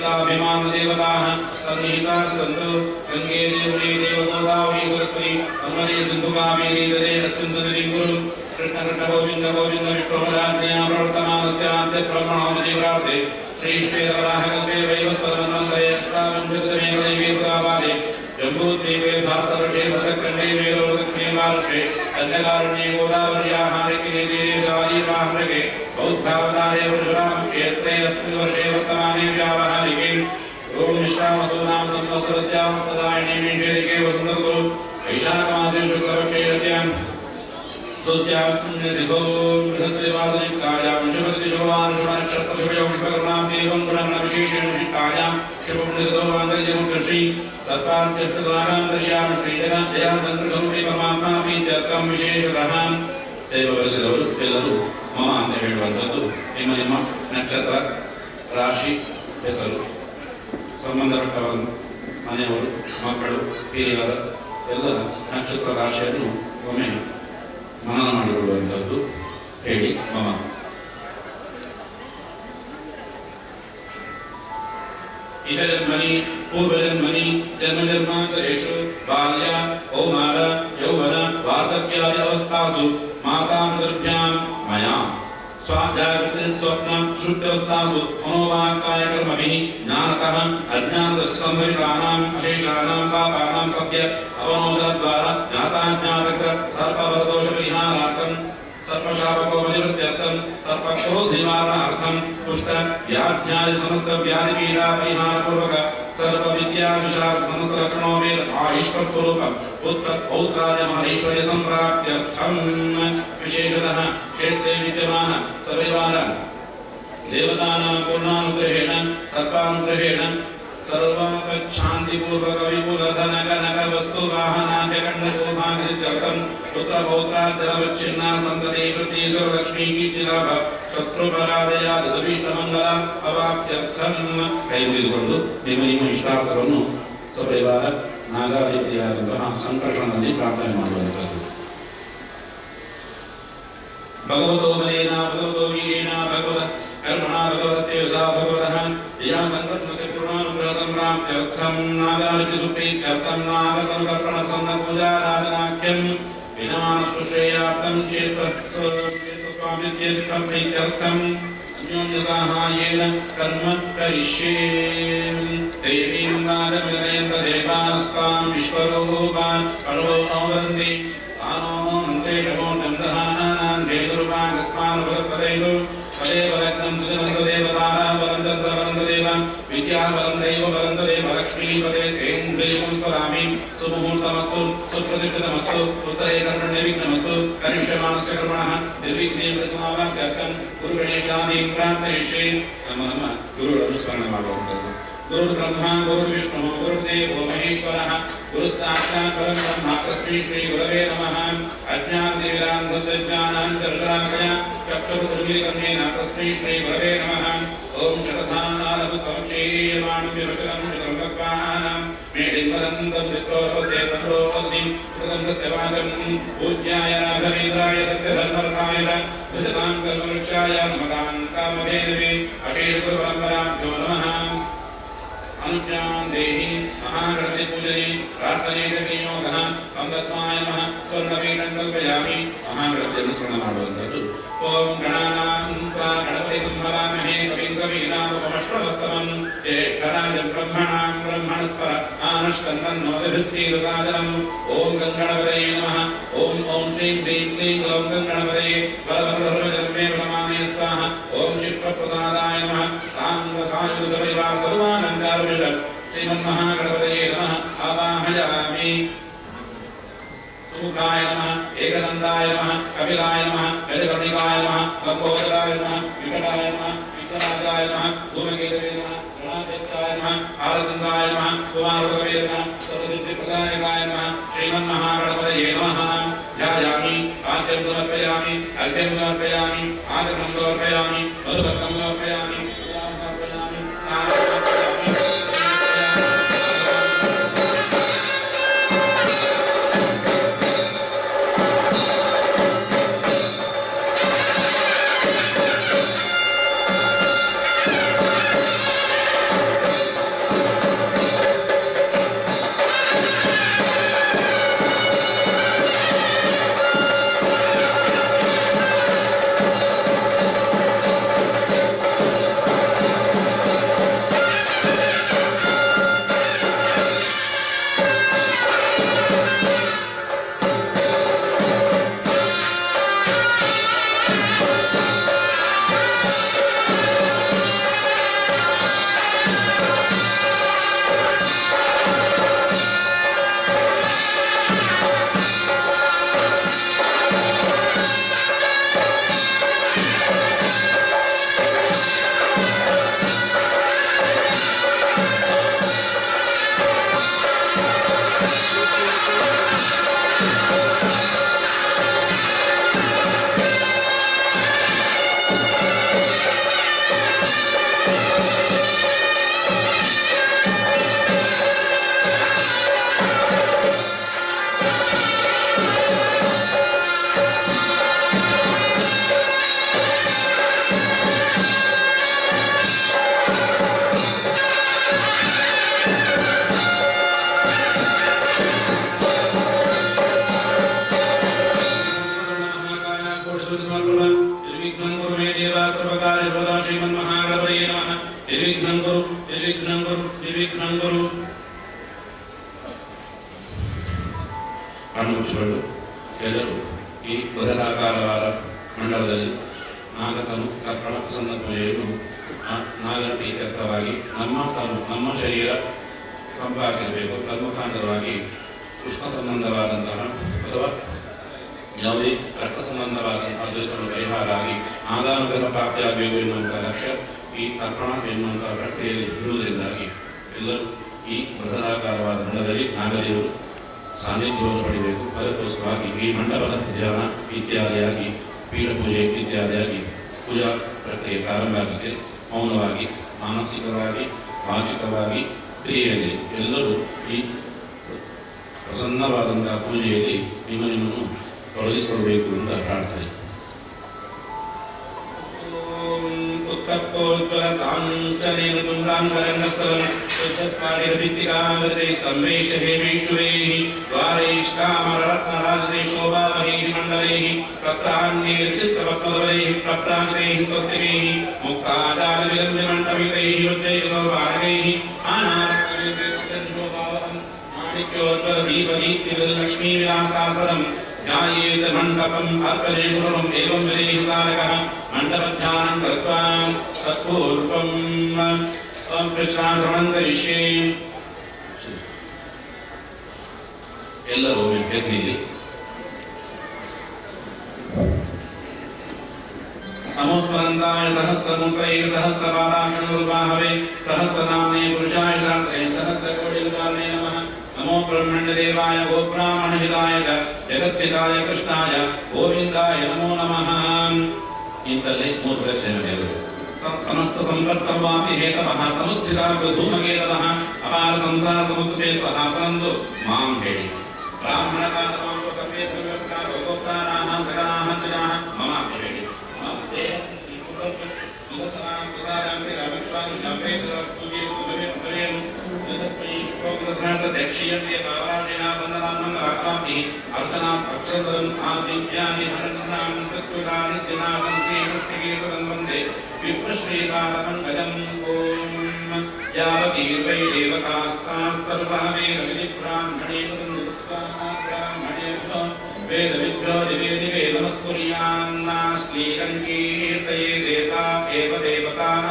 देवताभिमान देवताः सन्निहिताः सन्तु। गंगे देवने देवगोदावरी सरस्वती नर्मदे सिन्धु कावेरी जले अस्मिन् सन्निधिं कुरु। कृष्ण कृष्ण गोविंद गोविंद विष्णुराज्ञया प्रवर्तमानस्याद्य ब्रह्मणो विधिप्राप्ते श्री श्वेतवराहकल्पे वैवस्वतमन्वन्तरे अष्टाविंशतितमे दैवे प्रतापादे जम्बूद्वीपे भारतवर्षे भरतखण्डे मेरोदक्षिणे पार्श्वे दण्डकारण्ये गोदावर्याः ऋग्वेदे शालीवाहनके बौद्धावतारे परशुरामक्षेत्रे अस्मिन् वर्षे वर्तमाने व्यावहारिके ॐ विश्वावसुनाम संवत्सरस्यां तदायणे मेषेरिके वसन्तऋतौ वैशाखमासे शुक्लपक्षे यद्यां स्तुत्यां पुण्यतिथौ बृहस्पतिवासरयुक्तायां शुभतिथि शुभवार शुभनक्षत्र शुभयोग शुभकर्णां देवं गुणगणविशेषेण विशिष्टायां शुभपुण्यतिथौ माङ्गल्यमुख्यश्री सर्पात्यष्टद्वारान्तर्यां श्रीजगज्जया सङ्कृतरूपे परमात्मा प्रीत्यर्थं ವಿಶೇಷತಃ. ಸೇವೆ ಬರೆಸಿದವರು ಎಲ್ಲರೂ ಮಮ ಅಂತ ಹೇಳುವಂಥದ್ದು. ನಿಮ್ಮ ನಿಮ್ಮ ನಕ್ಷತ್ರ, ರಾಶಿ, ಹೆಸರು, ಸಂಬಂಧಪಟ್ಟವರ ಮನೆಯವರು, ಮಕ್ಕಳು, ಹಿರಿಯರ ಎಲ್ಲರ ನಕ್ಷತ್ರ ರಾಶಿಯನ್ನು ಒಮ್ಮೆ ಮನನ ಮಾಡಿಕೊಳ್ಳುವಂಥದ್ದು. ಹೇಳಿ ಮಮ. ಇಹ ಜನ್ಮನಿ ಪೂರ್ವಜನ್ಮನಿ ಜನ್ಮ ಜನ್ಮಾಂತರೇಷು ಬಾಲ್ಯ ಕೌಮಾರ ಯೌವನ ವಾರ್ಧಕ್ಯಾದಿ ಅವಸ್ಥಾಸು ಮಾತಾಪಿತೃಭ್ಯಾಂ ಮಯಾ ಸ್ವಾಜಾಗೃತ ಸ್ವಪ್ನ ಸುಷುಪ್ತ್ಯವಸ್ಥಾಸು ಮನೋವಾಕ್ಕಾಯ ಕರ್ಮಭಿಃ ಜ್ಞಾನತಃ ಅಜ್ಞಾನತಃ ಸಂಭವಿತಾನಾಂ ಅಶೇಷಾನಾಂ ಪಾಪಾನಾಂ ಸದ್ಯ ಅವನೋದನದ್ವಾರ ಜ್ಞಾತಾಜ್ಞಾತಕೃತ ಸರ್ಪವರದೋಷ ಪರಿಹಾರಾರ್ಥಂ ಸರ್ಪಶಾಪಕೋಪನಿವೃತ್ತ್ಯರ್ಥಂ ಸರ್ಪಕ್ರೋಧ ನಿವಾರಣಾರ್ಥಂ ಕುಷ್ಠ ವ್ಯಾಧ್ಯಾದಿ ಸಮಸ್ತ ವ್ಯಾಧಿಪೀಡಾ ಪರಿಹಾರಪೂರ್ವಕ ಸರ್ವವಿದ್ಯಾ ವಿಶಾರದ ಸಮಸ್ತ ಲಕ್ಷಣೋಪೇತ ಆಯುಷ್ಮತ್ಸ್ವರೂಪ ಪುತ್ರ ಪೌತ್ರಾದಿ ಮಹೈಶ್ವರ್ಯ ಸಂಪ್ರಾಪ್ತ್ಯರ್ಥಂ ವಿಶೇಷತಃ ಕ್ಷೇತ್ರೇ ವಿದ್ಯಮಾನ ಸಪರಿವಾರ ದೇವತಾನಾಂ ಪೂರ್ಣಾನುಗ್ರಹೇಣ ಸರ್ಪಾನುಗ್ರಹೇಣ ಸರ್ವಾಪಚ್ಛಾಂತಿಪೂರ್ವಕ ವಿಪುಲ ಧನ ಕನಕ ವಸ್ತು ವಾಹನಾದ್ಯಖಂಡ ಸೌಭಾಗ್ಯಸಿದ್ಧ್ಯರ್ಥಂ ಪುತ್ರ ಪೌತ್ರಾದ್ಯರವಚ್ಛಿನ್ನ ಸಂತತಿ ವೃದ್ಧಿ ಲಕ್ಷ್ಮೀ ಕೀರ್ತಿಲಾಭ ಶತ್ರು ಪರಾಜಯಾದ ಅಭೀಷ್ಟಮಂಗಲ ಅವಾಪ್ತ್ಯರ್ಥಂ. ಕೈ ಮುಗಿದುಕೊಂಡು ನಿಮ್ಮ ನಿಮ್ಮ ಇಷ್ಟಾರ್ಥವನ್ನು ಸಪರಿವಾರ ನಾಗಾಧಿಪತಿಯಾದಂತಹ ಸಂಕರ್ಷಣದಲ್ಲಿ ಪ್ರಾರ್ಥನೆ ಮಾಡುವಂಥದ್ದು. ಭಗವತೋ ಬಲೇನ ಭಗವತೋ ವೀರೇಣ ಭಗವತ ಕರ್ಮಣಾ ಭಗವತೇಜಸಾ ಭಗವತಃ ಯಯಾ ಸಂಕಲ್ಪಸ್ಯ ಪೂರ್ಣಾನುಗ್ರಹ ಸಂಪ್ರಾಪ್ತ್ಯರ್ಥಂ ನಾಗಾಲಿಪಿ ಸುಪ್ರೀತ್ಯರ್ಥಂ ನಾಗತನುಕರ್ಪಣ ಪ್ರಸನ್ನ ಪೂಜಾರಾಧನಾಖ್ಯಂ ವಿನಮಾನಸ್ಪೃಶ್ರೇಯಾರ್ಥಂ ಕ್ಷೇತ್ರಸ್ವಾಮಿತ್ಯರ್ಥಂ ಅನ್ಯೋನ್ಯಸಾಹಾಯೇನ ಕರ್ಮ ಕರಿಷ್ಯೇ. ದೇವೀಂ ನಾಗಮಿಲಯಂತ ದೇವಾಸ್ತಾಂ ವಿಶ್ವರೂಪಾನ್ ಪರ್ವೋ ನೋ ವದಂತಿ ಸಾನೋ ಮಂತ್ರೇ ನಮೋ ಚಂದ್ರಹಾನಾಂ ಧೇನುರ್ವಾಗಸ್ಮಾನುಭವಪದೈರು ತದೇವ ಲಗ್ನಂ ಸುಜನಂತ ದೇವತಾರಾ ವರಂತಂತ್ರ ವರಂತ ದೇವ ವಿದ್ಯಾ ವರಂತೈವ ವರಂತ ದೇವ ಲಕ್ಷ್ಮೀಪದೇ ತೇಂದ್ರಿಯಂ ಸ್ಮರಾಮಿ. ಸುಮುಹೂರ್ತಮಸ್ತು ಸುಪ್ರತಿಷ್ಠಿತಮಸ್ತು ಉತ್ತರೇ ಕರ್ಮಣ್ಯ ವಿಘ್ನಮಸ್ತು ಕರಿಷ್ಯಮಾಣಸ್ಯ ಕರ್ಮಣಃ ನಿರ್ವಿಘ್ನೇನ ಸಮಾವಾಪ್ತ್ಯರ್ಥಂ ಗುರುಗಣೇಶಾದೀನ್ ಪ್ರಾರ್ಥಯಿಷ್ಯೆ. ನಮ್ಮ ನಮ್ಮ ಗುರುಗಳನ್ನು ಸ್ಮರಣೆ ಮಾಡುವಂಥದ್ದು. ಗುರುರ್ ಬ್ರಹ್ಮ ಗುರುರ್ ವಿಷ್ಣು ಗುರುರ್ದೇವೋ ಮಹೇಶ್ವರಃ ಗುರು ಸಾಕ್ಷಾತ್ ಪರಂ ಬ್ರಹ್ಮ ತಸ್ಮೈ ಶ್ರೀ ಗುರವೇ ನಮಃ. ಅಜ್ಞಾನತಿಮಿರಾಂಧಸ್ಯ ಜ್ಞಾನಾಂಜನಶಲಾಕಯ ಚಕ್ಷುರುನ್ಮೀಲಿತಂ ತಸ್ಮೈ ಶ್ರೀ ಗುರವೇ ನಮಃ. ಓಂ ಶತಧಾನಾಲಭುತಮಕ್ಷೀಯಮಾಣಂ ವಿರಚನಂ ಶತಂ ಭಕ್ವಾನಾಂ ಮೇಡಿಂ ವದಂತಂ ಮಿತ್ರೋಪಸ್ಥೆ ತನ್ರೋಪದಿ ಕೃತಂ ಸತ್ಯವಾಚಂ ಪೂಜ್ಯಾಯ ರಾಘವೇಂದ್ರಾಯ ಸತ್ಯಧರ್ಮರತಾಯ ಭಜತಾಂ ಕಲ್ಪವೃಕ್ಷಾಯ ನಮತಾಂ ಕಾಮಧೇನವೇ ಅಶೇಷಗುರುಪರಂಪರಾಭ್ಯೋ ನಮಃ. ಅನುಜ್ಞಾಂ ದೇಹಿ ಮಹಾಗಣಪತಿ ಪೂಜನೆ ಪ್ರಾರ್ಥನೆ ವಿನಿಯೋಗಃ ಪಂಪದ್ಮಾಯ ನಮಃ. ಸ್ವರ್ಣಪೀಠಂ ಕಲ್ಪಯಾಮಿ. ಮಹಾಗಣಪತಿಯನ್ನು ಸ್ಮರಣೆ ಮಾಡುವಂಥದ್ದು. ಓಂ ಗಣಾನಾಂ ತ್ವಾ ಗಣಪತಿ ಸಂಭವಾಮಹೇ ಕವಿಂ ಕವೀನಾಮುಪಮಶ್ರವಸ್ತಮಂ ಜ್ಯೇಷ್ಠರಾಜಂ ಬ್ರಹ್ಮಣಾಂ ಬ್ರಹ್ಮಣಸ್ಪರ ಆನಶ್ಕನ್ನೋ ವಿಭಿಸ್ಸೀದಸಾದನಂ. ಓಂ ಗಂಗಣಪತಯೇ ನಮಃ. ಓಂ ಓಂ ಶ್ರೀಂ ಹ್ರೀಂ ಕ್ಲೀಂ ಗ್ಲೌಂ ಗಂಗಣಪತಯೇ ಬಲಬಲಧರ್ಮಜನ್ಮೇ ಬ್ರಹ್ಮಾಣೇ ಸ್ವಾಹ. ಓಂ ಕ್ಷಿಪ್ರಪ್ರಸಾದಾಯ ನಮಃ. ಸಾಂಗ ಸಾಯುಧ ಸಪರಿವಾರ ಸರ್ವಾಲಂಕಾರ ಶ್ರೀಮನ್ಮಹಾಗಣಪತಯೇ ನಮಃ. ಆವಾಹಯಾಮಿ. ಸುಮುಖಾಯ ನಮಃ, ಏಕದಂತಾಯ ನಮಃ, ಕಪಿಲಾಯ ನಮಃ, ಗಜಕರ್ಣಿಕಾಯ ನಮಃ, ಲಂಬೋದರಾಯ ನಮಃ, ವಿಕಟಾಯ ನಮಃ, ವಿಘ್ನರಾಜಾಯ ನಮಃ, ಧೂಮಕೇತವೇ ನಮಃ, ಗಣಾಧ್ಯಕ್ಷಾಯ ನಮಃ, ಆಲಚಂದ್ರಾಯ ನಮಃ, ಕುಮಾರಗುರವೇ ನಮಃ, ಸರ್ವಸಿದ್ಧಿಪ್ರದಾಯಕಾಯ ನಮಃ, ಶ್ರೀಮನ್ಮಹಾಗಣಪತಯೇ ನಮಃ. ಧ್ಯಾಯಾಮಿ. ಪಾದ್ಯಂ ಸಮರ್ಪಯಾಮಿ, ಅರ್ಘ್ಯಂ ಸಮರ್ಪಯಾಮಿ, ಆಚಮನಂ ಸಮರ್ಪಯಾಮಿ, ಮಧುಪರ್ಕಂ ಸಮರ್ಪಯಾಮಿ, ಪೂಜಾಂ ಸಮರ್ಪಯಾಮಿ, ಸ್ನಾನಂ ಸಮರ್ಪಯಾಮಿ. ಎಲ್ಲರೂ ಈ ಬೃಹದಾಕಾರವಾದ ಮಂಡಲದಲ್ಲಿ ನಾಗತನು ತರ್ಪಣ ಪ್ರಸನ್ನ ಪೂಜೆಯನ್ನು ಆ ನಾಗರ ಪ್ರೀತ್ಯರ್ಥವಾಗಿ ನಮ್ಮ ತನು ನಮ್ಮ ಶರೀರ ತಂಪಾಗಿರಬೇಕು. ತನ್ಮುಖಾಂತರವಾಗಿ ಉಷ್ಣ ಸಂಬಂಧವಾದಂತಹ ಅಥವಾ ಯಾವುದೇ ರಕ್ತ ಸಂಬಂಧವಾದಂತಹ ದೋಷಗಳು ಪರಿಹಾರ ಆಗಿ ನಾಗಾನುಗ್ರಹ ಪ್ರಾಪ್ತಿಯಾಗಬೇಕು ಎನ್ನುವಂತಹ ಲಕ್ಷ್ಯ ಈ ತರ್ಪಣ ಎನ್ನುವಂತಹ ಪ್ರಕ್ರಿಯೆಯಲ್ಲಿ ಇರುವುದರಿಂದಾಗಿ ಎಲ್ಲರೂ ಈ ಬೃಹದಾಕಾರವಾದ ಮಂಡಲದಲ್ಲಿ ನಾಗದೇವರು ಸಾನ್ನಿಧ್ಯವನ್ನು ಪಡೆಯಬೇಕು. ಅದಕ್ಕೋಸ್ಕರವಾಗಿ ಈ ಮಂಟಪದ ಧ್ಯಾನ ಇತ್ಯಾದಿಯಾಗಿ ಪೀಠ ಪೂಜೆ ಇತ್ಯಾದಿಯಾಗಿ ಪೂಜಾ ಪ್ರಕ್ರಿಯೆ ಪ್ರಾರಂಭ ಆಗುತ್ತೆ. ಮೌನವಾಗಿ, ಮಾನಸಿಕವಾಗಿ, ವಾಚಿಕವಾಗಿ, ಕ್ರಿಯೆಯಲ್ಲಿ ಎಲ್ಲರೂ ಈ ಪ್ರಸನ್ನವಾದಂತಹ ಪೂಜೆಯಲ್ಲಿ ನಿಮ್ಮ ನಿಮ್ಮನ್ನು ತೊಡಗಿಸಿಕೊಳ್ಬೇಕು ಅಂತ ಪ್ರಾರ್ಥನೆ. ೀಪದೀಪ್ತಿಲಕ್ಷ್ಮೀವಿಲಾಸಾಪದಂ ಧ್ಯಾಯೇತ ಮಂಟಪಂ ಅರ್ಪಯೇಶ್ವರಂ ಏವಂ ವಿರೇಹಿಸಾರಕಃ ಮಂಟಪಧ್ಯಾನಂ ಕೃತ್ವಾ ತತ್ಪೂರ್ವಂ ಕೃಷ್ಣಾಶ್ರಮಂ ಕರಿಷ್ಯೆ. ಎಲ್ಲರೂ ಎದ್ದಿಲ್ಲಿ. ನಮೋಸ್ಮರಂತಾಯ ಸಹಸ್ರಮೂರ್ತಯೇ ಸಹಸ್ರಪಾದಾಕ್ಷರೂಪಾಹವೇ ಸಹಸ್ರನಾಮ್ನೇ ಪುರುಷಾಯ ಶಾಸ್ತ್ರೇ ಸಹಸ್ರಕೋಟಿಯುಗಾನೇ ನಮಃ. ನಮೋ ಬ್ರಹ್ಮಣ್ಯದೇವಾಯ ಗೋಬ್ರಾಹ್ಮಣಹಿತಾಯ ಚ ಜಗಚ್ಚಿತಾಯ ಕೃಷ್ಣಾಯ ಗೋವಿಂದಾಯ ನಮೋ ನಮಃ. ಇಂತಲ್ಲಿ ಮೂರು ಪ್ರದಕ್ಷಿಣೆ. ಸಮಸ್ತ ಸಂಪತ್ತವಾಪಿ ಹೇತವಃ ಸಮುಚ್ಛಿತಾ ಧೂಮಕೇತವಃ ಅಪಾರ ಸಂಸಾರ ಸಮುಚ್ಚೇತವಃ. ಪರಂತು ಮಾಂ ಹೇಳಿ ಬ್ರಾಹ್ಮಣ ಸರ್ವೇ ಗೋಪ್ತಾರಾಹ ಸಕಲಾಹ ದ್ವಿಜಾಹ ಮಮ ಅಂತ ಹೇಳಿ. वेदविभ्यो दिवे दिवे नमस्कुर्यान्नाश्लीलङ्कीर्तये देवता एव देवताः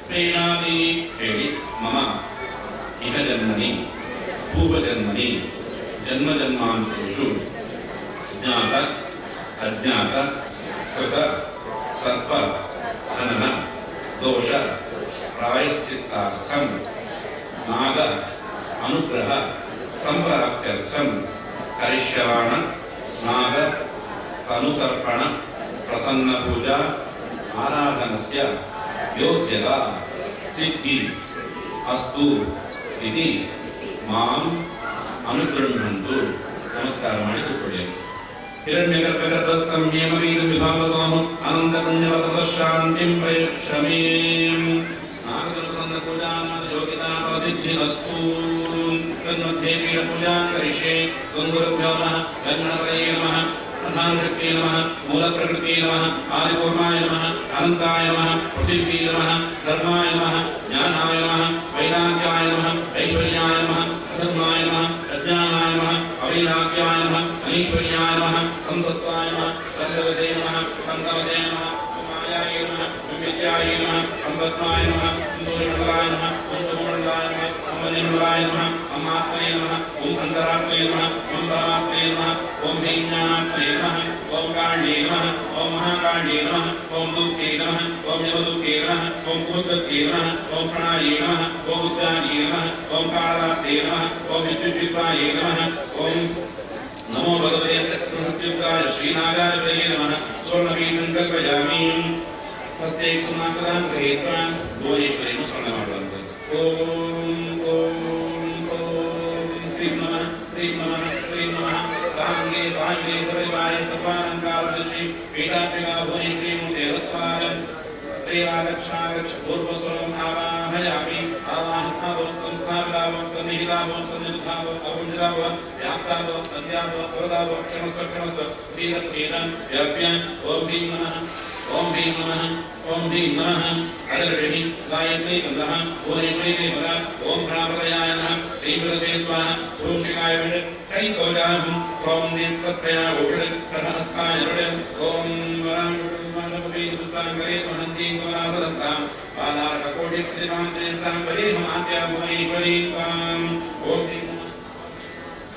प्रीणामि ಹೇಳಿ. ಮಮ ಇಹ ಜನ್ಮನಿ ಪೂರ್ವಜನ್ಮನಿ ಜನ್ಮ ಜನ್ಮಾಂತರೇಷು ಜ್ಞಾತ ಅಜ್ಞಾತ ಕೃತ ಸರ್ಪ ಹನನ ದೋಷ ಪ್ರಾಯಶ್ಚಿತ್ತಾರ್ಥಂ ನಾಗ ಅನುಗ್ರಹ ಸಂಪ್ರಾಪ್ತ್ಯರ್ಥಂ ಕರಿಷ್ಯಾಣ ನಾಗ ತನುತರ್ಪಣ ಪ್ರಸನ್ನ ಪೂಜಾ ಆರಾಧನಸ್ಯ ಯೋಗ್ಯತಾ ಸಿದ್ಧಿ ಅಸ್ತು ಇತಿ ಮಾಂ ಅನುಗೃಹಂತು. ನಮಸ್ಕಾರ ಮಾಡಿ ಕೂತ್ಕೊಳ್ಳಿ. ಹಿರಣ್ಯಗರ್ಭಗರ್ಭಸ್ಥಂ ಹೇಮವೀರಂ ವಿಭಾವಸೋಮ ಅನಂತಪುಣ್ಯವತಃ ಶಾಂತಿಂ ಪ್ರಯಕ್ಷಮೀಂ. ನಾಗಪ್ರಸನ್ನ ಪೂಜಾನಾದ ಯೋಗಿತಾ ಫಲಸಿದ್ಧಿರಸ್ತು. ತನ್ಮಧ್ಯೆ ಪೀಠಪೂಜಾಂ ಕರಿಷ್ಯೆ. ಗುರುಭ್ಯೋ ನಮಃ, ಗಣಪತಯೇ ನಮಃ, ಪ್ರಧಾನಶಕ್ತಿಯೇ ನಮಃ, ಮೂಲಪ್ರಕೃತಿಯೇ ನಮಃ, ಆದಿಪೂರ್ಣಾಯ ನಮಃ, ಅನಂತಾಯ ನಮಃ, ಪೃಥಿವೀ ನಮಃ, ಧರ್ಮಾಯ ನಮಃ, ಜ್ಞಾನಾಯ ನಮಃ, ವೈರಾಗ್ಯಾಯ ನಮಃ, ಐಶ್ವರ್ಯಾಯ ನಮಃ, ಅಧರ್ಮಾಯ ನಮಃ, ಅಜ್ಞಾನಾಯ ನಮಃ, ಅವೈರಾಗ್ಯಾಯ ನಮಃ, ಅನೈಶ್ವರ್ಯಾಯ ನಮಃ, ಸಂಸತ್ವಾಯ ನಮಃ, ಗಂಧವಸೇ ನಮಃ, ಕಂದವಸೇ ನಮಃ, ಮಾಯಾಯ ನಮಃ, ವಿದ್ಯಾಯ ನಮಃ, ಅಂಬತ್ಮಾಯ ನಮಃ, ಸೂರ್ಯಮಂಡಲಾಯ ನಮಃ, ಸೋಮಮಂಡಲಾಯ ನಮಃ, ಅಂಬನಿಮಂಡಲಾಯ ನಮಃ, ಅಮ್ಮಾತ್ಮನೇ ನಮಃ, ಓಂ ಅಂತರಾತ್ಮೇ ನಮಃ, ಓಂ ಪರಮಾತ್ಮೇ ನಮಃ, ಓಂ ಹೀಜ್ಞಾನಾತ್ಮೇ ನಮಃ, ಓಂ ಕಾಳ್ಯೇ ನಮಃ, ಓಂ ಮಹಾಕಾಳ್ಯೇ ನಮಃ, ಓಂ ದುಃಖೇ ನಮಃ, ಓಂ ಯಮದುಃಖೇ ನಮಃ, ಓಂ ಕುಮುದಕ್ಕೆ ನಮಃ, ಓಂ ಪ್ರಣಾಯೇ ನಮಃ, ಓಂ ಉದ್ಗಾನೇ ನಮಃ, ಓಂ ಕಾಳರಾತ್ರೇ ನಮಃ, ಓಂ ವಿದ್ಯುದ್ವಿಪಾಯೇ ನಮಃ, ಓಂ ನಮೋ ಭಗವತೆ ಸತ್ಯಯುಕ್ತಾಯ ಶ್ರೀನಾಗಾರ್ಯೇ ನಮಃ. ಸುವರ್ಣಪೀಠಂ ಕಲ್ಪಯಾಮಿ. ಹಸ್ತೆ ಸುಮಾಕರಾಂ ಗೃಹೀತ್ವಾ ಭುವನೇಶ್ವರಿಯನ್ನು ಸ್ಮರಣೆ ಮಾಡುವಂಥದ್ದು. ಓಂ ಓಂ ಓಂ ಕ್ರೀಂ ನಮಃ, ಕ್ರೀಂ ನಮಃ, ಕ್ರೀಂ ನಮಃ. ಸಾಂಗೆ ಸಾಯುಧೆ ಸಪರಿವಾರೆ ಸರ್ವಾಲಂಕಾರ ಶ್ರೀ ಪೀಠಾತ್ಮಿಕಾ ಭುವನೇಶ್ವರಿ ಮೂರ್ತೆ ರತ್ವಾರ ತ್ರೈವಾಗಕ್ಷಾಗಕ್ಷ ಪೂರ್ವಸ್ವರಂ ಆವಾಹಯಾಮಿ. ಆವಾಹಿತಾಭವತ್ ಸಂಸ್ಥಾಪಿತಾಭವತ್ ಸನ್ನಿಹಿತಾಭವತ್ ಸನ್ನಿರುದ್ಧಾಭವತ್ ಅವಂಜಿತಾಭವತ್ ವ್ಯಾಪ್ತಾಭವತ್ ಸಂಧ್ಯಾಭವತ್ ವರದಾಭವತ್ ಕ್ಷಮಸ್ವ ಕ್ಷಮಸ್ವ ಕ್ಷೀರ ಕ್ಷೀರ ವ್ಯಾಪ್ಯ. ಓಂ ಹ್ರೀಂ ನಮಃ, ಓಂ ಹ್ರೀಂ ನಮಃ, ಓಂ ಹ್ರೀಂ ನಮಃ. ಅಗರ್ಷಿಣಿ ಗಾಯತ್ರಿ ನಮಃ, ಭುವನೇಶ್ವರಿ ನಮಃ. ಓಂ ಭ್ರಾಮೃತಯಾಯ ನಮಃ, ಶ್ರೀ ಭ್ರತೆ ಸ್ವಾಹ. ಭೂಷಿಕಾಯ ವಿಷ कैतौजाहुं ॐ नेत्रत्रयावुषड् प्रहस्ताय षड् ॐ वरां वहन्तीं कमलासरस्तां पादार्ककोटिप्रतिमां त्रिनेत्रां वरेहमाद्यां भुवनेश्वरीं ताम्। ॐ ह्रीं नमः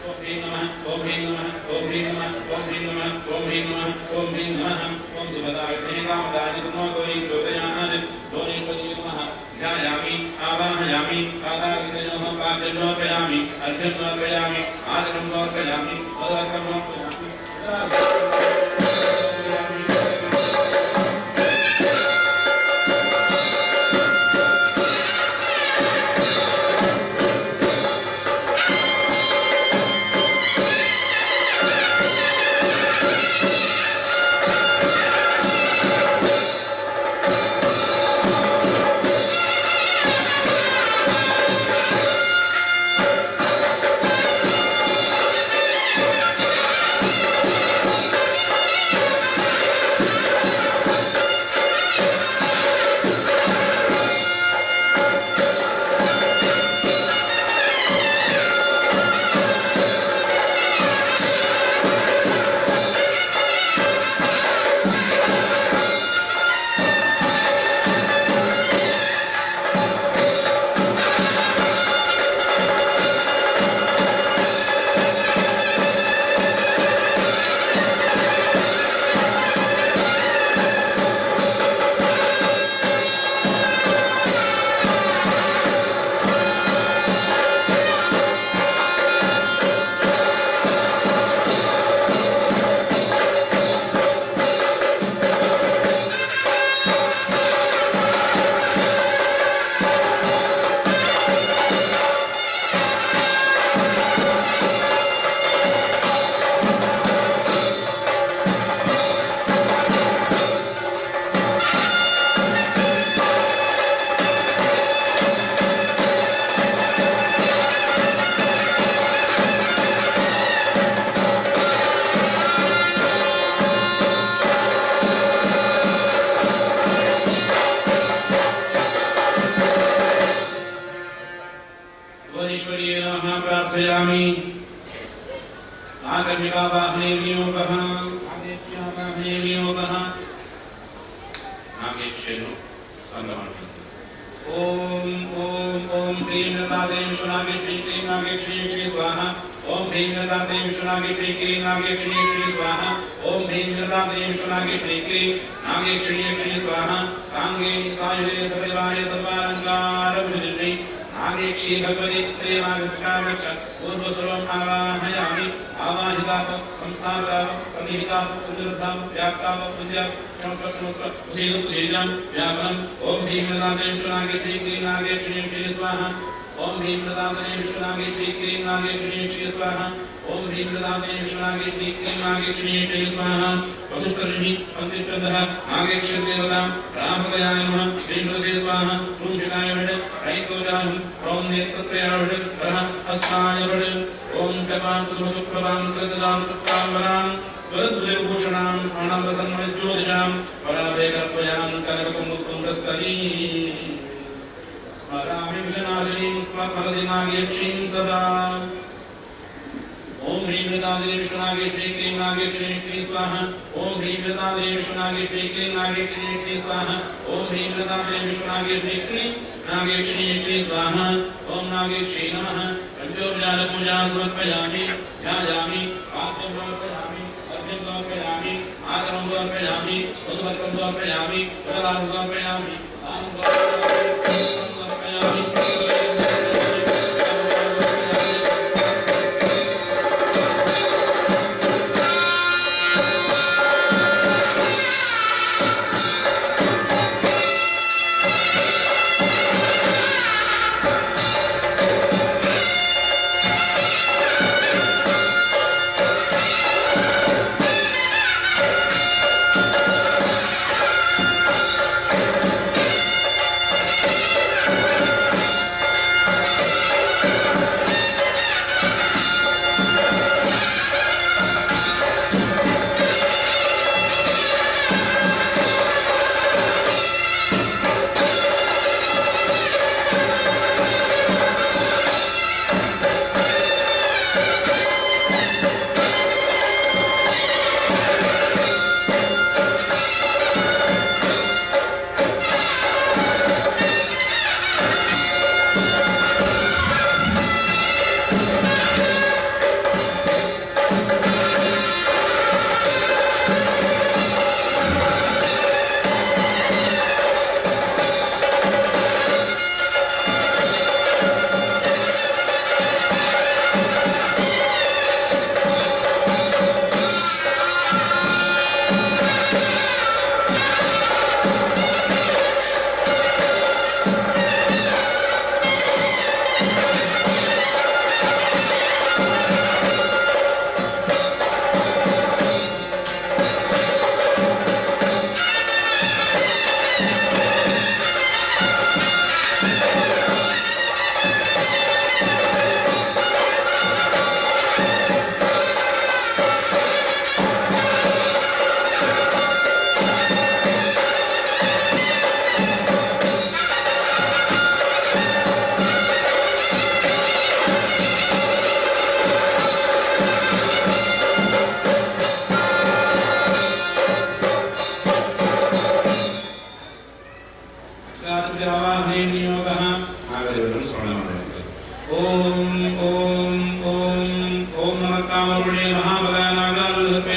ॐ ह्रीं नमः ॐ ह्रीं नमः ॐ ह्रीं नमः ॐ ह्रीं नमः ॐ ह्रीं नमः ॐ ह्रीं नमः ॐ सुभदाग्ने कामदाय तन्नो गौरी प्रचोदयात्। भुवनेश्वरी नमः। ध्यायामि आवाहयामि पादाग्नयोः पाद्यं समर्पयामि अर्घ्यं समर्पयामि आदकं समर्पयामि पदार्थं समर्पयामि।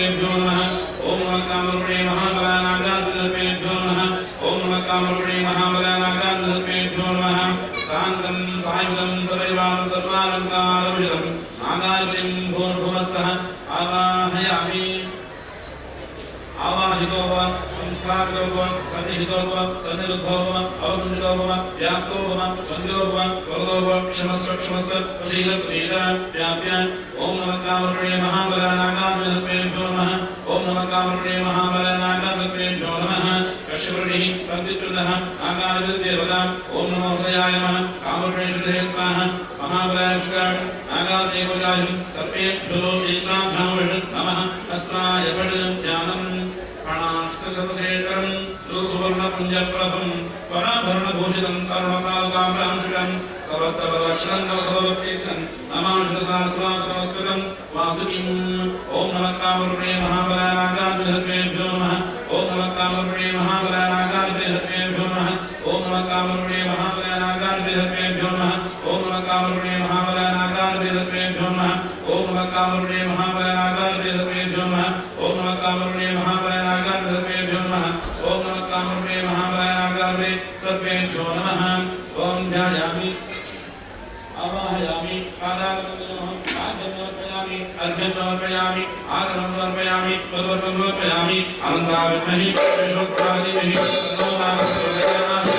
नागार्जुनसर्पेभ्यो नमः। ओम नमः कामरूपिणे महाबलाय नागार्जुनसर्पेभ्यो नमः। ओम नमः कामरूपिणे महाबलाय नागार्जुनसर्पेभ्यो नमः। साङ्गं सायुधं सपरिवारं सर्वालङ्कारभूषितं नागाधिपतिं भूर्भुवस्सः आवाहयामि। आवाहितो भव संस्थापितो भव सन्निहितो भव सन्निरुद्धो भव अवगुण्ठितो भव व्याप्तो भव वन्द्यो भव वरदो भव क्षमस्व क्षमस्व प्रसीद प्रसीद व्याप्य। ओम नमः कामरूपिणे महाबलाय नागार्जुनसर्पेभ्यो नमः। ओम नमः कामरूपिणे महाबलाय नागार्जुनसर्पेभ्यो नमः। कश्यपऋषिः पङ्क्तिच्युतः नागार्जुनदेवता। ओम नमो हृदयाय नमः। कामरूपिणे शुद्धे स्वाहा। महाबलाय शुक्राय नागार्जुनदेवताय सर्पेभ्यो एत्राभ्यां नमः। अस्त्राय फट् ध्यानम् फणाष्टशतशेखरं सुवर्णपुञ्जप्रभं पराभरणभूषितं करुणतालुकाम्बरांशुकं सर्वत्रवरक्षणं नवसर्वप्रीक्षणं नमामि वासुकिम्। ओम नमः कामरूपिणे महाबलाय नागार्जुनसर्पेभ्यो नमः। ओम नमः कामरूपिणे महाबलाय नागार्जुनसर्पेभ्यो नमः। ओम नमः कामरूपिणे महाबलाय नागार्जुनसर्पेभ्यो नमः। ओम नमः कामरूपिणे महाबलाय नागार्जुनसर्पेभ्यो नमः। ओम नमः कामरूपिणे महाबलाय नागार्जुनसर्पेभ्यो नमः। ओम नमः कामरूपिणे महाबलाय नागार्जुनसर्पेभ्यो नमः। ओम नमः कामरूपिणे महाबलाय नागार्जुनसर्पेभ्यो नमः। ओम ध्यायामि आवाहयामि पादारविन्दं नमः। पाद्यं समर्पयामि अर्घ्यं समर्पयामि आगमं समर्पयामि पद्मं समर्पयामि। अनन्ताविद्महे विश्वप्रभादेवी तन्नो नाम प्रचोदयात्।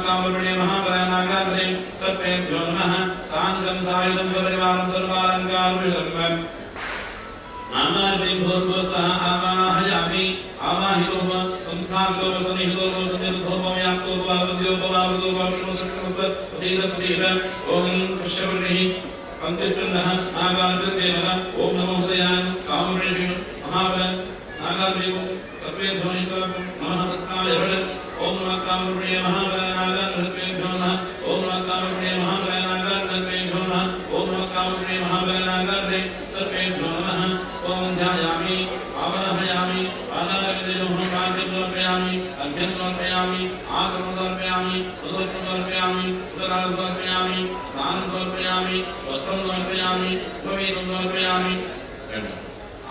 कामरूपिणे महाबलाय नागाग्रे सर्पेभ्यो नमः। साङ्गं सायुधं सपरिवारं सर्वालङ्कारविषदं नानारूपिणीं भूर्भुवस्सः आवाहयामि। आवाहितो भव संस्थापितो भव सन्निहितो भव सन्निरुद्धो भव व्याप्तो भव आवृत्यो भव आवृतो भव क्षमस्व प्रसीद प्रसीद। ॐ कश्यपऋषिः पङ्क्तिर्बृन्दः नागार्जुनदेवता ॐ नमो हृदयान् कामरूपिणेषु महाबल नागार्जुन सर्पेभ्यो नमः तस्माय भट। ॐ नमः कामरूपिणे महाबलाय नागार्जुनेभ्यो नमः। ॐ नमः कामरूपिणे महाबलाय नागार्जुनेभ्यो नमः। ॐ नमः कामरूपिणे महाबलाय नागार्जुने सर्पेभ्यो नमः। ॐ ध्यायामि आवाहयामि पादारविन्दयोः पाद्यं समर्पयामि अर्घ्यं समर्पयामि आगमं समर्पयामि उदकं समर्पयामि उदरां समर्पयामि स्नानं समर्पयामि वस्त्रं समर्पयामि उपवीतं समर्पयामि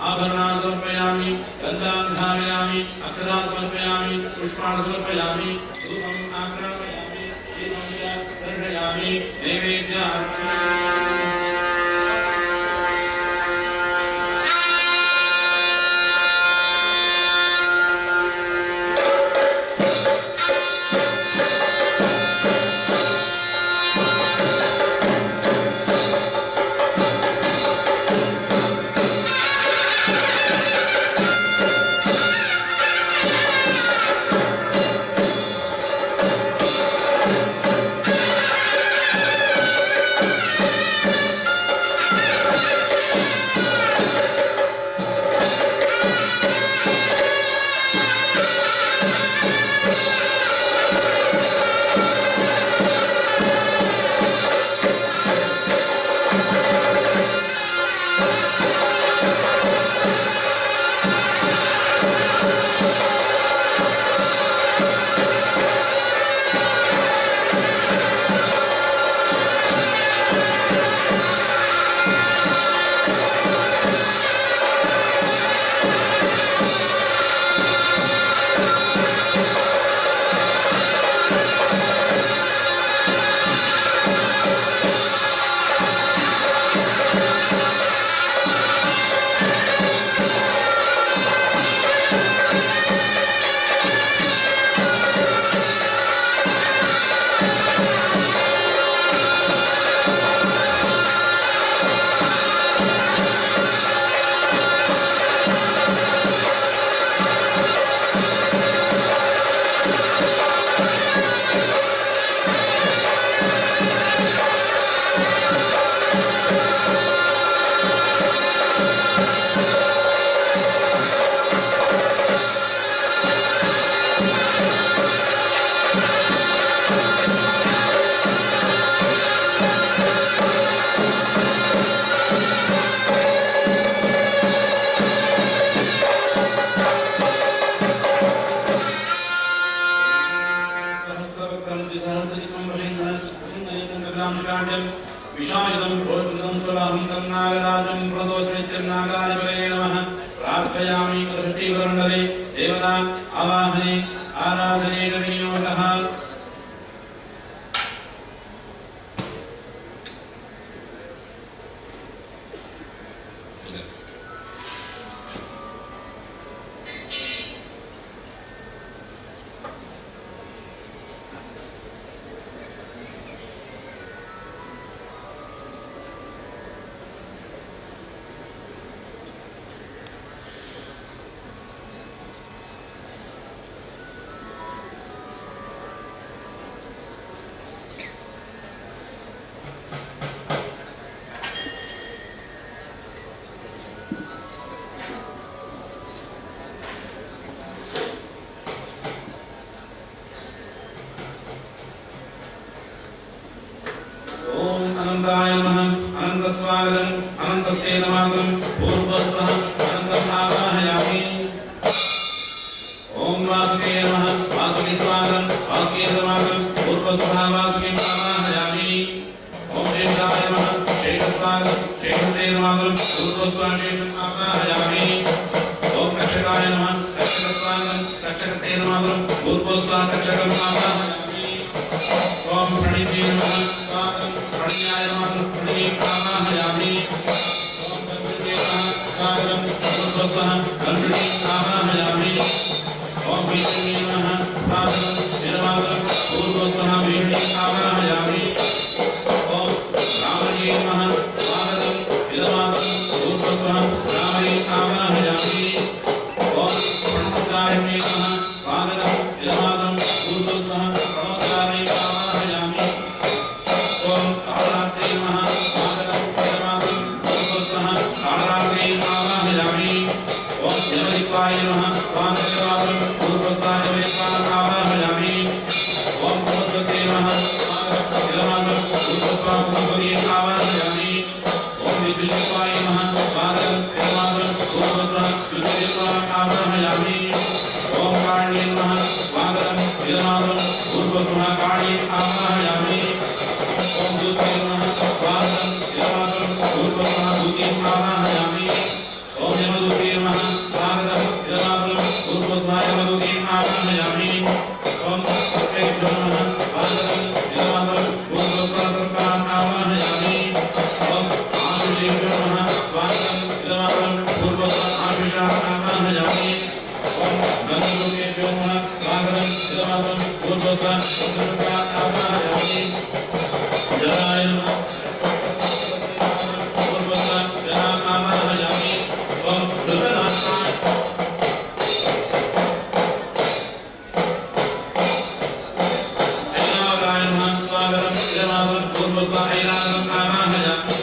आभरणानि समर्पयामि गन्धान् धारयामि अक्षतान् समर्पयामि पुष्पाणि समर्पयामि धूपम् आघ्रापयामि दीपं च दर्शयामि नैवेद्यार्पयामि। विषायुधं भोजनं स्वलाहं तं नागराजं प्रदोषमित्यं नागाधिपतये नमः। प्रार्थयामि दृष्टिवरण्डले देवता आवाहने आराधने विनियोगः। अनंताय नमः। अनंतस्वागतम् अनंतस्य नमामि पूर्वस्वः अनंतम् आवाहयामि। ॐ वासुके नमः। वासुके स्वागतम् वासुके नमामि पूर्वस्वः वासुकीम् आवाहयामि। ॐ शेषाय नमः। शेषस्वागतम् शेषस्य नमामि पूर्वस्वः शेषम् आवाहयामि। ॐ तक्षकाय नमः। तक्षकस्वागतम् तक्षकस्य नमामि पूर्वस्वः तक्षकम् आवाहयामि। ॐ प्रणिते नमः। स्वागतम् प्रणयाय नमः प्रणीं आवाहयामि। ॐ तन्त्रिते नमः। स्वागतम् पूर्वस्वः तन्त्रिणीम् आवाहयामि। ॐ विष्णवे नमः। स्वागतम् विरमातरं पूर्वस्वः पूर्वस्व आवाहयामि। ओम विद्युत्पाय नमः स्वागतं इदमात्रं पूर्वस्व विद्युत्वा आवाहयामि। ओम काण्ये नमः स्वागतं इदमात्रं पूर्वस्व काण्ये आवाहयामि। ओम दूते नमः स्वागतं इदमात्रं पूर्वस्व दूतीम् आवाहयामि। ओम यमदूते नमः स्वागतं इदमात्रं पूर्वस्व यमदूतीम् आवाहयामि। ओम सर्पेभ्यो नमः स्वागतं इदमात्रं पूर्वस्व सर्पान् आवाहयामि। ओम आशिषेभ्यो नमः स्वागतं इदमात्रं पूर्वस्व आशिषान् आवाहयामि। ओम गन्धर्वेभ्यो नमः स्वागतं इदमात्रं पूर्वस्व गन्धर्वान् आवाहयामि। जलाय नमः पूर्वस्व जलान् आवाहयामि। ओम रुद्रनाथाय ऐरावताय नमः स्वागतं इदमात्रं पूर्वस्व ऐरावतम् आवाहयामि।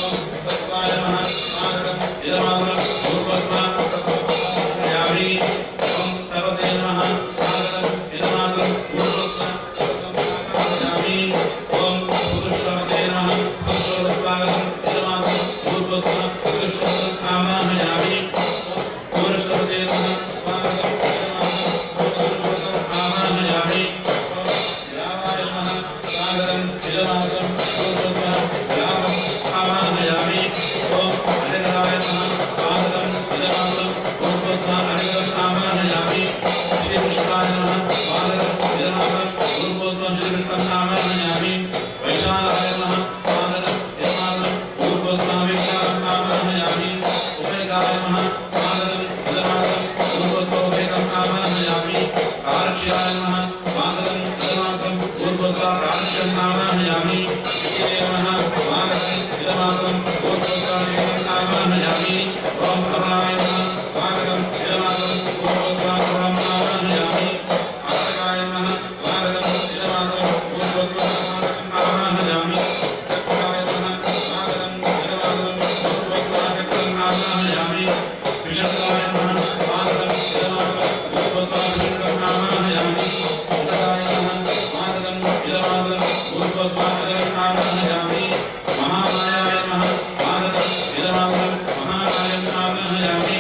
ओम सत्वाय नमः स्वागतं इदमात्रं पूर्वस्व सत्त्वम् आवाहयामि। ओम तपसे नमः स्वागतं इदमात्रं पूर्वस्व तपसम् आवाहयामि। ओम पुरुषवसे नमः पुरुषस्वागतं इदमात्रं पूर्वस्व पुरुषवसम् आवाहयामि। ओम पुरुषवसे नमः स्वागतं इदमात्रं पुरुषवसम् आवाहयामि। ओम रामाय नमः स्वागतं इदमात्रं पूर्वस्व रामम् आवाहयामि। ओम अजगराय नमः स्वागतं इदमात्रं पूर्वस्व अजगरम् आवाहयामि। श्रीकृष्णाय नमः स्वागतं इदमात्रं पूर्वस्व श्रीकृष्णम् आवाहयामि। वैशालाय नमः स्वागतं इदमात्रं पूर्वस्व वैशालम् आवाहयामि। उभयकाय नमः स्वागतं इदमात्रं पूर्वस्व उभयकम् आवाहयामि। कार्क्ष्याय नमः स्वागतं इदमात्रं पूर्वस्व कार्क्ष्यम् आवाहयामि। शिवे नमः स्वागतं इदमात्रं पूर्वस्व शिवम् आवाहयामि। ओम करुणाय नमः स्वागतं इदमात्रं पूर्वस्व करुणम् आवाहयामि। आतकाय नमः स्वागतं इदमात्रं पूर्वस्व आतकम् आवाहयामि। चक्राय नमः स्वागतं इदमात्रं पूर्वस्व चक्रम् आवाहयामि। विषकाय नमः स्वागतं इदमात्रं पूर्वस्व विषकम् आवाहयामि। उदकाय नमः स्वागतं इदमात्रं पूर्वस्व उदकम् आवाहयामि। महामायाय नमः स्वागतं इदमात्रं महामायम् आवाहयामि।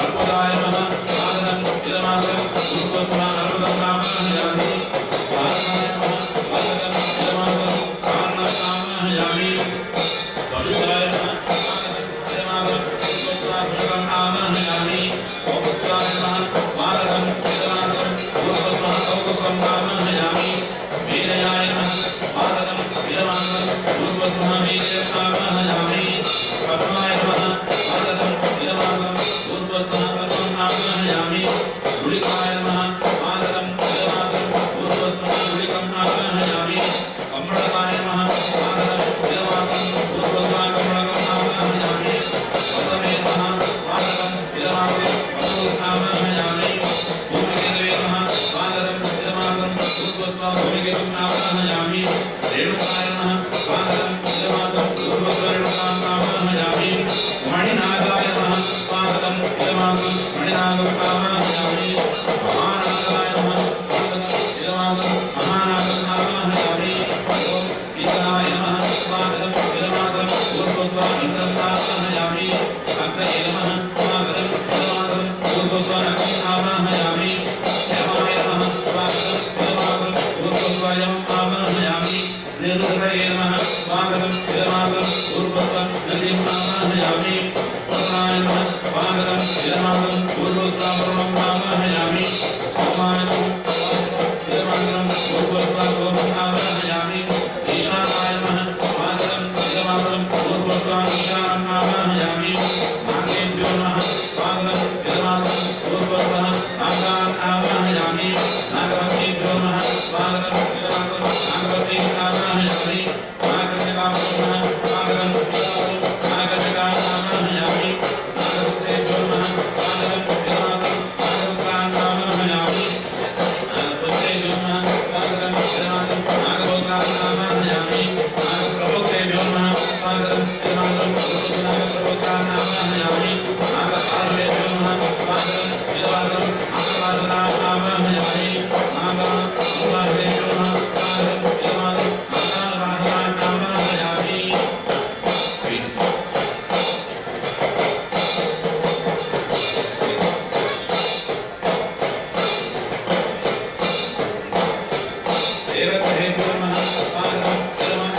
अर्बुदाय नमः स्वागतं इदमात्रं पूर्वस्व अर्बुदम् आवाहयामि। सारणाय नमः स्वागतं इदमात्रं सारणम् आवाहयामि। पशुकाय नमः स्वागतं इदमात्रं पूर्वस्व पशुकम् आवाहयामि। कौकुत्साय नमः स्वागतं इदमात्रं पूर्वस्व कौकुत्सम् आवाहयामि। वीरयाय नमः स्वागतं इदमात्रं पूर्वस्व वीर्यम् आवाहयामि। पद्माय नमः स्वागतं इदमात्रं पूर्वस्व पद्मम् आवाहयामि। गुलिकाय नमः स्वागतं इदमात्रं पूर्वस्व गुलिकम् आवाहयामि। कमलकाय नमः स्वागतं इदमात्रं पूर्वस्व कमलकम् आवाहयामि। वसवे नमः स्वागतं इदमात्रं वसुम् आवाहयामि। भूमिकेतवे नमः स्वागतं इदमात्रं पूर्वस्व भूमिकेतुम् आवाहयामि। रेणुकाय नमः स्वागतं इदमात्रं पूर्वस्व रेणुकाम् आवाहयामि। मणिनागाय नमः स्वागतं इदमात्रं मणिनागम् आवाहयामि। महानागाय नमः स्वागतं इदमात्रं महानागम् आवाहयामि। ॐ इन्द्राय नमः स्वागतं इदमात्रं पूर्वस्व इन्द्रम् आवाहयामि। अग्नये नमः स्वागतं इदमात्रं पूर्वस्व अग्निम् आवाहयामि। यमाय नमः स्वागतं इदमात्रं पूर्वस्व यमम् आवाहयामि। निरुद्धये नमः स्वागतं इदमात्रं पूर्वस्व निरुद्धिम् आवाहयामि। वरुणाय नमः स्वागतं इदमात्रं पूर्वस्व वरुणम् आवाहयामि। सोमाय नमः इदमात्रं पूर्वस्व सोमम् आवाहयामि। ईशानाय नमः स्वागतं इदमात्रं पूर्वस्व ईशानम् आवाहयामि। नागेभ्यो नमः स्वागतं इदमात्रं पूर्वस्व नागान् आवाहयामि। नागपत्नीभ्यो नमः स्वागतं इदमात्रं नागपत्नीम् आवाहयामि। नागकन्यकाभ्यो नमः स्वागतं इदमात्रं नागकन्यकान् आवाहयामि। नागपुत्रेभ्यो नमः गंधर्वग्रहेभ्यो नमः स्वागतं नमः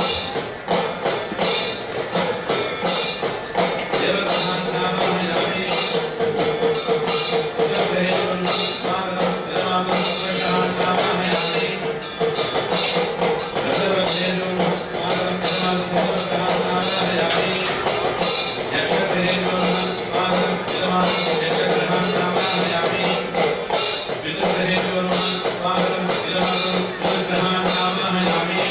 देवग्रहान् आवाहयामि शिवग्रहेभ्यो नमः स्वागतं नमः शिवग्रहान् आवाहयामि गंधर्वग्रहेभ्यो नमः स्वागतं नमः गंधर्वग्रहान् आवाहयामि यक्षग्रहेभ्यो नमः स्वागतं नमः यक्षग्रहान् आवाहयामि पितृग्रहेभ्यो नमः स्वागतं नमः पितृग्रहान् आवाहयामि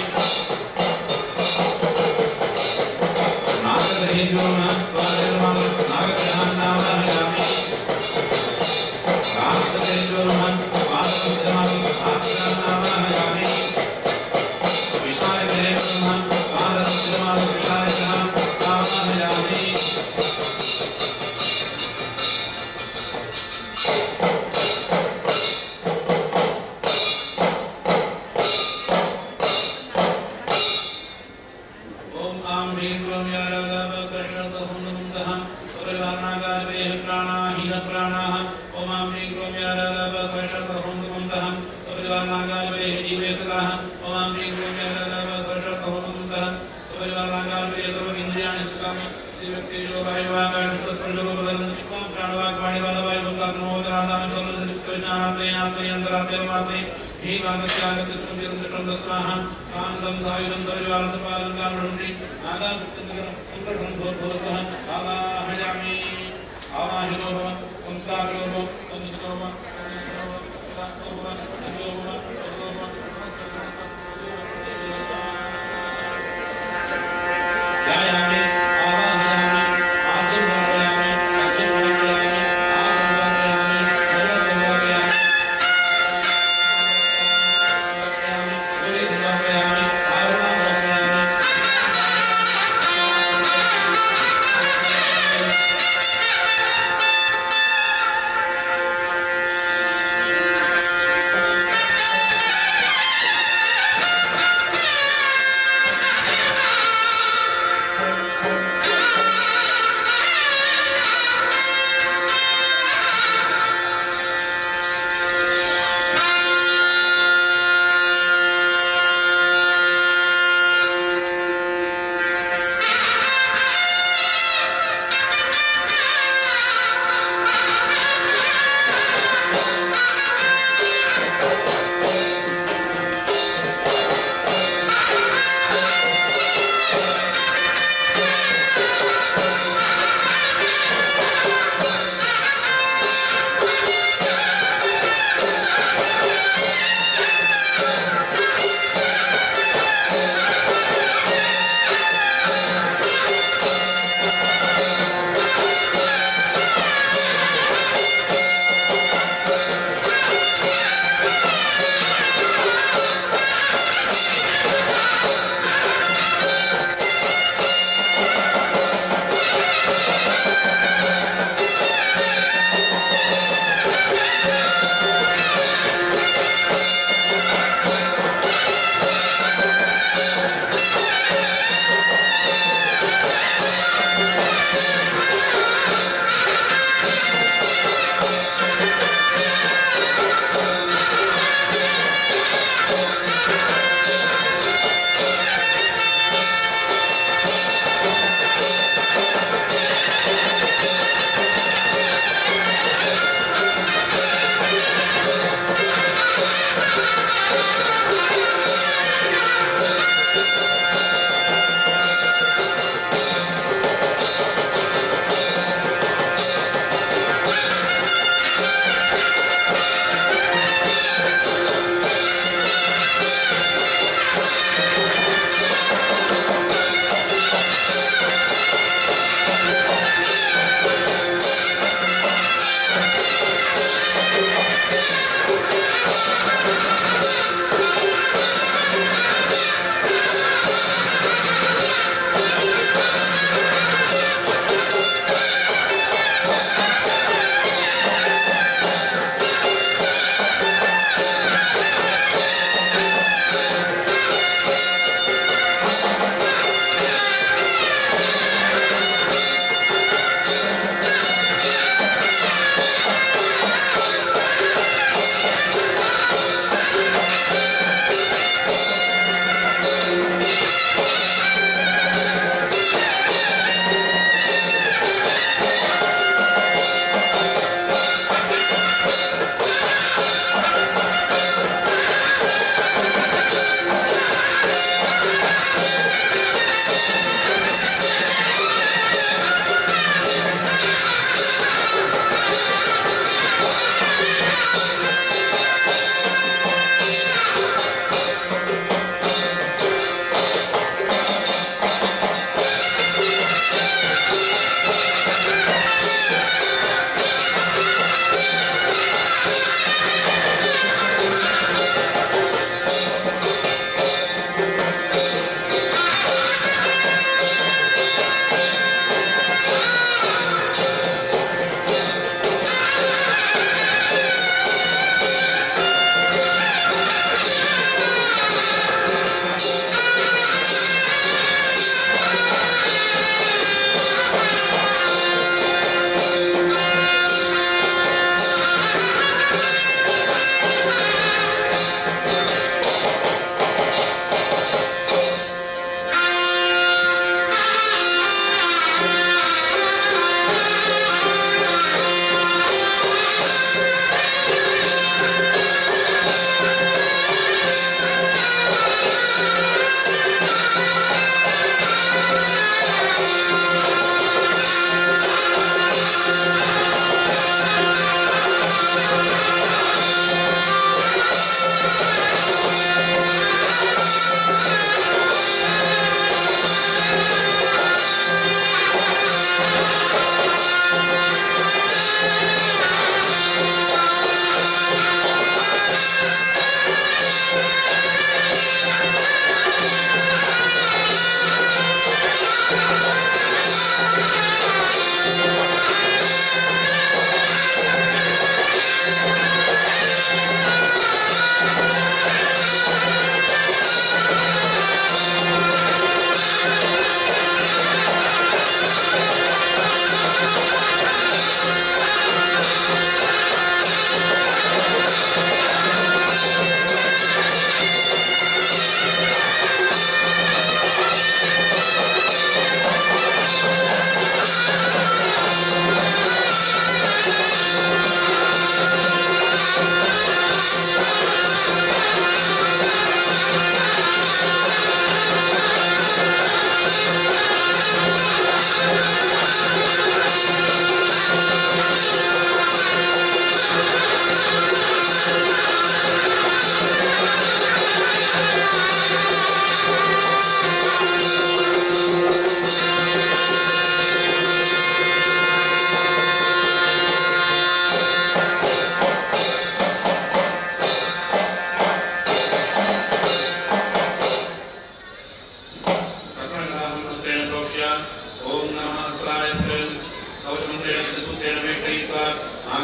नागग्रहेभ्यो नमः स्वागतं नमः नागग्रहान् आवाहयामि राक्षसेभ्यो नमः स्वागतं नमः राक्षसान् आवाहयामि विषायग्रहेभ्यो नमः स्वागतं नमः विषायग्रहान् आवाहयामि। ओम आं ह्रीं क्रों यारादावसर्षसहुं सपरिवारणागारवेः प्राणाः हिह प्राणाः। ओम आं ह्रीं क्रों यारादावसर्षसहुं सपरिवारणागारवेः जीवे सदाः। ओम आं ह्रीं क्रों यारादावसर्षसहुं सपरिवारणागारवेः सर्वइन्द्रियाणि सुखामि सान्तं सायुधं आवाहयामि। आवाहितो भव संस्थापितो भव संयुक्तो भव ध्यायामि आवाहयामि आद्यं समर्पयामि अर्घ्यं समर्पयामि आगमं समर्पयामि नैवेद्यं समर्पयामि नैवेद्यं समर्पयामि आभरणं समर्पयामि।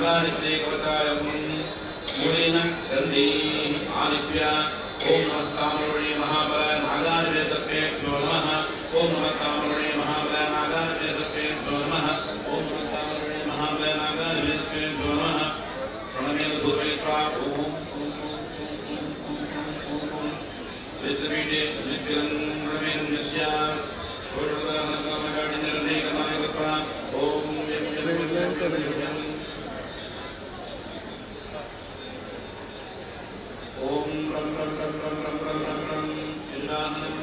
नागाधिपते कवचाय मूलेन गन्धैः आलिप्य ॐ नमः ताम्रवर्णे महाबलाय नागाधिपते सर्पेभ्यो नमः। ॐ नमः ताम्रवर्णे महाबलाय नागाधिपते सर्पेभ्यो नमः। ॐ नमः ताम्रवर्णे महाबलाय नागाधिपते सर्पेभ्यो नमः। प्रणमेन धूपयित्वा ॐ ॐ ॐ ॐ ॐ ॐ ॐ वेत्रपीठे नित्यं प्रणमेन यस्य षोडशकामकाठिन्यकर्णेकमानिकृत्वा ॐ यं यं यं यं ॐ रं रं रं रं रं रं रं रं यजुराहनम्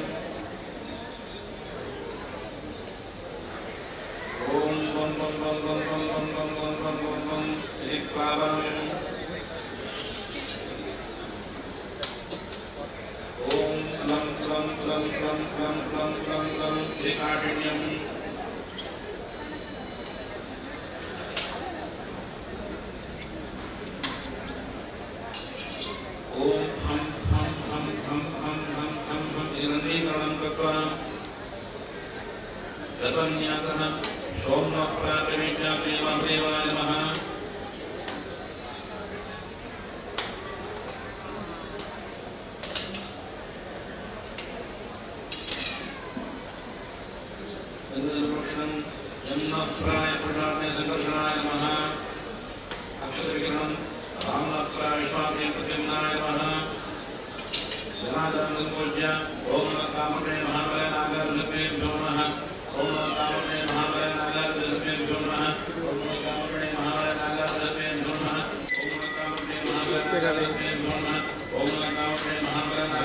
ॐ बं बं बं बं बं बं बं बं बं बं बं ऋक्पावनम् ॐ लं लं लं लं लं लं लं लं ऋकाठिन्यम् ॐ हं हं हं हं हं हं हं हं इरन्धीकरणं कृत्वा दर्भन्यासः सोम्नः प्राप्यमेज्ञादेवादेवाय नमः। गन्धर्वक्षणं यन्नफ्राय पुरुषाग्ने सङ्कर्षणाय नमः। अक्षरविकिरणं रामनफ्राय विश्वाग्ने प्रद्युम्नाय नमः। जनार्दनं पूज्य ॐ नमः कामरूपिणे महाबलाय नागार्जुनेभ्यो नमः। ॐ नमः कामरूपिणे महाबलाय नागार्जुनेभ्यो नमः। ॐ नमः कामरूपिणे महाबलाय नागार्जुनेभ्यो नमः। ॐ नमः कामरूपिणे महाबलाय नागार्जुनेभ्यो नमः। ॐ नमः कामरूपिणे महाबलाय नारायणाय नमः।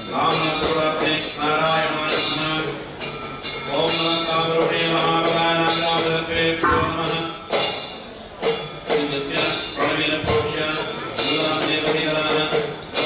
ॐ नमः कामरूपिणे महाबलाय नागार्जुनेभ्यो नमः। यस्य प्रणवेन प्रोक्ष्य मूलां देवदेवः ॐ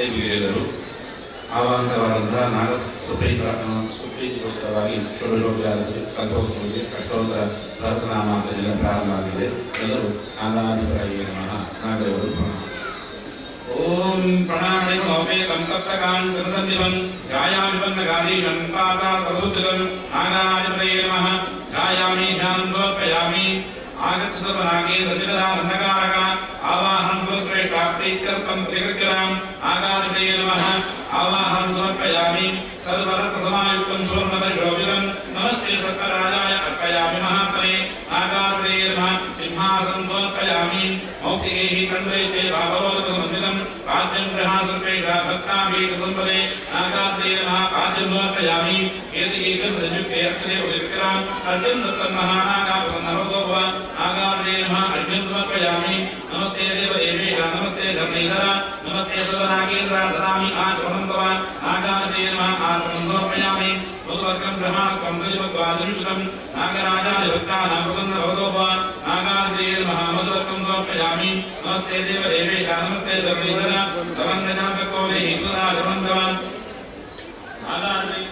ಕೈ ಮುಗಿಯಲು ಆವಾಹಿತವಾದಂತಹ ನಾಗ ಸುಪ್ರೀತಿಗೋಸ್ಕರವಾಗಿ ಷೋಡಶೋಪಚಾರ ಕಲ್ಪೋತ್ಸವಕ್ಕೆ ಅಷ್ಟೋತ್ತರ ಸಹಸ್ರನಾಮಾಂತನೆಲ್ಲ ಪ್ರಾರಂಭ ಆಗಿದೆ. ಎಲ್ಲರೂ ನಾಗಾಧಿಪತಿಯೇ ನಮಃ, ನಾಗದೇವರು ಸ್ಮರಣ. ಓಂ ಪ್ರಣಾಮಣಿಮೋಪೇತಂ ತಪ್ತಕಾಂತಸಂದಿವಂ ಧ್ಯಾಯಾಮಿ ಪನ್ನಗಾಧೀಶಂ ಪಾತಾರ್ಥಸುಸ್ಥಿತಂ ನಾಗಾಧಿಪತಯೇ ನಮಃ. ಧ್ಯಾಯಾಮಿ ಧ್ಯಾನಂ ಸಮರ್ಪಯಾಮಿ. ಆಗಚ್ಚ ಸರ್ವನಾಗೇ ಸಚಿವದಾನಂದಕಾರಕ ಆವಾಹనం ಕುರುಶ್ರೇಷ್ಠ ಪ್ರೀತ್ಯರ್ಥಂ ತ್ರಿಕೃತ್ಯತಾಂ ನಾಗಾಧಿಪತಯೇ ನಮಃ. ಆವಾಹనం ಸಮರ್ಪಯಾಮಿ. ಸರ್ವರತ್ನಸಮಾಯುಕ್ತಂ ಸುವರ್ಣಪರಿಶೋಭಿತಂ ನಮಸ್ತೆ ಸರ್ಪರಾಜಾಯ ಅರ್ಪಯಾಮಿ ಮಹಾತ್ಮನೆ ನಾಗಾಧಿಪತಯೇ ನಮಃ. ಸಿಂಹಾಸనం ಸಮರ್ಪಯಾಮಿ. ಮೌಕ್ತಿಕೈಃ ಕಂದ್ರೈಃ ಚೈವಾಪರೋದಕಸಮನ್ವಿತಂ ಪಾದ್ಯಂ ಗೃಹಾಸರ್ಪೇಷ ಭಕ್ತಾಭೀಷ್ಟಸಂಪದೆ ನಾಗಾಧಿಪತಯೇ ನಮಃ. ಪಾದ್ಯಂ ಸಮರ್ಪಯಾಮಿ. ಕೇತಿಕೈಕಂ ಸಂಯುಕ್ತೆ ಅಕ್ಷರೆ ಉದಿರ್ಕರಾಂ ಅರ್ಘ್ಯಂ ದತ್ತಂ ಮಹಾನಾಗಾಪ್ರಸನ್ನವತೋ ಭವ ನಾಗಾಧಿಪತಯೇ ನಮಃ. ಅರ್ಘ್ಯಂ ಸಮರ್ಪಯಾಮಿ. ನಮಸ್ತೆ ದೇವದೇವೇಶ ನಮಸ್ತೆ ಧರ್ಮೇಧರ ನಮಸ್ತೆ ಸರ್ವನಾಗೇಂದ್ರ ದದಾಮಿ ಆಚಮನಂ ತವ ನಾಗಾಧಿಪತಯೇ ನಮಃ. ಆಚಮನಂ ಸಮರ್ಪಯಾಮಿ. ಮಧುವರ್ಗಂ ಗೃಹಾಣತ್ವಂ ತದಿಭಗ್ವಾದಿನುಷಿತಂ ನಾಗರಾಜಾಯ ಭಕ್ತಾನಾಂ ಪ್ರಸನ್ನ ಭವತೋ ಭವ ನಾಗಾಧಿಪತಯೇ ನಮಃ. ಮಧುವರ್ಗಂ ಸಮರ್ಪಯಾಮಿ. ನಮಸ್ತೆ ದೇವದೇವೇಶ ನಮಸ್ತೆ ಧರ್ಮೇಧರ ಲವಂಗಜಾಂಬಕೋಲೈಃ ತದಾಚಮನಂ ತವ ನಾಗಾಧಿಪತಯೇ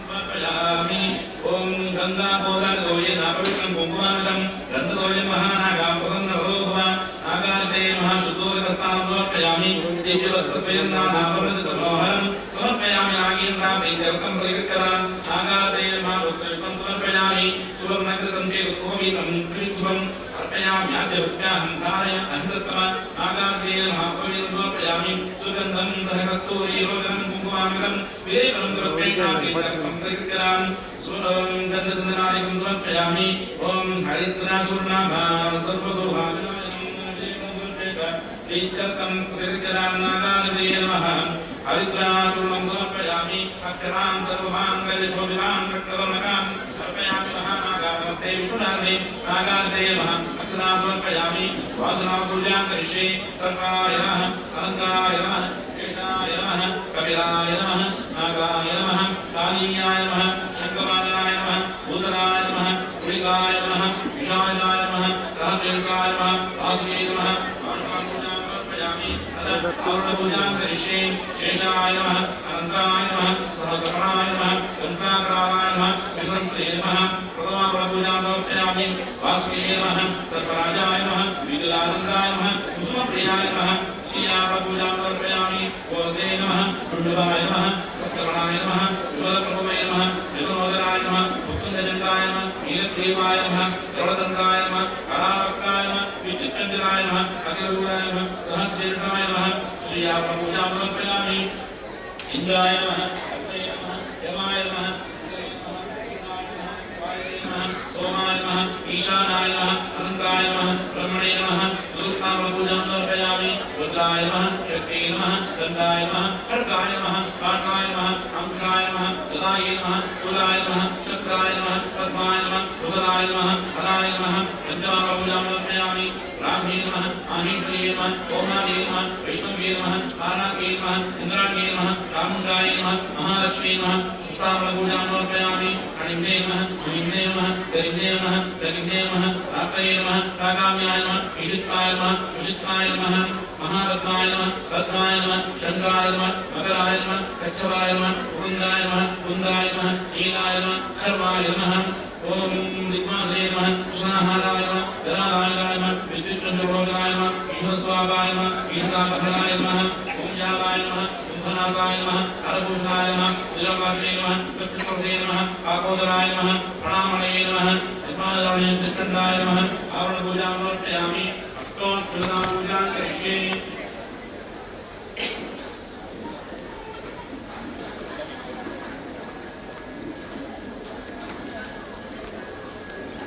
ಸಮರ್ಪಯಾಮಿ. ಓಂ ಗಂಗಾಗೋದಾರದೋಯೇನ ಪವಿತ್ರಂ ಕುಂಕುಮಾನ್ವಿತಂ ಗಂಧದೋಯಂ ಮಹಾನಾಗಾ ಪ್ರಸನ್ನ ಭವೋ ಭವ ನಾಗಾಧಿಪತಯೇ ನಮಃ. ಶುದ್ಧೋದಕಸ್ನಾನಂ ಸಮರ್ಪಯಾಮಿ. ದಿವ್ಯವಸ್ತ್ರದ್ವಯನ್ನಾನಾಪರಿಚಿತಮನೋಹರಂ ಸಮರ್ಪಯಾಮಿ. ನಾಗೇಂದ್ರ ಪ್ರೀತ್ಯರ್ಥಂ ಪ್ರತಿಕೃತ್ಯತಾಂ ನಾಗಾಧಿಪತಯೇ ನಮಃ. ವಸ್ತ್ರಯುಕ್ತಂ ಸಮರ್ಪಯಾಮಿ. ಸುವರ್ಣಕೃತಂ ಚೇತುಕೋಪೀತಂ ತ್ರಿವಿಕ್ಷುಭಂ ಅರ್ಪಯಾಮ್ಯಾದ್ಯಭಕ್ತ್ಯಾಹಂ ಧಾರಯ ಅಹಿಸತ್ತಮ ನಾಗಾಧಿಪತಯೇ ನಮಃ. ಪವಿತ್ರಂ ಸಮರ್ಪಯಾಮಿ. ಸುಗಂಧಂ ಸಹ ಕಸ್ತೂರಿ ರೋಚನಂ ಕುಂಕುಮಾನ್ವಿತಂ ವಿಲೇಪನಂ ಪ್ರೀತ್ಯರ್ಥಂ ಪ್ರತಿಕೃತ್ಯತಾಂ ಸುರಂ ಗಂಧಚಂದನಾದಿಕಂ ಸಮರ್ಪಯಾಮಿ. ಓಂ ಹರಿದ್ರಾಚೂರ್ಣಾಭ ಸರ್ವದೋಷಾಭಿನಾಶಂ ಪ್ರೀತ್ಯರ್ಥಂ ನಾಗಾಧಿಪತಯೇ ನಮಃ. ಹರಿದ್ರಾಚೂರ್ಣಂ ಸಮರ್ಪಯಾಮಿ. ಅಕ್ಷರಾಂ ಸರ್ವಮಾಂಗಲ್ಯಶೋಭಿತಾಂ ರಕ್ತವರ್ಣಕಾಂ ಅರ್ಪಯಾಮಿ ಮಹಾನಾಗಾ ನಮಸ್ತೆ ವಿಷ್ಣುನಾಥೇ ನಾಗಾಧಿಪತಯೇ ನಮಃ. ಅಕ್ಷರಾಂ ಸಮರ್ಪಯಾಮಿ. ವಾಸನಾಂ ಪೂಜಾಂ ಕರಿಷ್ಯೆ. ಸರ್ವಾಯ ನಮಃ, ಅನಂತಾಯ ನಮಃ, ಶೇಷಾಯ ನಮಃ, ಕಪಿಲಾಯ ನಮಃ, ನಾಗಾಯ ನಮಃ, ಕಾಲೀಯಾಯ ನಮಃ, ಶಂಕಪಾಲಾಯ ನಮಃ, ಭೂತಲಾಯ ನಮಃ, ಕುಳಿಕಾಯ ನಮಃ, ವಿಷಾಯಾಯ ನಮಃ, ಸಹಸ್ರೇಕಾಯ ನಮಃ, ವಾಸುಕೇ ನಮಃ. ವಾಸನಾಂ ಪೂಜಾಂ ಸಮರ್ಪಯಾಮಿ. ಆವರಣಪೂಜಾಂ ಕರಿಷ್ಯೆ. ಶೇಷಾಯ ನಮಃ, ಅನಂತಾಯ ನಮಃ, ಸಹಸ್ರಕಣಾಯ ನಮಃ, ಕಂಠಾಕರಾಯ ನಮಃ, ವಿಸಂತ್ರೇ ನಮಃ. ಪ್ರಥಮಾವರಣಪೂಜಾಂ ಸಮರ್ಪಯಾಮಿ. ವಾಸುಕೇ ನಮಃ, ಸರ್ಪರಾಜಾಯ ನಮಃ, ವಿದ್ಯುದಾನಂದಾಯ ನಮಃ, ಕುಸುಮಪ್ರಿಯಾಯ ನಮಃ. ದ್ವಿತೀಯಾವರಣಪೂಜಾಂ ಸಮರ್ಪಯಾಮಿ. ಕೋರಸೇ ನಮಃ, ಡುಂಡುವಾಯ ನಮಃ, ಸಪ್ತಗಣಾಯ ನಮಃ, ವಿಮಲಪ್ರಭುವೇ ನಮಃ, ವಿಮಲೋದರಾಯ ನಮಃ, ಮುಕುಂದಜಂಗಾಯ ನಮಃ, ನೀಲಗ್ರೀವಾಯ ನಮಃ, ಗರುಡದಂತಾಯ ನಮಃ, ಕಲಾವಕ್ರಾಯ ನಮಃ, ವಿದ್ಯುತ್ಕಂಜರಾಯ ನಮಃ, ಅಖಿಲಗೂಢಾಯ ನಮಃ, ಸಹಸ್ರೀರ್ಣಾಯ ನಮಃ. ತೃತೀಯಾವರಣಪೂಜಾಂ ಸಮರ್ಪಯಾಮಿ. ಇಂದ್ರಾಯ ನಮಃ, ಅಗ್ನಯೇ ನಮಃ, ಯಮಾಯ ನಮಃ, ಸೋಮಾಯ ನಮಃ, ಈಶಾನಾಯ ನಮಃ, ಅನಂತಾಯ ನಮಃ, ಬ್ರಹ್ಮಣೇ ನಮಃ. ಚತುರ್ಥಾವರಣಪೂಜಾಂ ಸಮರ್ಪಯಾಮಿ. ರುದ್ರಾಯ ನಮಃ, ಶಕ್ತೇ ನಮಃ, ಗಂಧಾಯ ನಮಃ, ಖಡ್ಗಾಯ ನಮಃ, ಕಾಟಾಯ ನಮಃ, ಅಂಶಾಯ ನಮಃ, ಗದಾಯ ನಮಃ, ಶೂಲಾಯ ನಮಃ, ಚಕ್ರಾಯ ನಮಃ, ಪದ್ಮಾಯ ನಮಃ, ಕುಶಲಾಯ ನಮಃ, ಹರಾಯ ನಮಃ. ಪಂಚಮಾವರಣಪೂಜಾಂ ಸಮರ್ಪಯಾಮಿ. ಬ್ರಾಹ್ಮೀ ನಮಃ, ಮಾಹೇಶ್ವರೀ ನಮಃ, ಓಮಾನೇ ನಮಃ, ವೈಷ್ಣವೇ ನಮಃ, ತಾರಾಕೇ ನಮಃ, ಇಂದ್ರಾಣ್ಯೇ ನಮಃ, ಚಾಮುಂಡಾಯ ನಮಃ, ಮಹಾಲಕ್ಷ್ಮೀ ನಮಃ. ಷಷ್ಠಾವರಣಪೂಜಾಂ ಸಮರ್ಪಯಾಮಿ. ಅಣಿಮ್ನೇ ನಮಃ, ಮುನಿಮ್ನೇ ನಮಃ, ಗರಿಮ್ನೇ ನಮಃ, ಗರಿಮ್ನೇ ನಮಃ, ರಾತ್ರಯೇ ನಮಃ, ಕಾಕಾಮ್ಯಾಯ ನಮಃ, ಈಶಿತ್ವಾಯ ನಮಃ, ಕುಶಿತ್ವಾಯ ನಮಃ, ಮಹಾಪದ್ಮಾಯ ನಮಃ, ಪದ್ಮಾಯ ನಮಃ, ಶಂಕರಾಯ ನಮಃ, ಮಕರಾಯ ನಮಃ, ಕಚ್ಛವಾಯ ನಮಃ, ಮುಕುಂದಾಯ ನಮಃ, ಕುಂದಾಯ ನಮಃ, ನೀಲಾಯ ನಮಃ, ಖರ್ವಾಯ ನಮಃ. ಓಂ ದಿಗ್ಮಾಸೇ ನಮಃ, ಕೃಷ್ಣಾಹಾರಾಯ ನಮಃ, ಜಲಾಲಯಾಯ ನಮಃ, ವಿದ್ಯುತ್ಚಂದ್ರರೋಗನಾಯ ನಮಃ, ಈಶಸ್ವಾಪಾಯ ನಮಃ, ಈಶಾಪಹರಾಯ ನಮಃ, ಓಂಜಾಲಾಯ ನಮಃ, ಕುಂಭನಾಥಾಯ ನಮಃ, ಹರಭೂಷಣಾಯ ನಮಃ, ನಿಲಕಾಶೇ ನಮಃ, ಚಕ್ಷುಷ್ಪರ್ಶೇ ನಮಃ, ಕಾಕೋದರಾಯ ನಮಃ, ಪ್ರಣಾಮಣಯೇ ನಮಃ, ನಿರ್ಮಾಣಧಾರಣೆ ತ್ರಿಖಂಡಾಯ ನಮಃ. ಆವರಣಪೂಜಾಂ ಸಮರ್ಪಯಾಮಿ. ಅಷ್ಟೋತ್ತರತಾಂ ಪೂಜಾಂ ಕರಿಷ್ಯೆ.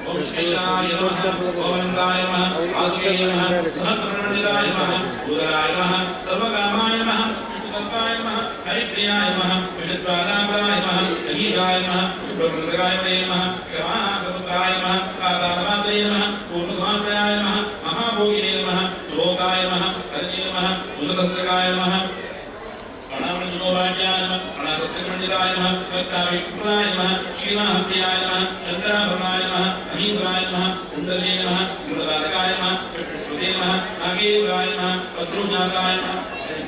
ಓಂ ಶೇಷಾಯ ನಮಃ, ಗೋವಿಂದಾಯ ನಮಃ, ವಾಸುಕೇ ನಮಃ, ಸಹಸ್ರಪ್ರಣಾಯ ನಮಃ, ಉದರಾಯ ನಮಃ, ಸರ್ವಕಾಮಾಯ ನಮಃ, ವಿಷ್ಣುತತ್ವಾಯ ನಮಃ, ಹರಿಪ್ರಿಯಾಯ ನಮಃ, ವಿಷದ್ವಾರಾಪರಾಯ ನಮಃ, ಅಗೀತಾಯ ನಮಃ, ಶುಭ್ರಪ್ರಸಗಾಯ ನಮಃ, ಕ್ಷಮಾಸಮುದ್ರಾಯ ನಮಃ, ಪಾತಾಳವಾಸೇ ನಮಃ, ಪೂರ್ಣಸಮಾಪ್ರಯಾಯ ನಮಃ, ಮಹಾಭೋಗಿನೇ ನಮಃ, ಸುಭೋಗಾಯ ನಮಃ, ಹರಿಯೇ ನಮಃ, ಉದತಸ್ತ್ರಕಾಯ ನಮಃ, ಪ್ರಣಾಮಣಜನೋಭಾಗ್ಯಾಯ ನಮಃ, ಪ್ರಣಸತ್ಯಮಂಡಿತಾಯ ನಮಃ, ಭಕ್ತಾವಿಪ್ರಾಯ ನಮಃ, ಶ್ರೀಮಾಹಪ್ರಿಯಾಯ ನಮಃ, ಶಂಕರಾಭರಣಾಯ ನಮಃ, ಅಹೀಂದ್ರಾಯ ನಮಃ, ಕುಂಡಲೇ ನಮಃ, ಮೃದಬಾಲಕಾಯ ನಮಃ, ಕೃಷ್ಣೇ ನಮಃ, ನಾಗೇಂದ್ರಾಯ ನಮಃ, ಪದ್ರುಜಾತಾಯ ನಮಃ,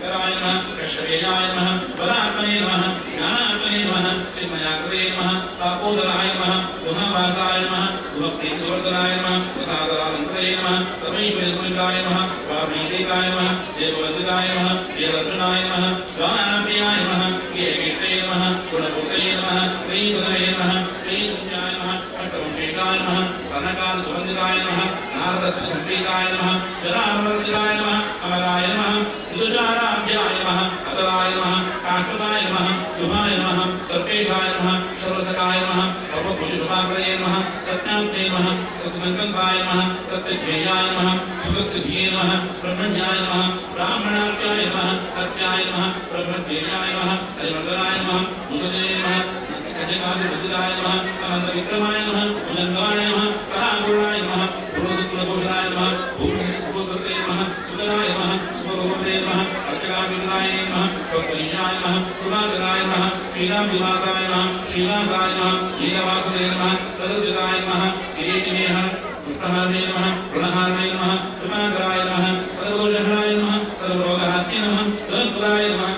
शङ्कराय नमः कश्यपेयाय नमः वरात्मने नमः ज्ञानात्मने नमः चिन्मयाकृते नमः तापोदराय नमः गुहावासाय नमः गुहप्रीतिवर्धनाय नमः प्रसादालङ्कृते नमः परमेश्वरसुमित्राय नमः वार्मीदेकाय नमः देववन्दिताय नमः वेदर्जुनाय नमः गानाप्रियाय नमः प्रियकीर्तये नमः गुणपूर्तये नमः प्रीतनवे नमः प्रीतुल्याय नमः अष्टवंशेकाय नमः सनकालसुवन्दिताय नमः नारदसुसम्प्रीताय नमः जरामर्दिताय नमः अमराय नमः मृदुचाराभ्याय नमः अतलाय नमः शाश्वताय नमः शुभाय नमः सर्पेशाय नमः सर्वसकाय नमः सर्वभुजशुभाकरये नमः सत्यात्मे नमः सत्सङ्कल्पाय नमः सत्यध्येयाय नमः सुसत्यधिये नमः ब्रह्मण्याय नमः ब्राह्मणाप्याय नमः अर्प्याय नमः ब्रह्मध्येयाय नमः हरिमङ्गलाय नमः मुसले नमः कन्यकाभिवन्दिताय नमः अनन्तविक्रमाय नमः भुजङ्गाय नमः कराङ्गुणाय नमः गुरुकुलभूषणाय नमः भूभूतृते नमः सुधराय नमः स्वरूपे नमः अर्चकाभिमलाय नमः स्वप्रीयाय नमः शुभाकराय नमः श्रीरामनिवासाय नमः श्रीवासाय नमः नीलवाससे नमः तदुदिताय नमः किरीटिनेह पुष्पहारणे नमः ऋणहारणे नमः कृपाकराय नमः सर्वदोषहराय नमः सर्वरोगहात्म्ये नमः धनप्रदाय नमः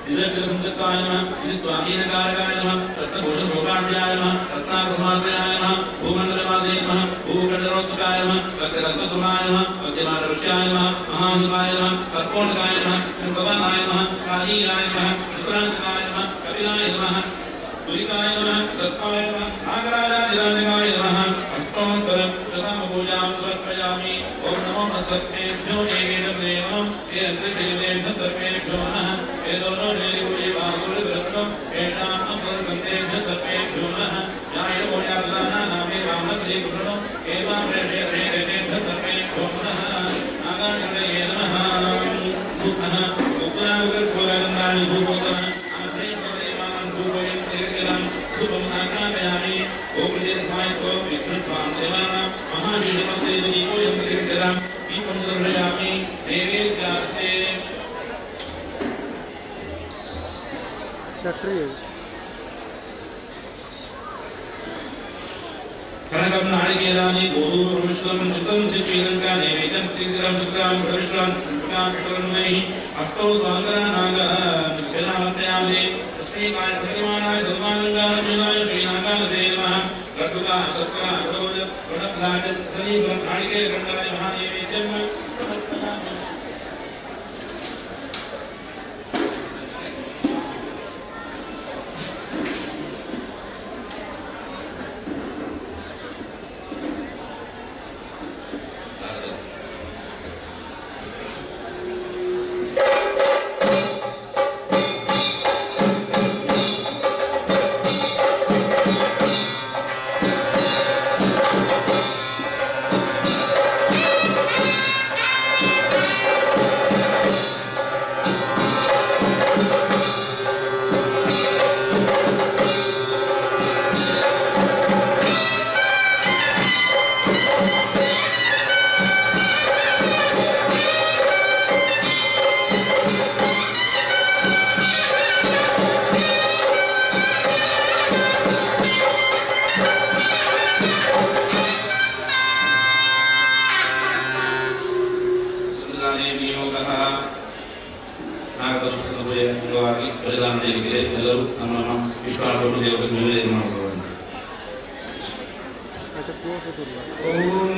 निरक्षरसंयुक्ताय नमः निस्वाधीनकारकाय नमः रत्नभूषणसौभाग्याय नमः रत्नाकुमार्याय नमः भूमण्डलवासे नमः भूखण्डरोत्सुकाय नमः वक्रकल्पद्रुमाय नमः मध्यमानवृक्षाय नमः महाशिवाय नमः कर्कोटकाय नमः शङ्कवर्णाय नमः कालीयाय नमः शुक्रांशकाय नमः कपिलाय नमः दुरिकाय नमः सर्पाय नमः नागराजाधिराजकाय नमः अष्टोत्तरं शतामपूजां समर्पयामि। ॐ नमो सर्पेभ्यो एवेदं हे अन्तरिक्षेभ्यः सर्पेभ्यो नमः। कनकं नारिकेलानि गोधूमविष्णं चितं श्रीलङ्का नैवेद्यं त्रिग्रां चित्रां प्रविष्टां श्रीकां अष्टौ स्वाङ्गरानागः सश्रीकाय सरिमाणाय सर्वाङ्गाय श्रीनागाय नमः। लघुका शर्करा गुडगुड गुणप्लाट सलीबं नारिकेलखण्डाय महानैवेद्यं समर्पयामि। ಎಲ್ಲರೂ ನಮ್ಮ ವಿಶ್ವಾಸವನ್ನು ದೇವರಿಗೆ ನಿವೇದನೆ ಮಾಡಿಕೊಳ್ಳೋಣ. ಓಂ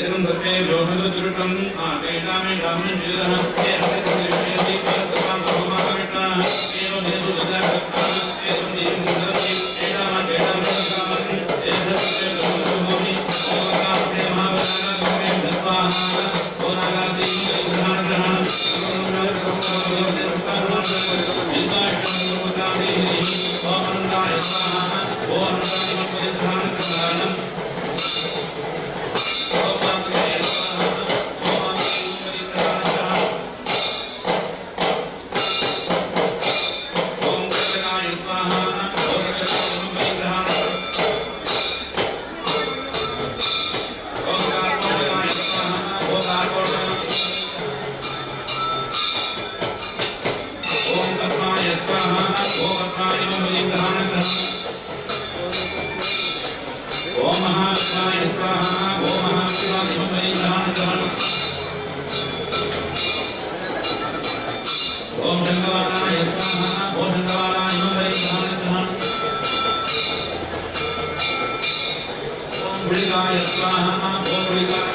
ಏಕಂ ಸರ್ವೇ ಬ್ರಹ್ಮದುರುಟಂ ಆಕೇತಾಮೇ ರಾಮಂ ವೇದಃ ಏಕಂ ಸರ್ವಾಂ ಸರ್ವಮಾಕವಿಷ್ಣಾಃ ಏವಂ ದೇಸು ವಿದ್ಯಾಕರ್ತಾಃ ಏವಂ ದೇವಂ ಸುಂದರಂ ಏಕಾಮ ಏಕಾಮ ಕಾಮಂ ಏಕಂ ಸರ್ವೇ ಬ್ರಹ್ಮಭೂಮಿ ಓಂ ಕಾಮೇ ಮಹಾಭಾರತ ಸ್ವಾಹಾ ಓಂ ನಾಗಾದಿ ಗ್ರಹಣ ಗ್ರಹಣ शङ्कवालाय स्वाहा ओम शङ्कवालाय नमः परिग्रहाण ओम गुलिकाय स्वाहा ओम गुलिकाय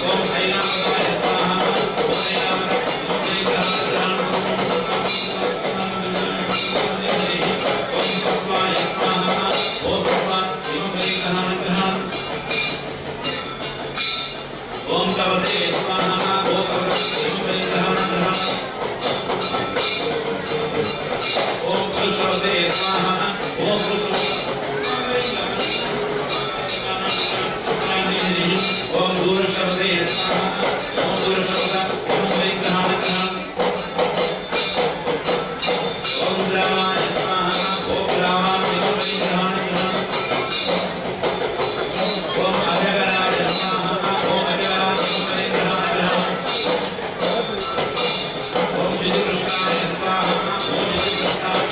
ओम ऐरावताय स्वाहा ओम ऐरावत ओम सत्वाय स्वाहा ओम सत्वा ओम तवसे स्वाहा ओम तवसे ओम पुरुषवसे स्वाहा ओम ओम दूरशवसे स्वाहा ओम दूरशवस ओम ओम द्रावाय स्वाहा ओम द्रावाय ओम अजगराय स्वाहा ओम अजगराय ओम श्रीकृष्णाय स्वाहा ओम श्रीकृष्णाय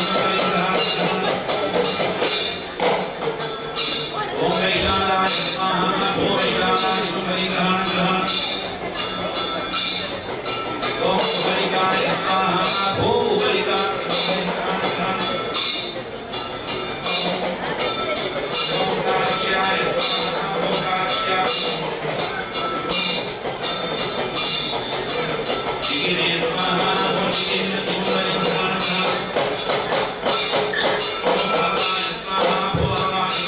ओम वैशालाय स्वाहा ओम वैशालाय ओम उपरिकाय स्वाहा ओम उपरिकाय ओम काश्याय स्वाहा ओम काश्याय शिखिने स्वाहा ओम शिखिने ओम भवाय स्वाहा ओम भवाय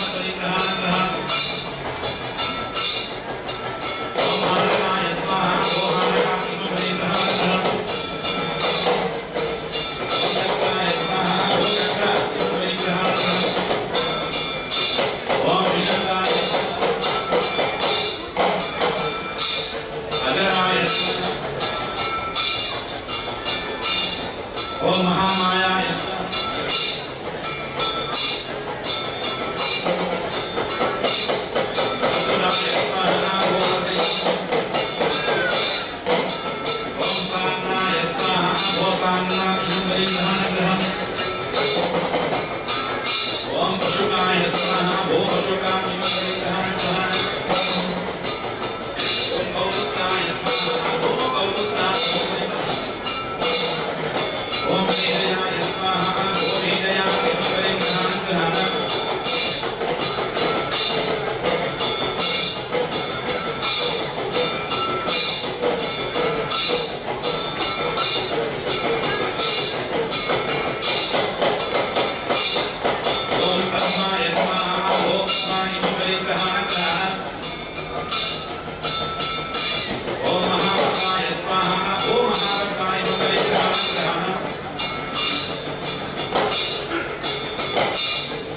ओम हारकाय स्वाहा ओम हारकाय ओम चक्राय स्वाहा ओम चक्राय ओम विशंगाय अजराय ओम महामायाय ओम सान्नाय स्वाहा ओम सान्नाय ओम पशुकाय स्वाहा ओम पशुकाय ओम कौत्साय स्वाहा ओम कौत्साय ओम हृदयाय स्वाहा ओम हृदयाय ओम पद्माय स्वाहा ओम पद्माय ओम महापद्माय स्वाहा ओम महापद्माय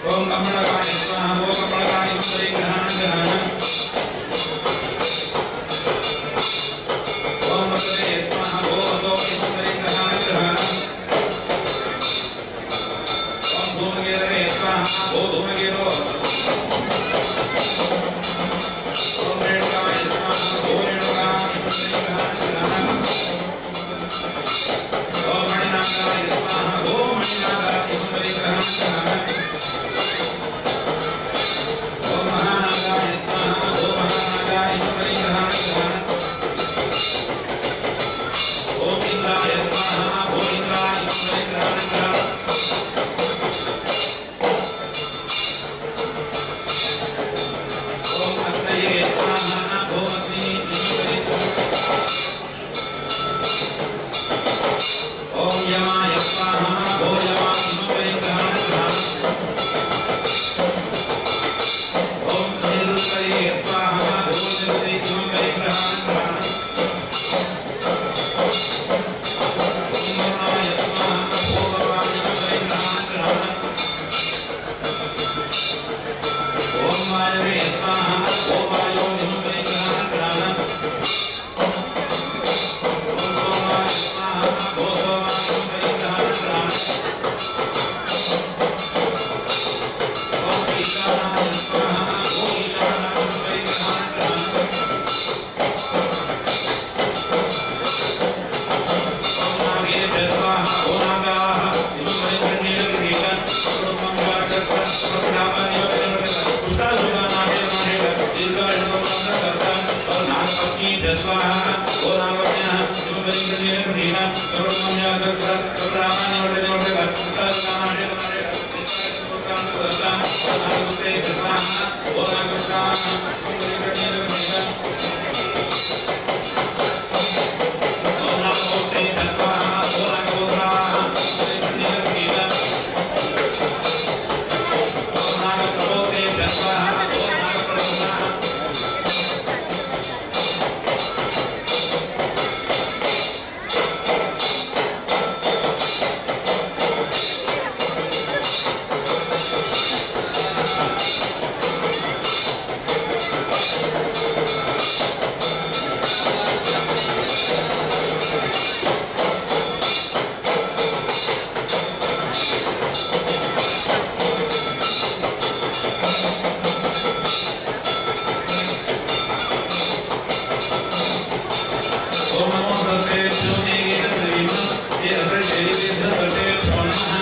ओम कमलकाय स्वाहा ओम कमलकाय ओम वसवे स्वाहा ओम वसोय ओम धूमकेतवे स्वाहा ओम धूमकेतो ओम रेणुकाय स्वाहा ओम रेणुकाय ओम मणिनागाय स्वाहा ओम मणिनागाय ओम महानागाय स्वाहा ओम महानागाय ओम इंद्राय स्वाहा ओम इंद्राय ओम अग्नये स्वाहा ओम अग्नि ओम यमाय स्वाहा ओम यमाय ओम निरुतये स्वाहा ओम निरुतये ओम वरुणाय स्वाहा ओम वरुणाय ओम वायवे स्वाहा ओम वायो ओम सोमाय स्वाहा ओम सोमाय ओम ईशानाय स्वाहा ओम ईशानाय ओम नागेभ्यः स्वाहा ओम नागाः स्वाहा ओम नागपत्न्यः ಓಂ ನಮೋ ಸರ್ಪೇಭ್ಯೋ ಸರ್ಪೇಭ್ಯೋ ನಮಃ.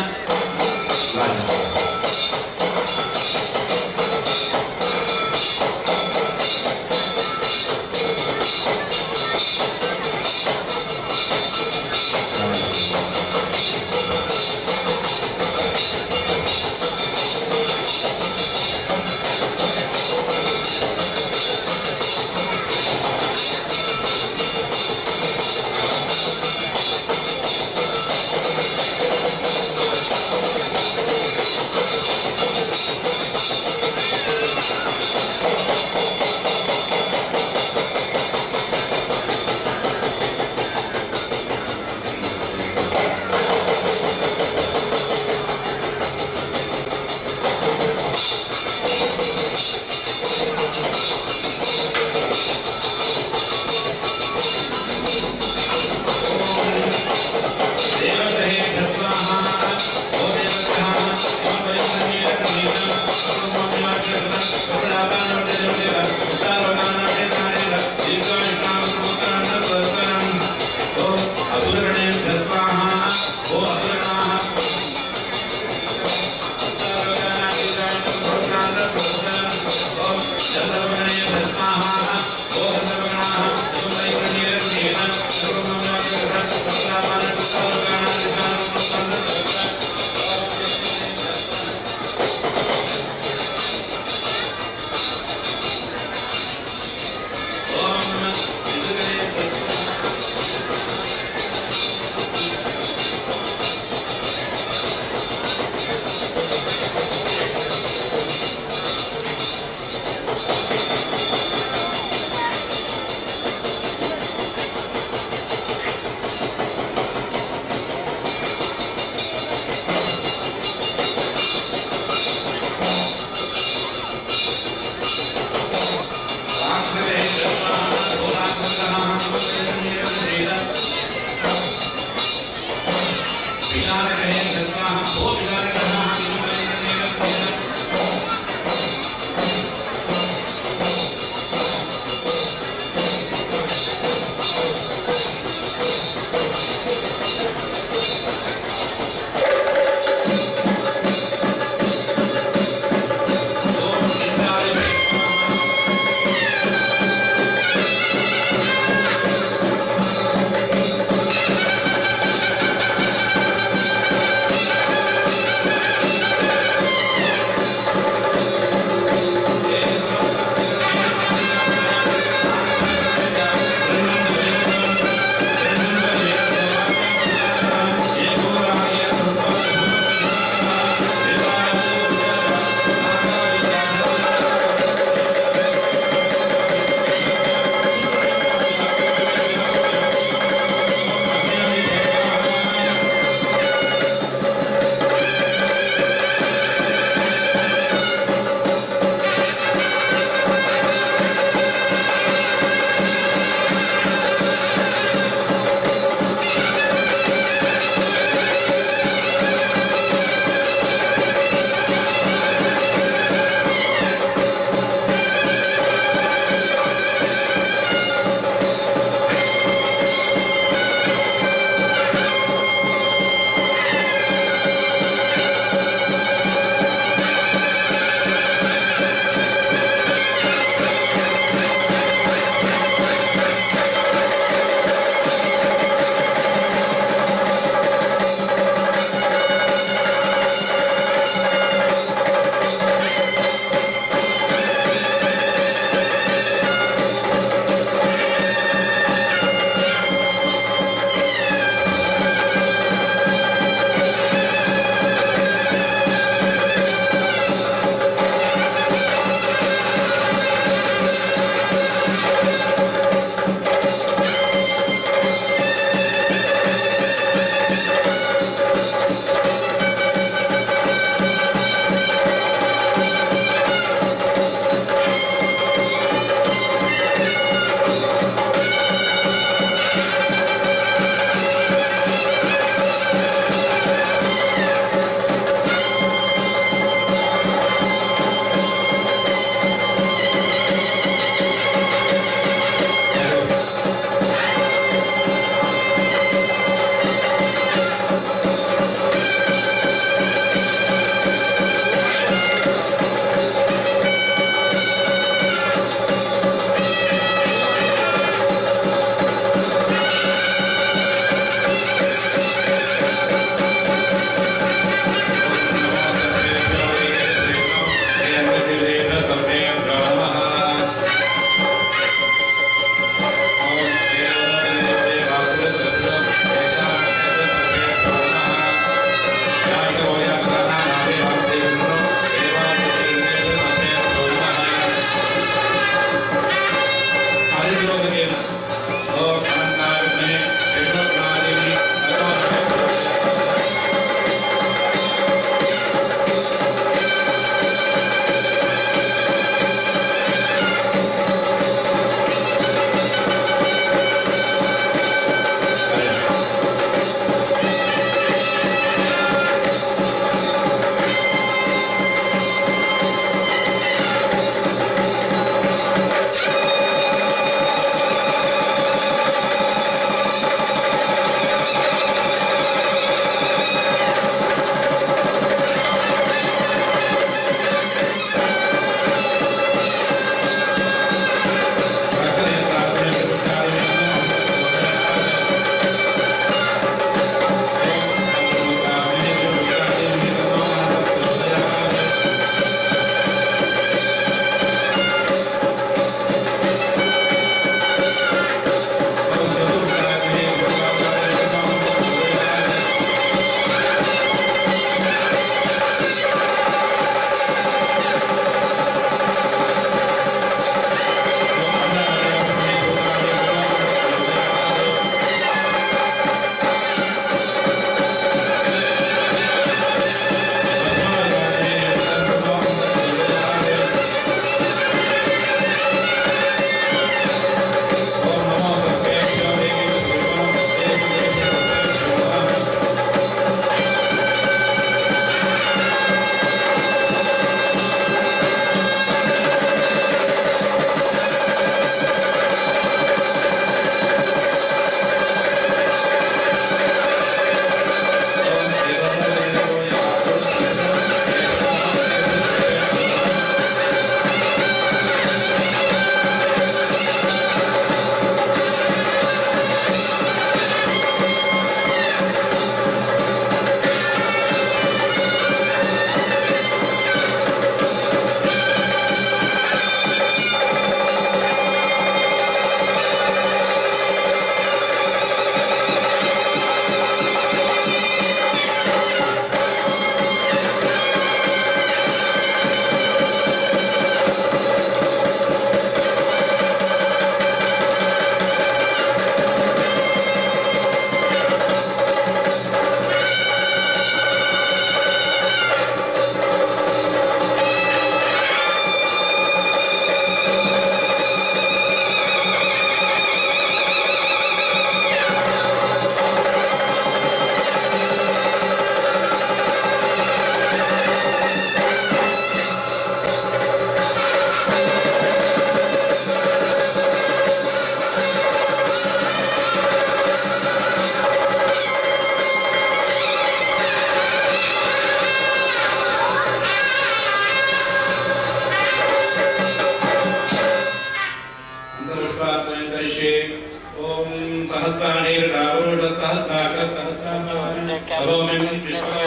ಓಂ ಸಹಸ್ರಾಣೀರ್ಡಾವರುಡ ಸಹಸ್ರಾಕ ಸಹಸ್ರಾಭೋಮಿಂ ವಿಶ್ವಕೋ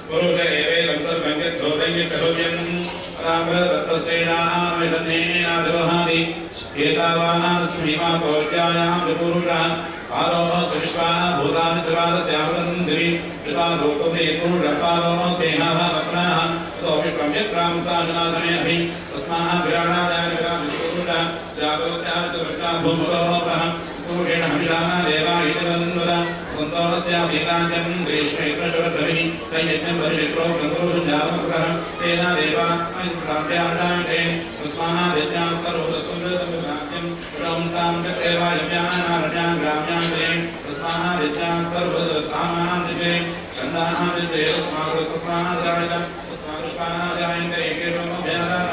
ಪುರುಷ ಏವೇದಂ ಸರ್ವಂ ಯದ್ಭೂತಂ ಯತ್ಕರೋಮ್ಯಂ ರಾಮದತ್ತಸೇನಾಮಿಧನ್ನೇನಾಧಿರೋಹಾದಿ ಏತಾವಾನಾಸ್ಮೀಮಾತೋಜ್ಞಾಯಾಂ ವಿಪುರುಷಃ पारो सविश्वाः भूतानि त्रिपादस्यामृतन्दिवि त्रिपादोपदे पुरुषपारो सेनाः वक्राः ततो विश्वं यत्रां साधनाधमेऽभि तस्माः विराणायाविरापुरुषः जागोत्यावितवृष्टाभूमुलोपः पुरुषेण हविषाः देवा इतिवन्वद सन्तोषस्यासीतान्यं ग्रीष्मेत्रशरद्धविः तैयज्ञं परिविप्रो गन्धर्वं जातमकृतः तेन देवा साभ्याटामिते तस्माः यज्ञां सर्वतसुन्दरं तां देवायम्यानारण्यां ग्राम्यां ते तस्माः यज्ञां सर्वतसामां दिवे छन्दाः दिवे तस्मात् तस्मात् जायत तस्मात् पुष्पाः जायन्ते एकेषोऽभ्यादाः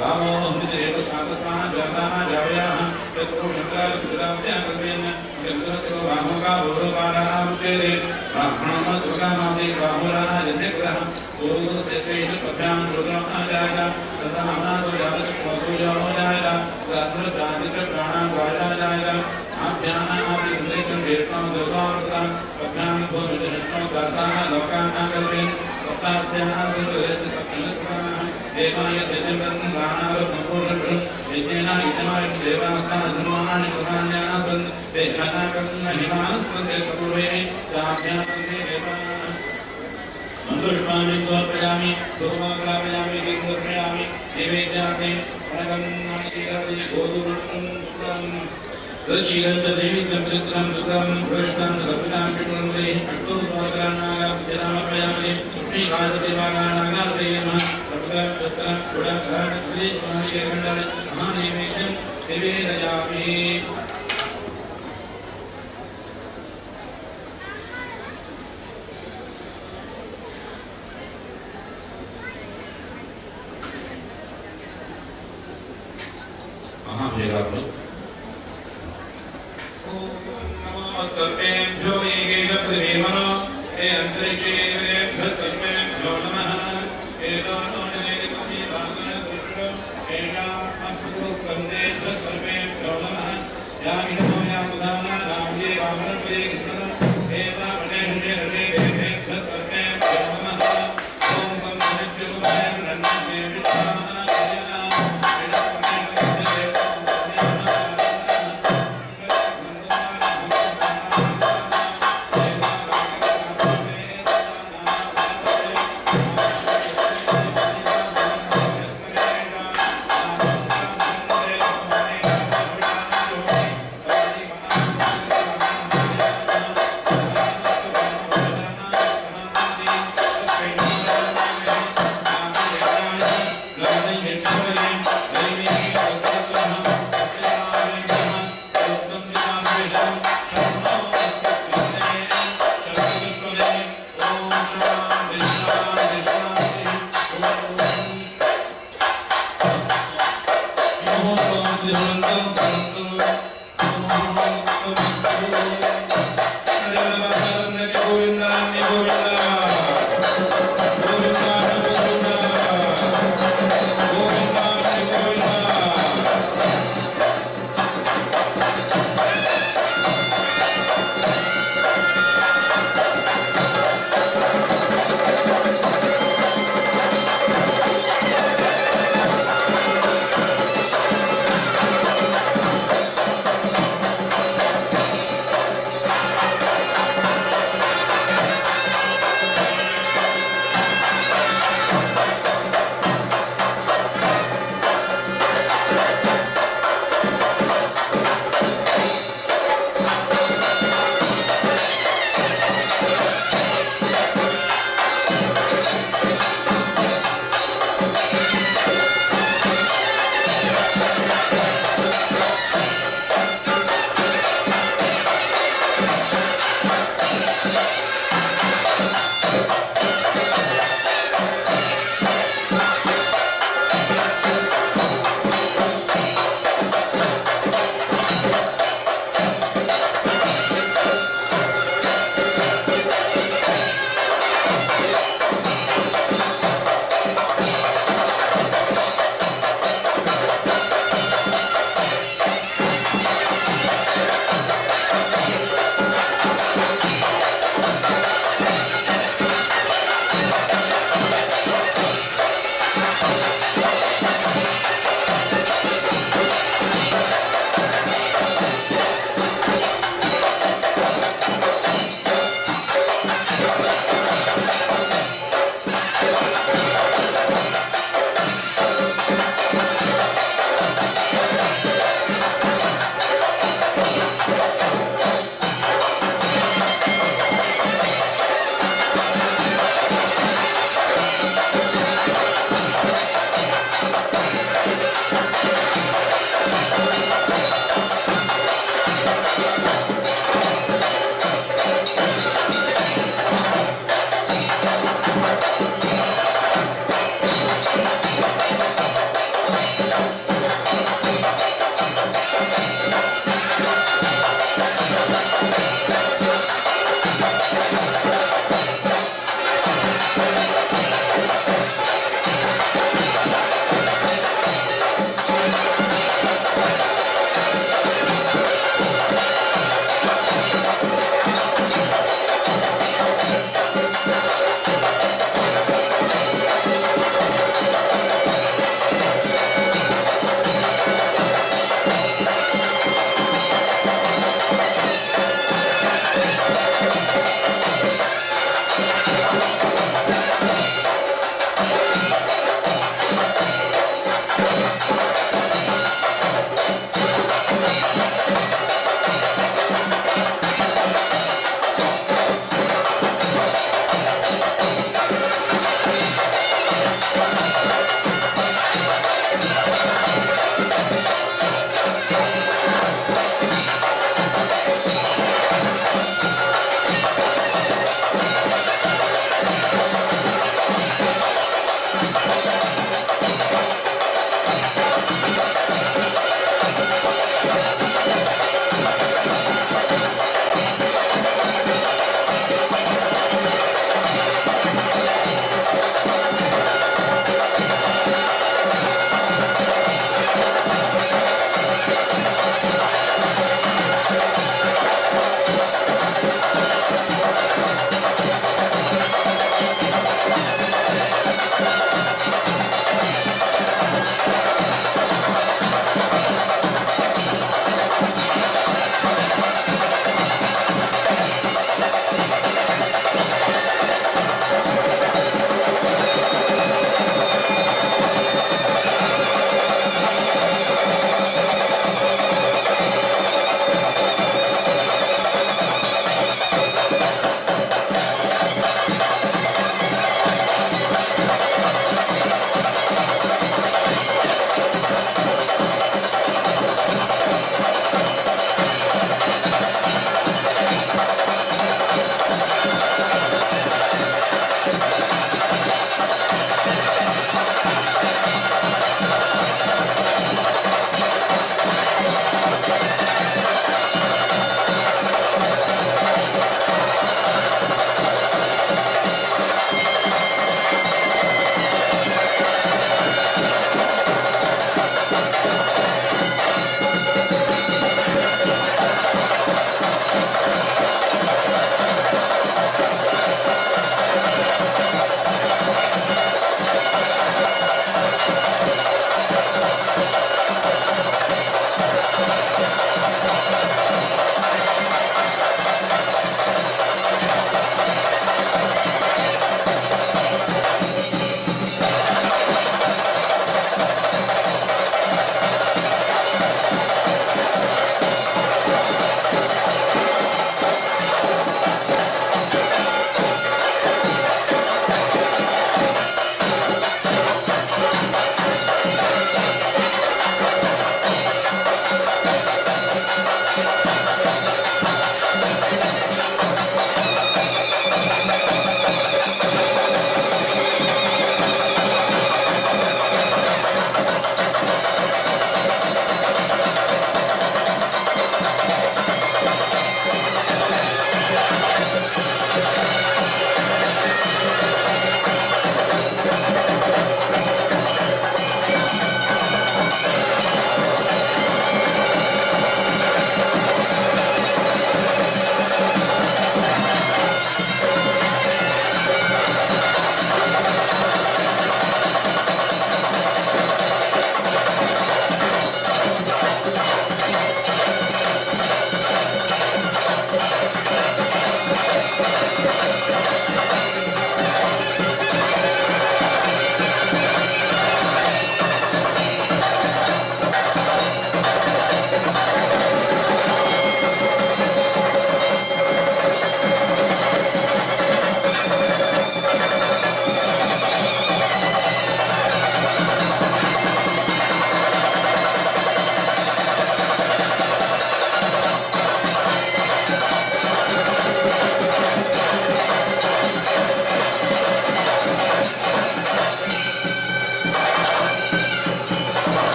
भावो दिवे तस्मात् तस्मात् जाताः जाव्याः यत्पुरुषत्रादिकृताभ्याकल्पेन यत्पुरस्य बाहुका भूरूपाणाः उच्यते ब्राह्मणः सुखामासि बाहुराः जन्यकृतः पूर्वस्य पभ्यां रुद्रः जायत तन्नासु जातः जायत तदन्तर्जातिप्राणां वायुरा जायत आभ्यामासि सुन्दरितं वीर्णं दुर्गामृतः पभ्यां भूमिष्णो दाताः लोकाः कल्पेन सप्तास्याः सप्तमः देवाय यज्ञं यज्ञेन यजमाय देवास्तान् धर्माणि कुर्वाण्यासन् ते घनाकर्णहिमानस्वन्ते कपूर्वे साभ्यासन्ते देवाः मन्त्रपुष्पाणि समर्पयामि धूपमाग्रापयामि दीपं नैवेद्यार्थे प्रणगं नाणीरादि गोधूमं तत्शीलं च नैवेद्यं पवित्रं सुखं पुरुषं रपितां पितरं अष्टोत्तराणागाभ्यनामर्पयामि श्रीकालदेवानागार्पये नमः महानैवेद्यं निवेदयामि। महाशेखापुर नमो एकेदप्रतिमेमनो हे अंतरिक्षेभ्यः सर्वेभ्यो नमः। सर्वेभ्यो नमः। सर्वेभ्यो नमः। ॐ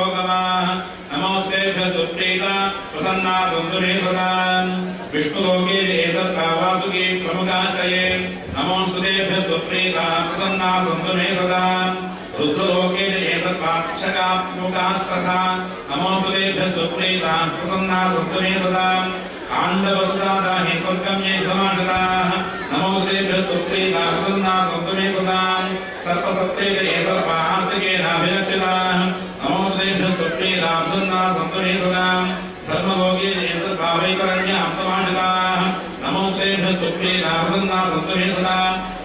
पुरोगमाः नमोऽस्तेभ्यः सुप्रीता प्रसन्ना सन्तु मे सदा विष्णुलोके ये सर्पा वासुकी प्रमुखाश्रये नमोऽस्तु तेभ्यः सुप्रीता प्रसन्ना सन्तु मे सदा रुद्रलोके ये सर्पा क्षका प्रमुखास्तथा नमोऽस्तु तेभ्यः सुप्रीता प्रसन्ना सन्तु मे सदा काण्डवसुतादाहि स्वर्गं ये समाश्रिताः नमोऽस्तु तेभ्यः सुप्रीता प्रसन्ना सन्तु मे सदा सर्पसत्रे ये सर्पा आस्तिकेनाभिरक्षिताः नमोऽस्तु तेभ्यः सुप्रीता प्रसन्ना सन्तु मे सदा धर्मलोके ये सर्पा वैतरण्यां समाश्रिताः नमोऽस्तु तेभ्यः सुप्रीता प्रसन्ना सन्तु मे सदा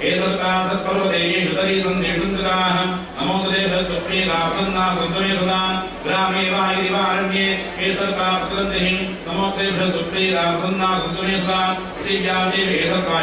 ये सर्पा सत्पर्वते येषु तरीसन्धेषु स्थिताः नमोऽस्तु तेभ्यः सुप्रीता प्रसन्ना सन्तु मे सदा ग्रामे वा यदि वा अरण्ये ये सर्पा प्रचलन्ति नमोऽस्तु तेभ्यः सुप्रीता प्रसन्ना सन्तु मे सदा पृथिव्यां चैव ये सर्पा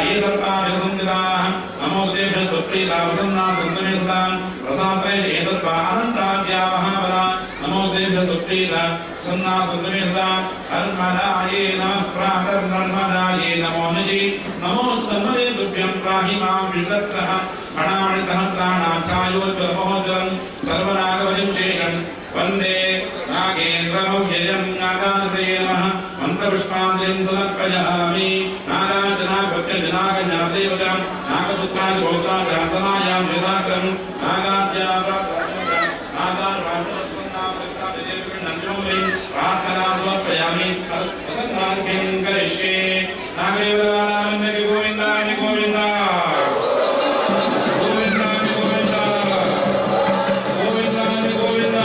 विलसन्तिताः नमोऽस्तु तेभ्यः सुप्रीता प्रसन्ना सन्तु मे सदा रसात्रे ये सर्पा अनन्ताद्या महाबला नमोऽस्तु तेभ्यः सुप्रीता प्रसन्ना सन्तु मे सदा नर्मदाये नमः प्रातर्नर्मदाये नमो निशि नमोऽस्तु नर्मदे तुभ्यं त्राहि मां विसर्गः फणानि सहस्राणां छायोज्ज्वलमहोज्ज्वलं सर्वनागवजं शेषं वन्दे नागेन्द्रमव्ययं नागाधिपतये नमः मन्त्रपुष्पाञ्जलिं समर्पयामि नागार्जुनागभक्तजनागज्ञादेवतां नागपुत्राय पौत्राय वेदाक्रं नागाद्या प्रार्थना समर्पयामि प्रसन्नार्घ्यं करिष्ये नागेन्द्रवारानन्दे गोविन्दाय गोविन्द गोविन्दाय गोविन्द गोविन्दाय गोविन्द।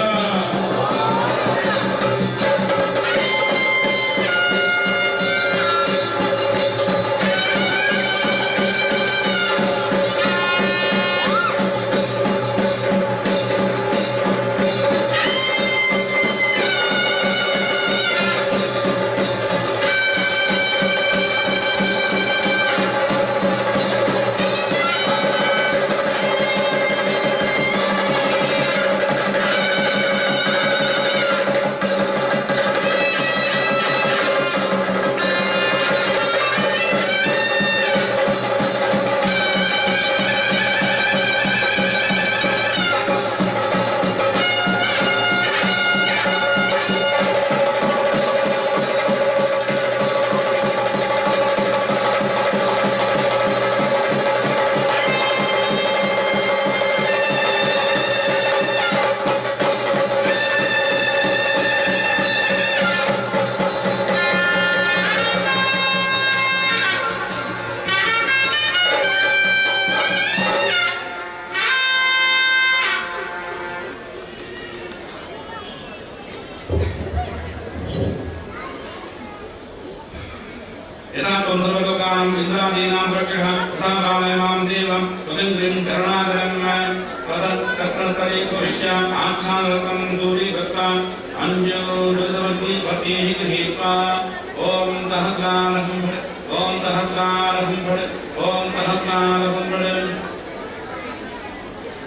यथा त्वं सर्वलोकानां इन्द्रादीनां रक्षः तथा पालय मां देवं त्वदिन्द्रिं करुणाकरं तत्तर्पणस्तरे भविष्याम् आच्छादनं दूरीकृत्वा अन्योदवती भक्तिः गृहीत्वा ॐ सहस्रारहं भट् ॐ सहस्रारहं भट् ॐ सहस्रारहं भट्।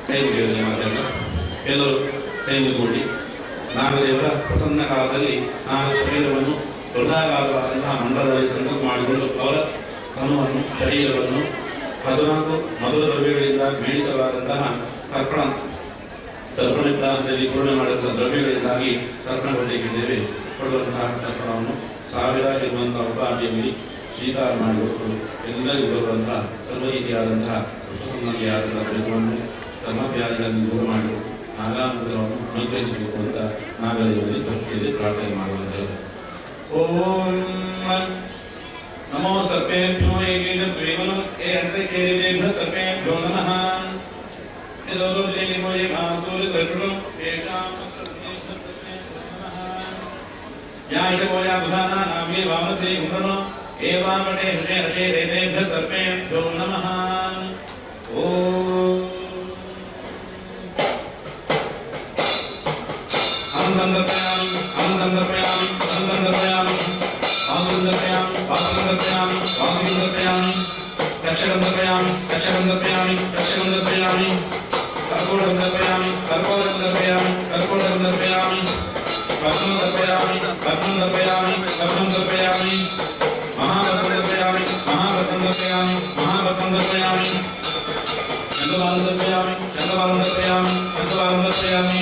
ಕೈ ಮುಗಿಯೋದು ಮಾತೆಲ್ಲ ಎಲ್ಲರೂ ಕೈ ಮುಗಿಕೊಳ್ಳಿ. ನಾಗದೇವರ ಪ್ರಸನ್ನ ಕಾಲದಲ್ಲಿ ನಾಗ ಶರೀರವನ್ನು ಬೃಹದಾಕಾರವಾದಂತಹ ಮಂಡಲದಲ್ಲಿ ಸಂಗ್ರಹ ಮಾಡಿಕೊಂಡು ಅವರ ತನುವನ್ನು ಶರೀರವನ್ನು 14 ಮಧುರ ದ್ರವ್ಯಗಳಿಂದ ಮೇಳಿತವಾದಂತಹ ತರ್ಪಣ ತರ್ಪಣ ವಿಧಾನದಲ್ಲಿ ಪೂರ್ಣೆ ಮಾಡಿರುವ ದ್ರವ್ಯಗಳಿಂದಾಗಿ ತರ್ಪಣ ಕೊಡಲಿಕ್ಕಿದ್ದೇವೆ. ಕೊಡುವಂತಹ ತರ್ಪಣವನ್ನು 1000 ಇರುವಂತಹ ಉಪಾಧಿಯಲ್ಲಿ ಸ್ವೀಕಾರ ಮಾಡಿಕೊಟ್ಟು ಎಲ್ಲರಿಗೂ ಬರುವಂತಹ ಸರ್ವ ರೀತಿಯಾದಂತಹ ಪುಷ್ಪ ಸಂಬಂಧಿಯಾದಂತಹ ಫಲಿತವನ್ನು ಧರ್ಮವ್ಯಾಧಿಗಳನ್ನು ದೂರ ಮಾಡಿಕೊಟ್ಟು ನಾಗಾನುಗ್ರಹವನ್ನು ಅನುಗ್ರಹಿಸಬೇಕು ಅಂತ ನಾಗದೇವರಲ್ಲಿ ಭಕ್ತಿಯಲ್ಲಿ ಪ್ರಾರ್ಥನೆ ಮಾಡುವಂಥದ್ದು. ಓಂ ನಮೋ ಸರ್ಪೇಭ್ಯೋ ಏಕೇನ ಏ ಅಂತರಿಕ್ಷೇಭ್ಯಃ ಸರ್ಪೇಭ್ಯೋ ನಮಃ. सर्पेभ्यो नमः। ओम आनंदं दर्पयामि, आनंदं दर्पयामि, आनंदं दर्पयामि, वासुं दर्पयामि, वासुं दर्पयामि, वासुं दर्पयामि, कक्षकं दर्पयामि, कक्षकं दर्पयामि, कक्षकं दर्पयामि, कर्कोटकं दर्पयामि, कर्कोटकं दर्पयामि, कर्कोटकं दर्पयामि, पद्मं दर्पयामि, पद्मं दर्पयामि, पद्मं दर्पयामि, महापद्मं दर्पयामि, महापद्मं दर्पयामि, महापद्मं दर्पयामि, चन्द्रबालं दर्पयामि, चन्द्रबालं दर्पयामि, चन्द्रबालं दर्पयामि,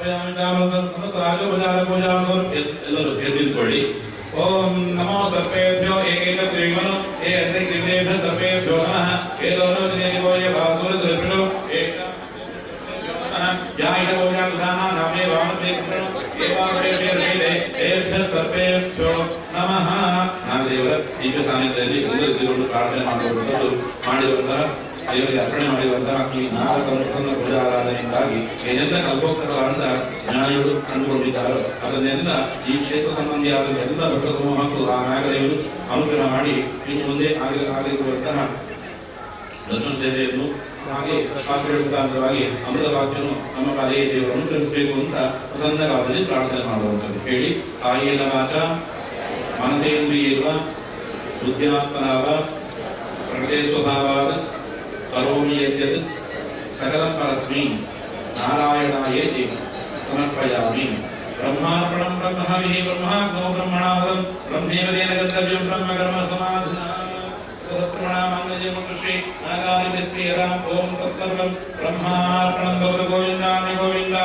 ಸಮರ್ಪಯಾಮಿ ಚಾಮರ ಸಮಸ್ತ ರಾಜೋಪಚಾರ ಪೂಜಾಂ ಸಮರ್ಪ ಎಲ್ಲರೂ ಎದ್ದಿದ್ಕೊಳ್ಳಿ. ಓಂ ನಮೋ ಸರ್ಪೇಭ್ಯೋ ಏಕೈಕ ತ್ರಿಗುಣೋ ಏ ಅಂತರಿಕ್ಷೇಭ್ಯ ಸರ್ಪೇಭ್ಯೋ ನಮಃ ಏ ಲೋಲೋಜನೇಭ್ಯೋ ಯೇ ಭಾಸುರದ್ರವಿಣೋ ಏಕ ಯಾ ಈಶೋಜಾಧಾನ ನಾಮೇ ವಾಮದೇವ ಏವಾಪರೇಷೇ ಸರ್ಪೇಭ್ಯೋ ನಮಃ. ನಾಗದೇವರ ದಿವ್ಯ ಸಾನ್ನಿಧ್ಯದಲ್ಲಿ ಎಲ್ಲರೂ ಪ್ರಾರ್ಥನೆ ಮಾಡುವಂಥದ್ದು ಮಾಡಿರುವಂತಹ ದೇವರಿಗೆ ಅರ್ಪಣೆ ಮಾಡಿರುವಂತಹ ಈ ನಾಗರ ಪ್ರಸನ್ನ ಪೂಜಾರಾಧನೆಯಿಂದಾಗಿ ಏನೆಲ್ಲ ಕಲ್ಪೋಕ್ತಗಳಾದ ಜ್ಞಾನಿಗಳು ಕಂಡುಕೊಂಡಿದ್ದಾರೋ ಅದನ್ನೆಲ್ಲ ಈ ಕ್ಷೇತ್ರ ಸಂಬಂಧಿಯಾದ ಎಲ್ಲ ಭಕ್ತ ಸಮೂಹಕ್ಕೂ ಆ ನಾಗದೇವರು ಅನುಗ್ರಹ ಮಾಡಿ ಇನ್ನು ಮುಂದೆ ಆಗಲಿರುವಂತಹ ದರ್ಶನ ಸೇವೆಯನ್ನು ಹಾಗೆ ಶಾಸ್ತ್ರಗಳ ಮುಖಾಂತರವಾಗಿ ಅಮೃತ ವಾಕ್ಯನು ನಮ್ಮ ಪಾಲಿಗೆ ದೇವರು ಅನುಗ್ರಹಿಸಬೇಕು ಅಂತ ಪ್ರಸನ್ನರಾದಲ್ಲಿ ಪ್ರಾರ್ಥನೆ ಮಾಡುವಂಥದ್ದು ಹೇಳಿ. ತಾಯೇನ ವಾಚ ಮನಸೇಂದ್ರಿಯೇವ ಬುದ್ಧ್ಯಾತ್ಮನಾವ ಪ್ರಕೃತಿ ಸ್ವಭಾವಾದ ಕರೋಮಿ ಯದ್ಯತ್ ಸಕಲಂ ಪರಸ್ಮೈ ನಾರಾಯಣಾಯೇತಿ ಸಮರ್ಪಯಾಮಿ. ಬ್ರಹ್ಮಾರ್ಪಣಂ ಬ್ರಹ್ಮವಿಃ ಬ್ರಹ್ಮಾಗ್ನೋ ಬ್ರಹ್ಮಣಾಹುತಂ ಬ್ರಹ್ಮೇವ ತೇನ ಗಂತವ್ಯಂ ಬ್ರಹ್ಮಕರ್ಮ ಸಮಾಧಿನಾ ಶ್ರೀ ನಾಗಾಧಿಪತ್ರಿಯರಾಂ ಓಂ ತತ್ಸರ್ವಂ ಬ್ರಹ್ಮಾರ್ಪಣಂ ಭವತು ಗೋವಿಂದಾಮಿ ಗೋವಿಂದ.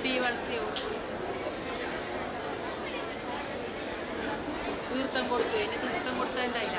മുടി വളർത്തിയ തീർത്ഥം കൊടുത്തു. അതിന് തീർത്ഥം കൊടുത്തുണ്ടായില്ല.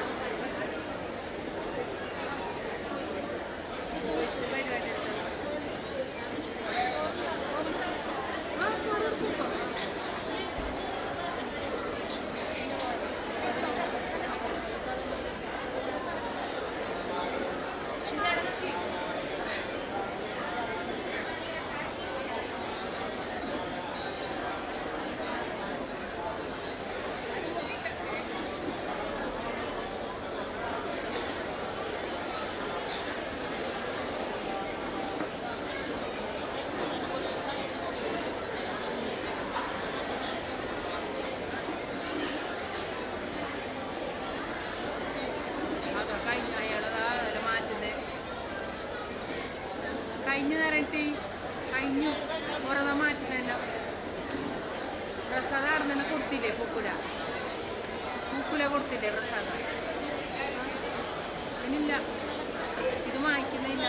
കഴിഞ്ഞു നേരട്ടി കഴിഞ്ഞു ഓരോന്നാ മാറ്റുന്നല്ല. പ്രസാദം അവിടെ നിന്ന് കൊടുത്തില്ലേ? പൂക്കുല പൂക്കുല കൊടുത്തില്ലേ പ്രസാദം? ഇനില്ല, ഇത് വാങ്ങിക്കുന്നില്ല.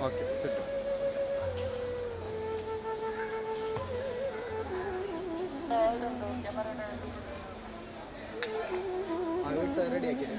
Okay, set. Ready ಆಗಿದೆ.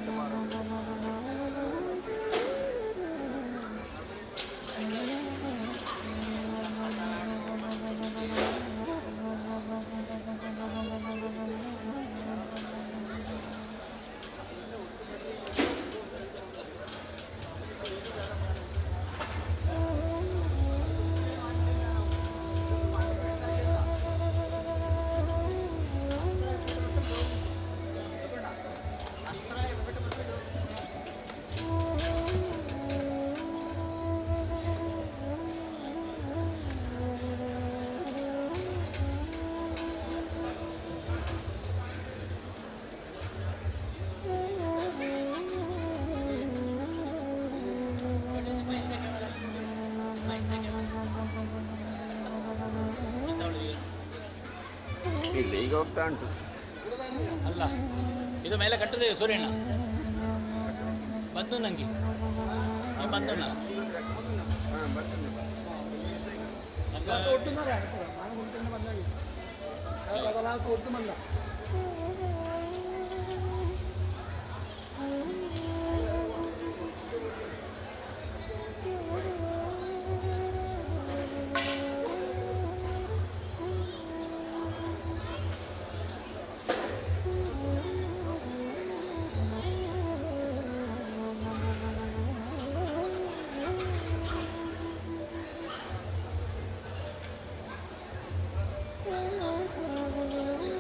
ಇಲ್ಲ ಈಗ ಹೋಗ್ತಾ ಉಂಟು ಅಲ್ಲ, ಇದು ಮೇಲೆ ಕಟ್ಟುತ್ತೇವೆ ಸೂರ್ಯಣ್ಣ ಬಂದು ನಂಗೆ ಬಂದು Oh.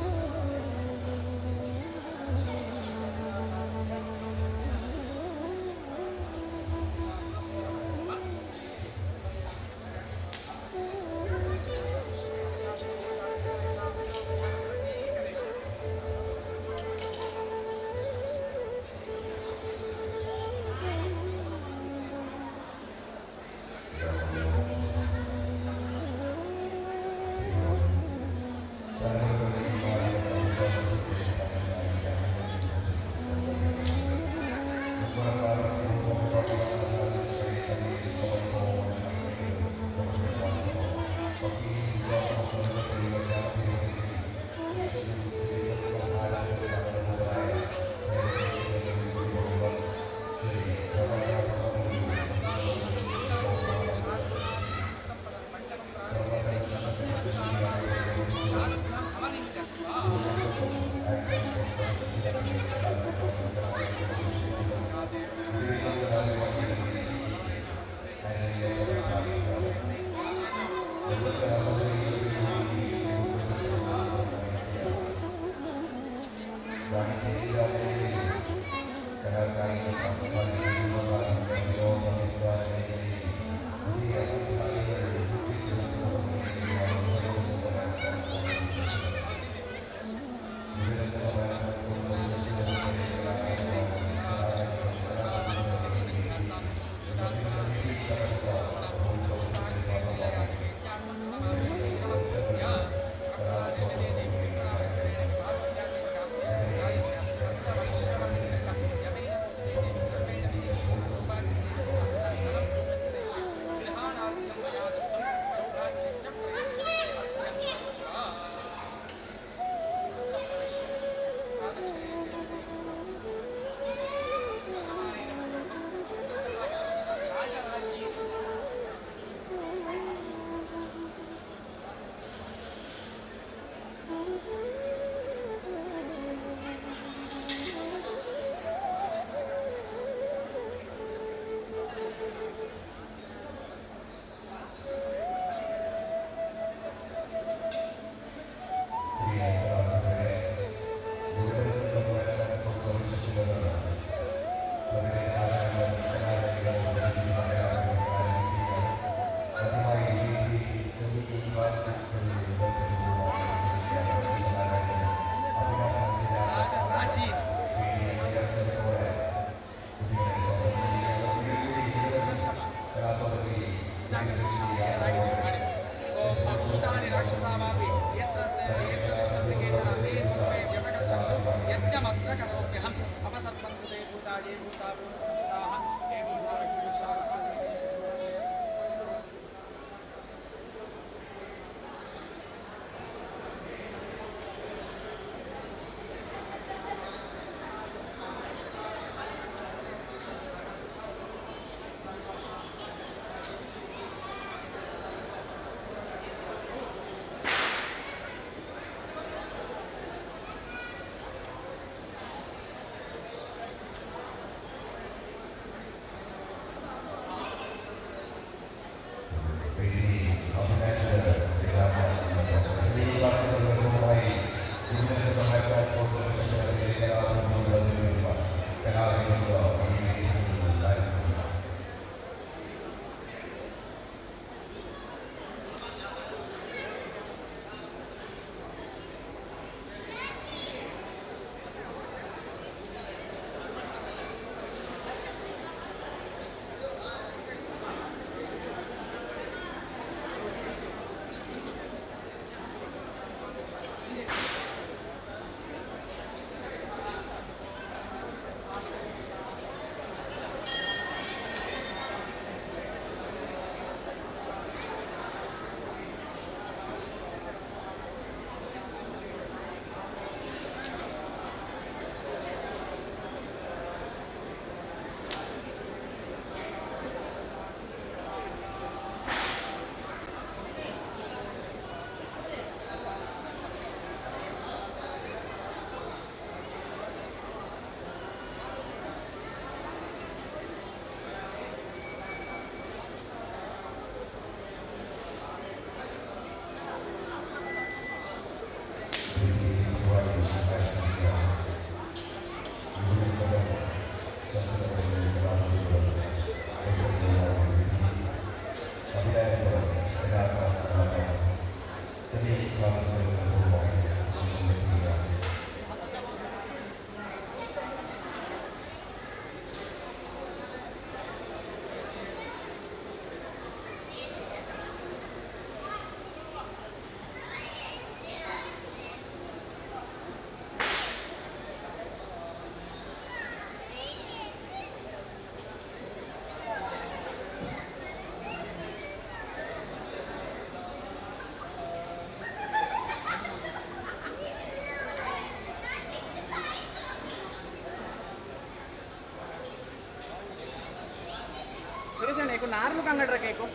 ಸುರೇಶ್ ಅಣ್ಣ ನಾರ್ಲು ಕಂಗಡ್ರ ಕೇಕು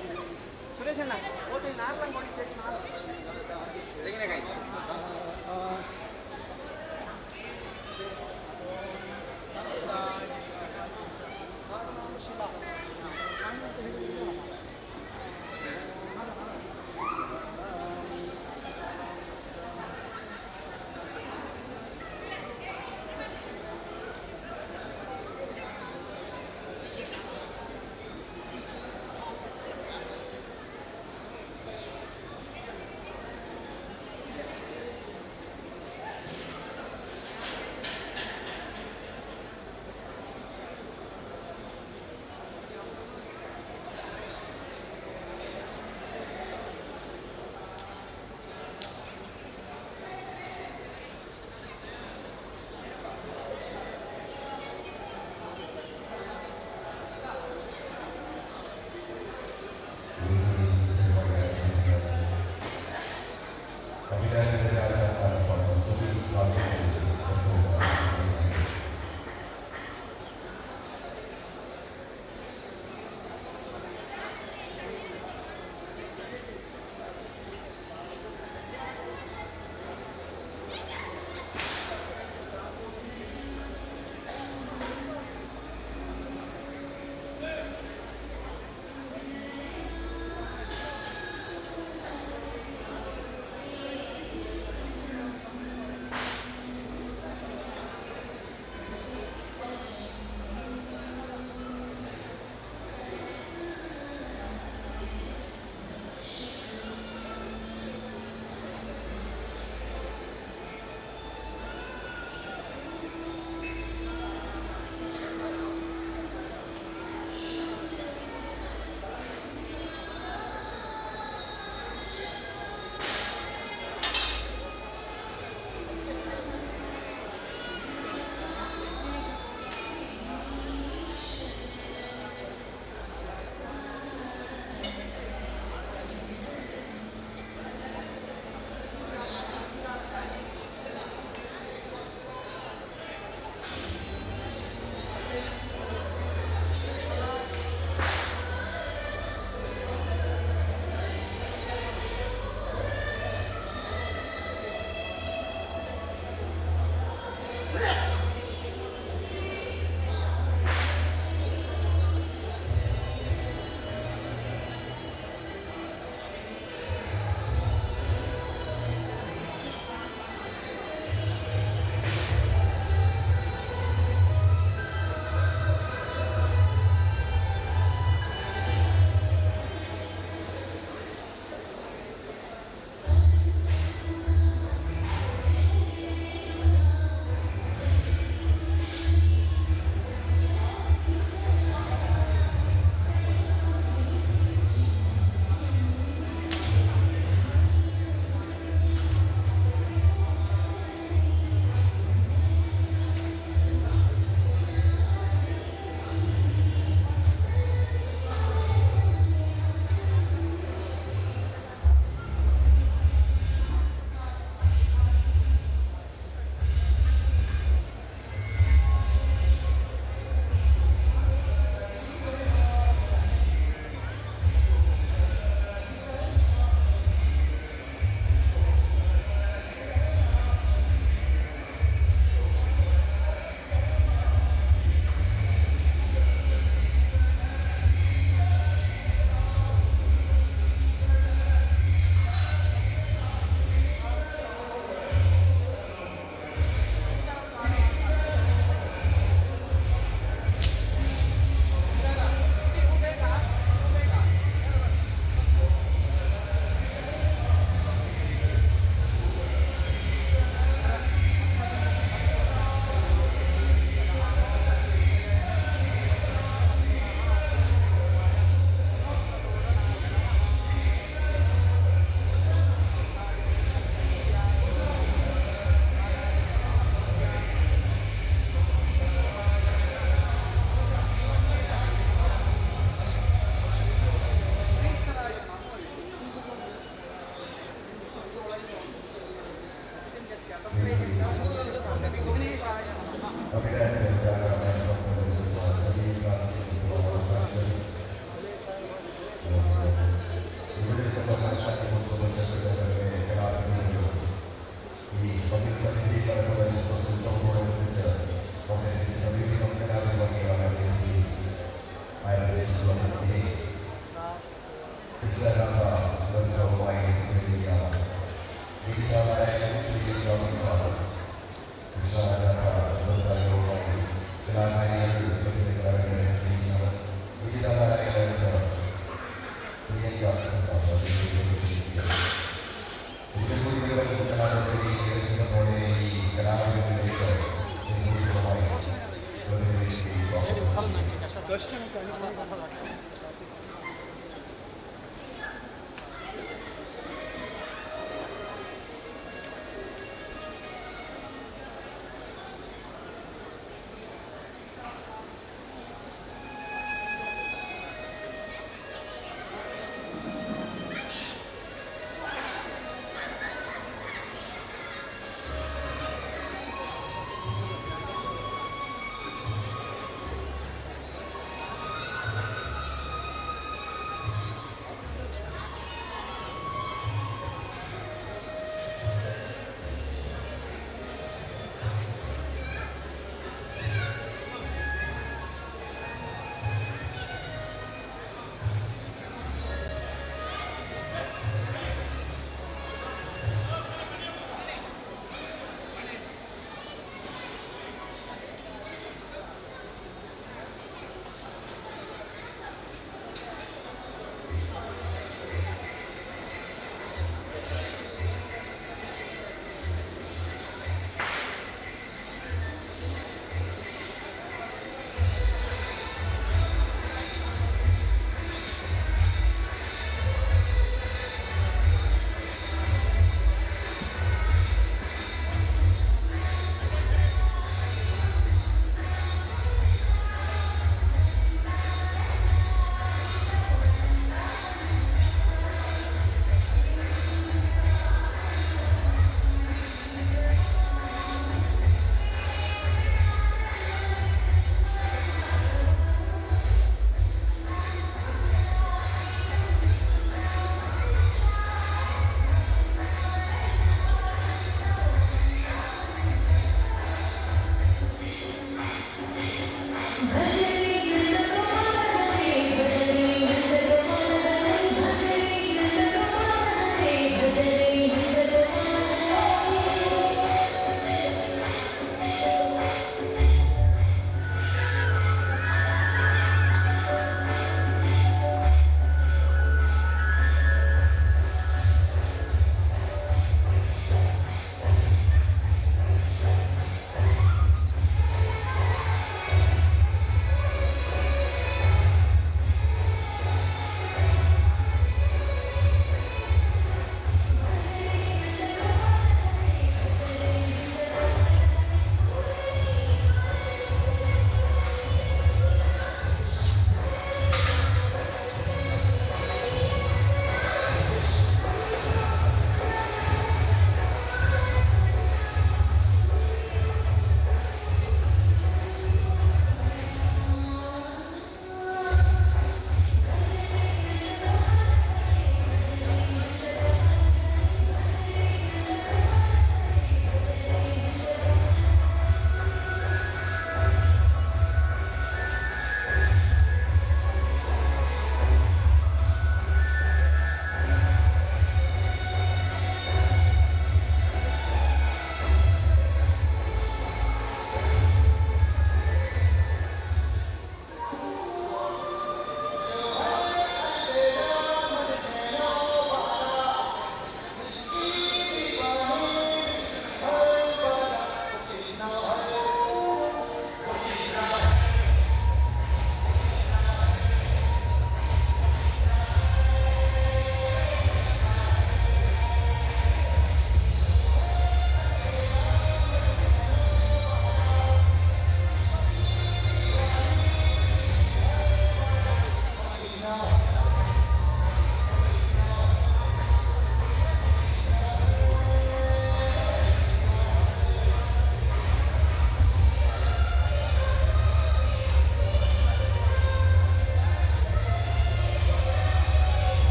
ಸುರೇಶ್ ಅಣ್ಣ ಓಕೆ ನಾರ್ಲು ತೆಂಗಿನಕಾಯಿ ಸ್ಥಾನ ಅಂತ ಹೇಳಿದ್ರೆ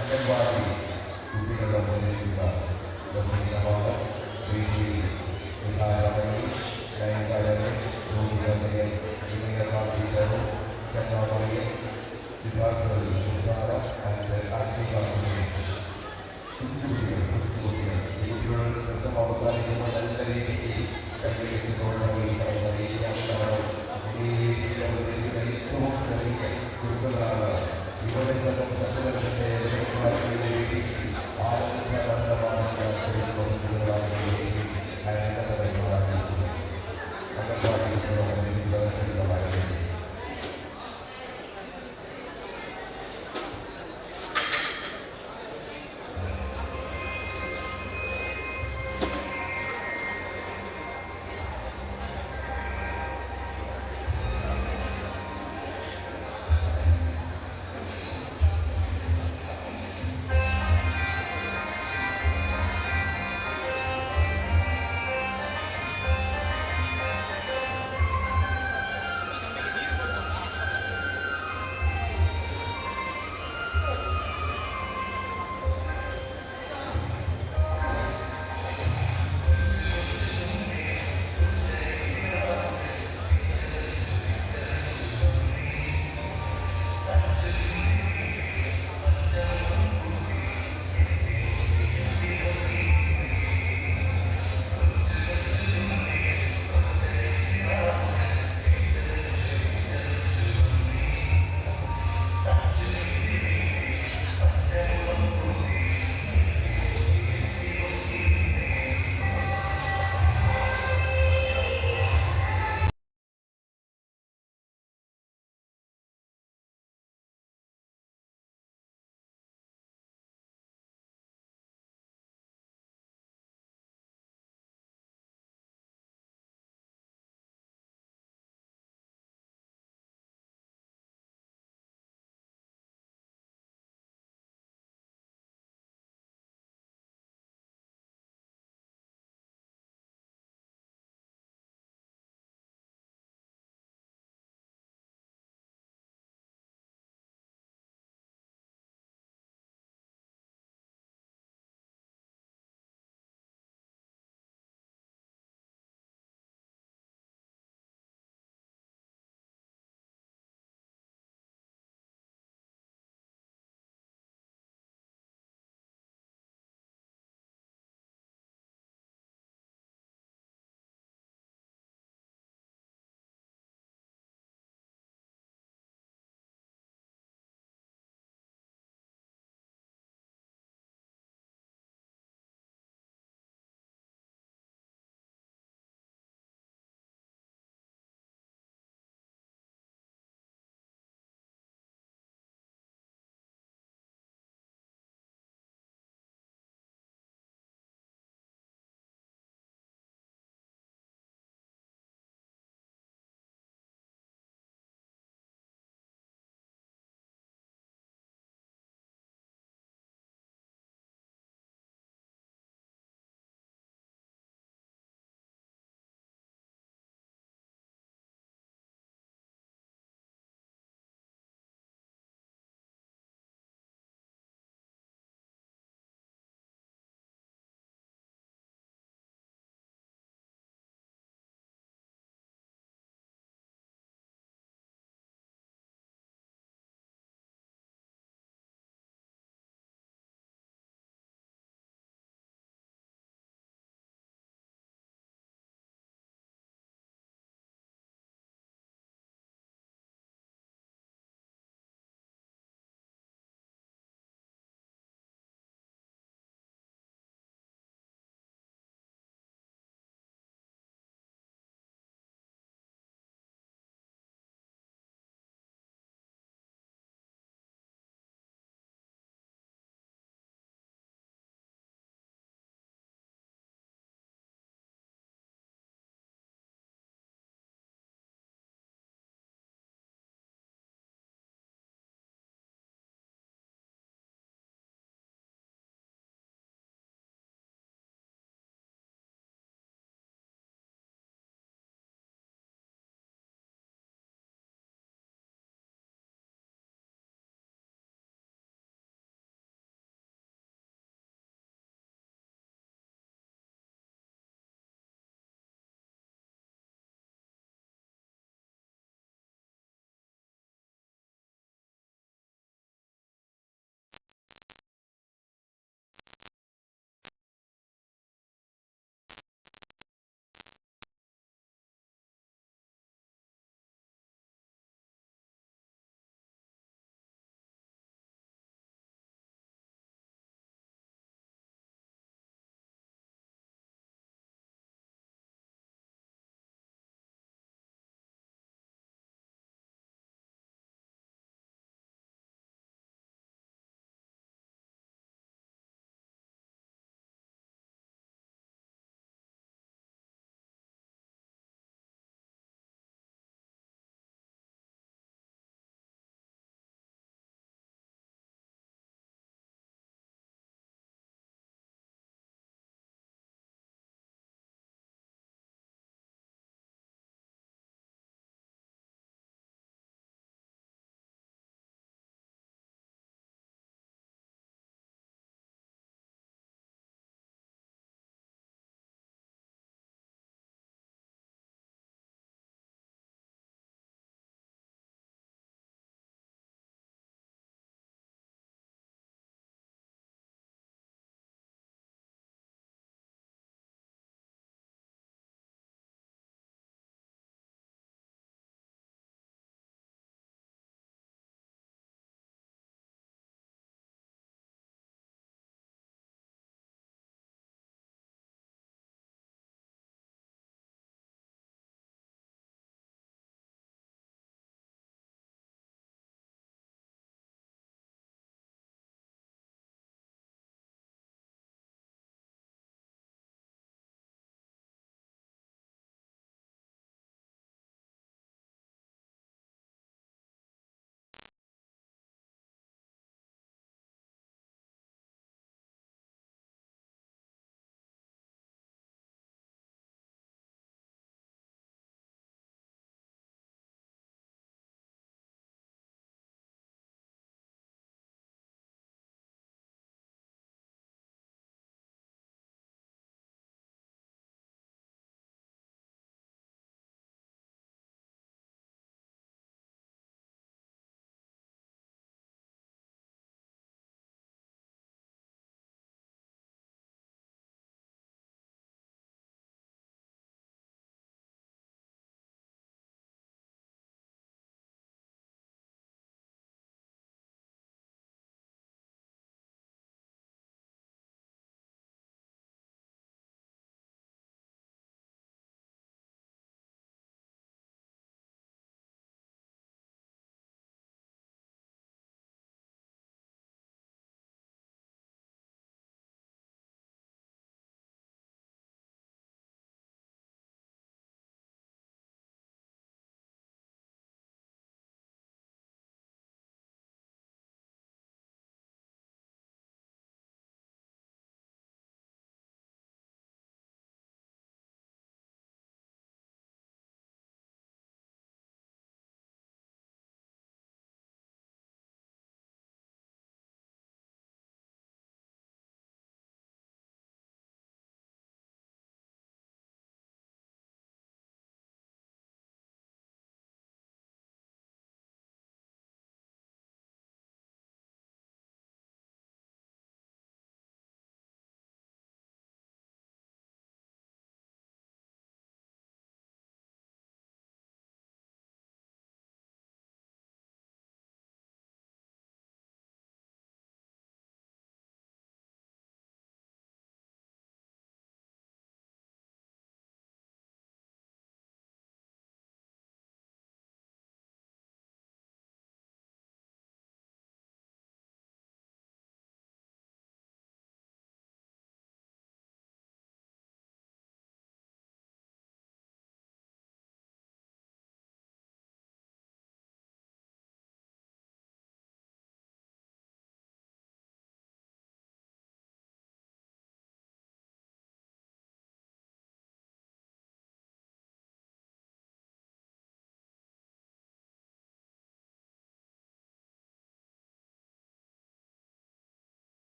anganwadi കുട്ടികളുടെ മുന്നിലുള്ള ഗംഭീരമാണ്. P കുട്ടികളുടെ നൃത്തം അവസാനിക്കുമ്പോൾ നല്ല രീതിക്ക് കൈയ്യടിച്ച് തോന്നുന്ന രീതിയാണ്. ഈ രീതിയിൽ അവതരിപ്പിക്കുന്ന ഏറ്റവും ചെറിയ കുരുക്കളാണ്. ഇവിടെ സത്യത്തിന്റെ അംഗൻവാടി കുട്ടികളുടെ മുന്നിൽ.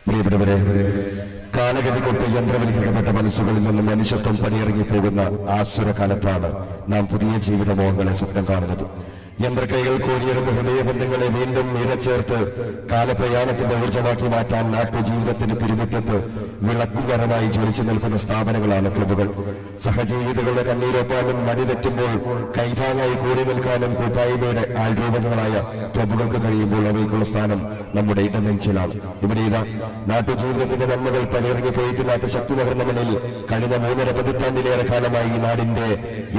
പ്രിയപ്പെട്ടവരെ, കാലഗതി കൊണ്ട് യന്ത്രവൽക്കരിക്കപ്പെട്ട മനസ്സുകളിൽ നിന്ന് മനുഷ്യത്വം പടിയിറങ്ങി പോകുന്ന ആസുരകാലത്താണ് നാം പുതിയ ജീവിതമോഹങ്ങളെ സ്വപ്നം കാണുന്നത്. യന്ത്രക്കൈകൾ കോരിയെടുത്ത ഹൃദയബന്ധങ്ങളെ വീണ്ടും ഇഴച്ചേർത്ത് കാലപ്രയാണത്തിന്റെ ഊർജ്ജമാക്കി മാറ്റാൻ നാട്ടുജീവിതത്തിന്റെ തിരുമുറ്റത്ത് വിളക്കുകരമായി ജ്വലിച്ചു നിൽക്കുന്ന സ്ഥാപനങ്ങളാണ് ക്ലബുകൾ. സഹജീവിതകളുടെ കണ്ണീരൊപ്പാനും മടി തെറ്റുമ്പോൾ കൈതാങ്ങായി കൂടി നിൽക്കാനും കൂട്ടായ്മയുടെ ആൾരൂപങ്ങളായ ക്ലബുകൾക്ക് കഴിയുമ്പോൾ അവയ്ക്കുള്ള സ്ഥാനം നമ്മുടെ ഇടനെഞ്ചിലാണ്. ഇവിടെ ഇതാ നാട്ടുജീവിതത്തിന്റെ നന്മകൾ പടിയിറങ്ങി പോയിട്ടില്ലാത്ത ശക്തി നഗർന്ന മുന്നിൽ കഴിഞ്ഞ 3.5 പതിറ്റാണ്ടിലേറെ കാലമായി ഈ നാടിന്റെ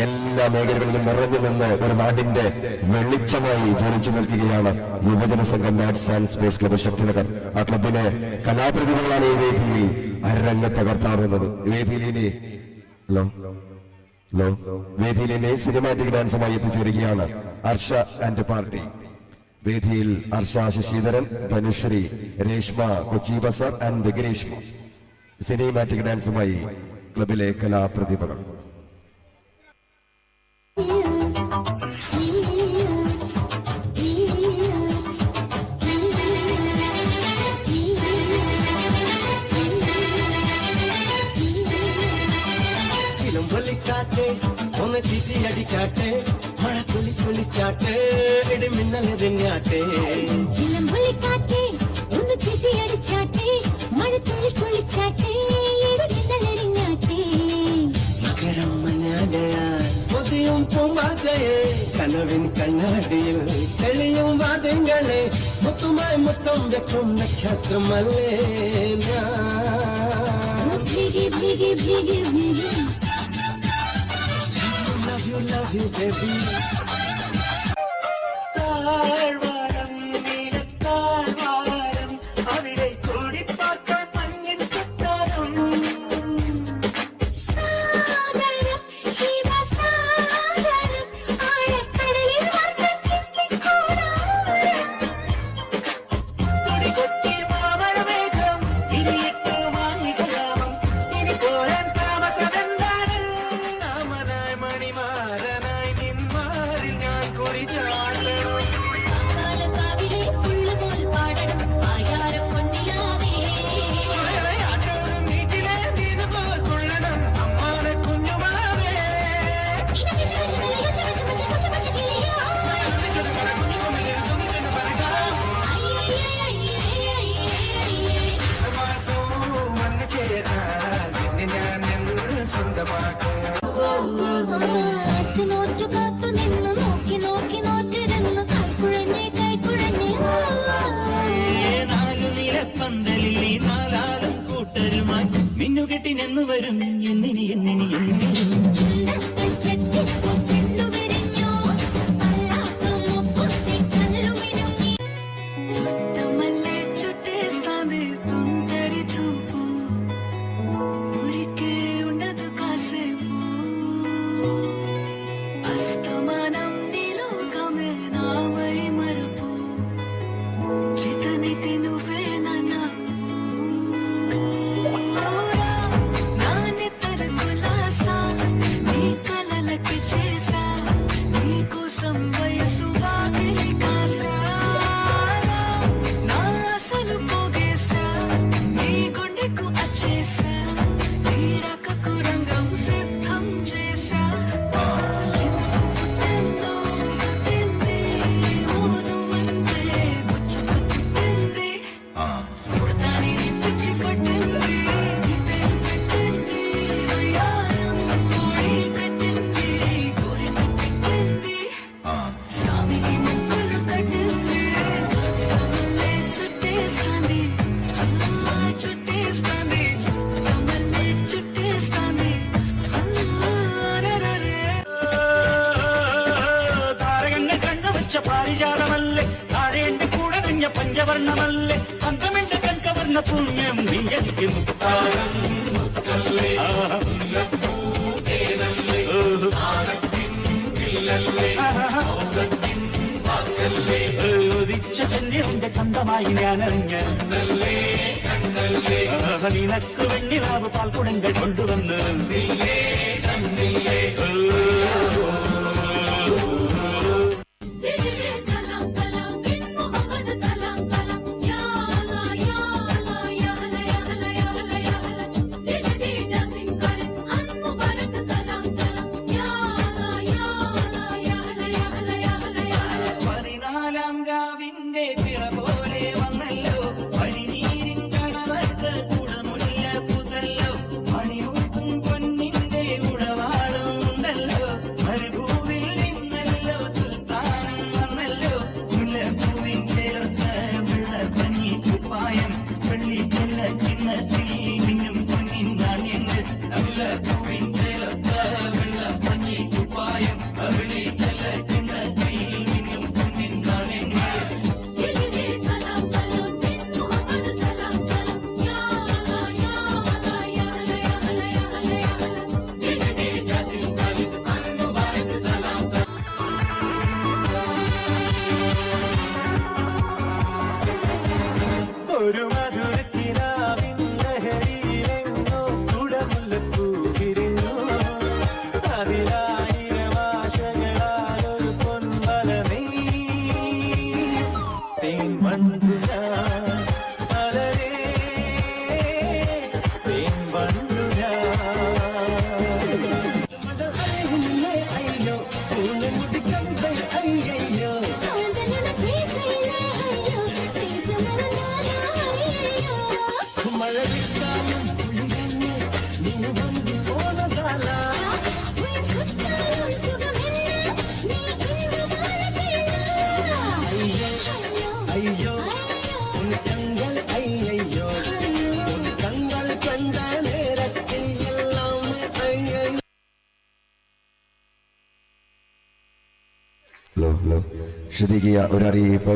എല്ലാ മേഖലകളിലും നിറഞ്ഞു നിന്ന് ഒരു നാടിന്റെ വെളിച്ചമായി ജ്വലിച്ചു നിൽക്കുകയാണ് യുവജന സംഘം arts and sports club Shakthinagar. ആ ക്ലബിലെ കലാപ്രതിഭകളാണ് ഈ വേദിയിൽ അരങ്ങ് തകർത്താറുന്നത്. വേദിയിൽ ഇനി വേദിയിൽ ഇനി സിനിമാറ്റിക് ഡാൻസുമായി എത്തിച്ചേരുകയാണ് അർഷ ആൻഡ് പാർട്ടി. വേദിയിൽ അർഷ ശശിധരൻ, ധനുശ്രീ, രേഷ്മ കൊച്ചി ബസർ ആൻഡ് ഗ്രീഷ്മ. സിനിമാറ്റിക് ഡാൻസുമായി ക്ലബിലെ കലാപ്രതിഭകൾ. ഒന്ന് ചീറ്റിയടിച്ചാട്ടെ, മഴ തുളി തുളിച്ചാട്ടെ, ഇടിമിന്നലെറിഞ്ഞാട്ടെ. ചിലമ്പൊലിക്കാറ്റേ ഒന്ന് ചീറ്റിയടിച്ചാട്ടെ, മഴ തുളി തുളിച്ചാട്ടെ, ഇടിമിന്നലെറിഞ്ഞാട്ടെ. മകരം മഞ്ഞാടയാൽ പൊതിയും പൂമ്പാറ്റയെ, കനവിൻ കണ്ണാടിയിൽ തെളിയും വാദ്യങ്ങളെ, മുത്തുമായി മുത്തം വെക്കും നക്ഷത്രമല്ലേ ഞാൻ. ഭീകി ഭീകി ഭീകി ഭീകി. Love you, love you, baby. താഴ്വാരം നീലത്താഴ്വാരം, അവിടെ കൂടി പാർക്കാൻ മഞ്ഞിൻ കൊട്ടാരം. സാഗരം ഹിമസാഗരം, ആഴക്കടലിൽ വർണ്ണം ചിത്തിക്കൂടാരം. തുടികൊട്ടി മാമഴമേഘം, ഇനിയിട്ട് മായികയാമം, ഇനി പോരാൻ താമസമെന്താണ്? രാമനായി മണിമാരനായി നിന്മാരിൽ ഞാൻ കുറി ചാടണം. കാലക്കാവിലെ പുള്ളുപോൽ പാടണം ആയാരം പൊന്നിലാവേ. ആട്ടോരം വീട്ടിലെ മീനുപോൽ തുള്ളണം അമ്മാനെ കുഞ്ഞുമാവേ. മാസവും വന്നു ചേരാൻ നിന്നെ ഞാൻ എന്ന് സ്വന്തമാക്കും. നോറ്റു കാത്തു നിന്നു നോക്കി നോക്കി നോറ്റിരുന്നു കൈക്കുഴഞ്ഞ് കൈക്കുഴഞ്ഞ്. നാലു നിലപ്പന്തലിൽ ഈ നാലാളും കൂട്ടരുമായി മിന്നുകെട്ടിനെന്നു വരും എന്നിനി എന്നിനി എന്നിനി. ചുണ്ടത്ത് ചെത്തിപ്പൂ ചെണ്ടു വിരിഞ്ഞു, അല്ലാത്ത മുക്കുത്തി കല്ലു മിനുങ്ങി. చుట్టమల్లే చుట్టేస్తాంది తుంటరి చూపు, ఊరికే ఉండదు కాసేపు. అస్తమానం నీలోకమే నామై మరపు, చితనితి నువ్వేనా నాకు. నాని కులాసా నీ కలలకి చేసా, నీకోసం వయసు వాకిలి కాసా. నా అసలు పోగేసా, నీ గుండెకు అచ్చేసా, నీ రాకకు రంగం సిద్ధం చేసా. ఎందుకు పుట్టిందో పుట్టింది ఊరు. വണ്ണമല്ലേ അന്തമിണ്ട കൺകവർണ്ണ പുണ്യം നീ എനിക്ക് മുത്താരം മുത്തല്ലേ ഉദിച്ച ചന്ദ്രന്റെ ചന്തമായി ഞാനറിഞ്ഞ നിനക്ക് വെണ്ണിലാവ് പാൽക്കുടങ്ങൾ കൊണ്ടുവന്ന് സലാം സലാം ബിൻ മുഹമ്മദ് സലാം സലാം യാ അല്ലാഹ് യാ അല്ലാഹ് യാ അല്ലാഹ് യാ അല്ലാഹ് യാ അല്ലാഹ് യാ അല്ലാഹ് ലിജദി ജാസിം ഖാലിദ് അൻ മുബാരക് സലാം സലാം യാ അല്ലാഹ് യാ അല്ലാഹ് യാ അല്ലാഹ് യാ അല്ലാഹ് യാ അല്ലാഹ് യാ അല്ലാഹ് പതിനാലാം രാവിന്റെ പിറ പോലെ വന്നല്ലോ പനിനീരിൻ കടവത്ത് കുടമുല്ല പുതല്ലോ മണിയൂത്തും പൊന്നിന്റെ ഉടവാളും ഉണ്ടല്ലോ മരുഭൂവിൽ നിന്നല്ലോ സുൽത്താനും വന്നല്ലോ മുല്ലപ്പൂവിൻ ചേർത്ത വെള്ള പഞ്ഞി കുപ്പായം വെള്ളിച്ചെല്ല ചിഹ്നത്തിൽ മിന്നും പൊന്നിൻ നാണ്യങ്ങൾ മുല്ലപ്പൂവിൻ ചേർത്ത വെള്ള പഞ്ഞി കുപ്പായം വെള്ളിച്ചെല്ല ചിഹ്നത്തിൽ മിന്നും പൊന്നിൻ നാണ്യങ്ങൾ ജിലിജി സലാം സലാം ബിൻ മുഹമ്മദ് സലാം സലാം യാ അല്ലാഹ് യാ അല്ലാഹ് യാ അല്ലാഹ് യാ അല്ലാഹ് യാ അല്ലാഹ് യാ അല്ലാഹ് ലിജദി ജാസിം ഖാലിദ് അൻ മുബാരക് സലാം സലാം ഒരു മധുരക്കിനാവിൻ ലഹരിയിലെങ്ങോ കുടമുല്ലപ്പൂ വിരിഞ്ഞു അതിലായിരം ആശകളാൽ ഒരു പൊൻവല തേൻ വണ്ടു ഞാൻ അലരേ തേൻ വണ്ടു ഞാൻ അയ്യോ മുടിക്കവിതൈ അയ്യോ കാന്തലന പേസയിലേ അയ്യോ പേസ മറന്നാലോ അയ്യോ മഴവിട്ടാലും പുലിയെന്നെ നീ വന്നു പോനതാല உயிர் சுட்டாலும் சுகமென்ன நீ இன்று மாறதேனா ஐயோ உன் கண்கள் ஐயையோ உன் கண்கள் கண்ட நேரத்தில் எல்லாம் ஐயையோ ഹലോ ഹലോ ശ്രദ്ധിക്കുക ഒരറിയിപ്പ്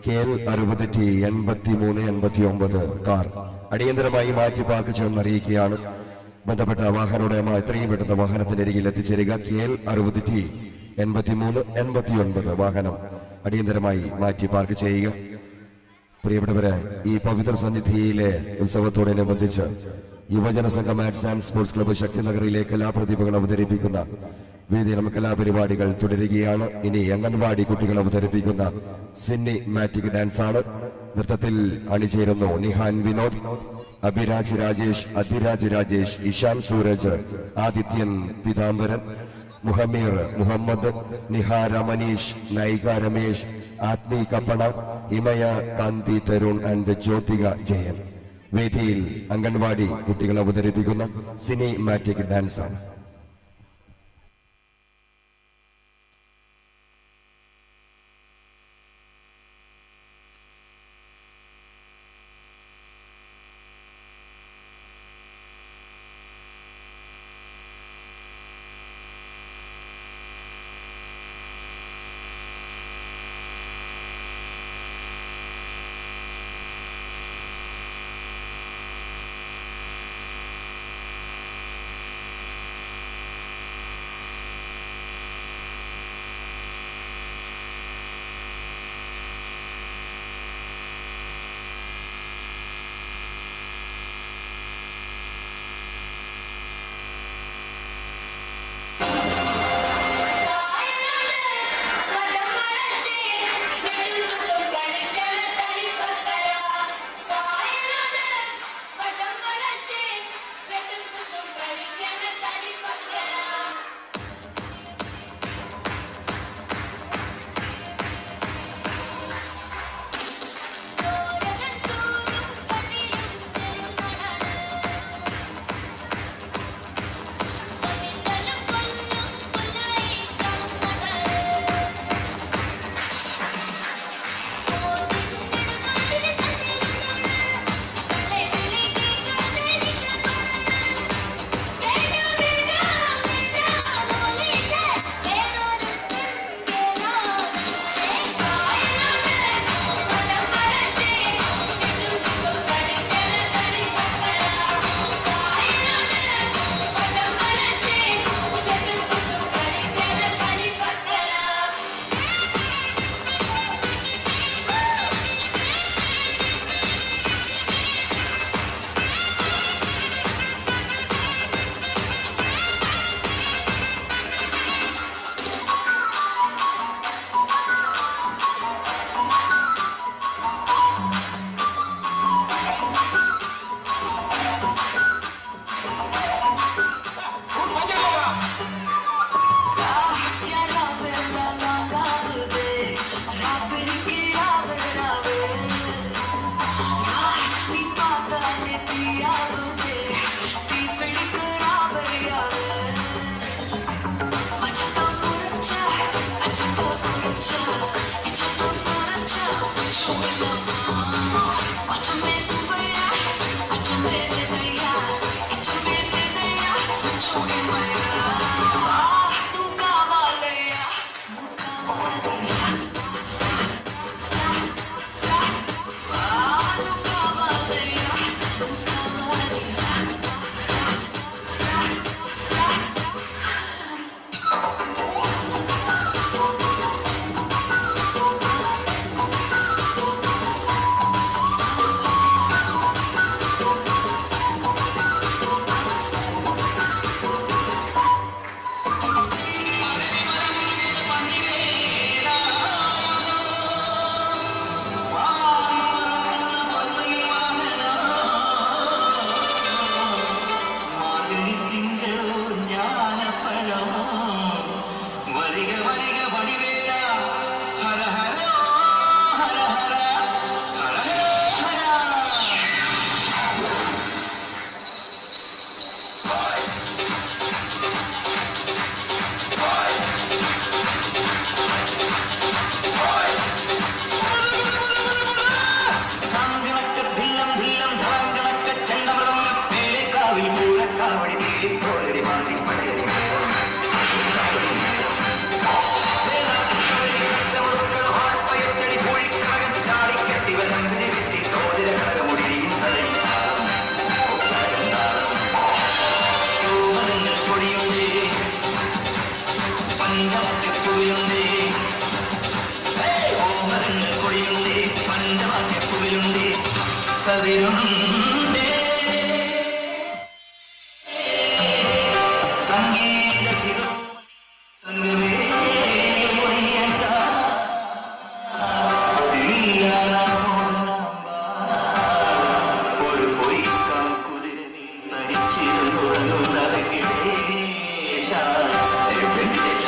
കെ എൽ 60 83 89 കാർ അടിയന്തരമായി മാറ്റി പാർക്ക് ചെയ്യുമെന്ന് അറിയിക്കുകയാണ്. ബന്ധപ്പെട്ട വാഹനോടമ എത്രയും പെട്ടെന്ന് വാഹനത്തിന്റെ അരികിൽ എത്തിച്ചേരുക. കെ എൽ 60 83 89 വാഹനം അടിയന്തരമായി മാറ്റി പാർക്ക് ചെയ്യുക. പ്രിയപ്പെട്ടവരെ, ഈ പവിത്ര സന്നിധിയിലെ ഉത്സവത്തോടനുബന്ധിച്ച് യുവജന സംഘം ആർട്സ് ആൻഡ് സ്പോർട്സ് ക്ലബ്ബ് ശക്തിനഗറിലെ കലാപ്രതിഭകൾ അവതരിപ്പിക്കുന്ന വിവിധ കലാപരിപാടികൾ തുടരുകയാണ്. ഇനി അംഗൻവാടി കുട്ടികൾ അവതരിപ്പിക്കുന്ന സിനിമാറ്റിക് ഡാൻസ് ആണ്. നൃത്തത്തിൽ അണിചേരുന്നു നിഹാൻ വിനോദ്, അഭിരാജ് രാജേഷ്, അധിരാജ് രാജേഷ്, ഇഷാൻ സൂരജ്, ആദിത്യൻ പിതാംബരൻ, മുഹമീർ മുഹമ്മദ്, നിഹാര മനീഷ്, നൈക രമേശ്, ആത്മി കപ്പണ, ഇമയ കാന്തി തരുൺ ആൻഡ് ജ്യോതിക ജയൻ. വേദിയിൽ അംഗൻവാടി കുട്ടികൾ അവതരിപ്പിക്കുന്ന സിനിമാറ്റിക് ഡാൻസ് ആണ്. ಸದಿರುಂಡೆ ಸಂಗೀತ ಶಿರೋ ഒരു പൊയ്ക്കാൽ കുതിര നീ നരിച്ചിരുന്നുറങ്ങുന്ന വെങ്കിടേശ വെങ്കിടേശ.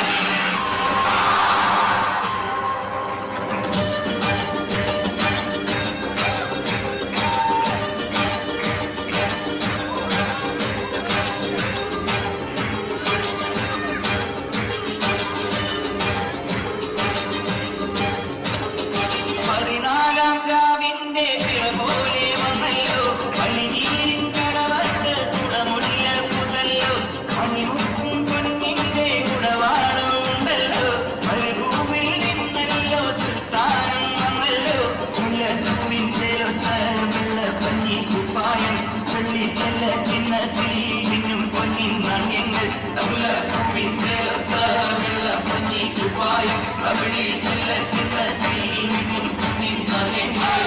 പതിനാലാം രാവിന്റെ പിറപോലെ വന്നല്ലോ, പനിനീരിൻ കടവത്ത് കുടമുള്ള പുതല്ലോ, മണിമുത്തും പൊന്നിന്റെ കുടവാളുണ്ടല്ലോ, മരുഭൂമിയിൽ നിന്നല്ലോ സുൽത്താനും വന്നല്ലോ. മുല്ലപ്പൂവിൻ ചേലൊത്ത വെള്ള പഞ്ഞി കുപ്പായം, വെള്ളിച്ചെല്ല ചിഹ്നത്തിൽ മിന്നും പൊന്നിൻ നാണ്യങ്ങൾ. മുല്ലപ്പൂവിൻ ചേലൊത്ത വെള്ള പഞ്ഞി കുപ്പായം, വെള്ളിച്ചെല്ല ചിഹ്നത്തിൽ മിന്നും പൊന്നിൻ നാണ്യങ്ങൾ.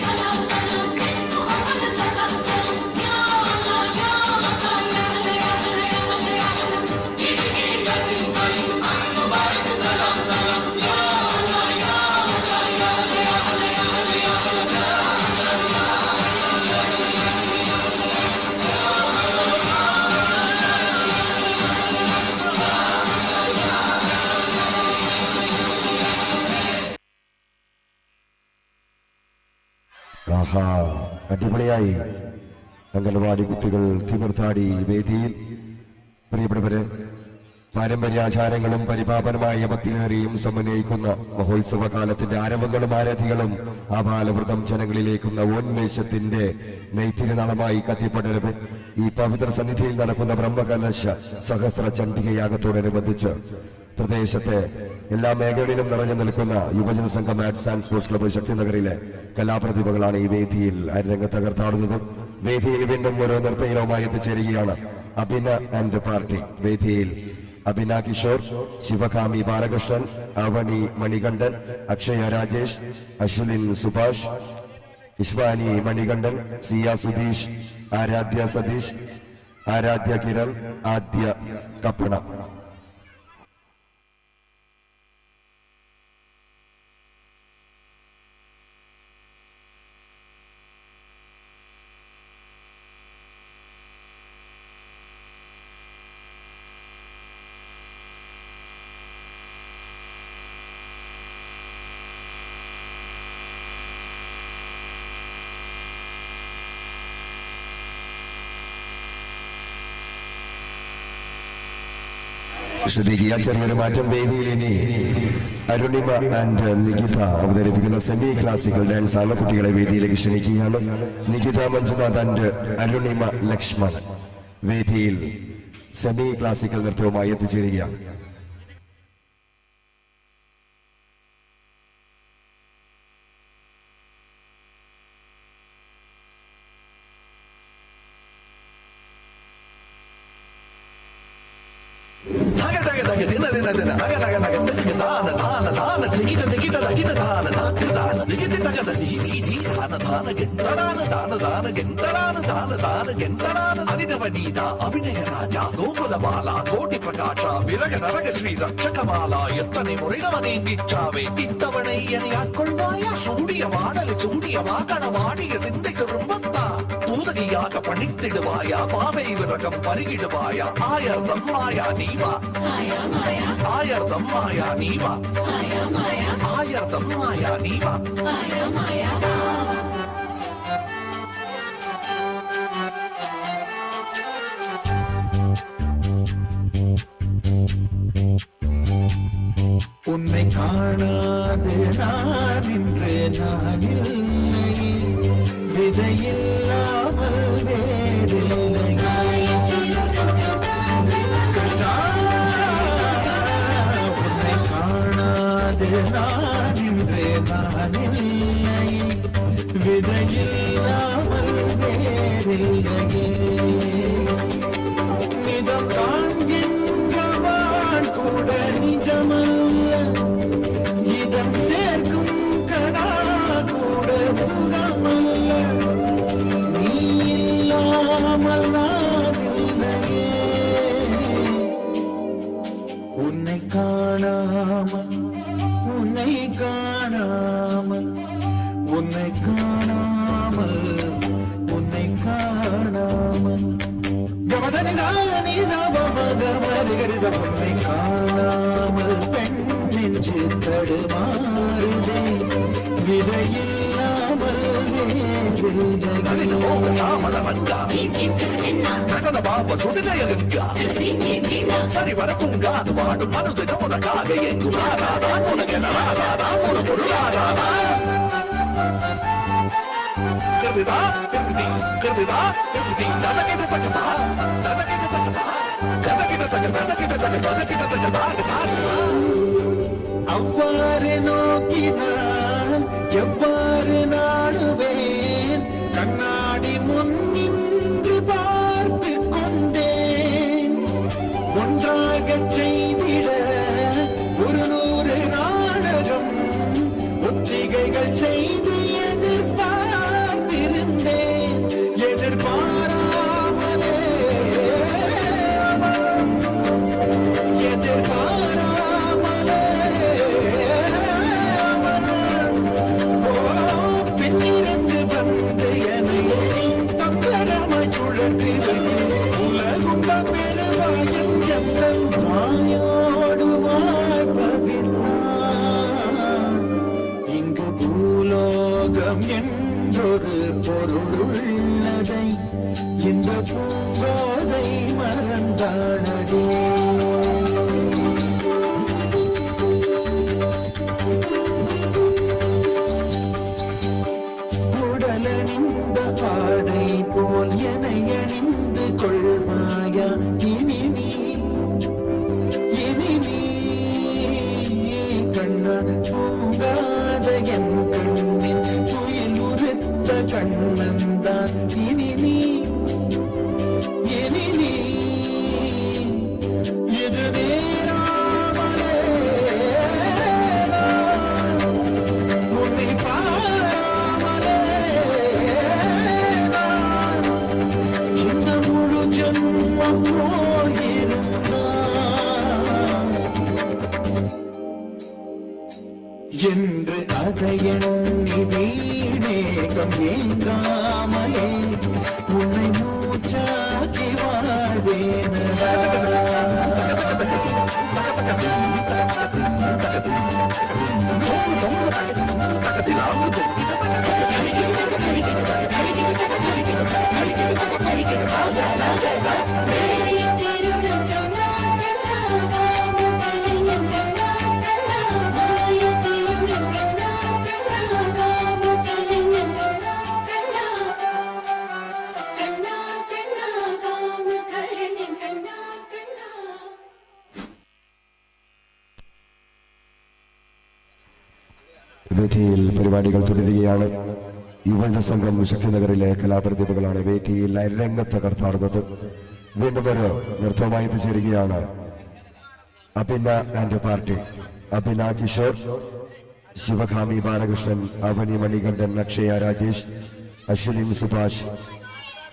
സലാം സലാം ബിൻ മുഹമ്മദ് സലാം സലാം യാ അല്ലാഹ് യാ അല്ലാഹ് യാ അല്ലാഹ് യാ അല്ലാഹ് യാ അല്ലാഹ് ജിദ്കി ജാസിം ഖാൻ അൻ മുബാരക് സലാം സലാം യാ അല്ലാഹ് യാ അല്ലാഹ് യാ അല്ലാഹ് യാ അല്ലാഹ് യാ അല്ലാഹ്. ആഹാ, അടിപൊളിയായി അംഗൻവാടി കുട്ടികൾ തിമിർത്താടി വേദിയിൽ. പ്രിയപ്പെട്ടവരെ, പാരമ്പര്യാചാരങ്ങളും പരിപാപനമായ ഭക്തിലേറിയും സമന്വയിക്കുന്ന മഹോത്സവ കാലത്തിന്റെ ആരവങ്ങളും ആരാധികളും ആബാലവൃതം ജനങ്ങളിലേക്കുന്ന ഉന്മേഷത്തിന്റെ നെയ്ത്തിരുനാളമായി കത്തിപ്പടരവ് ഈ പവിത്ര സന്നിധിയിൽ നടക്കുന്ന ബ്രഹ്മകലശ സഹസ്ര ചണ്ഡികയാഗത്തോടനുബന്ധിച്ച് പ്രദേശത്തെ എല്ലാ മേഖലയിലും നിറഞ്ഞു നിൽക്കുന്ന യുവജന സംഘം ആർട്സ് ആൻഡ് സ്പോർട്സ് ക്ലബ്ബ് ശക്തിനഗറിലെ കലാപ്രതിഭകളാണ് ഈ വേദിയിൽ രംഗത്തകർത്താടുന്നത്. വേദിയിൽ വീണ്ടും ഓരോ നൃത്തയിനവുമായി എത്തിച്ചേരുകയാണ് അഭിന ആൻഡ് പാർട്ടി. വേദിയിൽ അഭിന കിഷോർ, ശിവകാമി ബാലകൃഷ്ണൻ, അവണി മണികണ്ഠൻ, അക്ഷയ രാജേഷ്, അശ്വിൻ സുഭാഷ്, ഇഷ്വാനി മണികണ്ഠൻ, സിയ സുധീഷ്, ആരാധ്യ സതീഷ്, ആരാധ്യ കിരൺ, ആദ്യ കപ്പണ. ശ്രദ്ധിക്കുക, ചെറിയൊരു മാറ്റം. വേദിയിൽ ഇനി അരുണിമ ആൻഡ് നികിത അവതരിപ്പിക്കുന്ന സെമി ക്ലാസിക്കൽ ഡാൻസ് ആണ്. കുട്ടികളെ വേദിയിലേക്ക് ക്ഷണിക്കുകയാണ്. നികിത മഞ്ജുനാഥ് ആൻഡ് അരുണിമ ലക്ഷ്മൺ വേദിയിൽ സെമി ക്ലാസിക്കൽ നൃത്തവുമായി എത്തിച്ചേരുകയാണ്. எத்தனை முறை நான் ஏங்கிச்சாவே இத்தவணை என்னை ஆட்கொள்வாயா? சூடிய வாடலை சூடிய வாகன வாடிய சிந்தைக்கு ரொம்பத்தா பூதகியாக பணித்திடுவாயா? பாவை விரகம் பருகிடுவாயா? ஆயர்தம் மாயா நீவா, ஆயர்தம் மாயா நீவா, ஆயர்தம் மாயா நீவா. உன்னை காணாது நான் இன்று நான் இல்லையே, விதையில்லாமல் வேறில்லையே. கிருஷ்ணா, உன்னை காணாது நான் இன்று நான் இல்லையே, விதையில்லாமல் வேறில்லையே. மிதம் காண்கின்றவாள் கூட நிஜமல்ல, இதம் சேர்க்கும் கடா கூட சுகமல்ல. காணாமல் உன்னை காணாமல் உன்னை காணாமல் உன்னை காணாமல் உன்னை காணாமல் பெண் நெஞ்சு தடுமாறுதே விதையில்லாமல் அவ்வாறு நோக்கினால் எவ்வாறு நாடுவேன் கண்ணாடி முன் நின்று பார்த்து கொண்டேன் ஒன்றாகச் செய்திட ஒரு 100 நாடகம் ஒத்திகைகள் செய்து எதிர்பார்த்திருந்தேன் எதிர்பாராமலே எதிர்பாராமலே பின்னிரண்டு வந்து என்னை தம்பரமாய் சுழற்றி உலகுண்ட பெருவாயன் எந்தன் வாயோடு வாய் பகிர்ந்தான் இங்கு பூலோகம் என்றொரு பொருள் உள்ளதை இந்த பூங்கோதை மறந்தாளடி. உடலணிந்த ஆடை போல் என அணிந்து கொள்வாயா இனி நீ இனி நீ கண்ணா தூங்காத என் கண்ணின் துயில் உறுத்த கண்ணந்தான் இனி நீ இனி நீ இது நேராமலே நான் உன்னை பாராமலே நான் இந்த முழு ஜென்மம் போயிருந்தான் என்று அதை எண்ணி வீணேகம் ஏங்காமலே உன்னை மூச்சாக்கி வாழ்வேனடா. വേദിയിൽ പരിപാടികൾ തുടരുകയാണ്. യുവജന സംഘം ശക്തിനഗറിലെ കലാപ്രതിഭകളാണ് വേദിയിൽ രംഗത്ത് കർത്താടുന്നത്. വീണ്ടും ഒരു നൃത്തവുമായി എത്തിച്ചേരുകയാണ് Abhina and party. Abhina Kishore, Sivakami Balakrishnan, Avani Manikandan, Akshaya Rajesh, Ashwin Subhash,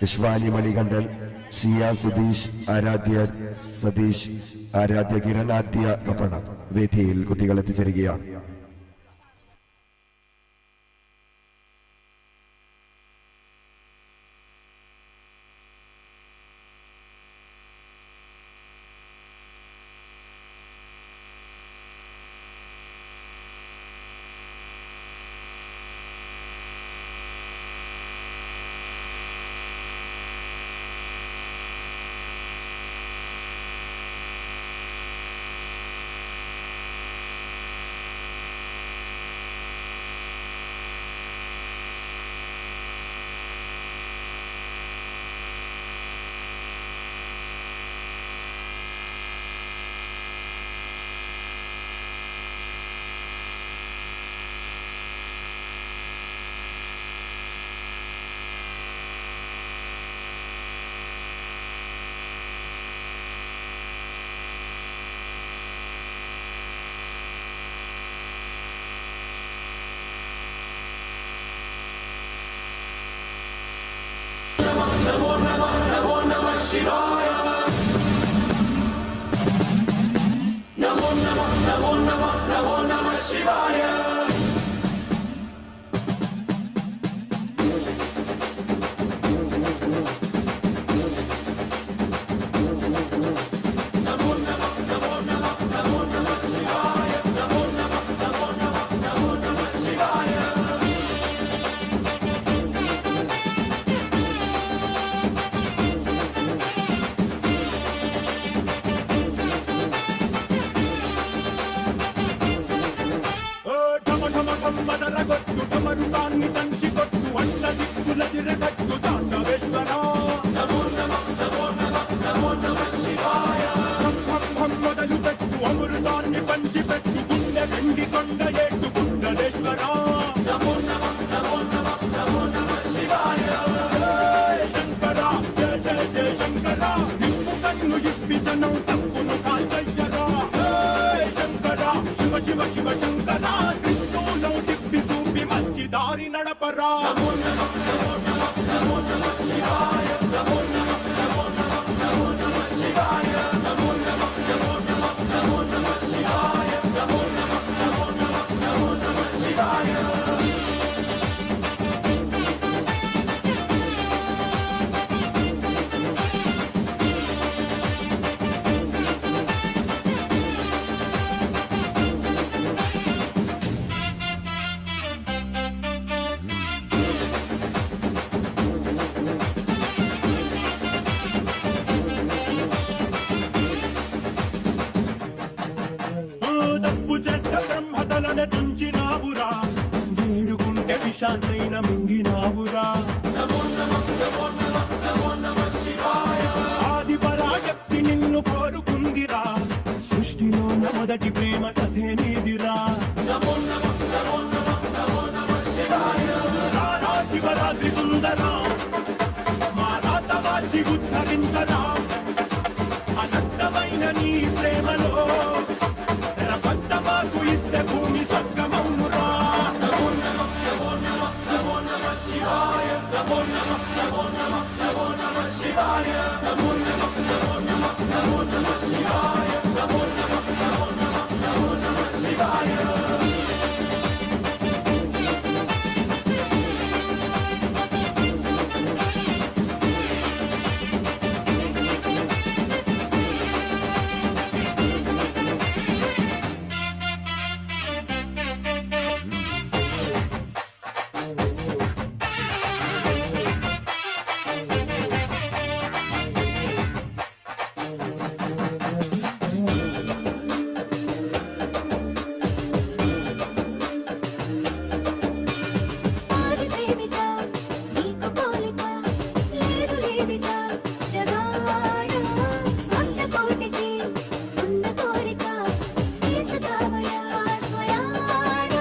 Vishwani Manikandan, Siya Sudheesh, Aaradhya Satheesh, Aaradhya Kiran, Aadya Kappanna വേദിയിൽ കുട്ടികൾ എത്തിച്ചേരുകയാണ്. తప్పు చేస్తే బ్రహ్మతలన తుంచినావురా, వేడుకుంటే విషాన్నైన మింగినావురా. ఆది పరాశక్తి నిన్ను కోరుకుందిరా, సృష్టిలోన మొదటి ప్రేమ కథే నీదిరా. రారా శివరాత్రి సుందరా, మా రాత వాచి ఉద్ధరించరా, అనంతమైన నీ ప్రేమలో కొంత మాకు ఇస్తే భూమి స్వర్గమౌనురా. నమో నమః నమో నమః నమో నమః శివాయ, నమో నమః నమో నమః నమో నమః శివాయ, నమో నమః నమో నమః నమో నమః శివాయ, నమో నమః నమో నమః నమో నమః శివాయ. ఆది ప్రేమిక నీకు పోలిక లేదు లేదిక జగాన, భక్త కోటికి ఉన్న కోరిక తీర్చుతావయా స్వయాన.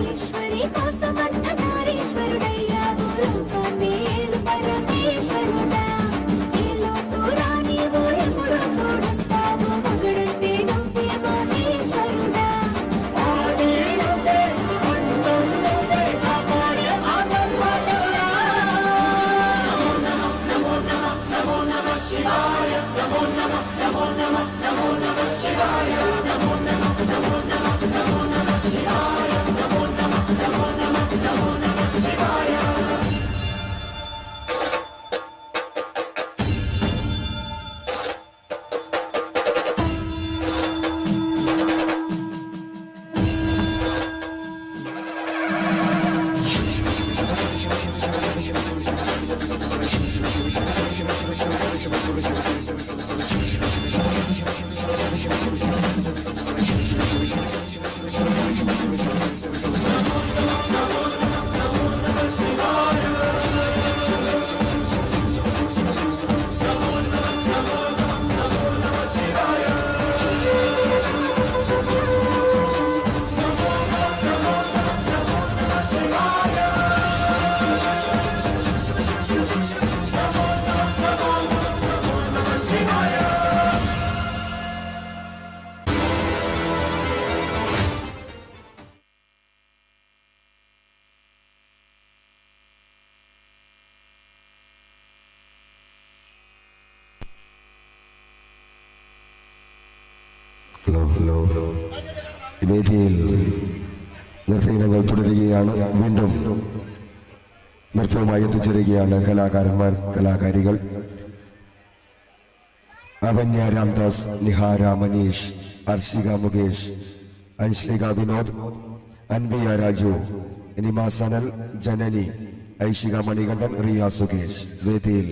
ఈశ్వరి కోసం అర్ధనారీశ్వరుడయ్యావు, రూపమేలు పరమేశ్వరుడా. ఈ లోటు రానివో ఎప్పుడు తోడుంటావు, మగడంటే నువ్వే మహేశ్వరుడా. ఆది నువ్వే, అంతం నువ్వే, కాపాడే ఆపద్బాంధవుడా. నమో నమః నమో నమః శివాయ, నమో నమః నమో నమః నమో నమః శివాయ, నమో నమః నమో నమః నమో నమః శివాయ, నమో నమః నమో నమః నమో నమః శివాయ. ഹലോ ഹലോ ഹലോ വേദിയിൽ നൃത്തയിനങ്ങൾ തുടരുകയാണ്. വീണ്ടും നൃത്തവുമായി എത്തിച്ചേരുകയാണ് കലാകാരന്മാർ, കലാകാരികൾ. അവന്യ രാംദാസ്, നിഹാര മനീഷ്, അർഷിക മുകേഷ്, അൻഷ്ലിക വിനോദ്, അൻവിയ രാജു, നിമ സനൽ, ജനനി, ഐഷിക മണികണ്ഠൻ, റിയ സുകേഷ്. വേദിയിൽ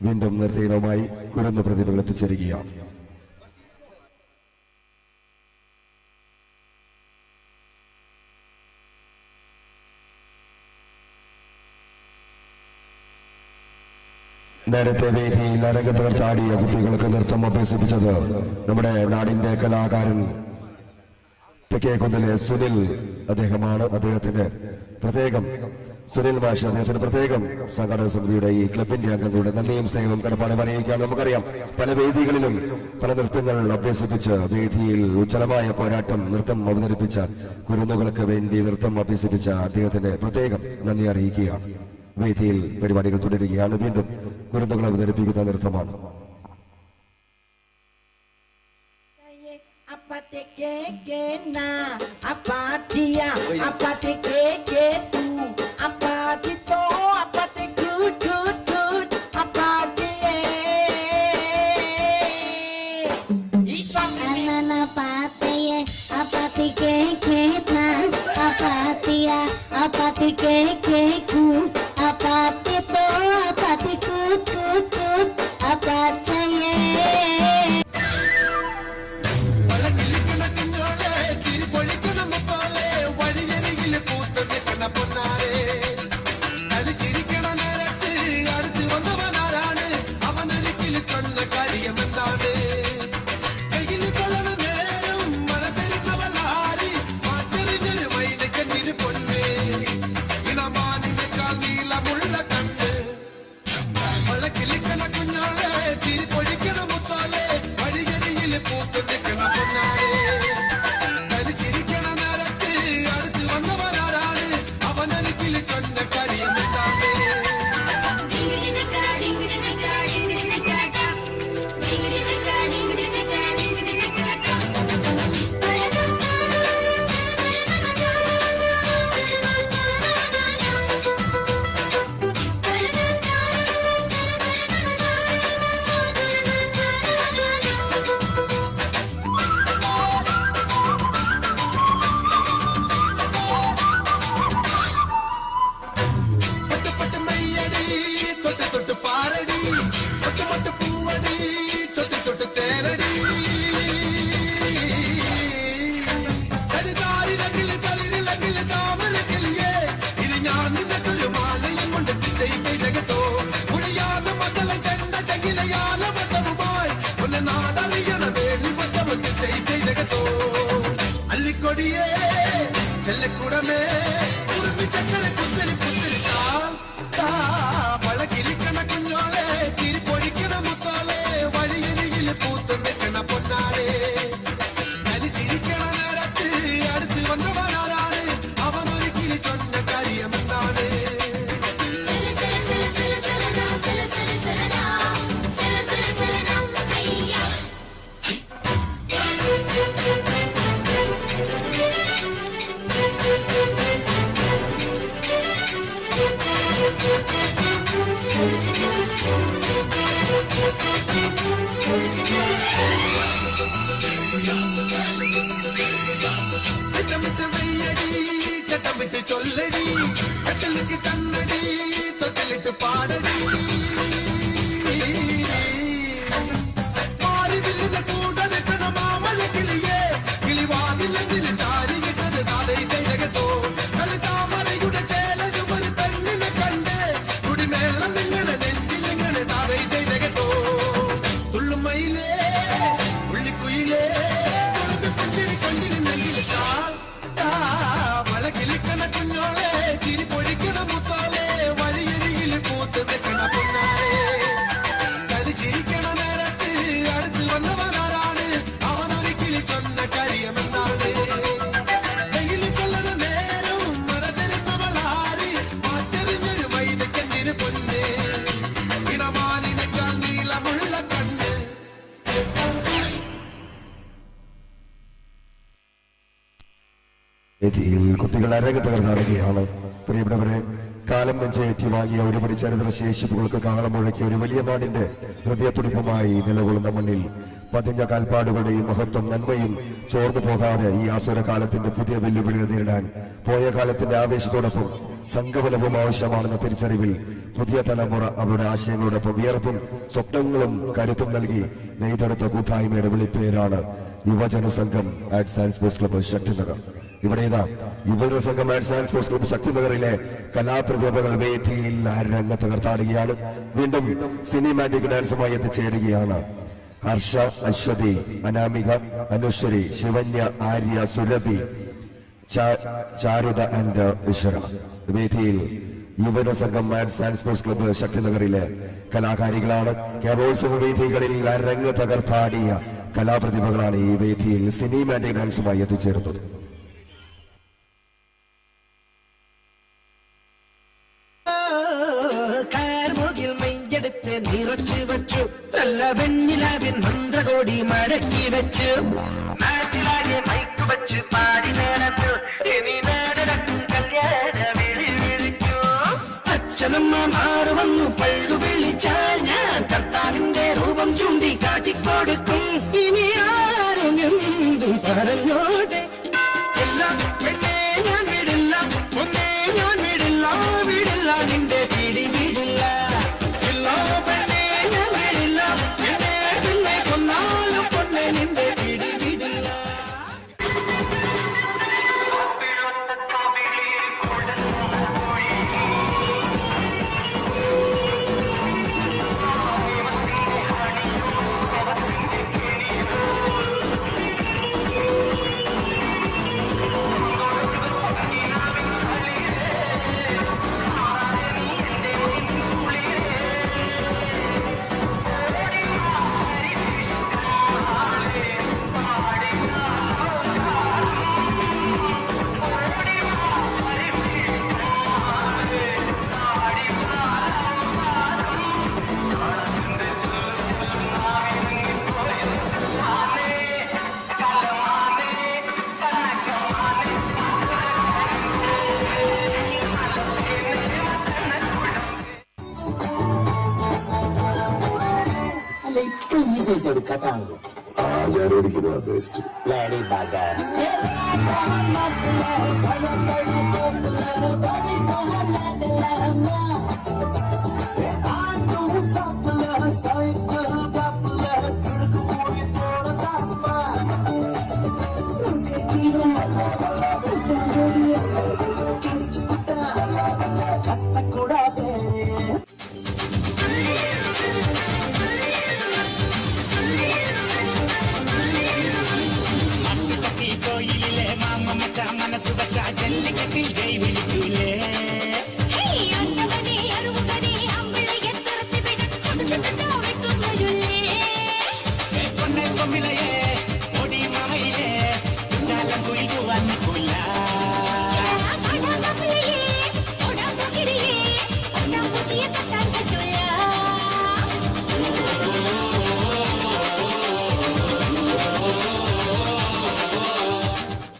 വീണ്ടും നൃത്തയിനവുമായി കുരുന്നു പ്രതിഭകൾ എത്തിച്ചേരുകയാണ്. നേരത്തെ വേദിയിൽ അരങ്ങ് തകർത്താടിയ കുട്ടികൾക്ക് നൃത്തം അഭ്യസിപ്പിച്ചത് നമ്മുടെ നാടിന്റെ കലാകാരൻ തെക്കേക്കുന്നിലെ സുനിൽ അദ്ദേഹമാണ്. അദ്ദേഹത്തിന് പ്രത്യേകം സുനിൽ മാഷ്, അദ്ദേഹത്തിന് പ്രത്യേകം സംഘാടക സമിതിയുടെ ഈ ക്ലബിന്റെ അംഗങ്ങളുടെ നന്ദിയും സ്നേഹവും കടപ്പാടും അറിയിക്കുകയാണ്. നമുക്കറിയാം, പല വേദികളിലും പല നൃത്തങ്ങൾ അഭ്യസിപ്പിച്ച് വേദിയിൽ ഉജ്ജ്വലമായ പോരാട്ടം നൃത്തം അവതരിപ്പിച്ച കുരുന്നുകൾക്ക് വേണ്ടി നൃത്തം അഭ്യസിപ്പിച്ച അദ്ദേഹത്തിന് പ്രത്യേകം നന്ദി അറിയിക്കുകയാണ്. വേദിയിൽ പരിപാടികൾ തുടരുകയാണ്. വീണ്ടും കുരുന്നുകൾ അവതരിപ്പിക്കുന്ന നൃത്തമാണ്. വേദിയിൽ കുട്ടികൾ അരങ്ങ് തകർന്നാടുകയാണ്. പ്രിയപ്പെട്ടവരെ, കാലം നെഞ്ചേറ്റി വാങ്ങിയ ഒരുപടി ചരിത്ര ശേഷിപ്പുകൾക്ക് കാളം മുഴക്കിയ ഒരു വലിയ നാടിന്റെ ഹൃദയത്തുടിപ്പുമായി നിലകൊള്ളുന്ന മണ്ണിൽ പതിഞ്ഞ കാൽപ്പാടുകളുടെയും മഹത്വം നന്മയും ചോർന്നു പോകാതെ ഈ ആസുരകാലത്തിന്റെ പുതിയ വെല്ലുവിളികൾ നേരിടാൻ പോയ കാലത്തിന്റെ ആവേശത്തോടൊപ്പം സംഘബലവും ആവശ്യമാണെന്ന തിരിച്ചറിവിൽ പുതിയ തലമുറ അവരുടെ ആശയങ്ങളോടൊപ്പം വിയർപ്പും സ്വപ്നങ്ങളും കരുത്തും നൽകി നെയ്തെടുത്ത കൂട്ടായ്മയുടെ വിളിപ്പേരാണ് Yuvajana Sangham arts and sports club Shakthinagar. ഇവിടെ ഇതാ Yuvajana Sangham arts and sports club ശക്തിനഗറിലെ കലാപ്രതിഭകൾ വേദിയിൽ രംഗ തകർത്താടുകയാണ്. വീണ്ടും സിനിമാറ്റിക് ഡാൻസുമായി എത്തിച്ചേരുകയാണ് ഹർഷ, അശ്വതി, അനാമിക, അനുശ്വരി, ശിവന്യ, ആര്യ, സുരഭി, ചാരുത ആൻഡ് ഇഷറ. വേദിയിൽ യുവജന സംഘം ആൻഡ് ആൻഡ് സ്പോർട്സ് ക്ലബ്ബ് ശക്തിനഗറിലെ കലാകാരികളാണ്. കേരളോത്സവ വേദികളിൽ അരങ്ങ് തകർത്താടിയ കലാപ്രതിഭകളാണ് ഈ വേദിയിൽ സിനിമാറ്റിക് ഡാൻസുമായി എത്തിച്ചേർന്നത്. കാർമുകിൽ മെയ്യെടുത്ത് നിറച്ചു വച്ചു, നല്ല വെണ്ണിലാവിൻ മന്ത്രകോടി മടക്കി വെച്ചു, നാട്ടിലാകെ മൈക്ക് വച്ച് പാടി നടന്നു, ഇനി നാടനക്കും കല്യാണ വിളി വിളിച്ചു. അച്ഛനമ്മ മാറു വന്നു പള്ളു വിളിച്ചാൽ ഞാൻ കർത്താവിന്റെ രൂപം ചൂണ്ടി കാട്ടിക്കൊടുക്കും. ഇനി ആരും എന്തു പറഞ്ഞോട്ടെ, എല്ലാം പെണ്ണേ ഞാൻ വിടില്ല, ഒന്നേ ഞാൻ വിടില്ല, വിടില്ല നിന്റെ പിടി വിടില്ല. എല്ലാ പെണ്ണേ ഞാൻ വിടില്ല, എന്നെ പിന്നെ കൊന്നാലും പൊണ്ണെ നിന്റെ പിടി വിടില്ല. അല്ല, ഇപ്പൊ ഈ സൈസ് എടുക്കാത്താണല്ലോ. ആചാരം പിടിക്കുന്നതാ ബെസ്റ്റ്. കോയിലിലെ മാമ മച്ച മനസ്സു വച്ച ജല്ലിക്കെട്ടിൽ ജയ് വിളിക്കൂലേ. പൊന്നെ പൊമ്മിളയെ പൊടി മാമയിലെ കുറ്റാലം കുയിൽ പോവാൻ നിൽക്കൂല.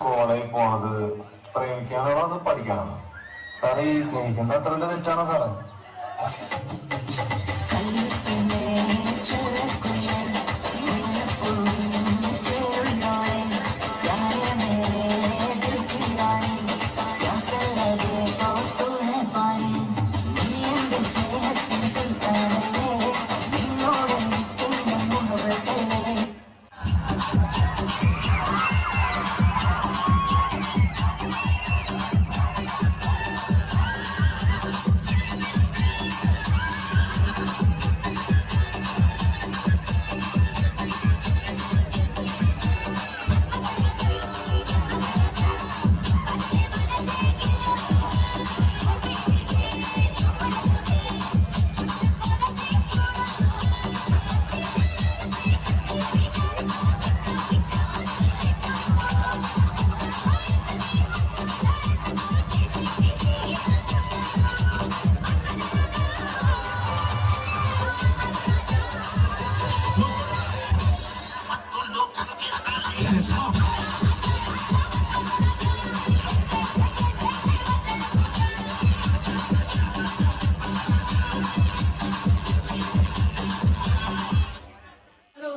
കോളേജിൽ പോണത് പ്രേമിക്കാനാണോ അത് പഠിക്കാനാണോ സാറേ? ഈ സ്നേഹിക്കുന്നത് അത്ര വലിയ തെറ്റാണോ സാറേ?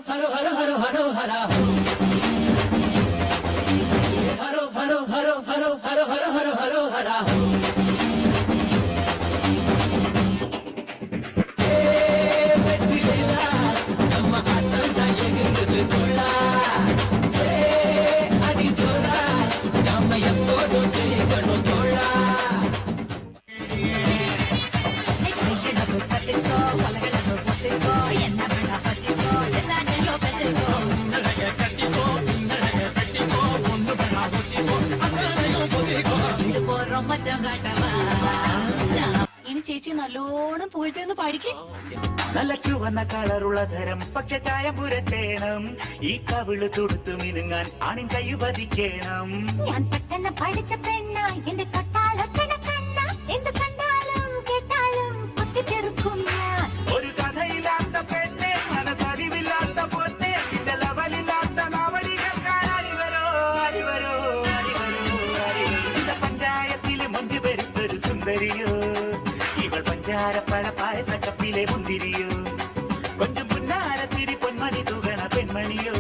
ഹരോ ഹരോ ഹരോ ഹരോ ഹര ഹരോ ഹരോ ഹരോ ഹരോ ഹരോ ഹരോ ഹരോ ഹരോ ഹര. நம்ம ஆட்டம் தான் எகுறது கொள்ளா. அடி ஜோரா, நாம எப்போதும் ஜெயிக்கணும் தோழா. என்ன അറ്റം കാട്ടവാ. ഇനി ചേച്ചി നല്ലോണം പുകഴ്ത്തിയൊന്ന് പാടിക്കേ. നല്ല ചുവന്ന കളറുള്ള ധരം, പക്ഷെ ചായം പുരട്ടേണം. ഈ കവിള് തുടുത്തു മിനുങ്ങാൻ ആണിൻ കൈ പതിക്കേണം. ഞാൻ പെട്ടെന്ന് പഠിച്ച പെണ്ണ, എന്റെ തൊട്ടാലൊറ്റണ കണ്ണ, എന്ത് കണ്ടാലും കേട്ടാലും കുത്തിപ്പെറുക്കും ഞാൻ. ഒരു കഥയില്ലാത്ത പെണ്ണെ, മനസ്സറിവില്ലാത്ത പൊന്നെ, നിന്റെ ലവലില്ലാത്ത നാവടികൾക്കാൻ അരിവരോ അരിവരോ അരിവരോ അരിവരോ. നിന്റെ പഞ്ചായത്തിലെ മൊഞ്ചു പെരുത്തൊരു സുന്ദരിയോ, ഇവൾ പഞ്ചാരപ്പഴ പായസക്കപ്പിലെ മുന്തിരിയോ, കൊഞ്ചും പുന്നാരത്തിരി പൊന്മണി തൂകണ പെൺമണിയോ,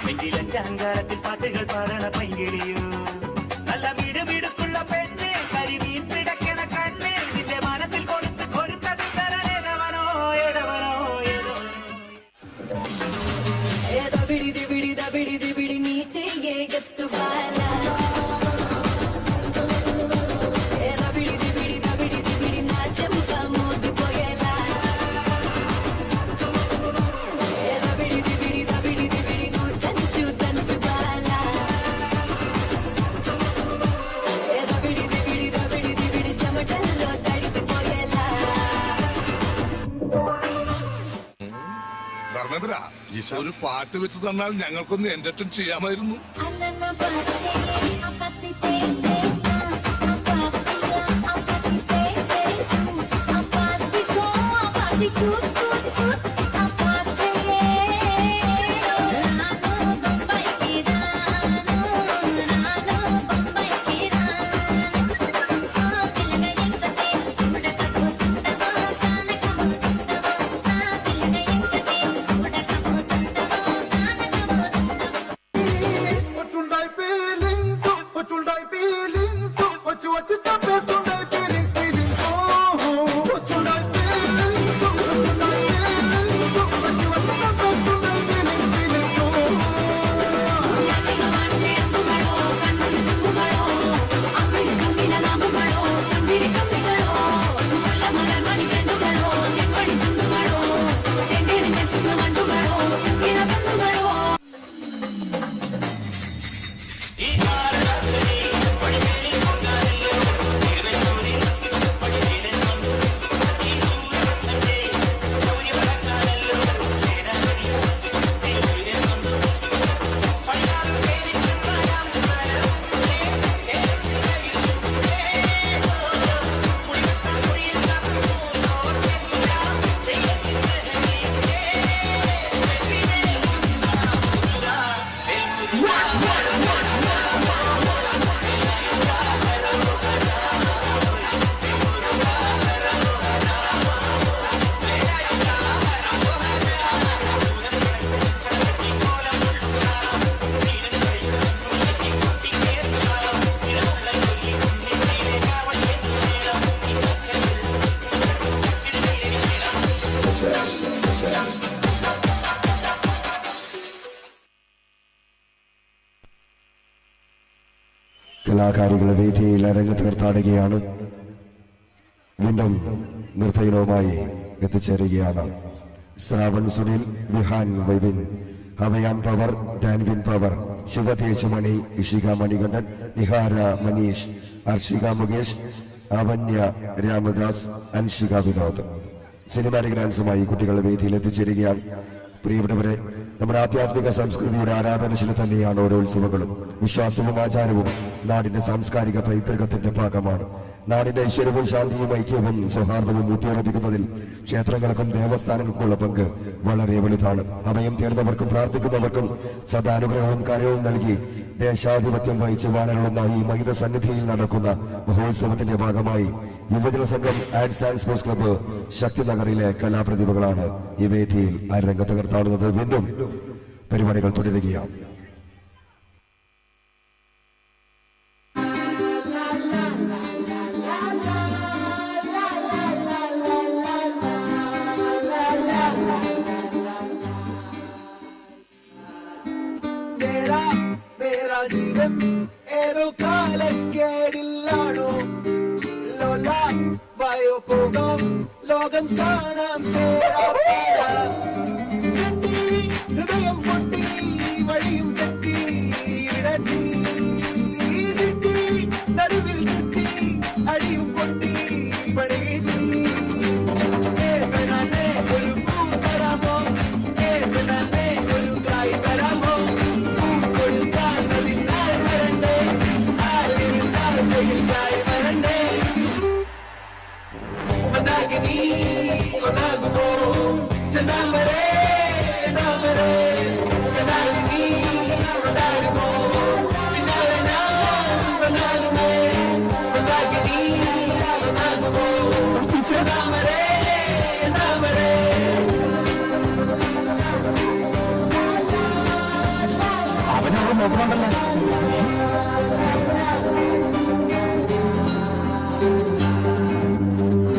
നെഞ്ചിലഞ്ചാങ്കാരത്തിൽ പാട്ടുകൾ പാടണ പൈങ്കിളിയോ. നല്ല മിടുമിടുക്കുള്ള പെണ്ണെ, കരിമീൻ പിടക്കണ കണ്ണെ, നിന്റെ മനസ്സിൽ കൊടുത്ത് കൊരുത്തത് തരനേതവനോ ഏതവനോ ഏതവനോ. ദബിടി ദിബിടി ദബിടി ദിബിടി നീ ചെയ്യേ ഗത്തുവാല. ദബിടി ദിബിടി ദബിടി ദിബിടി నా చెంప మోగిపోయేలా. దబిడి దిబిడి దబిడి దిబిడి నువ్వు తంచు తంచు బాల. దబిడి దిబిడి దబిడి దిబిడి చెమటల్లో తడిసిపోయేలా. ധർമ്മേന്ദ്ര, ഒരു പാട്ട് വെച്ച് തന്നാൽ ഞങ്ങൾക്കൊന്ന് എന്റർടൈൻ ചെയ്യാമായിരുന്നു. കലാകാരികളെ വേദിയിൽ അരങ്ങ് തീർത്താടുകയാണ്. വീണ്ടും നൃത്തയിനവുമായി എത്തിച്ചേരുകയാണ് ശ്രാവൺ സുനിൽ, വിഹാൻ വൈബിൻ, ഹവയാൻ പവർ, ഡാൻവിൻ പവർ, ശിവതേജ് മണി, ഇഷിക മണികണ്ഠൻ, നിഹാര മനീഷ്, അർഷിക മുകേഷ്, അവന്യ രാമദാസ്, അൻഷിക വിനോദ്. സിനിമാറ്റിക് ഡാൻസുമായി കുട്ടികൾ വേദിയിൽ എത്തിച്ചേരുകയാണ്. പ്രിയപ്പെട്ടവരെ, നമ്മുടെ ആധ്യാത്മിക സംസ്കൃതിയുടെ ആരാധനശില തന്നെയാണ് ഓരോ ഉത്സവങ്ങളും. വിശ്വാസവും ആചാരവും നാടിന്റെ സാംസ്കാരിക പൈതൃകത്തിന്റെ ഭാഗമാണ്. നാടിന്റെ ഐശ്വര്യവും ശാന്തിയും ഐക്യവും സൗഹാർദ്ദവും ഊട്ടിയുറപ്പിക്കുന്നതിൽ ക്ഷേത്രങ്ങൾക്കും ദേവസ്ഥാനങ്ങൾക്കുമുള്ള പങ്ക് വളരെ വലുതാണ്. അഭയം തേടുന്നവർക്കും പ്രാർത്ഥിക്കുന്നവർക്കും സദാനുഗ്രഹവും കാര്യവും നൽകി ദേശാധിപത്യം വഹിച്ച് വാണരുളുന്ന ഈ മഹിത സന്നിധിയിൽ നടക്കുന്ന മഹോത്സവത്തിന്റെ ഭാഗമായി യുവജന സംഘം ആർട്സ് ആൻഡ് സ്പോർട്സ് ക്ലബ്ബ് ശക്തി നഗറിലെ കലാപ്രതിഭകളാണ് ഈ വേദിയിൽ അരങ്ങ് തകർത്താടുന്നത്. വീണ്ടും പരിപാടികൾ തുടരുകയാണ്. ജീവൻ ഏതോ കാലക്കേടില്ലാണോ, ലോല വായോ പോകാം, ലോകം കാണാം. ഹൃദയം പൊട്ടി വഴിയും തെറ്റി വിടത്തി സിറ്റി നടുവിൽ തെറ്റി. നോക്കുന്നുണ്ടല്ലോ.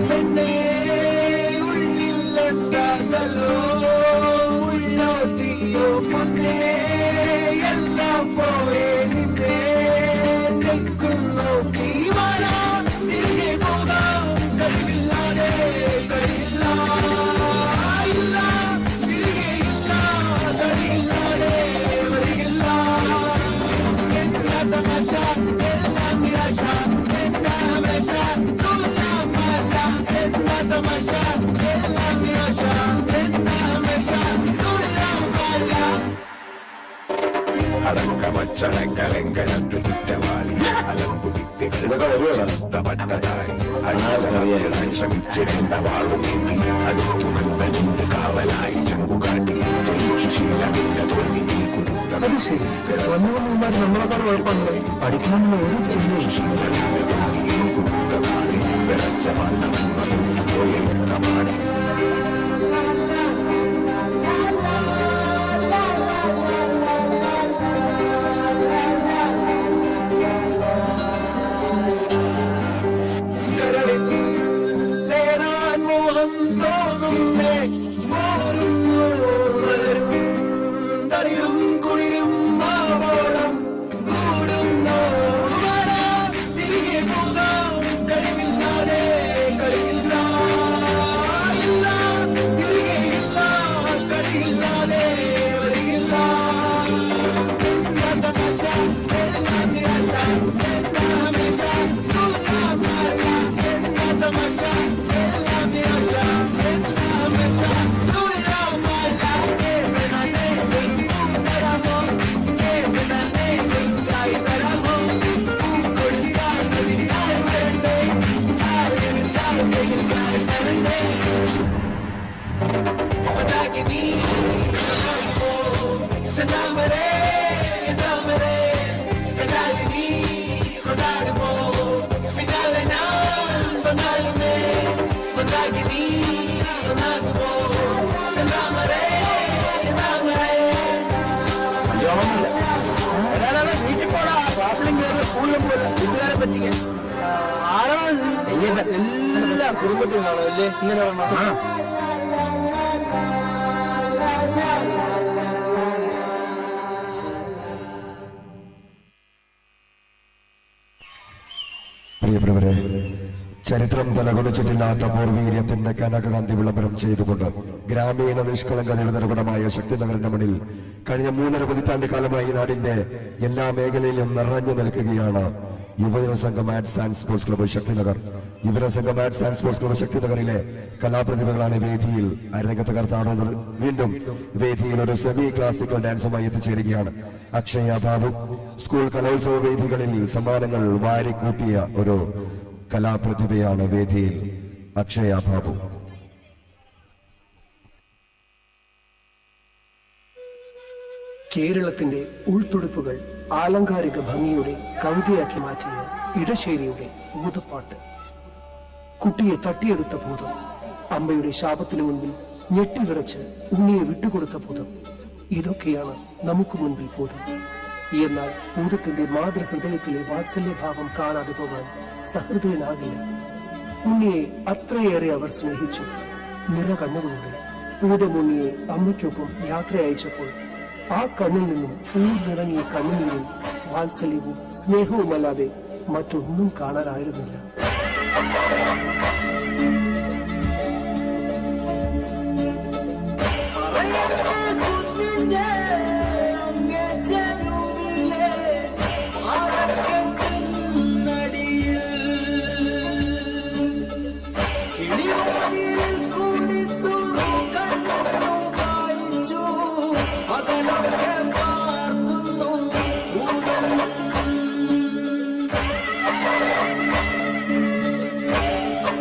പെണ്ണേ ഉള്ളിലെത്താതല്ലോ ഉള്ളോ തീയോ പൊന്നേ എല്ലാം പോയേ നിന്നെ തെക്കുന്നു തീവരാ തിരികെ പോകാം കഴിവില്ലാതെ കഴിയില്ല ഇല്ല തിരികെ ഇല്ല കഴിയില്ലാതെ വരികില്ല എന്നാ തമാശ എല്ലാം നിരാശ എന്നാ ഹമേശ തുലാമല എന്നാ തമാശ എല്ലാം നിരാശ എന്നാ ഹമേശ തുലാമല. അടക്കമച്ചടക്കലങ്കലത്തു കുറ്റവാളി അലമ്പു വിദ്യകൾ പട്ടതായി ശ്രമിച്ചിടേണ്ട വാളുമേന്തി അടുത്തു നന്മനുണ്ട് കാവലായി ചങ്കുകാട്ടി ജയിച്ചു ശീലമില്ല തോൽവിയിൽ കുരുത്ത. അത് ശരി, വന്നു വന്നു നമ്മളെക്കാൾ കുഴപ്പമുണ്ട്. പഠിക്കണമെന്നുള്ള ഒരു ചിന്തയും. വിളച്ച പാണ്ഡവൻ പോയ യുദ്ധമാണ്. േറാൻ മോഹം തോന്നുന്നേ മോരുന്നു മലരും തളിരും കുളിരും മാവോളം കൂടുന്നു. വരാ, തിരികെ പോകാം കഴിവില്ലാതെ കഴിയില്ല ഇല്ല തിരികെ ഇല്ല കഴിയില്ലാതെ വരികില്ല. എന്നാ തമാശ എല്ലാം നിരാശ എന്നാ ഹമേശ തുലാമല എന്നാ തമാശ എല്ലാം നിരാശ എന്നാ ഹമേശ തുലാമല. ഏ ബനാനേ ഒരു പൂ തരാമോ? ഏ ബനാനേ ഒരു കായ് തരാമോ? പൂ കൊടുത്താൽ അതിനാൽ വരട്ടെ ചാടിന് ചാടുകയിൽ കായ് തരണ്ടേ മതാകിനി ചെന്താമരേ താമരേ കടാലിനി കൊണ്ടാടുമോ പിന്നാലെ ഞാൻ വന്നാലുമേ മന്ദാകിനി ഒന്നാകുമോ ചെന്താമരേ താമരേ. വീട്ടിൽ പോടാ, ക്ലാസ്സിലും കയറി സ്കൂളിലും പോയില്ല, വീട്ടുകാരെ പറ്റിക്കാൻ. എല്ലാ കുടുംബത്തിലും കാണും അല്ലേ ഇങ്ങനെ ഒരെണ്ണം? പ്രിയപ്പെട്ടവരെ, ചരിത്രം തലകുലിച്ചിട്ടില്ലാത്ത പൂർവീര്യത്തിന്റെ കനകകാന്തി വിളംബരം ചെയ്തുകൊണ്ട് ഗ്രാമീണ നിഷ്കളങ്കതയുടെ നിറകുടമായ ശക്തിനഗറിന്റെ മണ്ണിൽ കഴിഞ്ഞ 3.5 പതിറ്റാണ്ട് കാലമായി നാടിന്റെ എല്ലാ മേഖലയിലും നിറഞ്ഞു നിൽക്കുകയാണ് Yuvajana Sangham arts and sports club Shakthinagar. Yuvajana Sangham arts and sports club ശക്തിനഗറിലെ കലാപ്രതിഭകളാണ് വേദിയിൽ അരങ്ങത്ത് കർത്താടുന്നത്. വീണ്ടും വേദിയിൽ ഒരു സെമി ക്ലാസിക്കൽ ഡാൻസുമായി എത്തിച്ചേരുകയാണ് അക്ഷയ ബാബു. സ്കൂൾ കലോത്സവ വേദികളിൽ സമ്മാനങ്ങൾ വാരിക്കൂട്ടിയ ഒരു കലാപ്രതിഭയാണ് വേദിയിൽ അക്ഷയ ബാബു. കേരളത്തിന്റെ ഉൾത്തുടുപ്പുകൾ ആലങ്കാരിക ഭംഗിയുടെ കവിതയാക്കി മാറ്റിയ ഇടശ്ശേരിയുടെ ഭൂതപ്പാട്ട്. കുട്ടിയെ തട്ടിയെടുത്ത ഭൂതം, അമ്മയുടെ ശാപത്തിനു മുൻപിൽ ഞെട്ടിവിറച്ച് ഉണ്ണിയെ വിട്ടുകൊടുത്ത ഭൂതം, ഇതൊക്കെയാണ് നമുക്ക് മുൻപിൽ ഭൂതം. എന്നാൽ ഭൂതത്തിന്റെ മാതൃഹൃദയത്തിലെ വാത്സല്യഭാവം കാണാതെ പോകാൻ സഹൃദയനാകില്ല. ഉണ്ണിയെ അത്രയേറെ അവർ സ്നേഹിച്ചു. നിറ കണ്ണുകളോടെ ഭൂതമുണ്ണിയെ അമ്മയ്ക്കൊപ്പം യാത്ര അയച്ചപ്പോൾ ആ കണ്ണിൽ നിന്നും ഊർന്നിറങ്ങിയ കണ്ണുനീരിൽ വാത്സല്യവും സ്നേഹവുമല്ലാതെ മറ്റൊന്നും കാണാനായിരുന്നില്ല. ും.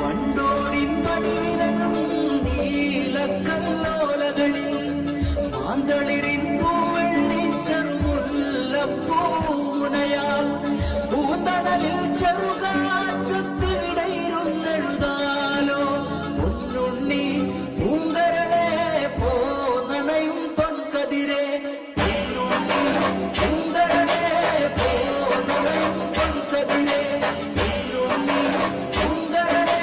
വണ്ടോടിൻ പടിവിലങ്ങും നീലക്കല്ലോലകളിൽ മാന്തളിരിൻ തൂവെള്ളി ചെറുമുല്ലപ്പൂമുനയാൽ പൂന്തണലിൽ ചെറുകാറ്റത്ത് വിടയിരുന്നെഴുതാലോ പൊന്നുണ്ണി പൂങ്കരളെ പോന്നണയും പൊൻകതിരെ പൊന്നുണ്ണി പൂങ്കരളെ പോന്നണയും പൊൻകതിരെ പൊന്നുണ്ണി പൂങ്കരളെ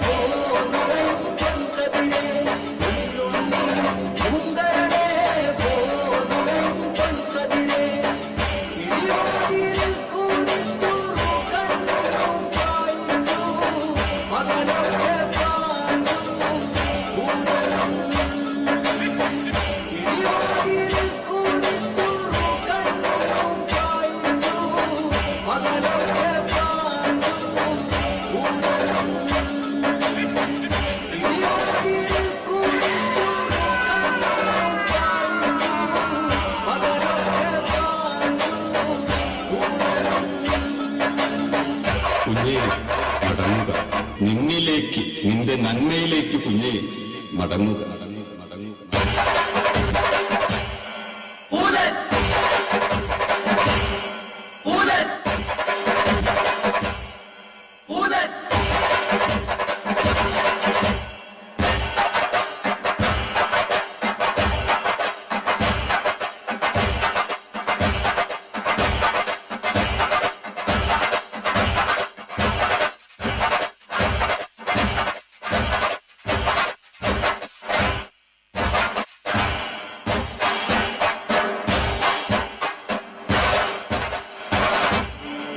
പോന്നണയും പൊൻകതിരെ പൊന്നുണ്ണി പൂങ്കരളെ പോന്നണയും പൊൻകതിരെ കിളിവാതിലിൽ കൂടി തുറു കണ്ണും പായിച്ചു മകനൊക്കെ പാടും പൂരം. കിളിവാതിലിൽ കൂടി തുറു കണ്ണും പായിച്ചു മകനൊക്കെ പാടും പൂരം. കിളിവാതിലിൽ കൂടി തുറു കണ്ണും പായിച്ചു മകനൊക്കെ പാടും പൂരം. കുഞ്ഞേ, മടങ്ങുക നിന്നിലേക്ക്, നിന്റെ നന്മയിലേക്ക് കുഞ്ഞേ മടങ്ങുക.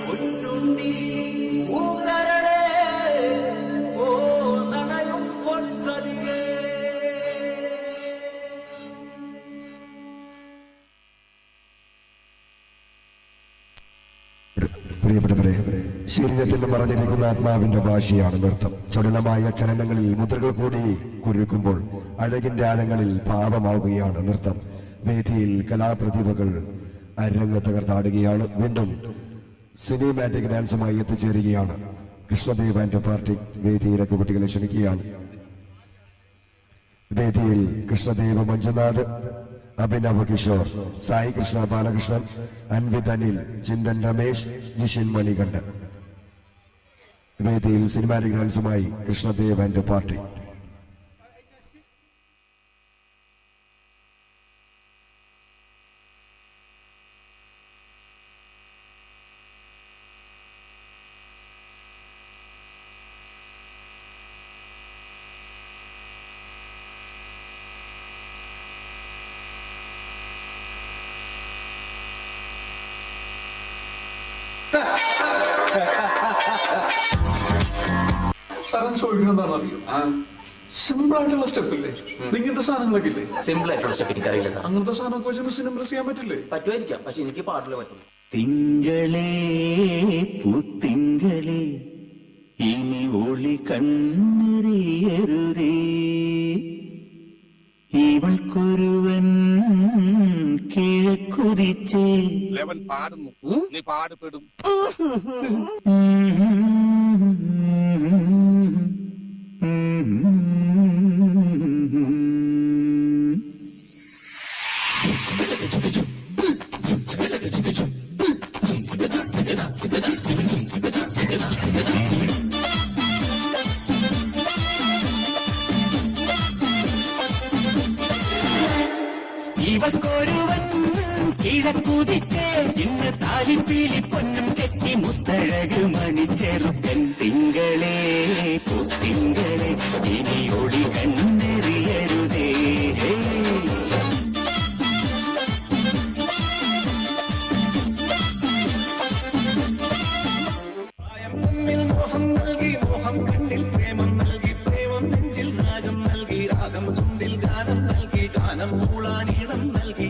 പൊന്നുണ്ണി പൂങ്കരളേ പോന്നണയും പൊൻകതിരേ. പ്രിയപ്പെട്ടവരെ, ശരീരത്തിൽ മറഞ്ഞിരിക്കുന്ന ആത്മാവിന്റെ ഭാഷയാണ് നൃത്തം. ചടുലമായ ചലനങ്ങളിൽ മുദ്രകൾ കൂടി കുരുക്കുമ്പോൾ അഴകിന്റെ ആഴങ്ങളിൽ ഭാവമാവുകയാണ് നൃത്തം. വേദിയിൽ കലാപ്രതിഭകൾ അരങ്ങ് തകർത്താടുകയാണ്. വീണ്ടും സിനിമാറ്റിക് ഡാൻസുമായി എത്തിച്ചേരുകയാണ് കൃഷ്ണദേവ് ആൻഡ് പാർട്ടി. വേദിയിലേക്ക് കുട്ടികളെ ക്ഷണിക്കുകയാണ്. വേദിയിൽ കൃഷ്ണദേവ് മഞ്ജുനാഥ്, അഭിനവ് കിഷോർ, സായി കൃഷ്ണ ബാലകൃഷ്ണൻ, അൻവിത് അനിൽ, ചിന്തൻ രമേശ്, ജിഷിൻ മണികണ്ഠൻ. വേദിയിൽ സിനിമാറ്റിക് ഡാൻസുമായി കൃഷ്ണദേവ് ആൻഡ് പാർട്ടി. സാറൻ ചോദിക്കുന്നത് എന്താണെന്ന് അറിയോ? സിമ്പിൾ ആയിട്ടുള്ള സ്റ്റെപ്പ് ഇല്ലേ, ഇങ്ങനത്തെ സാധനങ്ങളൊക്കെ ഇല്ലേ? സിമ്പിൾ ആയിട്ടുള്ള സ്റ്റെപ്പ് എനിക്കറിയില്ല സാർ. അങ്ങനത്തെ സാധനമൊക്കെ വെച്ച് മിസ്സിന് ഇംപ്രസ് ചെയ്യാൻ പറ്റില്ലേ? പറ്റുമായിരിക്കാം, പക്ഷെ എനിക്ക് പാട്ടില്ല പറ്റുള്ളൂ. തിങ്കളേ പൂത്തിങ്കളേ, ഇനി ഒളി കണ്ണെറിയരുതേ, ഇവൾക്കൊരുവൻ കിഴക്കുതിച്ചേ. ലെവൻ പാടുന്നു, നീ പാടുപെടും. ഇവൾക്കൊരുവൻ കിഴക്കുതിച്ചേ, ഇന്ന് താലിപ്പീലി പൊന്നും കെട്ടി മുത്തഴക് മണിച്ചെറുക്കൻ. തിങ്കളേ പൂത്തിങ്കളെ, ഇനി ഒളി കണ്ണെറിയരുതേ. മുന്നിൽ മോഹം നൽകി, മോഹം കണ്ണിൽ പ്രേമം നൽകി, പ്രേമം നെഞ്ചിൽ രാഗം നൽകി, രാഗം ചുണ്ടിൽ ഗാനം നൽകി, ഗാനം മൂളാനീണം നൽകി.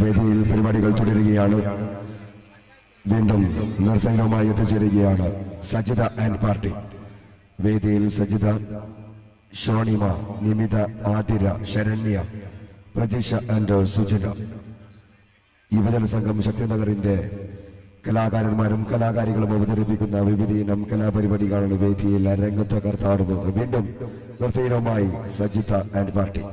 വേദിയിൽ പരിപാടികൾ തുടരുകയാണ്. വീണ്ടും നർത്തനവുമായി എത്തിച്ചേരുകയാണ് സജിത ആൻഡ് പാർട്ടി. വേദിയിൽ സജിത, ഷോണിമ, നിമിത, ആതിര, ശരണ്യ, പ്രതീക്ഷ ആൻഡ് സുജന. യുവജന സംഘം ശക്തിനഗറിന്റെ കലാകാരന്മാരും കലാകാരികളും അവതരിപ്പിക്കുന്ന വിവിധ ഇനം കലാപരിപാടികളാണ് വേദിയിൽ രംഗത്ത് കർത്താടുന്നത്. വീണ്ടും നർത്തനവുമായി സജിത ആൻഡ് പാർട്ടി.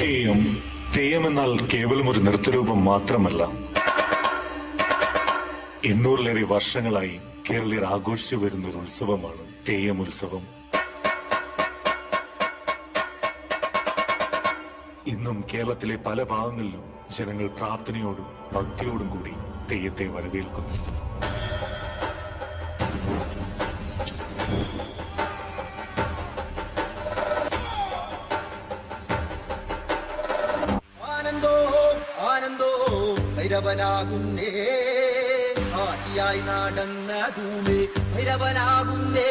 തെയ്യം തെയ്യം എന്നാൽ കേവലം ഒരു നൃത്തരൂപം മാത്രമല്ല. 800-ലേറെ വർഷങ്ങളായി കേരളീയർ ആഘോഷിച്ചു വരുന്ന ഒരു ഉത്സവമാണ് തെയ്യം ഉത്സവം. ഇന്നും കേരളത്തിലെ പല ഭാഗങ്ങളിലും ജനങ്ങൾ പ്രാർത്ഥനയോടും ഭക്തിയോടും കൂടി തെയ്യത്തെ വരവേൽക്കുന്നു. ആനന്ദോ ആനന്ദോ ഭൈരവനാകുന്നേ, ആദിയായി നടന്ന ഭൂമി ഭൈരവനാകുന്നേ.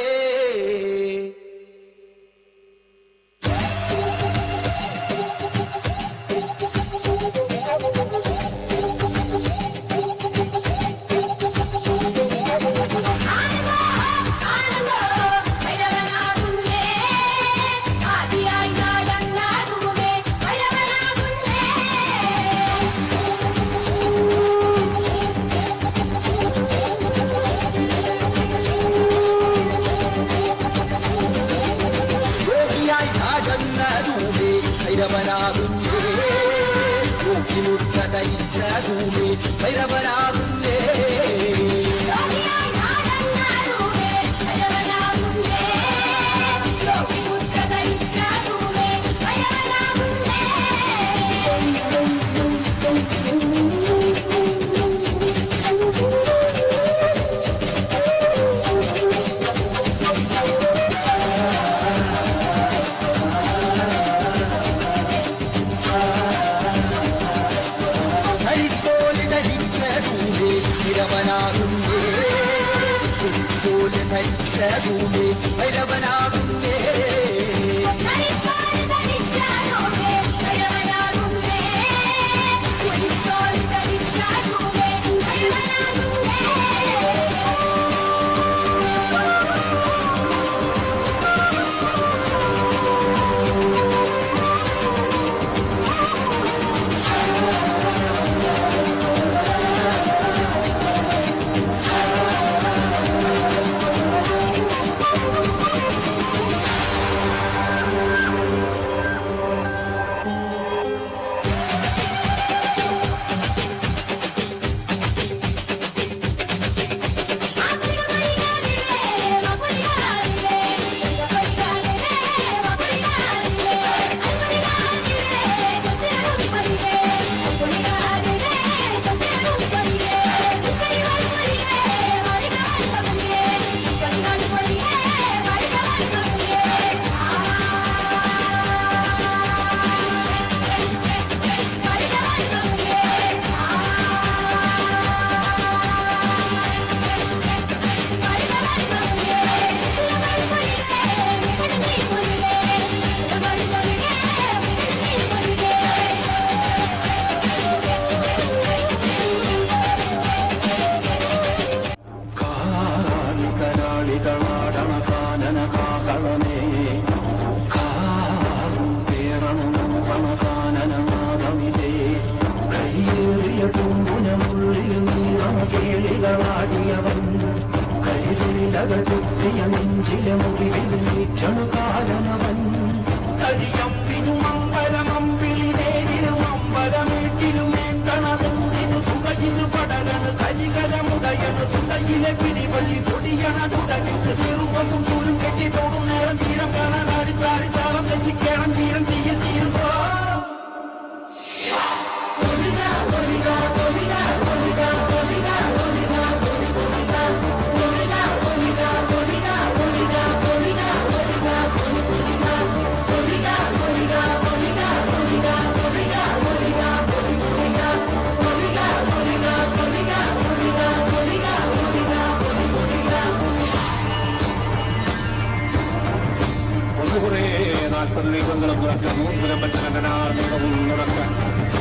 യോഗിയായി നടന്ന ഭൂമി ഭൈരവനാകുന്നേ, യോഗിമുദ്ര ധരിച്ച ഭൂമി ഭൈരവനാകുന്നേ. കരിക്കോല് ധരിച്ച ഭൂമി ഭൈരവനാകുന്നേ, പുലിക്കോല് ധരിച്ച ഭൂമി ഭൈരവനാകുന്നേ. പൂങ്കുനമുള്ളിൽ നീറണ കേളികളാടിയവൻ കരിവേലകൾ പൊത്തിയ നെഞ്ചിലെ മുറിവിൽ നീറ്റണുകാലനവൻ കരിയമ്പിനും അമ്പലമമ്പിളി നേരിലും അമ്പലമേട്ടിലുമേന്തണതെന്തിനു തുകയിതു പടരണു കരികരമുടയണു തുടയിലെ പിടിവള്ളി പൊടിയണ തുടങ്ങിട്ട് ചെറുപ്പും സൂരും കെട്ടി പോകും നേരം തീരം കാണാൻ ആടിത്താറി താളം തെറ്റിക്കേണം തീരം തീയിൽ തീരുന്നോ. ഒന്നുകുറേ 40 ദൈവങ്ങളും തുറക്ക മൂന്നുരം പറ്റനാർ ദൈവവും തുറക്ക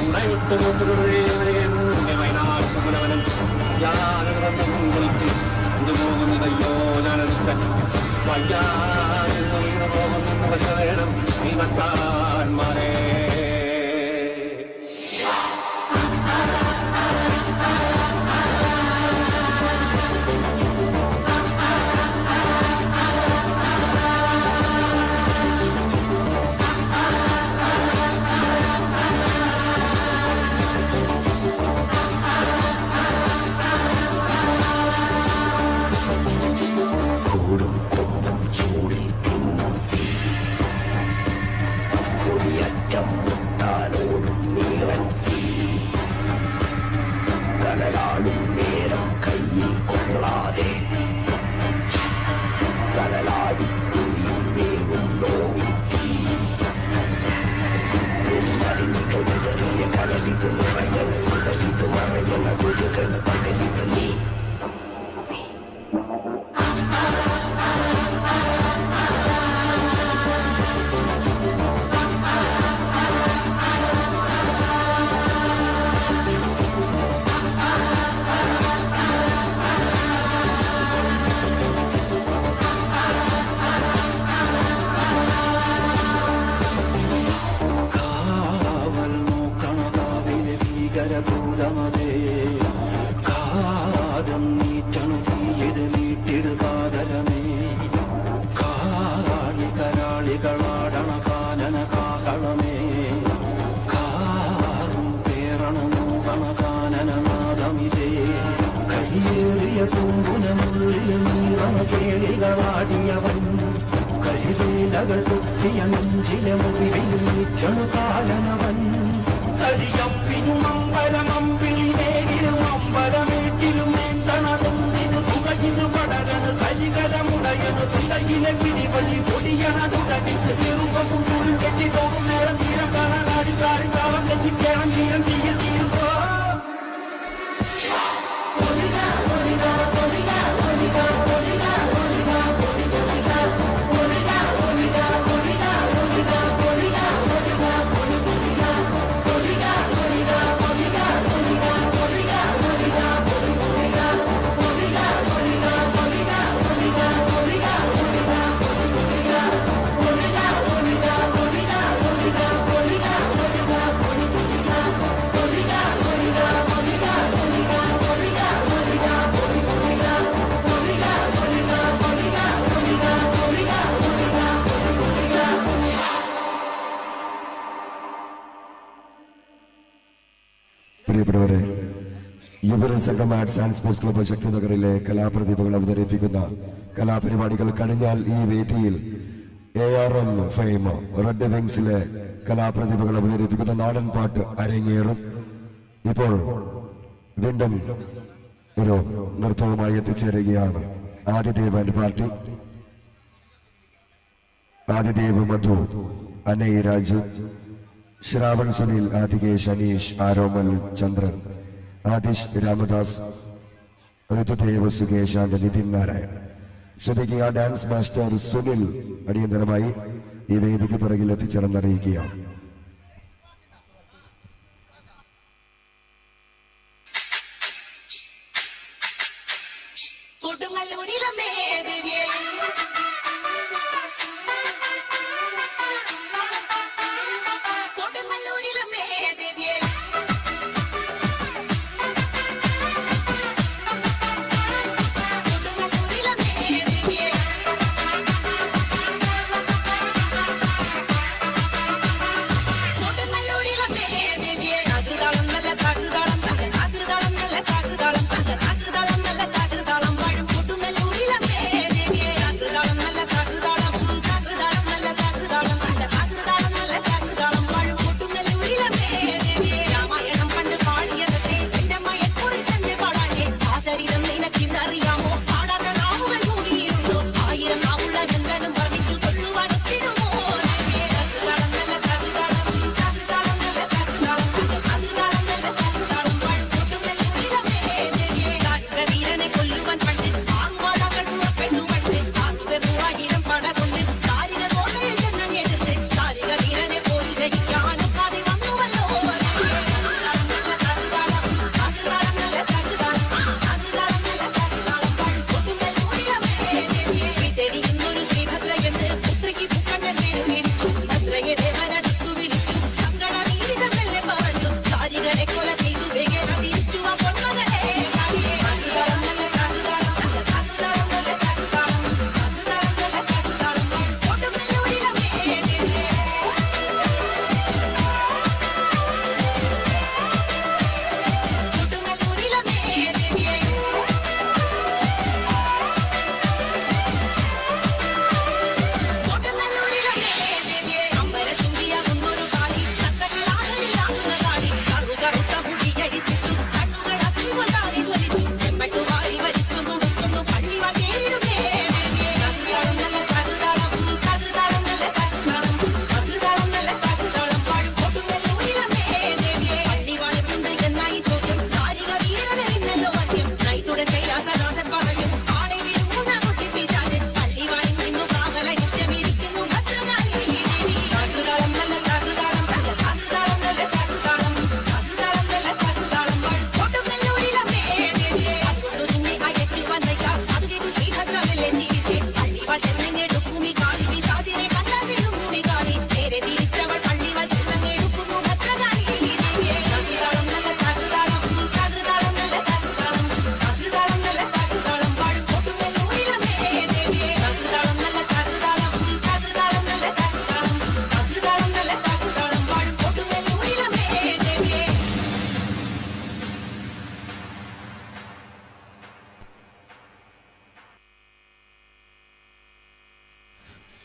ഉടയിട്ട് മൂന്നുകുലവനും ഞാനൊരു കൊളുത്തി കൊണ്ടുപോകുന്നതയ്യോ ഞാനൊരുത്തൻ വയ്യാ വീണു പോകുന്നെന്ന് വരിക വേണം ദൈവത്താന്മാരെ. കൂടും കൊമ്പും ചൂടിൽ തിന്നും തീ കൊടിയറ്റം മുട്ടാലോടും നീറൻ തീ കനലാടും നേരം കയ്യിൽ കൊള്ളാതെ കനലാടിക്കുഴിയിൽ വേവും നോവിൻ തീ മരിണികൾ വിതറിയ കനലിത് നിറയണ ഉടലിത് മറയണ ദുരുകള് പകലിത് നീ. കാവൽ നോക്കണ കാവിലെ ഭീകരഭൂതമതേ കാതം നീറ്റണു തീയത് നീട്ടിടു കാതലമേ കാളി കരാളികളാടണ കാനന കാഹളമേ കാറും പേറണ നോകണ കാനനനാദമിതേ കരിയേറിയ പൂങ്കുനമുള്ളിൽ നീറണ കേളികളാടിയവൻ കരിവേലകൾ പൊത്തിയ നെഞ്ചിലെ മുറിവിൽ നീറ്റണുകാലനവൻ കരിയമ്പിനും അമ്പലമമ്പിളി നേരിലും അമ്പലമേട്ടിലുമേന്തണതെന്തിനു തുകയിതു പടരണു കരികരമുടയണു തുടയിലെ പിടിവള്ളി പൊടിയണ തുടങ്ങിട്ട് ചെറുപ്പും സൂരും കെട്ടി പോകും നേരം തീരം കാണാൻ ആടിത്താറി താളം തെറ്റിക്കേണം തീരം തീയിൽ തീരുന്നോ. പ്രിയപ്പെട്ടവരെ, യുവജന സംഘം ആർട്സ് ആൻഡ് സ്പോർട്സ് ക്ലബ്ബ് ശക്തിനഗറിലെ കലാപ്രതിഭകൾ അവതരിപ്പിക്കുന്ന കലാപരിപാടികൾ കഴിഞ്ഞാൽ ഈ വേദിയിൽ ARM fame red വിങ്സിലെ കലാപ്രതിഭകൾ അവതരിപ്പിക്കുന്ന നാടൻ പാട്ട് അരങ്ങേറും. ഇപ്പോൾ വീണ്ടും ഒരു നൃത്തവുമായി എത്തിച്ചേരുകയാണ് Adidev and party. Adidev Madhu, Anay Raju, Shravan Sunil, Adikesh, Aneesh, Aromal Chandran, Adish Ramdas, Rithudev Sukesh and Nitin Narayan. ശ്രദ്ധിക്കുക, ഡാൻസ് മാസ്റ്റർ സുനിൽ അടിയന്തരമായി ഈ വേദിക്ക് പിറകിൽ എത്തിച്ചേർന്നറിയിക്കുകയാണ്. കൊടുങ്ങല്ലൂരിലമ്മേ ദേവിയേ, കൊടുങ്ങല്ലൂരിലമ്മേ ദേവിയേ.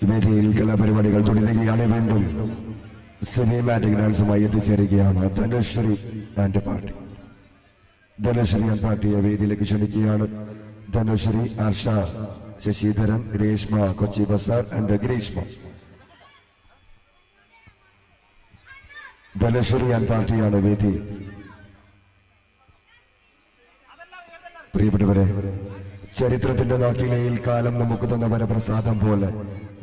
വേദിയിൽ കലാപരിപാടികൾ തുടരുകയാണ്. വീണ്ടും സിനിമാറ്റിക് ഡാൻസുമായി എത്തിച്ചേരുകയാണ് Dhanushree and party. Dhanushree and പാർട്ടിയെ വേദിയിലേക്ക് ക്ഷണിക്കുകയാണ്. ധനുശ്രീ, ഹർഷ ശശിധരൻ, രേഷ്മ കൊച്ചി ബസാർ ആൻഡ് ഗ്രീഷ്മ. ധനുശ്രീ ആൻഡ് പാർട്ടിയാണ് വേദി. പ്രിയപ്പെട്ടവരെ, ചരിത്രത്തിന്റെ നാക്കിലയിൽ കാലം നമുക്ക് തന്ന വരപ്രസാദം പോലെ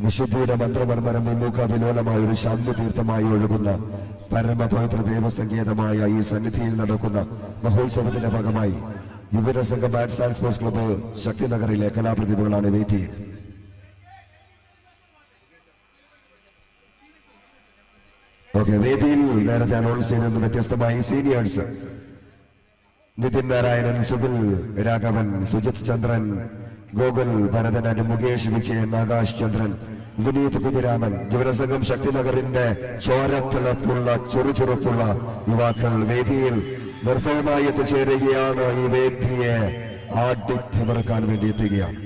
വിശുദ്ധിയുടെ മന്ത്രമർമ്മരം വിമുഖ വിലോലമായ ഒരു ശാന്തി തീർത്ഥമായി ഒഴുകുന്ന പരമപവിത്ര ദേവസങ്കേതമായ ഈ സന്നിധിയിൽ നടക്കുന്ന മഹോത്സവത്തിന്റെ ഭാഗമായി Yuvajanasangham arts and sports club ശക്തിനഗറിലെ കലാപ്രതിഭകളാണ് വേദിയിൽ. ഓക്കെ, വേദിയിൽ നേരത്തെ അനൗൺസ് ചെയ്തത് വ്യത്യസ്തമായി സീനിയേഴ്സ് നിതിൻ നാരായണൻ, സുബിൽ രാഘവൻ, സുജിത് ചന്ദ്രൻ, ഗോകുൽ ഭരതൻ ആൻഡ് മുകേഷ് വിജയൻ, ആകാശ് ചന്ദ്രൻ, വിനീത് കുതിരാമൻ. യുവജനസംഘം ശക്തിനഗറിന്റെ ചോരത്തിളപ്പുള്ള ചുറുചുറുപ്പുള്ള യുവാക്കൾ വേദിയിൽ നിർഭയമായി എത്തിച്ചേരുകയാണ്. ഈ വേദിയെ ആടിത്തിമറക്കാൻ വേണ്ടി എത്തുകയാണ്.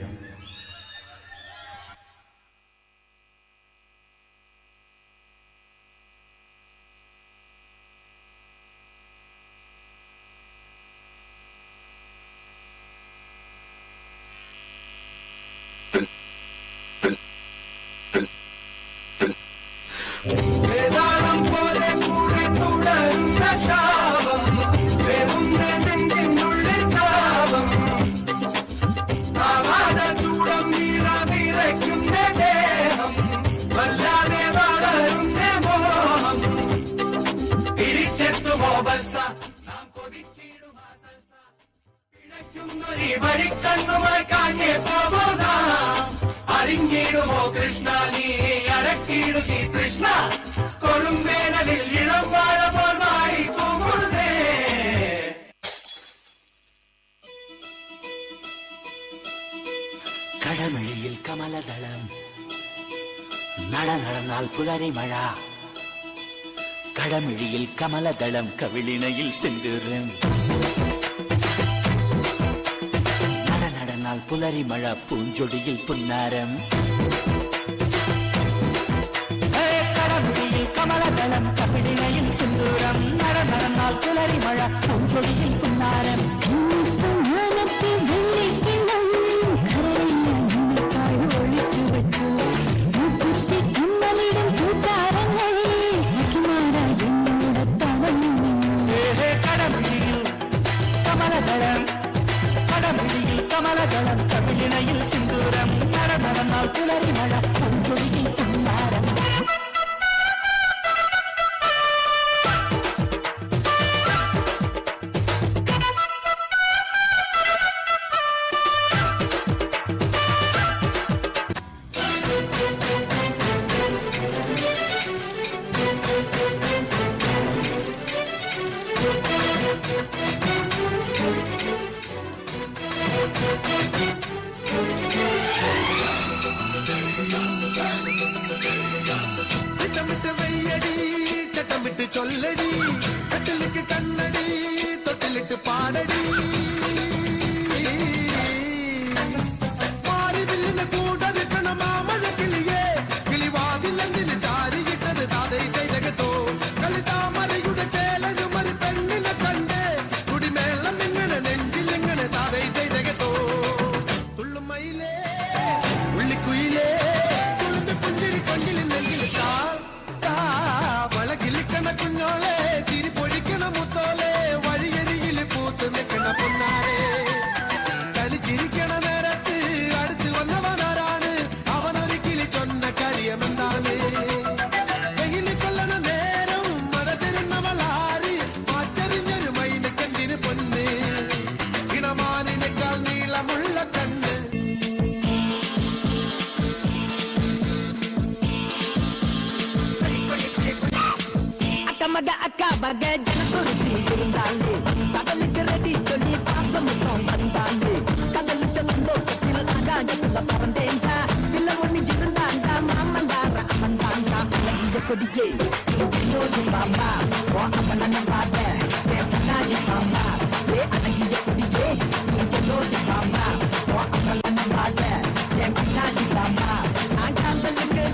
വേദാളം പോലെ കൂടെ തുടരുന്ന ശാപം വേവുന്ന നെഞ്ചിനുള്ളിൽ താപം ആവാത ചൂടം നീറ നിറയ്ക്കുന്ന ദേഹം വല്ലാതെ വളരുന്ന മോഹം തിരിച്ചെത്തുമോ വത്സ നാം കൊതിച്ചിടുമാ സൽസ പിഴയ്ക്കുന്നൊരി വഴിക്കണ്ണുമായി കാഞ്ഞേ പോവോ നാം അറിഞ്ഞിടുമോ കൃഷ്ണ നീ അടക്കിയിടു നീ കൃഷ്ണ കൊടുംവേനലിൽ ഇളം വാഴ പോൽ വാടി തൂങ്ങുന്നേ. കടമിഴിയിൽ കമലദളം നട നടന്നാൽ പുലരി മഴ. കടമിഴിയിൽ കമലദളം കവിളിണയിൽ സിന്ദൂരം. നട നടന്നാൽ പുലരി മഴ പൂഞ്ചൊടിയിൽ പുന്നാരം. കടമിഴിയിൽ കമലദളം കവിളിണയിൽ സിന്ദൂരം. നട നടന്നാൽ പുലരി മഴ പൂഞ്ചൊടിയിൽ പുന്നാരം. കടമിഴിയിൽ കമലദളം കടമിഴിയിൽ കമലദളം കവിളിണയിൽ സിന്ദൂരം. നട നടന്നാൽ പുലരി മഴ പൂഞ്ചൊടിയിൽ പുന്നാരം. திட்டமிட்டு வெய்யடி, சட்டமிட்டு சொல்லடி, கட்டிலுக்கு கண்ணடி, தொட்டிலிட்டு பாடடி. மாறிவில்லின கூடருக்கண மாமழ கிளியே, கிளிவாதிலங்கிന് ചാരിയിട്ടത് താതൈ തൈതകത്തോ. കളിതാമരയുടെ ചേലഴുമറി പെണ്ണിനെ കണ്ട് കുടിമേളം ഇങ്ങനെ നെഞ്ചിലിങ്ങനെ താതൈ തൈതകത്തോ. തുള്ളുമയിലേ ഉള്ളിക്കുയിലേ തുളുമ്പി പുഞ്ചിരി കൊഞ്ചിലി നെഞ്ചിൽ താ താ വളകിലിക്കണ കുഞ്ഞോളെ ചിരി പൊഴിക്കണ മുത്തോളെ വഴിയരികിൽ പൂത്ത് നിൽക്കണ പൊന്നാരെ. കളിച്ചിരിക്കണ നേരത്ത് അടുത്ത് വന്നവനാരാണ് അവനൊരിക്കലി ചൊന്ന കാര്യമെന്താണ്? വെയിൽ കൊല്ലണ നേരം മഴ തരുന്നവളാര് മാറ്ററിഞ്ഞൊരു മൈനക്കെന്തിന് പൊന്ന് ഇണമാനിനേക്കാൾ നീളമുള്ള കണ്ണ്. அக்கமக அக்கா பக ஜனக்குருத்தி இருந்தாலே கடலுக்கு ரெடி சொல்லி பாசமுத்தம் வந்தாலே கடலுச்ச சந்தோஷத்தில் ஆகாயத்துல பறந்தேன்டா. பிள்ளை ஒண்ணு இருந்தாண்டா மாமன்டார அவன்தாண்டா. அழகிய கொடியே நீ என்னோடு பாப்பா ஓ அவன நம்பாத கண்ணாடி பாப்பா. ஏ அழகிய கொடியே நீ என்னோடு பாப்பா ஓ அவன நம்பாத கண்ணாடி பாப்பா. நான் காந்தலுக்கு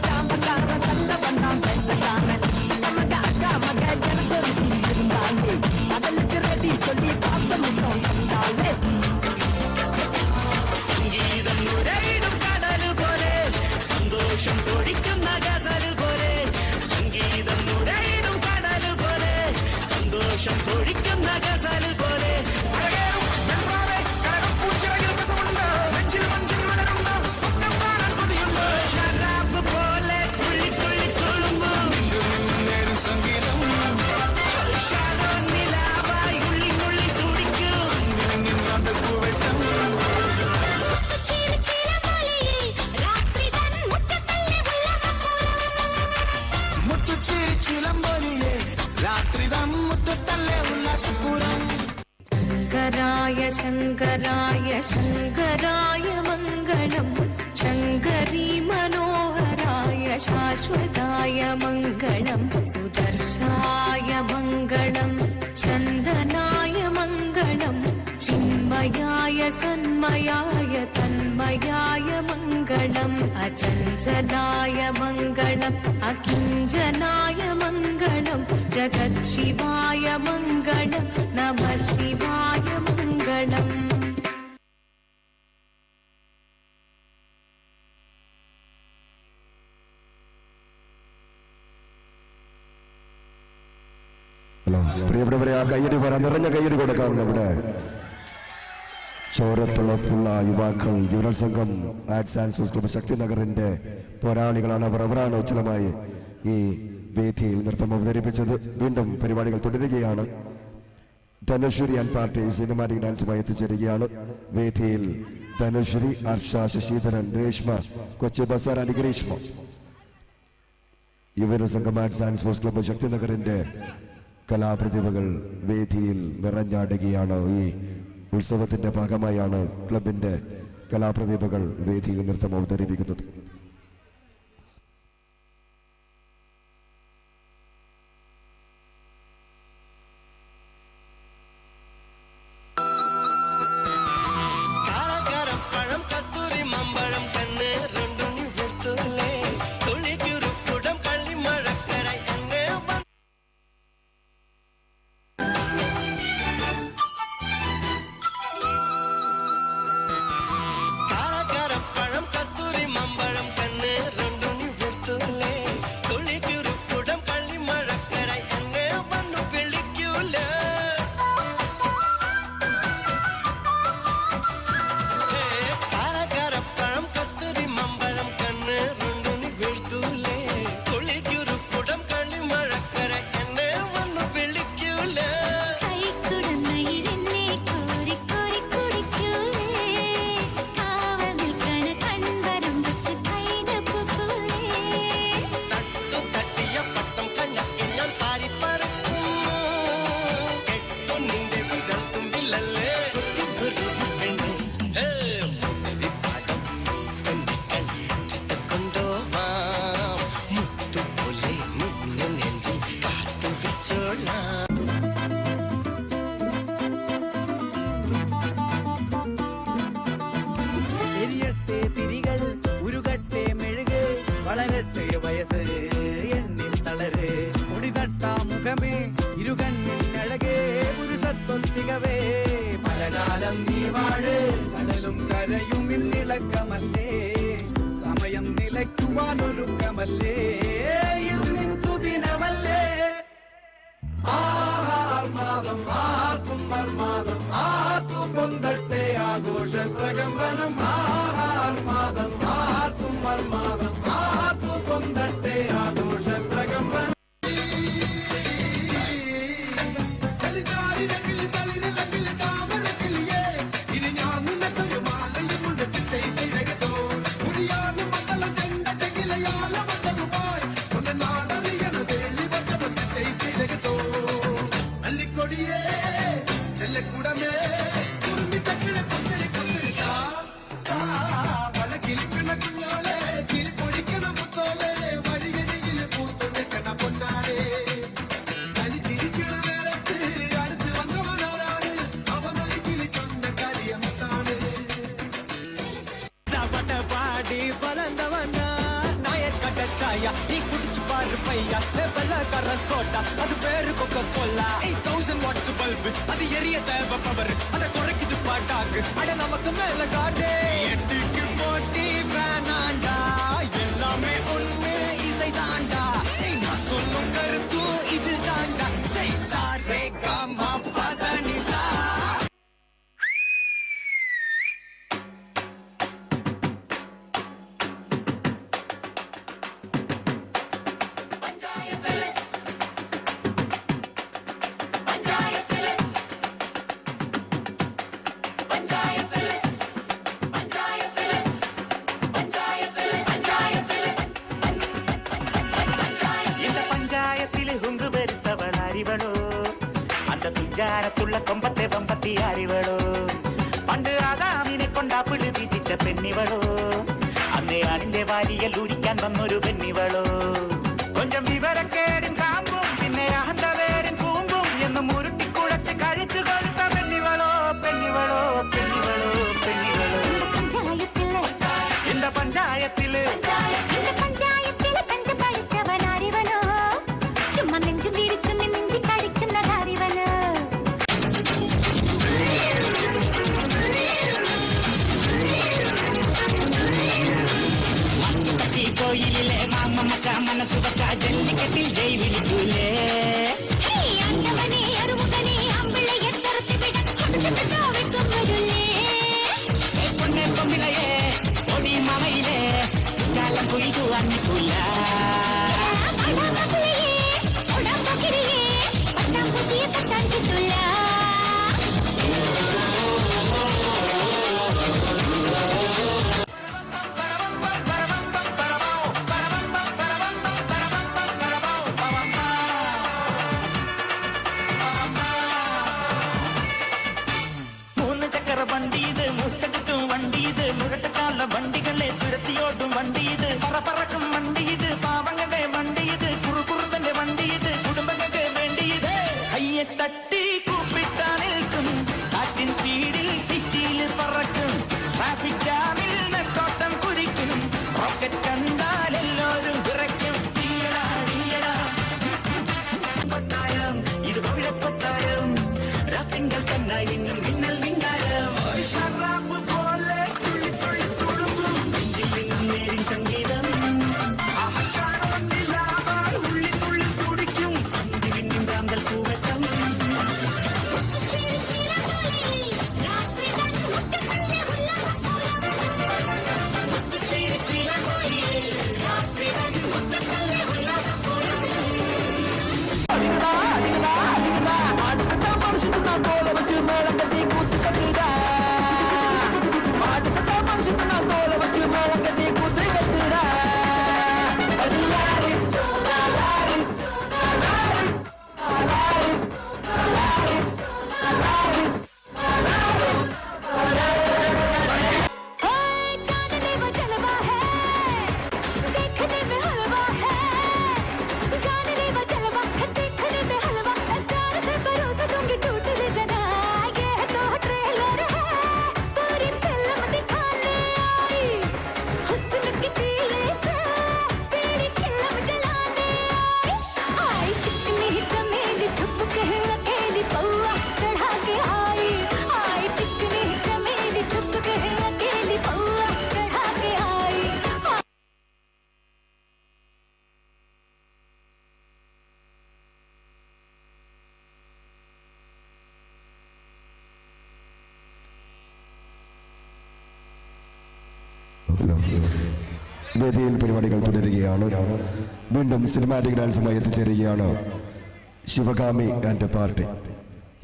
ശങ്കരായ ശങ്കരായ മംഗളം. ശങ്കരീ മനോഹരായ ശാശ്വതായ മംഗളം. സുദർശായ മംഗളം. ചന്ദനായ മംഗളം. ചിന്മയായ സന്മയായ തന്മയായ മംഗളം. അചഞ്ചലായ മംഗളം. അകിഞ്ചനായ മംഗളം. ജഗത്ശിവായ മംഗളം. നമ ശിവായ മംഗളം. ഹലോ പ്രിയപ്പെട്ടവരെ, ആ കയ്യടി പറ, നിറഞ്ഞ കയ്യടി കൊടുക്കാം. നമ്മുടെ ചോരത്തുളപ്പുള്ള യുവാക്കൾ, യുവൽ സംഘം ആർട്സ് ആൻഡ് സ്പോർട്സ് ക്ലബ്ബ് ശക്തി നഗറിന്റെ പോരാളികളാണ് അവർ. അവരാണ് ഉജ്ജ്വലമായി ഈ വേദിയിൽ നൃത്തം അവതരിപ്പിച്ചത്. വീണ്ടും പരിപാടികൾ തുടരുകയാണ്. ധനുശ്രീ ആൻഡ് പാർട്ടി സിനിമാറ്റിക് ഡാൻസുമായി എത്തിച്ചേരുകയാണ് വേദിയിൽ. ധനുശ്രീ, ഹർഷ, ശശിധരൻ, രേഷ്മ, കൊച്ചി ബസാർ ആൻഡ് ഗ്രീഷ്മ. യുവജന സംഘം ആർട്സ് ആൻഡ് സ്പോർട്സ് ക്ലബ്ബ് ശക്തി നഗറിന്റെ കലാപ്രതിഭകൾ വേദിയിൽ നിറഞ്ഞാടുകയാണ്. ഈ ഉത്സവത്തിന്റെ ഭാഗമായാണ് ക്ലബിന്റെ കലാപ്രതിഭകൾ വേദിയിൽ നൃത്തം അവതരിപ്പിക്കുന്നത്. കാരപ്പഴം കസ്തൂരി മമ്പഴം കണ്ണ് രണ്ടും നിവർത്തൂലേ തുളിക്കുരുക്കുടം കള്ളി മഴക്കര എന്നെ കാരപ്പഴം കസ്തൂരി മമ്പഴം കണ്ണ് രണ്ടും നിവർത്തൂലേ തുളിക്കുരുക്കുടം കള്ളി മഴക്കര എന്നെ വന്നു വിളിക്കൂലേ. കാരപ്പഴം കസ്തൂരി മമ്പഴം കണ്ണ് രണ്ടും വീഴ്ത്തൂലേ തുളിക്കുരുക്കുടം കളി മഴക്കര എന്നെ വന്നു വിളിക്കൂലേ. കൈക്കുടന്നയിലെന്നെ കോരി കോരി കുടിക്കൂലേ. കാവൽ നിൽക്കണ കൺവരമ്പത്ത് കൈതപ്പൂക്കൂലേ. തട്ടു തട്ടിയ പട്ടം കണ്ണക്കി ഞാൻ പാരി പറക്കുന്നു കെട്ടു നിന്റെ വിരൽ തുമ്പിലല്ലേ കുത്തി വെറുതെ പെണ്ണു. ഹേ, മുന്തിരിപ്പാടം കൊണ്ടുപോവാം മുത്തുപോലെ നിന്നെ നെഞ്ചിൽ കാത്തു വെച്ചോളാം. എരിയട്ടെ തിരികൾ, ഉരുകട്ടെ മെഴുക്, വളരട്ടെ വയസ്സ്, എണ്ണി തളര്. പൊടിതട്ടാ മുഖമേ, ഇരുകണ്ണിൻ അഴകേ, പുരുഷത്വത്തികവേ. പലകാലം നീ വാഴ്, കടലും കരയും ഇന്നിളക്കമല്ലേ, സമയം നിലയ്ക്കുവാനൊരുക്കമല്ലേ, ഇത് നിൻ സുദിനമല്ലേ. ആഹാർമാദം ആർക്കും മർമാദം ആർക്കു പൊന്തട്ടെ ആഘോഷ പ്രകമ്പനം. ആഹാർമാദം ആർക്കും മർമാദം ആർക്കു പൊന്തട്ടെ ആഘോഷ പ്രകമ്പനം. மல்லிக்கொடியே செல்லக்கூடமே குருமி சக்கர கொந்தரி கொந்தரிக்கா பல கிளிக்கண குഞ്ഞോളെ ചിരി പൊടിക്കണ മുത്തോളെ വഴിയരികില് പൂത്തൊണ്ടിക്കണ പൊന്നാരെ തനി ചിരിക്കണ നേരത്ത് അടുത്ത് വന്നവനാരാണ് അവനൊരു കിളി ചൊന്ന കരിയ മുത്താണ്. பட்ட பாடி வளர்ந்தவனா நாயர் கட்ட சாயா நீ குடிச்சு பாரு பையா. வெள்ளக்கார சோட்டா அது பேரு கொக்க கோலா. 8000 வாட்ஸ் பல்பு அது எரிய தேவை பவர் அத குறைக்குது பாட்டாக்கு. அட நமக்கு மேல காட்டே எட்டுக்கு போட்டி வேணாண்டா, எல்லாமே ஒண்ணு இசை தாண்டா. நான் சொல்லும் கருத்து இது தாண்டா. செய் சாரே காமா பதனிசா. இந்த பஞ்சாயத்தில் ஹுங்கு பெருத்தவள் அறிவளோ, அந்த துஞ்சாரத்துள்ள கொம்பத்தை வம்பத்தி அறிவளோ. പഠിച്ച പെണ്ണിവളോ, അന്നേ ആണിന്റെ വാരിയൽ ഊരിക്കാൻ വന്നൊരു പെണ്ണിവളോ. കൊഞ്ചം വിവരക്കേടും കാമ്പും പിന്നെ അഹന്തവേരും കൂമ്പും എന്നും ഉരുട്ടിക്കുഴച്ച് കഴിച്ചു കൊഴുത്ത പെണ്ണിവളോ പെണ്ണിവളോ പെണ്ണിവളോ പെണ്ണിവളോ. இந்த பஞ்சாயத்திല് இந்த பஞ்சாயத்தில பஞ்சம் படிச்சவன் அறிவனோ, சும்மா நெஞ்சும் விரிச்சும் நெஞ்சி கடிക്കുന്നതാരിവനോ. കോയിലിലെ മാമ മച്ചാ മനസ്സു വച്ചാ ജല്ലിക്കെട്ടിൽ ജയ് വിളിക്കൂലേ. ആണ്ടവനെ അറുമുഖനെ അമ്പിളയെ തുറത്തി വിടാൻ കൊടുത്തിട്ട് വരുലേ. പൊന്നെ പൊമ്പിളയെ ഒടി മമയിലെ കുറ്റാലം കുയിൽ അന്നിക്കൂല. പട്ടാമ്പൂച്ചിയെ തട്ടാൻ കിട്ടൂല. മൂന്ന് ചക്കര വണ്ടി ഇത്, മൂച്ചെടുക്കും വണ്ടി ഇത്, മുരട്ടക്കാല വണ്ടികളെ തുരത്തിയോട്ടും വണ്ടി ഇത്, പറ പറക്കും വണ്ടി ഇത്, പാവങ്ങളുടെ വണ്ടി ഇത്, കുറുകുറുമ്പന്റെ വണ്ടി ഇത്, കുടുംബങ്ങൾക്ക് വേണ്ടി ഇത്. കയ്യെ തട്ടി കൂപ്പിട്ടാ നിൽക്കും, കാറ്റിൻ സ്പീഡിൽ സിറ്റിയിൽ പറക്കും, ട്രാഫിക് ജാമിൽ നെട്ടോട്ടം കുതിക്കും, റോക്കറ്റ് കണ്ടാൽ എല്ലാവരും വിറയ്ക്കും. തീയടാ തീയടാ പട്ടായം, ഇത് പവിഴപ്പട്ടായം, രാത്തിങ്കൾ തന്നായി മിന്നും മിന്നൽ മിന്നാരം. ഷറാപ്പ് പോലെ തുള്ളി തുള്ളി തുളുമ്പും നെഞ്ചിൽ നിന്നും നേരിൻ സംഗീതം. ഉള്ളിനുള്ളിൽ തുടിക്കും അന്തി വിണ്ണിൻ റാന്തൽ പൂവട്ടം. चांदने वो जलवा है, देखने में हलवा है। चांदने वो जलवा है, देखने में हलवा है, प्यार से परोस दूंगी टूट ले जरा। ये तो ट्रेलर है, पूरी फिल्म दिखाने आई। हुस्न की तीले से पीड़ी चिल्लम जलाने आई। आई चिकनी चमेली छुप के अकेली पौआ चढ़ा के आई। आई चिकनी चमेली छुप के अकेली पौआ चढ़ा के आई। വേദിയിൽ പരിപാടികൾ തുടരുകയാണ്. വീണ്ടും സിനിമാറ്റിക് ഡാൻസുമായി എത്തിച്ചേരുകയാണ് ശിവകാമി ആൻഡ് പാർട്ടി.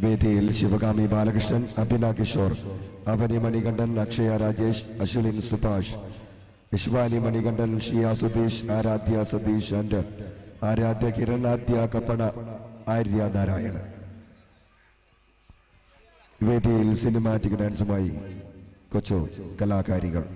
വേദിയിൽ ശിവകാമി ബാലകൃഷ്ണൻ, അഭിന കിഷോർ, അവനി മണികണ്ഠൻ, അക്ഷയ രാജേഷ്, അശ്വിൻ സുഭാഷ്, യശ്വാനി മണികണ്ഠൻ, ഷിയ സുധീഷ്, ആരാധ്യ സതീഷ് ആൻഡ് ആരാധ്യ കിരൺ, ആദ്യ കപ്പണ, ആര്യ നാരായണൻ. വേദിയിൽ സിനിമാറ്റിക് ഡാൻസുമായി കൊച്ചു കലാകാരികൾ.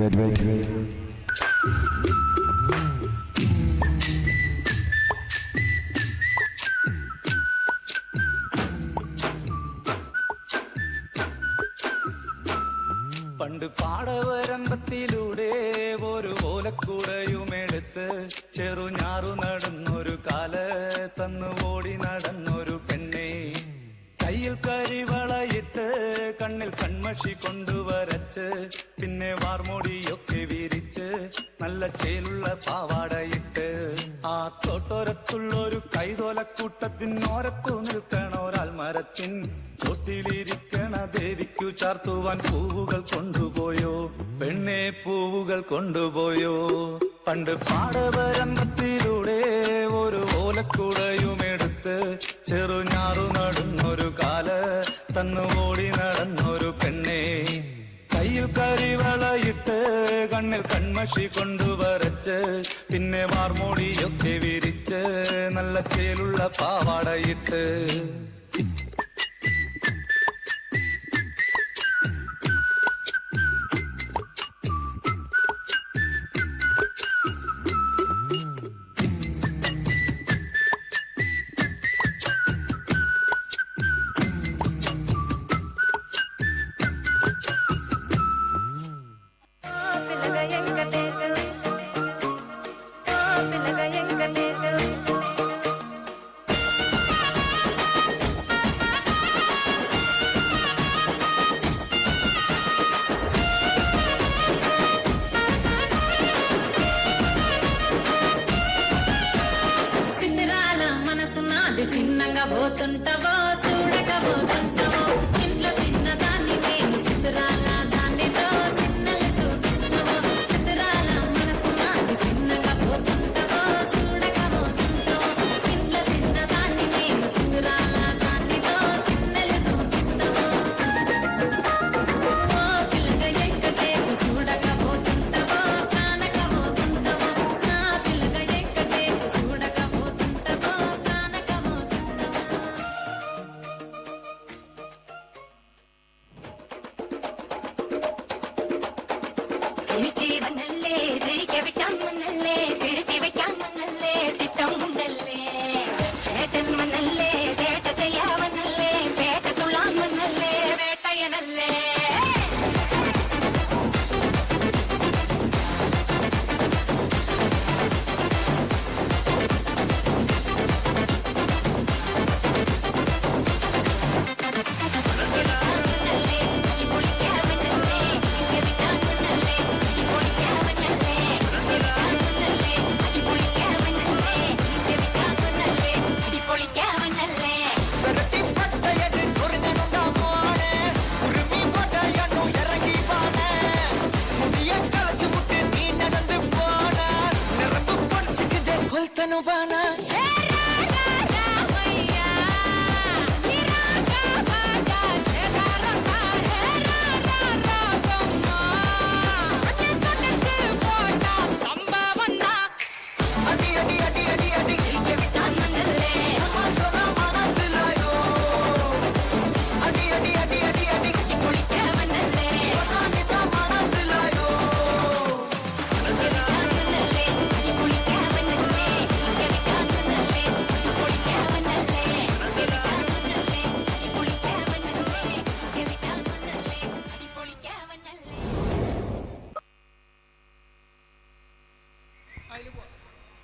Wait, wait, wait. പണ്ട് പാടവരമ്പത്തിലൂടെ ഒരു ഓലക്കൂടയുമെടുത്ത് ചെറുഞാറു നടന്നൊരു കാല തന്നു ഓടി നടന്നൊരു പെണ്ണെ, കയ്യിൽ കരിവളയിട്ട് കണ്ണിൽ കൺമഷി കൊണ്ടുവരച്ച വരച്ച് പിന്നെ വാർമോടിയൊക്കെ വിരിച്ച് നല്ല ചേലുള്ള പാവാടയിട്ട് ആ തോട്ടോരത്തുള്ളൊരു കൈതോലക്കൂട്ടത്തിനോരത്തു നിൽക്കണ ഒരാൾ മരത്തിൻ ചോട്ടിലിരിക്കണ ദേവിക്കു ചാർത്തുവാൻ പൂവുകൾ കൊണ്ടുപോയോ പെണ്ണെ പൂവുകൾ കൊണ്ടുപോയോ. പണ്ട് പാടവരമ്പത്തിലൂടെ ഒരു ഓലക്കുടയുമെടുത്ത് ചെറുഞാറു നടുന്നൊരു കാല് തന്നു ഓടി നടന്നൊരു പെണ്ണെ കയ്യിൽ കരിവളയിട്ട് കണ്ണിൽ കൺമഷി കൊണ്ടുവരച്ച് പിന്നെ വാർമോടിയൊക്കെ വിരിച്ച് നല്ല ചേലുള്ള പാവാടയിട്ട്. చిన్నగా పోతుంటావో చూడక పోతుంటావో ఇంట్లో చిన్నదాన్ని నేను చిత్రాల దాన్నితో చిన్నలు చూపిస్తావో చిత్రాల మనసు నాది చిన్నగా పోతుంటావో చూడక పోతుంటావో ఇంట్లో చిన్నదాన్ని నేను చిత్రాల దాన్నితో చిన్నలు చూపిస్తావో ఓ పిల్లగ ఎక్కటేకు చూడక పోతుంటావో కానక పోతుంటావో నా పిల్లగ ఎక్కటేకు చూడక పోతుంటావో కానక. ജീവനല്ലേ തിരികെ വിട്ടാൻ മന്നല്ലേ തിരുത്തി വെക്കാൻ മന്നല്ലേ തിട്ടം ഉണ്ടല്ലേ ചേട്ടൻ മന്നല്ലേ ചേട്ട ചെയ്യാവന്നല്ലേ വേട്ട തുള്ളാൻ മന്നല്ലേ വേട്ടയനല്ലേ.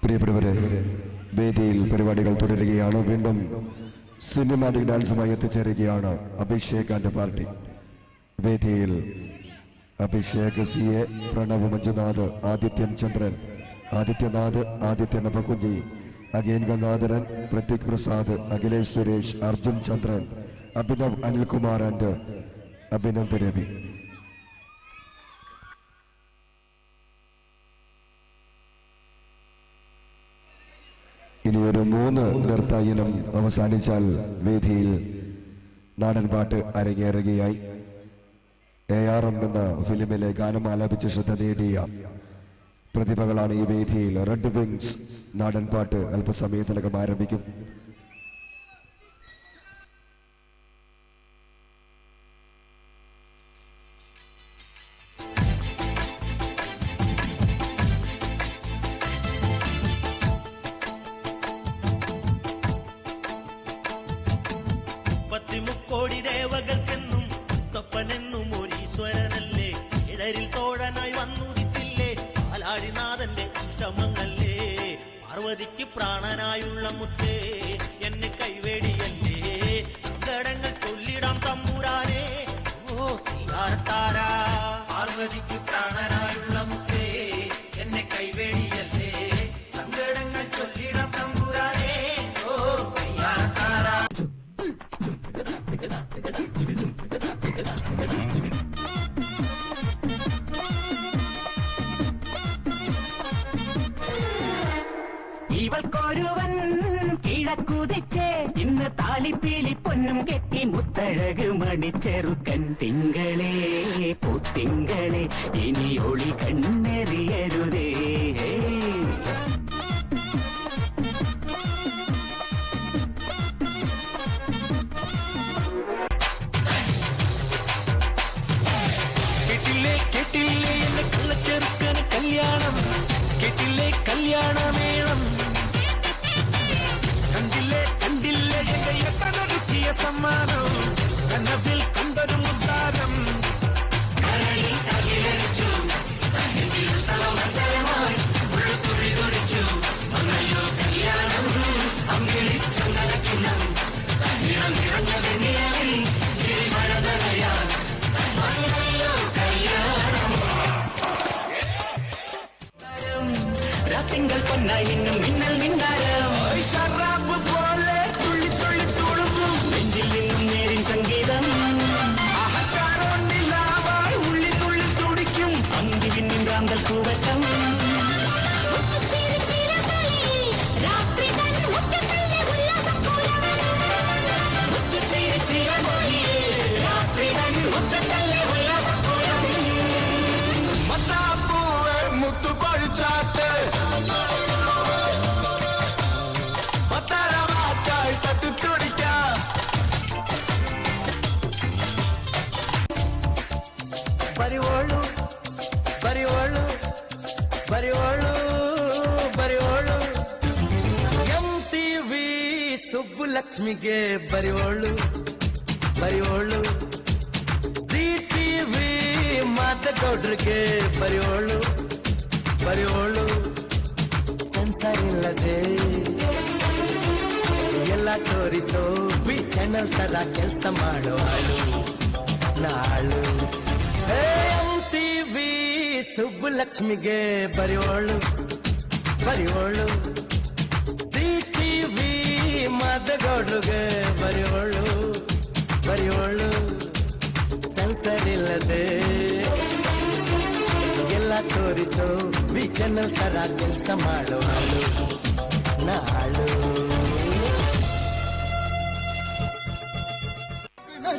പ്രിയപ്പെട്ടവരെ, വേദിയിൽ പരിപാടികൾ തുടരുകയാണ്. വീണ്ടും സിനിമാറ്റിക് ഡാൻസുമായി എത്തിച്ചേരുകയാണ് അഭിഷേക് ആൻഡ് പാർട്ടി. വേദിയിൽ Abhishek C A, Pranav Manjunath, Adithyan Chandran, Adithyanath, Adithyan Appakunji, again Gangadharan, Prateek Prasad, Akhilesh Suresh, Arjun Chandran, Abhinav Anilkumar and Abhinand Ravi. ഇനിയൊരു 3 നൃത്തയിനം അവസാനിച്ചാൽ വേദിയിൽ നാടൻപാട്ട് അരങ്ങേറുകയായി. ARM എന്ന ഫിലിമിലെ ഗാനം ആലപിച്ച് ശ്രദ്ധ നേടിയ പ്രതിഭകളാണ് ഈ വേദിയിൽ. റെഡ് വിങ്സ് നാടൻപാട്ട് അല്പസമയത്തിനകം ആരംഭിക്കും. മുക്കോടി ദേവകൾക്കെന്നും മുത്തപ്പനെന്നും ഒരീശ്വരനല്ലേ, ഇടരിൽ തോഴനായി വന്നുദിച്ചില്ലേ പാലാഴിനാഥന്റെ അംശമങ്ങല്ലേ, പാർവതിക്ക് പ്രാണനായുള്ള മുത്തേ എന്നെ കൈവേടിയല്ലേ, സങ്കടങ്ങൾ ചൊല്ലിടാം തമ്പുരാനേ, ഓ തീയാർത്താരാ. പാർവതിക്ക് പ്രാണനായുള്ള മുത്തേ എന്നെ കൈവേടിയല്ലേ സങ്കടങ്ങൾ ചൊല്ലിടാം തമ്പുരാനേ ഓ കയ്യാറത്താരാ. ഇവൾക്കൊരുവൻ കിഴക്കുതിച്ചേ ഇന്ന് താലിപ്പീലി പൊന്നും കെട്ടി മുത്തഴക് മണിച്ചെറുക്കൻ. തിങ്കളേ പൂത്തിങ്കളെ ഇനി ഒളി കണ്ണെറിയരുതേ. കേട്ടില്ലേ കേട്ടില്ലേ എന്നെ കള്ളച്ചെറുക്കന് കല്യാണം, കേട്ടില്ലേ കല്യാണമേളം, കണ്ടില്ലേ കണ്ടില്ലേ എന്റെ എട്ടനൊരുക്കിയ സമ്മാനം, കനവിൽ കണ്ടൊരു മുദ്ദാരം. തിങ്കൾ പൊന്നായി മിന്നും മിന്നൽ മിന്നാരം ഷറാബ് പോലെ തുള്ളി തുള്ളി തുളുമ്പും നെഞ്ചിൽ നിന്നും നേരിൻ സംഗീതം അഹശാരോണിലാവായി ഉള്ളിനുള്ളിൽ തുടിക്കും അന്തി വിണ്ണിൻ റാന്തൽ കൂവട്ടം. മത്താപ്പൂവേ മുത്തുപഴിച്ചാട്ട് പത്തരമാറ്റായി തട്ടിത്തുടിക്കാം. ಬರಿವೋಳು ಬರಿವೋಳು ಬರಿವೋಳು ಬರಿವೋಳು ಎಂ ಟಿವಿ ಸುಬ್ಬುಲಕ್ಷ್ಮಿಗೆ ಬರಿವೋಳು ಬರಿವೋಳು, ಸಿ ಟಿವಿ ಮಾತಗೌಡ್ರಿಗೆ ಬರಿವೋಳು ಬರಿವೋಳು, ಸೆನ್ಸರ್ ಇಲ್ಲದೆ ಎಲ್ಲ ತೋರಿಸೋ ವಿ ಚಾನಲ್ ತರ ಕೆಲಸ ಮಾಡುವಳು ನಾಳು. ಎಂ ಟಿವಿ ಸುಬ್ಬುಲಕ್ಷ್ಮಿಗೆ ಬರಿವೋಳು ಬರಿವೋಳು, ಸಿ ಟಿವಿ ಮಾದಗೌಡ್ರಿಗೆ ಬರಿವೋಳು ಬರಿವೋಳು, ಸೆನ್ಸರ್ ಇಲ್ಲದೆ ಎಲ್ಲ ತೋರಿಸೋ ವಿ ಚಾನಲ್ ತರ ಕೆಲಸ ಮಾಡುವಳು ನಾಳು.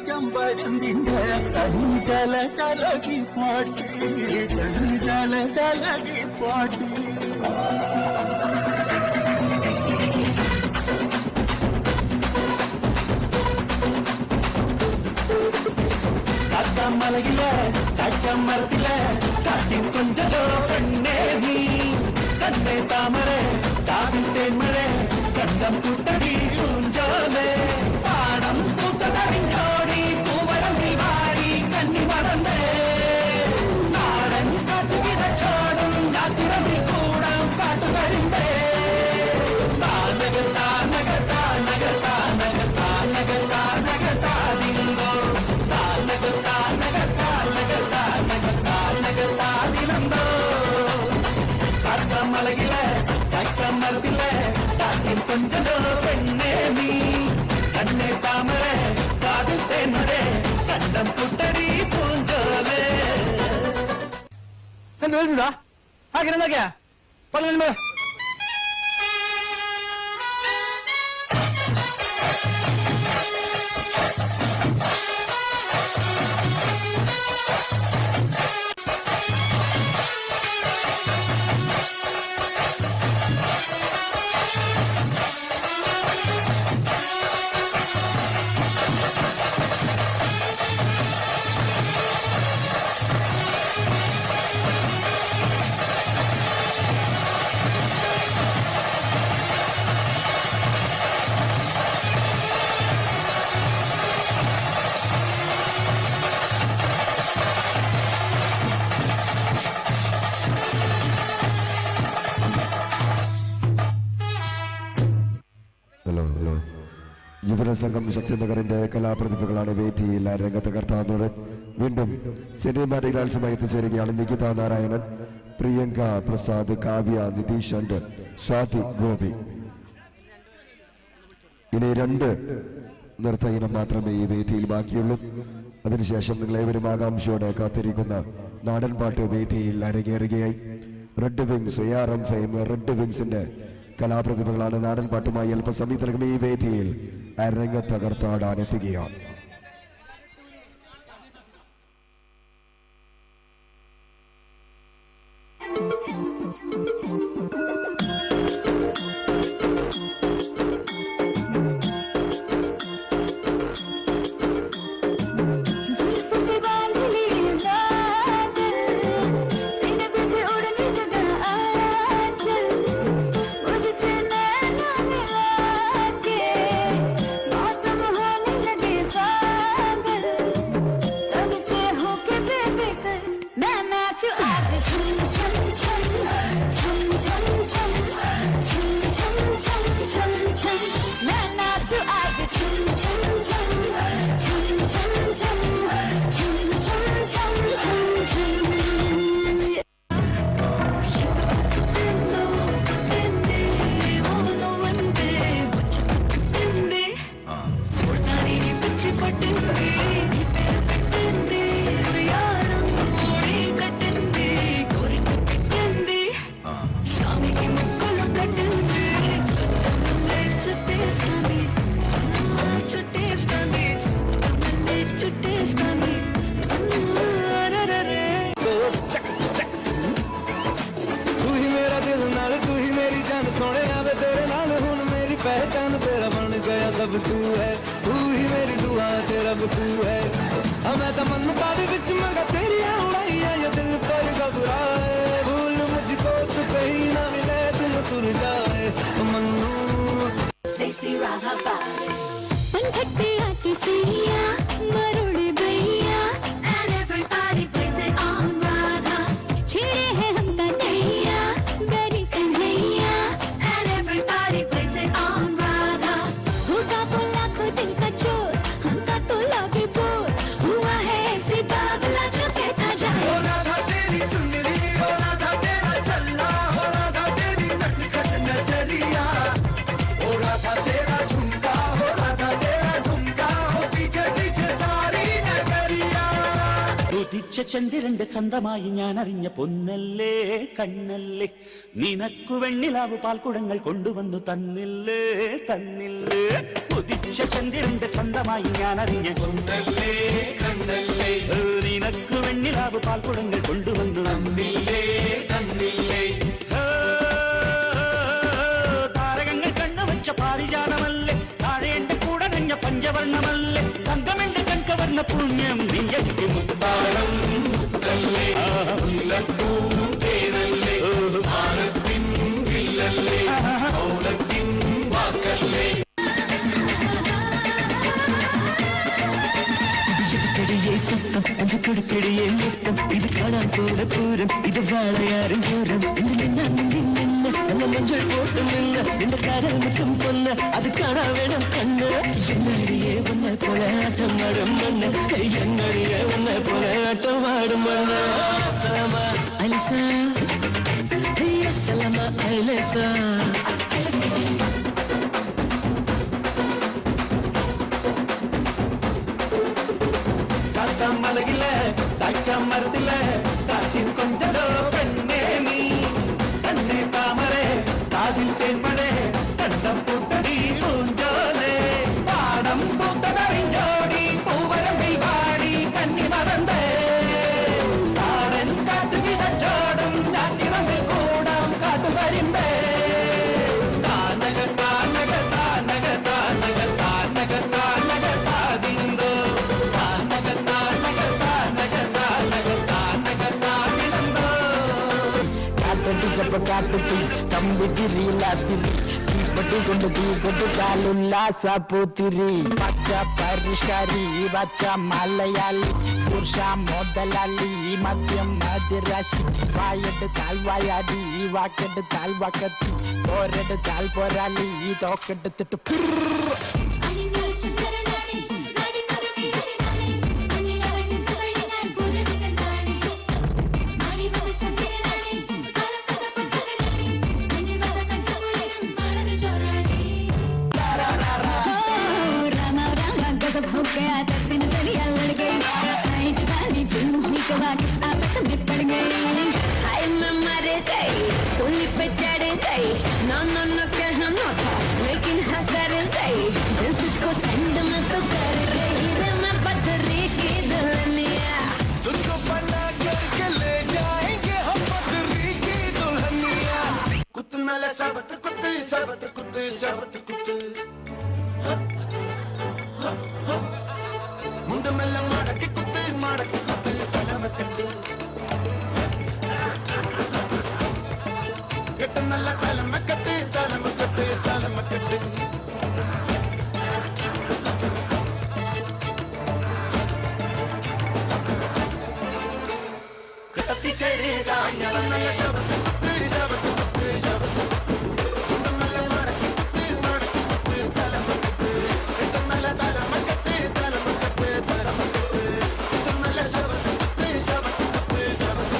ചെമ്പരുന്തിന്റെ കഞ്ചല കലകി പാട്ടി, കഞ്ചല കലകി പാട്ടി. കാക്കാമലയില കാറ്റാമരത്തില കാറ്റിൻ കൊഞ്ചലോ കണ്ണേ നീ കണ്ണേ താമര കാതിൽ തേന്മഴ കണ്ടം പുട്ടടി പൂഞ്ചോലെ പാടം പൂത്തതടിഞ്ഞോടി പൂവരമ്പിൽ വാരി കന്നി മറന്നേ നാടൻ കാട്ടുകിതച്ചോടും രാത്തിരമ്പിൽ കൂടാം കാട്ടുകരിമ്പേ താനക താനക താനക താനക താനക താനക താതിരുന്നോ താനക താനക താനക താനക താനക താതിരുന്നോ കാക്കമലയില കാക്കമരത്തില കാറ്റിൻ കൊഞ്ചലോ പെണ്ണേ നീ കണ്ണേ താമര കാതിൽ തേന്മഴ കണ്ടം പുട്ടടി പൂഞ്ചോലേ. ಹೇಳ್ತಿದ್ದ ಹಾಗೆ ಪಳ್ಳ. Hello hello. യുവജനസംഘം ശക്തിനഗറിന്റെ കലാപ്രതിഭകളാണ് വേദിയിൽ രംഗത്ത്. വീണ്ടും സിനിമാറ്റിക് ഡാൻസുമായി എത്തിച്ചേരുകയാണ് നികിത നാരായണൻ, പ്രിയങ്ക പ്രസാദ്, കാവ്യ നിതീഷ് ആൻഡ് സ്വാതി ഗോപി. ഇനി 2 നൃത്ത ഇനം മാത്രമേ ഈ വേദിയിൽ ബാക്കിയുള്ളൂ. അതിനുശേഷം നിങ്ങളേവരും ആകാംക്ഷയോടെ കാത്തിരിക്കുന്ന നാടൻപാട്ട് വേദിയിൽ അരങ്ങേറുകയായി. Red wings ARM fame red വിങ്സിന്റെ കലാപ്രതിഭകളാണ് നാടൻപാട്ടുമായി അല്പസമയത്തിനകം ഈ വേദിയിൽ അരങ്ങത്തകർത്താടാൻ എത്തുകയാണ്. पहचान तेरा बन गया सब तू है, तू ही मेरी दुआ तेरा रब तू है। मैं तो मन्नता भी विच मंगा तेरी उड़ाइया, ये दिल पर घबराए, भूल मुझको तू कहीं ना मिले, दिल तुर जाए मन्नू। देसी राधा बारे पनखटिया की सैया मरोड़े भैया, and everybody blames it on Radha. छेड़े है हमका नैया बेरी Kanhaiya, and everybody blames it on Radha. हुक्का तो लाखों दिल का चोर, हमका तो लागे बोर, हुआ है ऐसे बावला जो कहता जाए। ओ राधा तेरी चुनरी, ओ राधा तेरा चल्ला, ओ राधा तेरी नटखट नजरिया, ओ राधा तेरा झुमका, ओ राधा तेरा ठुमका, ओ पीछे पीछे सारी नगरिया. ഉദിച്ച ചന്ദ്രന്റെ ചന്തമായി ഞാൻ അറിഞ്ഞ പൊന്നല്ലേ കണ്ണല്ലേ, നിനക്കു വെണ്ണിലാവ് പാൽക്കുടങ്ങൾ കൊണ്ടുവന്നു തന്നില്ലേ തന്നില്ലേ. ഉദിച്ച ചന്ദ്രന്റെ ചന്തമായി ഞാൻ അറിഞ്ഞ പൊന്നല്ലേ കണ്ണല്ലേ, നിനക്കു വെണ്ണിലാവ് പാൽക്കുടങ്ങൾ കൊണ്ടുവന്നു തന്നില്ലേ തന്നില്ലേ. താരകങ്ങൾ കണ്ണുവച്ച പാരിജാതമല്ലേ, താഴെ എന്റെ കൂടെ നഞ്ഞ പഞ്ചവർണ്ണമല്ലേ, തങ്കമെന്റെ കൺകവർണ്ണ പുണ്യം നീ എനിക്ക് മുത്താളം മുത്തല്ലേ, മുല്ലപ്പൂന്തേനല്ലേ, മാനത്തിൻ വില്ലല്ലേ, മൗനത്തിൻ വാക്കല്ലേ. ചെടിയെ സത്തം അഞ്ചുക്കൊടുക്കടിയെ മുത്തം, ഇത് കാണാൻ പോലെ പൂരം, ഇത് വാളയാറും പൂരം. നല്ല നെഞ്ചൽ പോട്ടും നിന്ന് നിന്റെ കാതൽ മുഖം പൊന്ന്, അത് കാണാൻ വേണം കണ്ണ്. എന്നടിയെ ഒന്നെ പോലെ ആട്ടം ആടും മണ്ണ്, എന്നടിയെ ഒന്നെ പോലെ ആട്ടം ആടും മണ്ണ്. സലമ അലിസ, സലമ അലിസ. മലകില തായ്ക്കമരത്തില കാറ്റിൻ കൊഞ്ചലോ പെണ്ണേ നീ, കണ്ണേ താമരേ കാതിൽ തേൻമഴേ, കണ്ടം പൂട്ടടി പൂഞ്ചോലേ, പാടം പൂത്തതറിഞ്ഞോടി പൂവരമ്പിൽ വാടി കന്നി മറന്നേ, കാടൻ കാറ്റു കിതച്ചോടും ഞാറ്റിറമ്പിൽ കൂടാം കാട്ടുകരിമ്പേ. താനക താനക താനക താനക താനക താനക താതിന്തോ, താനക താനക താനക താനക താനക താതിന്തോ. കാറ്റടിച്ചപ്പ കാട്ടുതീ കമ്പിതിരിയിലാത്തിരി, തീപ്പെട്ടി കൊണ്ട് തീ കൊടുത്താലുല്ലാസ പൂത്തിരി, പച്ച പരിഷ്കാരി വച്ച മലയാളി, പുരുഷ മുതലാളി മദ്യം മദിരാശി, വായെടുത്താൽ വായാടി വാക്കെടുത്താൽ വാക്കത്തി, പോരെടുത്താൽ പോരാളി തോക്കെടുത്തിട്ട്. കുത്ത് മുണ്ടുമെല്ലാം മടക്കി കുത്ത് മടക്കി കുത്ത് തലമക്കെട്ട് കെട്ട് നല്ല തലമക്കെട്ട് തലമക്കെട്ട് തലമക്കെട്ട് നല്ല ശബത്ത് കുത്ത് ശബത്ത് കുത്ത് ശബത്ത് മുണ്ടുമെല്ലാം മടക്കി കുത്ത് മടക്കി കുത്ത് തലമക്കെട്ട് കെട്ട് നല്ല തലമക്കെട്ട് തലമക്കെട്ട് തലമക്കെട്ട് നല്ല ശബത്ത് കുത്ത് ശബത്ത് കുത്ത് ശബത്ത്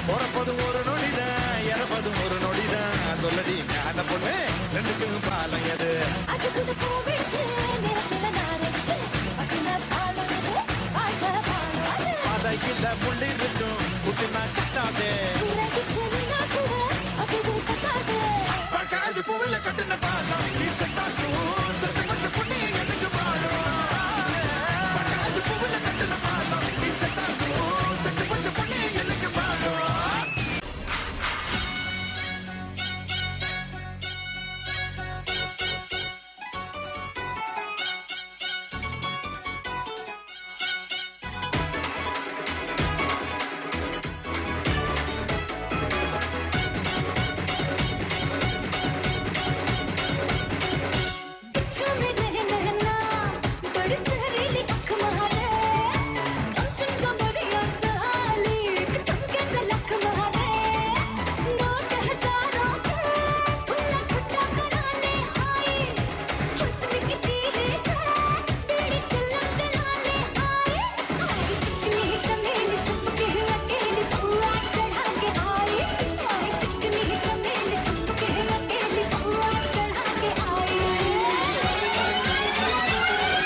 பிறப்பதும் ஒரு நொடிதான் இறப்பதும் ஒரு நொடிதான் சொல்லடி ஞான பொண்ணு ரெண்டுக்கும் பாலம் எது அதையில முள்ளி இருக்கும் குட்டினா கட்டாதே பக்காது பூவில் கட்டின பாலம் நீ செட்டாக்கும் செத்து கொஞ்சம் புண்ணி எனக்கு வாழும் பக்காது பூவில் கட்டின பாலம் நீ செட்டாக்கும் செத்து கொஞ்சம் புண்ணி எனக்கு வாழும்.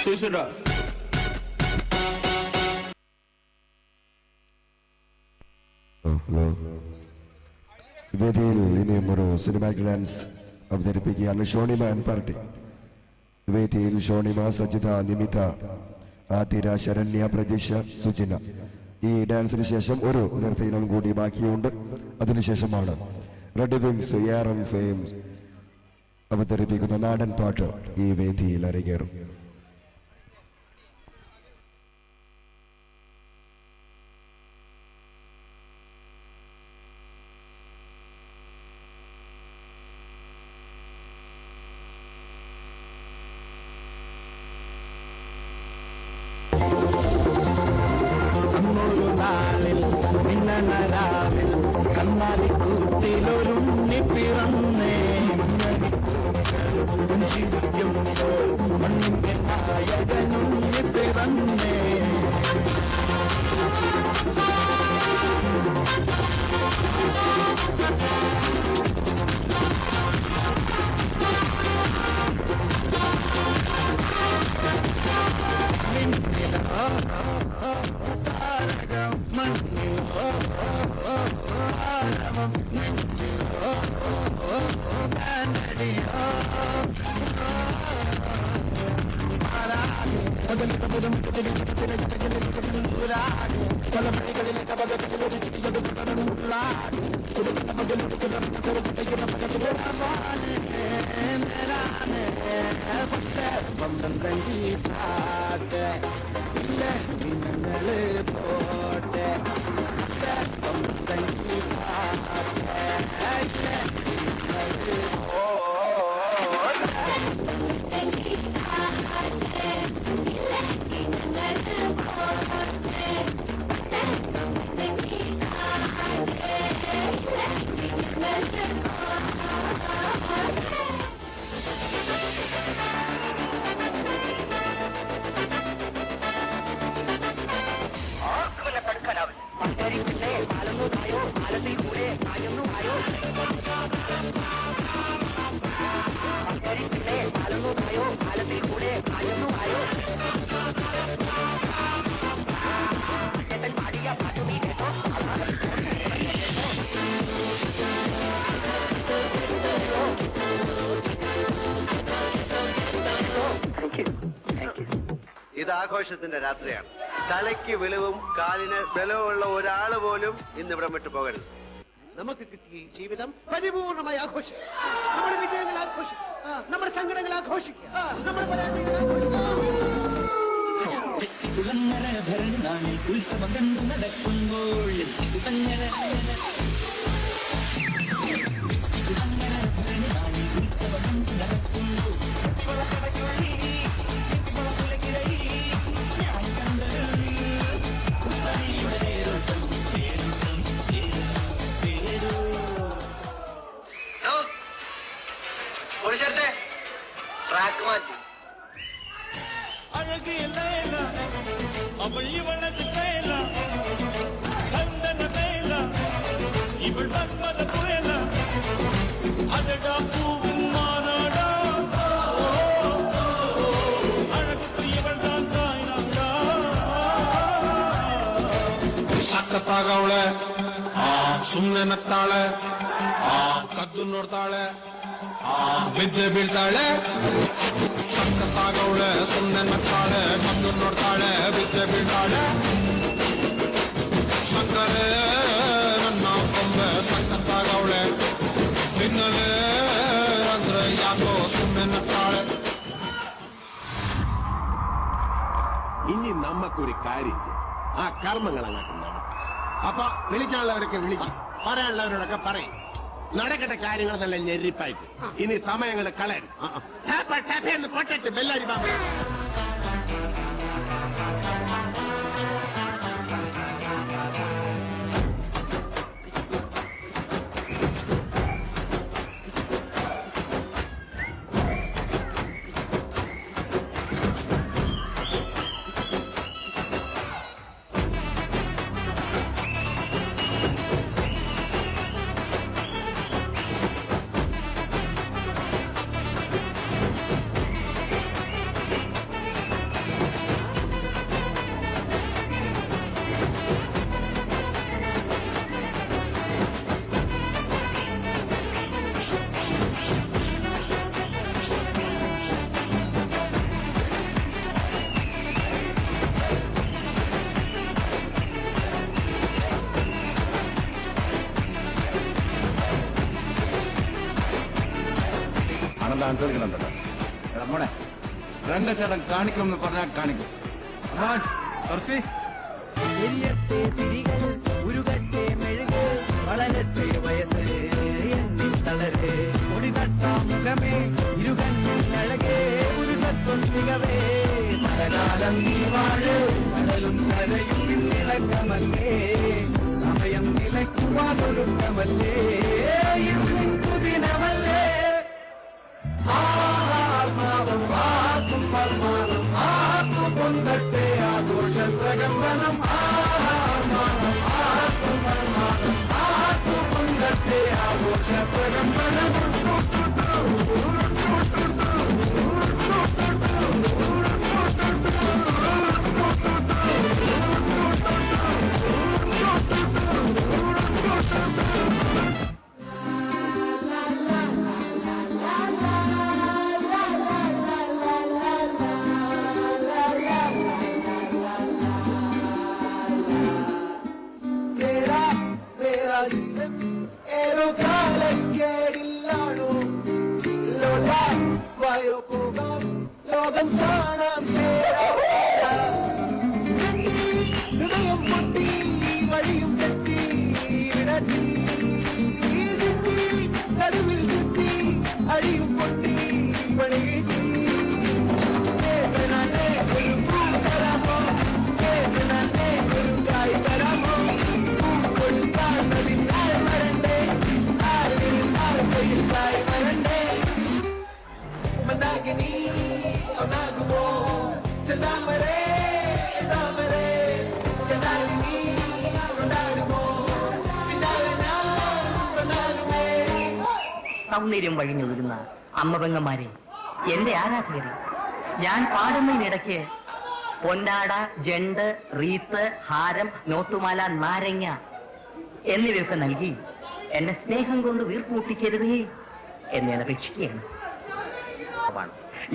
Suicide. Hello, വേദിയിൽ ഇനിയും ഒരു സിനിമാറ്റിക് ഡാൻസ് അവതരിപ്പിക്കുകയാണ് ഷോണിമ ആൻഡ് പാർട്ടി. വേദിയിൽ ഷോണിമ, സജിത, നിമിത, ആതിര, ശരണ്യ, പ്രജീഷ, സുജിന. ഈ ഡാൻസിന് ശേഷം ഒരു നൃത്തയിനം കൂടി ബാക്കിയുണ്ട്. അതിനുശേഷമാണ് red wings A R M fame അവതരിപ്പിക്കുന്ന നാടൻ പാട്ട് ഈ വേദിയിൽ അരങ്ങേറും. അന്നൊരു നാളിൽ മിന്നണരാവിൽ കണ്ണാടിക്കൂട്ടിലൊരുണ്ണി പിറന്നേ. പുഞ്ചിരിക്കുമ്പോൾ മണ്ണിന്റെ നായകനുണ്ണി പിറന്നേ. താരകം മണ്ണിലോ ആരവം നെഞ്ചിലോ ബാൻഡടിയോ പോട്ടെ. ഇത് ആഘോഷത്തിന്റെ രാത്രിയാണ്. തലയ്ക്ക് വെളിവും കാലിന് ബലവുമുള്ള ഒരാൾ പോലും ഇന്ന് ഇവിടം വിട്ടു പോകരുത്. നമുക്ക് കിട്ടിയ ഈ ജീവിതം പരിപൂർണമായി ആഘോഷിക്കുക. നമ്മുടെ വിജയങ്ങൾ ആഘോഷിക്കുക, നമ്മുടെ സങ്കടങ്ങൾ ആഘോഷിക്കുക, നമ്മുടെ പരാജയങ്ങൾ ആഘോഷിക്കുക. കുളങ്ങര ഭരണിനാളിൽ ഉത്സവം കണ്ടു നടക്കുമ്പോൾ കുളങ്ങര കുളങ്ങര ഭരണിനാളിൽ ഉത്സവം കണ്ടു നടക്കുമ്പോൾ കുട്ടിവളക്കടയ്ക്കുള്ളിൽ കുട്ടിവളക്കുലക്കിടയിൽ ഞാൻ കണ്ടത് പുഷ്പനിയുടെ തേരോട്ടം തേരോട്ടം തേരോ. ഒരു ചേർത്തെ ട്രാക്ക് മാറ്റി. அழகு லைலா, அவள் இவளது ஸ்டைலா, சந்தன வேலா, இவள் மன்மத புயலா, அடடா பூவின் மாநாடா, அழகுக்கு இவள் தான் தாய்நாடா. ಸಖತ್ತಾಗವಳೆ, ಸುಮ್ನೆ ನಗ್ತಾಳೆ, ಕದ್ದು ನೋಡ್ತಾಳೆ, ಬಿದ್ದೆ ಬೀಳ್ತಾಳೆ. ಸಖತ್ತಾಗವಳೆ, ಸುಮ್ನೆ ನಗ್ತಾಳೆ, ಕದ್ದು ನೋಡ್ತಾಳೆ, ಬಿದ್ದೆ ಬೀಳ್ತಾಳೆ. ಸಕ್ಕರೆ ನನ್ನ ಕೊಂಬೆ ಸಖತ್ತಾಗವಳೆ, ತಿನ್ನಲೇ ಅಂದ್ರೆ ಯಾಕೋ ಸುಮ್ನೆ ನಗ್ತಾಳೆ. ഇനി നമ്മക്കൊരു കാര്യം ചെയ്യാം. ആ കർമ്മങ്ങൾ അങ്ങോട്ട് നടക്കും. അപ്പൊ വിളിക്കാനുള്ളവരൊക്കെ വിളിക്കും, പറയാനുള്ളവരോടൊക്കെ പറയും. നടക്കട്ടെ കാര്യങ്ങൾ നല്ല ഞെരിപ്പായിട്ട്. ഇനി സമയങ്ങൾ കളയണ്ട. ടാപ്പ ടാപ്പേന്ന് പൊട്ടട്ടെ ബെല്ലാരി ബാബു. ഡാൻസ് കളിക്കണുണ്ടല്ലോ. മോനെ, രണ്ടച്ചേട്ടൻ കാണിക്കും എന്ന് പറഞ്ഞാൽ കാണിക്കും. എരിയട്ടെ തിരികൾ, ഉരുകട്ടെ മെഴുക്, വളരട്ടെ വയസ്സ്, എന്നിൽ തളര്, ഒടി തട്ടാം മുഖമേ, ഇരുകണ്ണിൽ അഴകേ, പുരുഷത്വം തികവേ, തലകാലം നീ വാഴ്, കടലും കരയും ഇന്നിളക്കമല്ലേ, സമയം നിലയ്ക്കുവാനൊരുക്കമല്ലേ, ഇന്നും സുദിനമല്ലേ. ആത്മാവം ആർക്കും പർമാനം ആർക്കും പൊന്തട്ടെ ആഘോഷ പ്രകമ്പനം. ആർമാനം ആർക്കും പർമാനം ആർക്കും പൊന്തട്ടെ ആഘോഷ പ്രകമ്പനം. തേരാ മേരാ ജീവൻ ഏതോ കാലക്കേടില്ലാണോ, ലോല വായോ പോകാം, ലോകം കാണാം. തേരാ തേരാ. കെട്ടി, ഹൃദയം പൊട്ടി, വഴിയും തെറ്റി, വിടത്തി, സിറ്റി, നടുവിൽ ചുറ്റി, അടിയും പൊട്ടി, പണികിട്ടി. ഏതനാനേ ഒരു പൂ തരാമോ, ഏതനാനേ ഒരു കായ് തരാമോ, പൂ കൊടുത്താൽ അതിനാൽ വരണ്ടേ, ആരിരുന്നാൽ കയ്യിൽ വരണ്ടേ. മന്ദാകിനി ഒന്നാകുമോ, ചെന്താമരേ താമരേ, കണ്ടാലിനി കൊണ്ടാടുമോ, പിന്നാലെ ഞാൻ കൊണ്ടാടുമേ. സൗന്ദര്യം വഴിഞ്ഞൊഴുകുന്ന അമ്മപെങ്ങന്മാരെ, എന്റെ ആരാധകരെ, ഞാൻ പാടുന്നതിനിടയ്ക്ക് പൊന്നാട, ജണ്ട്, റീത്ത്, ഹാരം, നോട്ടുമാല, നാരങ്ങ എന്നിവയൊക്കെ നൽകി എന്നെ സ്നേഹം കൊണ്ട് വീർപ്പുമുട്ടിക്കരുതേ എന്ന് ഞാൻ അപേക്ഷിക്കുകയാണ്.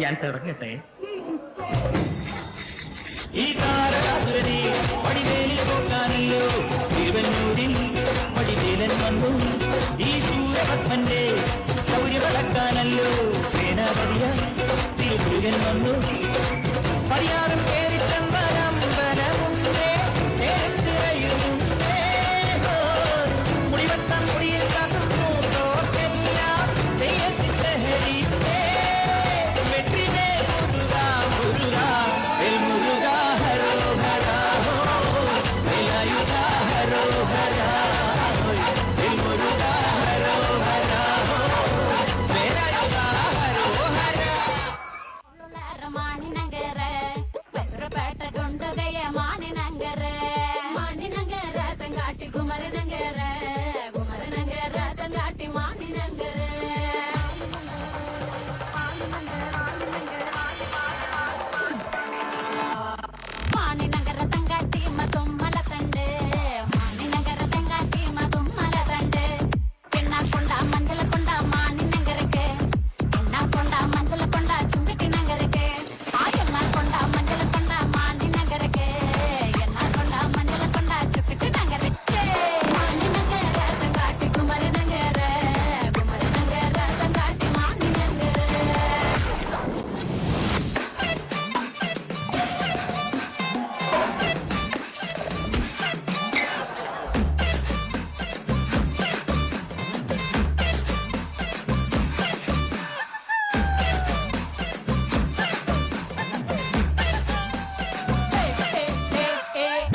ഞാൻ തുടങ്ങട്ടെ. ഈ താരകാതുരനെ വടിവേലിൽ പോക്കാനല്ലോ തിരുവന്നൂരിൽ വടിവേലൻ വന്നു. ഈ ശൂരപത്മന്റെ ശൗര്യമടക്കാനല്ലോ സേനാപതിയായി തിരുമുരുകൻ വന്നു. പരിയാറും പേരിട്ടമ്പലമ്പലമുണ്ടേ ചേരന്തിറയുമുണ്ടേ മുടിവട്ടം മുടിയിൽ കാത്തും മൂത്തോർക്കെല്ലാം തെയ്യത്തിൻ ലഹരിയുണ്ടേ. വെற்றிവേൽ മുരുകാ മുരുകാ വേൽ മുരുകാ ഹരോ ഹരാ ഹോ വേലായുധാ ഹരോ ഹരാ വേൽ മുരുകാ ഹരോ ഹരാ ഹോ വേലായുധാ ഹരോ ഹരാ. മാണിനഗര പെസറപേട്ട ഡൊണ്ടുകയ മാണിനഗര മാണിനഗര തങ്കാട്ടി കുമരനഗര കുമരനഗര തങ്കാട്ടി മാണിനഗര. മാണിനഗര തങ്കാട്ടി മതുമ്മല തണ്ട് മാണിനഗര തങ്കാട്ടി മതുമ്മല തണ്ട് എണ്ണ കൊണ്ട മஞ்சള കൊണ്ട മാണിനഗരക്ക് എണ്ണ കൊണ്ട മஞ்சള കൊണ്ട ചുങ്കട്ടി നഗരക്ക് ആ എണ്ണ കൊണ്ട മஞ்சള കൊണ്ട മാണി നഗരക്ക് എണ്ണ കൊണ്ട മஞ்சള കൊണ്ട ചുക്കട്ടി നഗരക്ക് മാണി നഗര തങ്കാട്ടി കുമര നഗര കുമര നഗര തങ്കാട്ടി മാണി നഗര.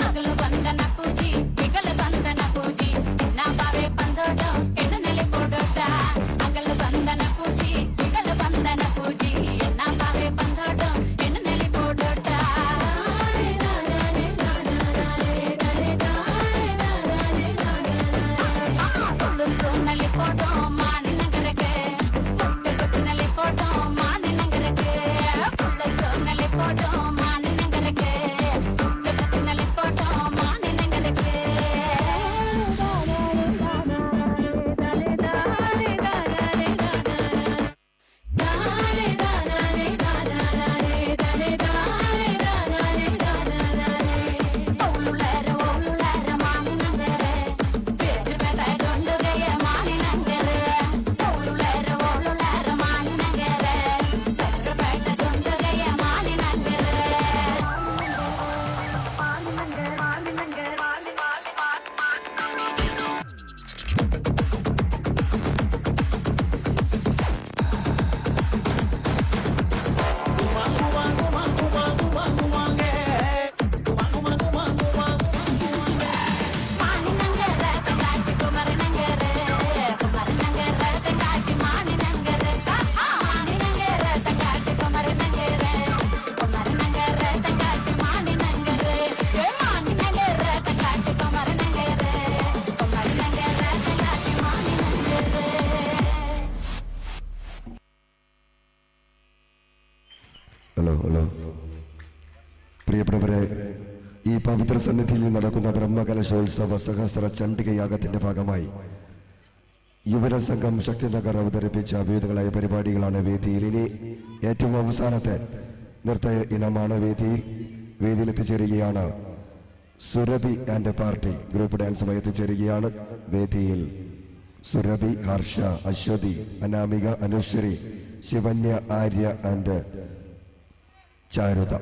அகலு வந்தன பூஜி பிகலு வந்தன பூஜி நான் பாவே பந்தோட்டம் என்ன நிலை போடோட்டா. அகலு வந்தன பூஜி பிகலு வந்தன பூஜி என்ன பாவே பந்தோட்டம் என்ன நிலை போடோட்டா. நல்லி போட்டோம் மாணி நகருக்கு முட்டு கொத்து நல்லி போட்டோம் மாணி நகருக்கு புள்ளுக்கு நல்லி போட்டோம் மாணி நகருக்கு முட்டு கொத்து நல்லி போட்டோம் மாணி நகருக்கு. ஓளுளர ஓளுளர மாணி நகர பேச்சு பேட்ட டொண்டுகைய மாணி நகர ஓளுளர ஓளுளர மாணி நகர பேசுற பேட்ட டொண்டுகைய மாணி நகர. மாணிநங்கர தங்காட்டி குமரநங்கர குமரநங்கர தங்காட்டி மாணிநங்கர மாணிநங்கர தங்காட்டி குமரநங்கர குமரநங்கர தங்காட்டி மாணிநங்கர மாணிநங்கர தங்காட்டி குமரநங்கர குமரநங்கர தங்காட்டி மாணிநங்கர. ഹലോ ഹലോ, പ്രിയപ്പെട്ടവരെ, ഈ പവിത്ര സന്നിധിയിൽ നടക്കുന്ന ബ്രഹ്മകലശോത്സവ സഹസ്ര ചണ്ഡികയാഗത്തിന്റെ ഭാഗമായി യുവജനസംഘം ശക്തിനഗർ അവതരിപ്പിച്ച വിവിധങ്ങളായ പരിപാടികളാണ് വേദിയിൽ. ഇനി ഏറ്റവും അവസാനത്തെ നൃത്ത ഇനമാണ് വേദിയിൽ. വേദിയിൽ എത്തിച്ചേരുകയാണ് സുരഭി ആൻഡ് പാർട്ടി ഗ്രൂപ്പ് ഡാൻസുമായി എത്തിച്ചേരുകയാണ് വേദിയിൽ. സുരഭി, ഹർഷ, അശ്വതി, അനാമിക, അനുശ്രീ, ശിവന്യ, ആര്യ ആൻഡ് ചാരുത.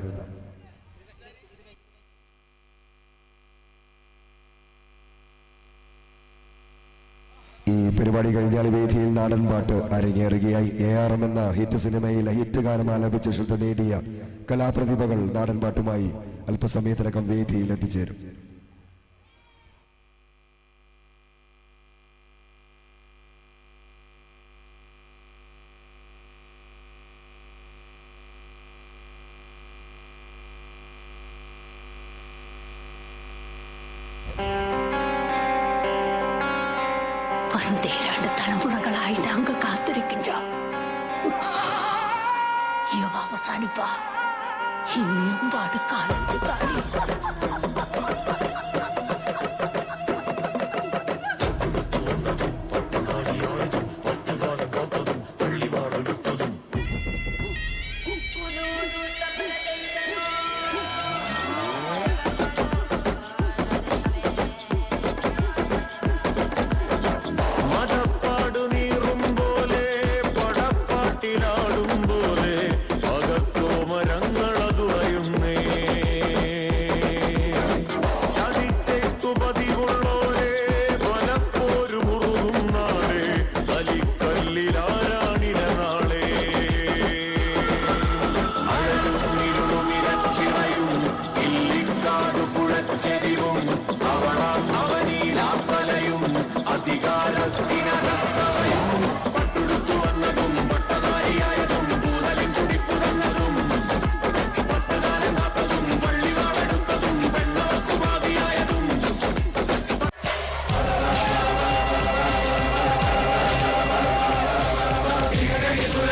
ഈ പരിപാടി കഴിഞ്ഞാൽ വേദിയിൽ നാടൻ പാട്ട് അരങ്ങേറുകയായി. എ ആർ എം എന്ന ഹിറ്റ് സിനിമയിലെ ഹിറ്റ് ഗാനം ആലപിച്ച് ശ്രദ്ധ നേടിയ കലാപ്രതിഭകൾ നാടൻ പാട്ടുമായി അല്പസമയത്തിനകം വേദിയിൽ എത്തിച്ചേരും. பன்னிரண்டு தலைமுறைகளாய் நாங்க காத்திருக்கின்றோம். இவ அவசானிப்பா இன்னும் பாடு காலத்து காலி.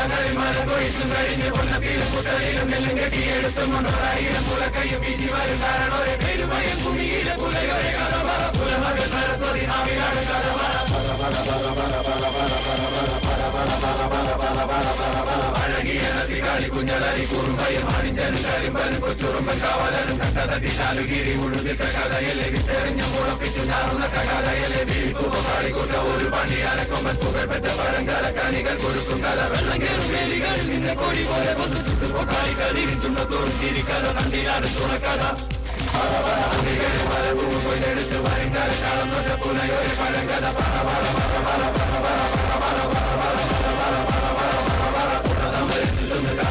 കുളങ്ങളിൽ മലകൊയ്ത്തും കഴിഞ്ഞ് കൊല്ലത്തിലും കുട്ടലിലും നെല്ലും കെട്ടിയെടുത്തും കൊണ്ടൊരായിരം കുലക്കൈയും വീശി വരും കാരണോരെ പെരുമയും ഭൂമിയിലെ കുലയൊരെ കഥ പറ കുലമകൾ സരസ്വതി നാവിലാണ് കഥ പറ അഴകിയ നസികാളി കുഞ്ഞളരി കുറുമ്പയും അണിഞ്ചനും കരിമ്പനും കൊച്ചുറുമ്പൻ കാവലനും കട്ടതട്ടി ശാലുഗിരി ഉഴുതിട്ട കഥയല്ലേ വിത്തെറിഞ്ഞു മുളപ്പിച്ചു ഞാറുനട്ട കഥയല്ലേ വീഴ്ക്കുപോകാളിക്കൂട്ട ഒരു പണി അനക്കൊമ്പൻ പുകഴ്പെറ്റ പഴങ്കാല കണികൾ കൊടുക്കും കഥ വെള്ളം കയറും വേലികളിൽ നിന്നെ കോടി പോലെ കൊന്നു ചുട്ടുപോക്കാളി കളിയും ചുണ്ടത്തോറും ചിരിക്കഥ തണ്ടിലാണ് തുണക്കഥ കൊയ്തെടുത്ത് വരുംകാല കളം തൊട്ട പുലയൊരു പഴങ്കഥ പറ പറ പറ പറ പറ പറ പറ പറ പറ പറ പറ പറ പറ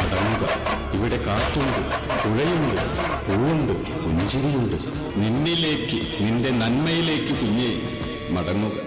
അടങ്ങുക. ഇവിടെ കാറ്റുണ്ട്, പുഴയുണ്ട്, പൂവുണ്ട്, പുഞ്ചിരിയുണ്ട്. നിന്നിലേക്ക്, നിന്റെ നന്മയിലേക്ക് കുഞ്ഞെ മടങ്ങുക.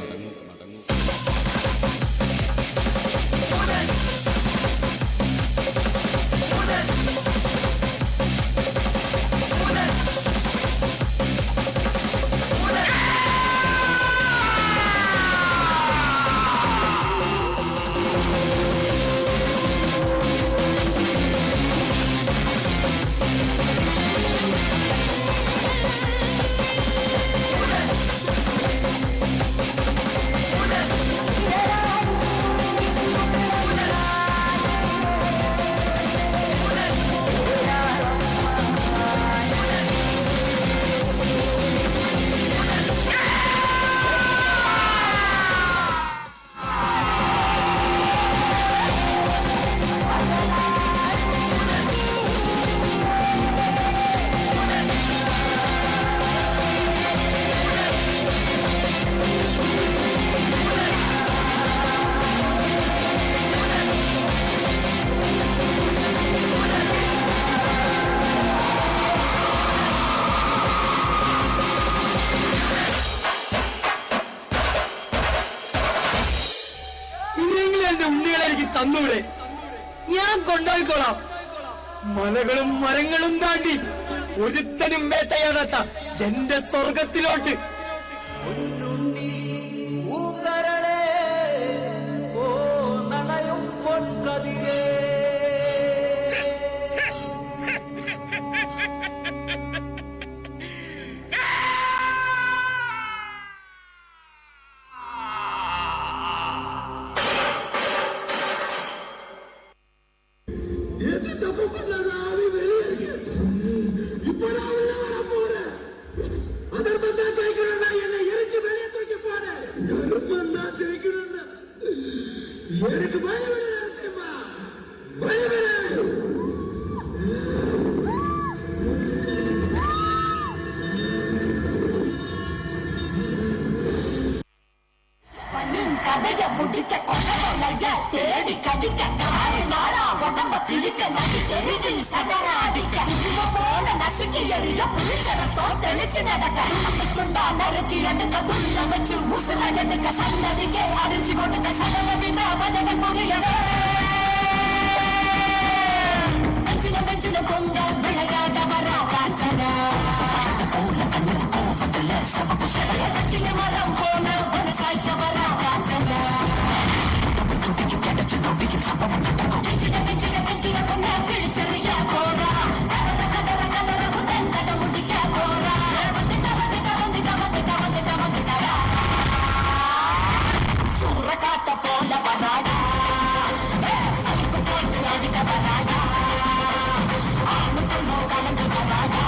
ഇനിയെങ്കിലും എന്റെ ഉണ്ണികളെ എനിക്ക് തന്നൂടെ? ഞാൻ കൊണ്ടുപോയിക്കോളാം. മലകളും മരങ്ങളും താണ്ടി ഒരുത്തനും വേട്ടയാടാത്ത എന്റെ സ്വർഗത്തിലോട്ട്. പൂങ്കരളേ ഓ നനയും പൊൻകതിരേ. எது தப்பு பண்ணாலும் வெளியே இருக்கு. இப்ப நான் உள்ள வர போறேன். அதர்மம் தான் ஜெயிக்கணும்னா என்னை எரிச்சு வெளியே தூக்கி போறேன். தர்மம் தான் ஜெயிக்கணும்னா எனக்கு பயம் இல்லை நரசிம்மா, பயம் இல்லை. கதைய முடிக்க கொலை தேடி கடிக்க நாறு நாரா உடம்ப கிழிக்க நதி தெருவில் சதற அடிக்க உருவ போல நசுக்கி எறிய புருஷரத்தோ தெளிச்சு நடக்க துண்டு துண்டா நறுக்கி எடுக்க துள்ள வச்சு உசுர எடுக்க சன்னதிக்கே அரிச்சு கொடுக்க சகல வித வதகள் புரியவே வெஞ்சின வெஞ்சின பொங்கல் விளையாட வரா காஞ்சனா கட்டிய மரம் போல மனசாய்க்க வரா காஞ்சனா. கிச்சிட கிச்சிட கிச்சிட உன்னை கிழிச்செறிய போறா. கதற கதற கதற உந்தன் கதை முடிக்க போறா. வந்துட்ட வந்துட்ட வந்துட்ட வந்துட்ட வந்துட்ட வந்துட்டடா. சூற காத்த போல வராடா. சதுக்கு போட்டு அடிக்க வராடா. ஆணு பொண்ணோ கலந்து வராடா.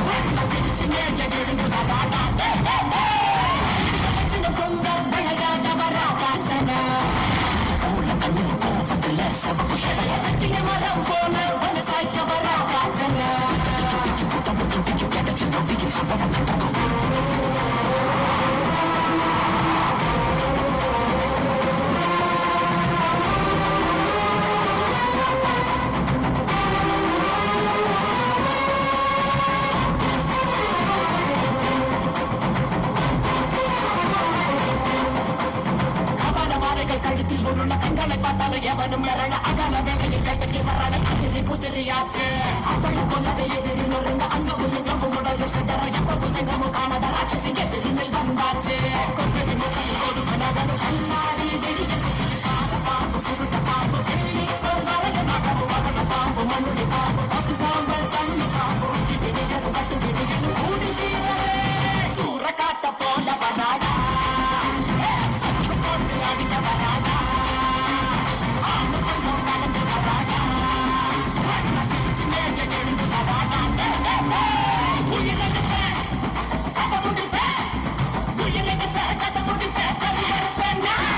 உன்னை பிரிச்சு மேய விழுந்து வராடா. சின்ன பொங்கல் விளையாட வரா காஞ்சனா. கட்டிய மரம் போல மனசாய்க்க வரா காஞ்சனா. கபால மாலைகள் கழுத்தில் உருள கண்களை பார்த்தாலும் எவனும் மிரள அகல வேட்டைக்கு வேட்டைக்கு வரானே அதிரி புதிரியாச்சு. அவளை போலவே எதிரி நொறுங்க அங்கவும் இங்கவும் உடல்கள் சிதற எப்பவும் எங்கவும் காணாத ராட்சசி எதிரினில் வந்தாச்சு. கொப்பரி முகம் கொடுக்க நகரும் கண்ணாடி விழிய சாத பாம்பு சுருட்ட பாம்பு வெள்ளிக்கோள் வரைய நகரும் வகன பாம்பு மண்ணுடி பாம்பு பசு சாம்பல் தண்ணி பாம்பு உச்சி விடியனும் கட்டு விடியனும் கூடி சீரவே சூற காத்த போல வராடா. சதுக்கு போட்டு அடிக்க வராடா. ஆணு பெண்ணும் கலந்து வராடா. வண்ண பிரிச்சு மேக எழுந்து வராடா. உயிரெடுப்பேன் கதை முடிப்பேன். உயிரெடுப்பேன் கதை முடிப்பேன். கருவறுப்பேன் நான்.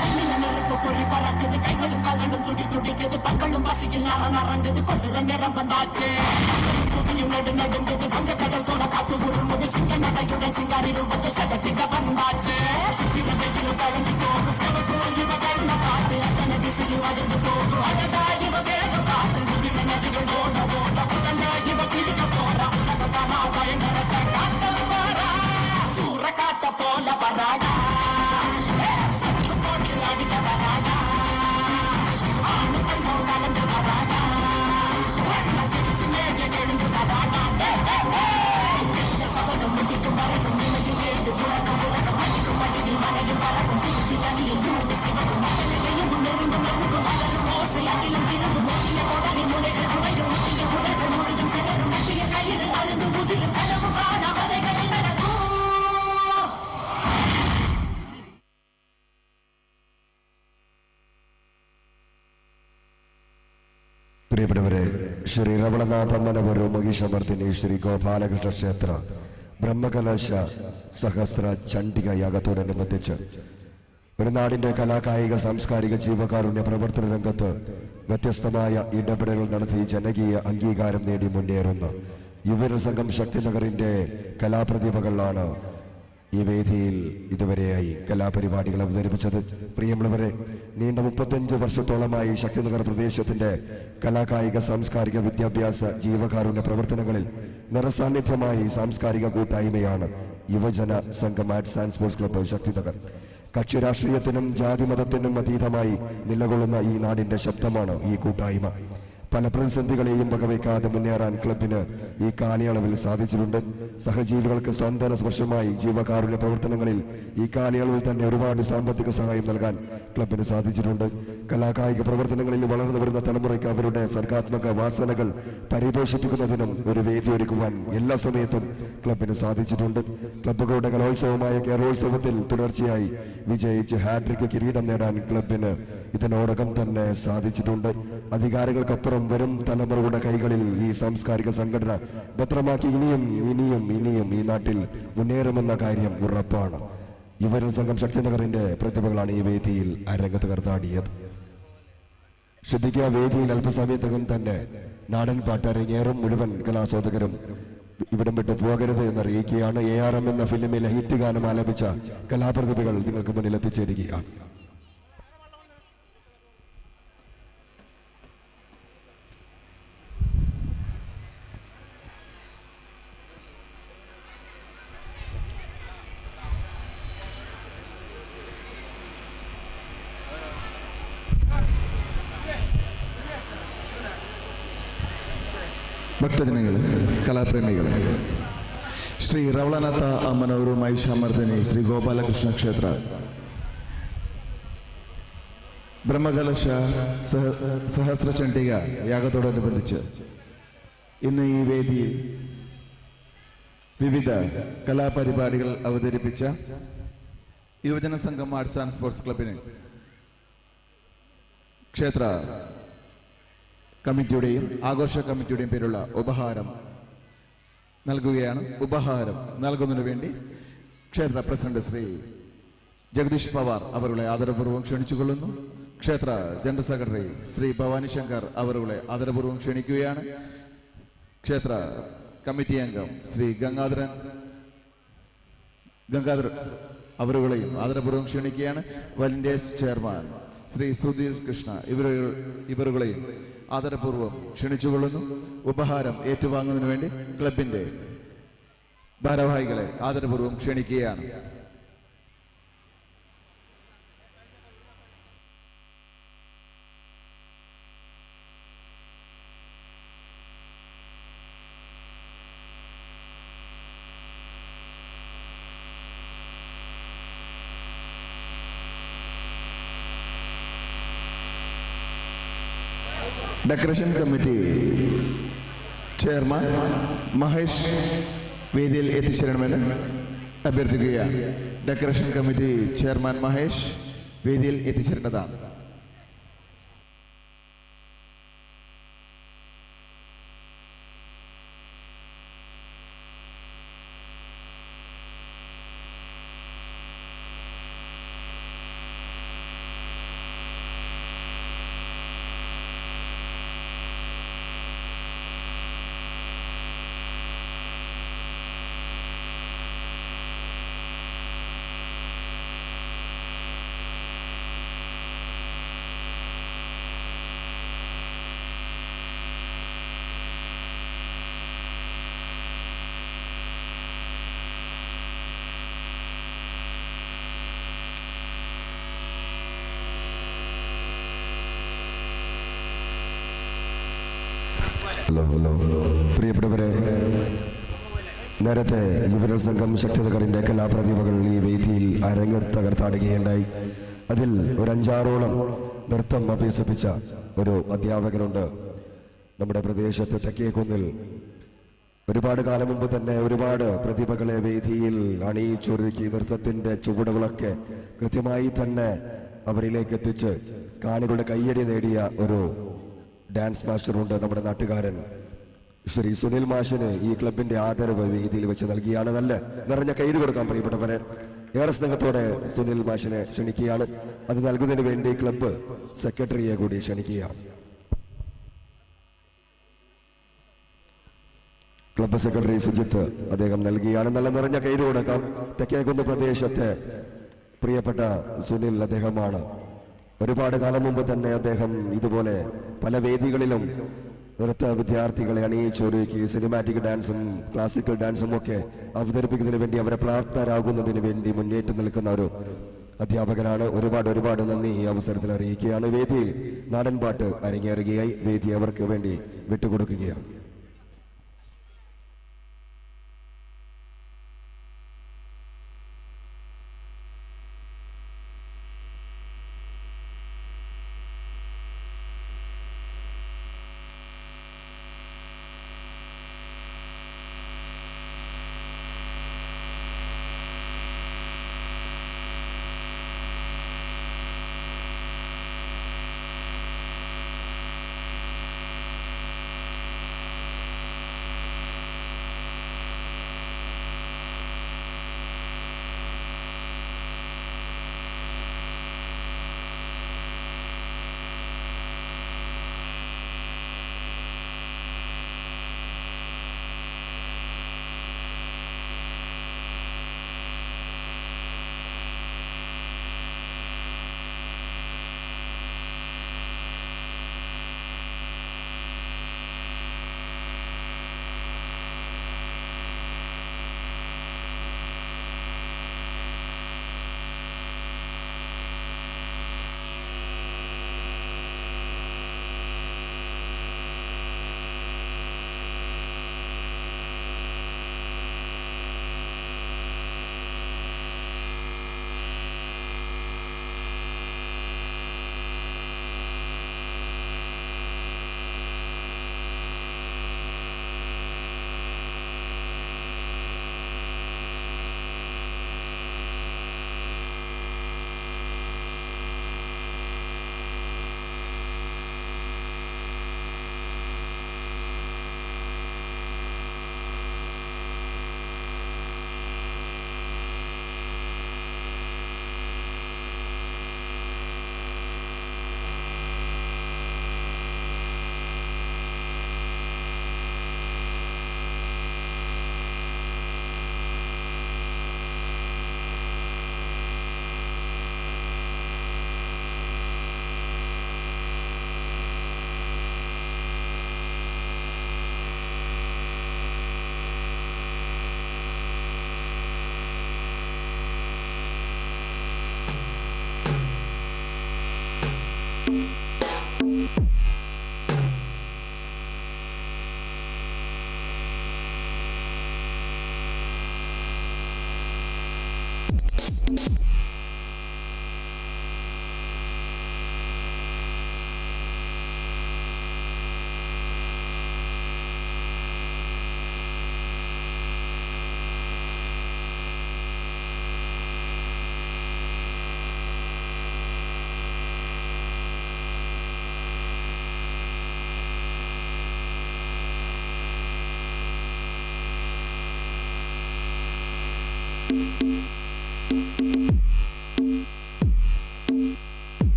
கண்ணில நெருப்பு பொறி பறக்குது. கைகளும் கால்களும் துடி துடிக்குது. பற்களும் பசியில் நர நரங்குது. கொள்ளுற நேரம் வந்தாச்சு. புவியும் நடு நடுங்குது. வங்க கடல் போல காத்து உருமுது. சிங்க நடையுடன் சிங்காரி ரூபத்தை சதச்சிக்க வந்தாச்சு. சித்திர வெயிலும் கலந்து போகும். சிவப்பு இவ கண்ண காத்து அத்தனை திசையும் அதிர்ந்து போகும். அடடா இவ வேகம் காத்து உதிர நதிகள் ஓட ஓட உடல இவ கிழிக்க போறா. உலக காணா பயங்கரத்தை காட்ட போறா. சூற காத்த போல வராடா. சதுக்கு போட்டு அடிக்க வராடா. ஆணு பெண்ணும் கலந்து வராடா. வண்ண பிரிச்சு மேக எழுந்து வராடா. சபதம் முடிக்கும் வரைக்கும் இமையில் ஏது உறக்கம் உறக்கம் அடிக்கும் அடியில் மலையும் பறக்கும் குருதி நதியில் மூடு சிவக்கும் மதன எலும்பு நொறுங்கும் நொறுங்கும் அலறும் ஓசை அகிலம் திரும்பும் முக்கிய கொடலி முனைகள் உடையும் முக்கிய உடல்கள் முழுதும் சிதறும் கட்டிய கயிறு அருந்து உதிரும் கனவு காண வரைகள் நடக்கும். പ്രിയപ്പെട്ടവരെ, ശ്രീ രമണനാഥ മനവരു മഹിഷമർദ്ദിനി ശ്രീ ഗോപാലകൃഷ്ണ ക്ഷേത്ര ബ്രഹ്മകലശ സഹസ്ര ചണ്ഡിക യാഗത്തോടനുബന്ധിച്ച് ഒരു നാടിന്റെ കലാകായിക സാംസ്കാരിക ജീവകാരുണ്യ പ്രവർത്തന രംഗത്ത് വ്യത്യസ്തമായ ഇടപെടലുകൾ നടത്തി ജനകീയ അംഗീകാരം നേടി മുന്നേറുന്ന യുവജന സംഘം ശക്തിനഗറിന്റെ കലാപ്രതിഭകളാണ് ഈ വേദിയിൽ ഇതുവരെയായി കലാപരിപാടികൾ അവതരിപ്പിച്ചത്. പ്രിയമുള്ളവരെ, നീണ്ട 35 വർഷത്തോളമായി ശക്തിനഗർ പ്രദേശത്തിന്റെ കലാകായിക സാംസ്കാരിക വിദ്യാഭ്യാസ ജീവകാരുണ്യ പ്രവർത്തനങ്ങളിൽ നിറസാന്നിധ്യമായി സാംസ്കാരിക കൂട്ടായ്മയാണ് Yuvajana Sangham arts and sports club Shakthinagar. കക്ഷി രാഷ്ട്രീയത്തിനും ജാതിമതത്തിനും അതീതമായി നിലകൊള്ളുന്ന ഈ നാടിന്റെ ശബ്ദമാണ് ഈ കൂട്ടായ്മ. പല പ്രതിസന്ധികളെയും വകവയ്ക്കാതെ മുന്നേറാൻ ക്ലബിന് ഈ കാലയളവിൽ സാധിച്ചിട്ടുണ്ട്. സഹജീവികൾക്ക് സ്വാന്തന സ്പർശമായി ജീവകാരുണ്യ പ്രവർത്തനങ്ങളിൽ ഈ കാലയളവിൽ തന്നെ ഒരുപാട് സാമ്പത്തിക സഹായം നൽകാൻ ക്ലബിന് സാധിച്ചിട്ടുണ്ട്. കലാകായിക പ്രവർത്തനങ്ങളിൽ വളർന്നു വരുന്ന തലമുറയ്ക്ക് അവരുടെ സർഗാത്മക വാസനകൾ പരിപോഷിപ്പിക്കുന്നതിനും ഒരു വേദി ഒരുക്കുവാൻ എല്ലാ സമയത്തും ക്ലബിന് സാധിച്ചിട്ടുണ്ട്. ക്ലബുകളുടെ കലോത്സവമായ കേരളോത്സവത്തിൽ തുടർച്ചയായി വിജയിച്ച് ഹാട്രിക് കിരീടം നേടാൻ ക്ലബിന് ഇതിനോടകം തന്നെ സാധിച്ചിട്ടുണ്ട്. അധികാരികൾക്കപ്പുറം വരും തലമുറയുടെ കൈകളിൽ ഈ സാംസ്കാരിക സംഘടന ഭദ്രമാക്കി ഇനിയും ഇനിയും ഇനിയും ഈ നാട്ടിൽ മുന്നേറുമെന്ന കാര്യം ഉറപ്പാണ്. യുവജന സംഘം ശക്തിനഗറിന്റെ പ്രതിഭകളാണ് ഈ വേദിയിൽ അരങ്ങത്ത് കർത്താടിയത്. ശ്രദ്ധിക്കുക, വേദിയിൽ അല്പസമയത്തകം തന്നെ നാടൻ പാട്ടരങ്ങേറും. മുഴുവൻ കലാസ്വാദകരും ഇവിടം വിട്ടു പോകരുത് എന്നറിയിക്കുകയാണ്. ARM എന്ന ഫിലിമിലെ ഹിറ്റ് ഗാനം ആലപിച്ച കലാപ്രതിഭകൾ നിങ്ങൾക്ക് മുന്നിൽ എത്തിച്ചേരുകയാണ്. ഭക്തജനങ്ങളെ, കലാപ്രേമികളെ, ശ്രീ ರವಳನಾಥ ಅಮ್ಮನವರು ಮಹಿಷಾಮರ್ದಿನಿ ಶ್ರೀ ಗೋಪಾಲಕೃಷ್ಣ ಕ್ಷೇತ್ರ ബ്രഹ്മകലശ സഹസ്രചണ്ഡിക യാഗത്തോടനുബന്ധിച്ച് ഇന്ന് ഈ വേദിയിൽ വിവിധ കലാപരിപാടികൾ അവതരിപ്പിച്ച യുവജന സംഘം ആർട്സ് ആൻഡ് സ്പോർട്സ് ക്ലബിന് ക്ഷേത്ര കമ്മിറ്റിയുടെയും ആഘോഷ കമ്മിറ്റിയുടെയും പേരുള്ള ഉപഹാരം നൽകുകയാണ്. ഉപഹാരം നൽകുന്നതിനു വേണ്ടി ക്ഷേത്ര പ്രസിഡന്റ് ശ്രീ ജഗദീഷ് പവാർ അവരുടെ ആദരപൂർവ്വം ക്ഷണിച്ചുകൊള്ളുന്നു. ക്ഷേത്ര ജനറൽ സെക്രട്ടറി ശ്രീ ഭവാനി ശങ്കർ അവരുടെ ആദരപൂർവ്വം ക്ഷണിക്കുകയാണ്. ക്ഷേത്ര കമ്മിറ്റി അംഗം ശ്രീ ഗംഗാധരൻ അവരുകളെയും ആദരപൂർവ്വം ക്ഷണിക്കുകയാണ്. വളണ്ടിയേഴ്സ് ചെയർമാൻ ശ്രീ സുധീർ കൃഷ്ണ ഇവരുകളെയും ആദരപൂർവ്വം ക്ഷണിച്ചുകൊള്ളുന്നു. ഉപഹാരം ഏറ്റുവാങ്ങുന്നതിന് വേണ്ടി ക്ലബിന്റെ ഭാരവാഹികളെ ആദരപൂർവ്വം ക്ഷണിക്കുകയാണ്. ഡെക്കറേഷൻ കമ്മിറ്റി ചെയർമാൻ മഹേഷ് വേദിയിൽ എത്തിച്ചേരണമെന്ന് അഭ്യർത്ഥിക്കുകയാണ്. ഡെക്കറേഷൻ കമ്മിറ്റി ചെയർമാൻ മഹേഷ് വേദിയിൽ എത്തിച്ചേരേണ്ടതാണ്. ഹലോ ഹലോ ഹലോ പ്രിയപ്പെട്ടവരെ, നേരത്തെ യുവജന സംഘം ശക്തിനഗറിന്റെ കലാപ്രതിഭകൾ ഈ വേദിയിൽ അരങ്ങ് തകർത്താടുകയുണ്ടായി. അതിൽ ഒരു 5-6ഓളം നൃത്തം അഭ്യസിപ്പിച്ച ഒരു അധ്യാപകനുണ്ട് നമ്മുടെ പ്രദേശത്ത് തെക്കേക്കുന്നിൽ. ഒരുപാട് കാലം മുമ്പ് തന്നെ ഒരുപാട് പ്രതിഭകളെ വേദിയിൽ അണിയിച്ചൊരുക്കി നൃത്തത്തിന്റെ ചുവടുകളൊക്കെ കൃത്യമായി തന്നെ അവരിലേക്ക് എത്തിച്ച് കാണികളുടെ കയ്യടി നേടിയ ഒരു ഡാൻസ് മാസ്റ്ററുണ്ട് നമ്മുടെ നാട്ടുകാരൻ ശ്രീ സുനിൽ മാഷിന് ഈ ക്ലബിന്റെ ആദരവ് വേദിയിൽ വെച്ച് നൽകിയാണ്. നല്ല നിറഞ്ഞ കയ്യടി കൊടുക്കാൻ പ്രിയപ്പെട്ടവരെ. ഏറെ സ്നേഹത്തോടെ സുനിൽ മാഷിനെ ക്ഷണിക്കുകയാണ്. അത് നൽകുന്നതിന് വേണ്ടി ക്ലബ്ബ് സെക്രട്ടറിയെ കൂടി ക്ഷണിക്കുകയാണ്. ക്ലബ്ബ് സെക്രട്ടറി സുജിത്ത് അദ്ദേഹം നൽകിയാണ്. നല്ല നിറഞ്ഞ കയ്യടി കൊടുക്കാം. തെക്കേക്കുന്ന് പ്രദേശത്തെ പ്രിയപ്പെട്ട സുനിൽ അദ്ദേഹമാണ്. ഒരുപാട് കാലം മുമ്പ് തന്നെ അദ്ദേഹം ഇതുപോലെ പല വേദികളിലും നൃത്ത വിദ്യാർത്ഥികളെ അണിയിച്ചൊരുക്കി സിനിമാറ്റിക് ഡാൻസും ക്ലാസിക്കൽ ഡാൻസും ഒക്കെ അവതരിപ്പിക്കുന്നതിന് വേണ്ടി അവരെ പ്രാപ്തരാകുന്നതിന് വേണ്ടി മുന്നേറ്റ് നിൽക്കുന്ന ഒരു അധ്യാപകനാണ്. ഒരുപാട് ഒരുപാട് നന്ദി ഈ അവസരത്തിൽ അറിയിക്കുകയാണ്. വേദിയിൽ നാടൻപാട്ട് അരങ്ങേറുകയായി. വേദി അവർക്ക് വേണ്ടി വിട്ടുകൊടുക്കുകയാണ്.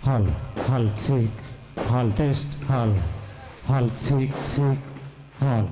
Hall hall check hall test hall hall check check hall.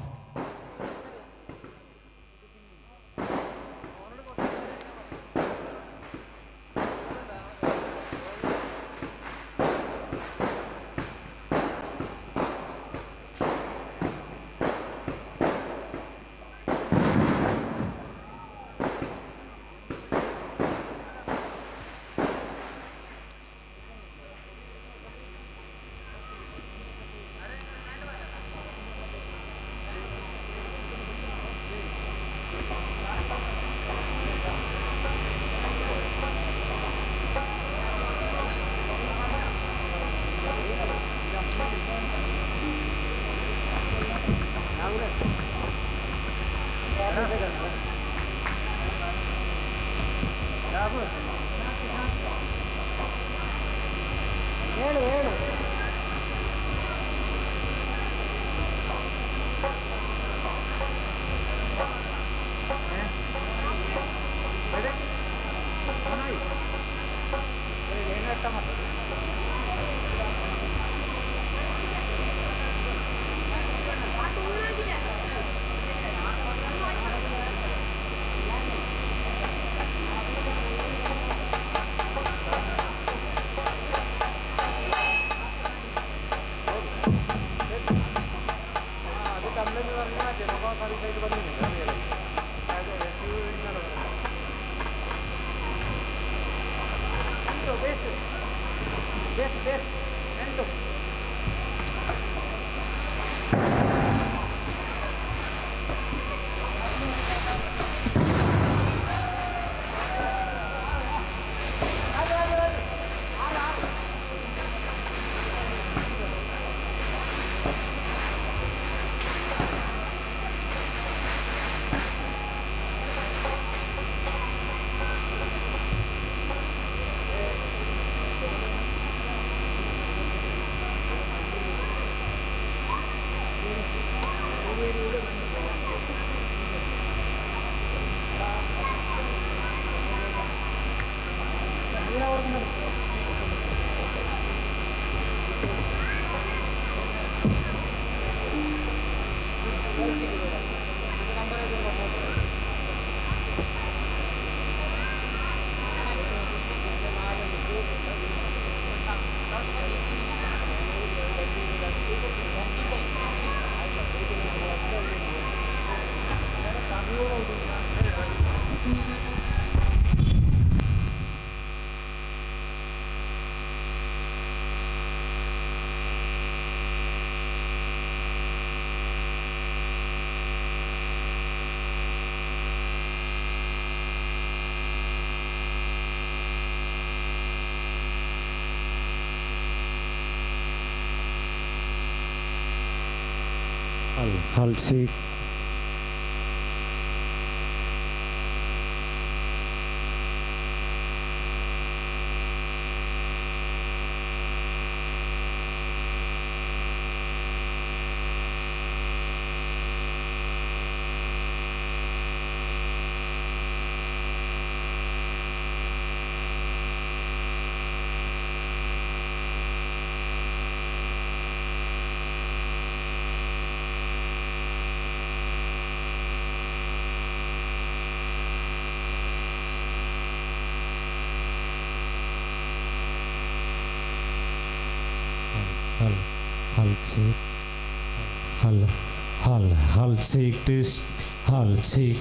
Hall hall check. Hal hal check hal hal hal check test hal check.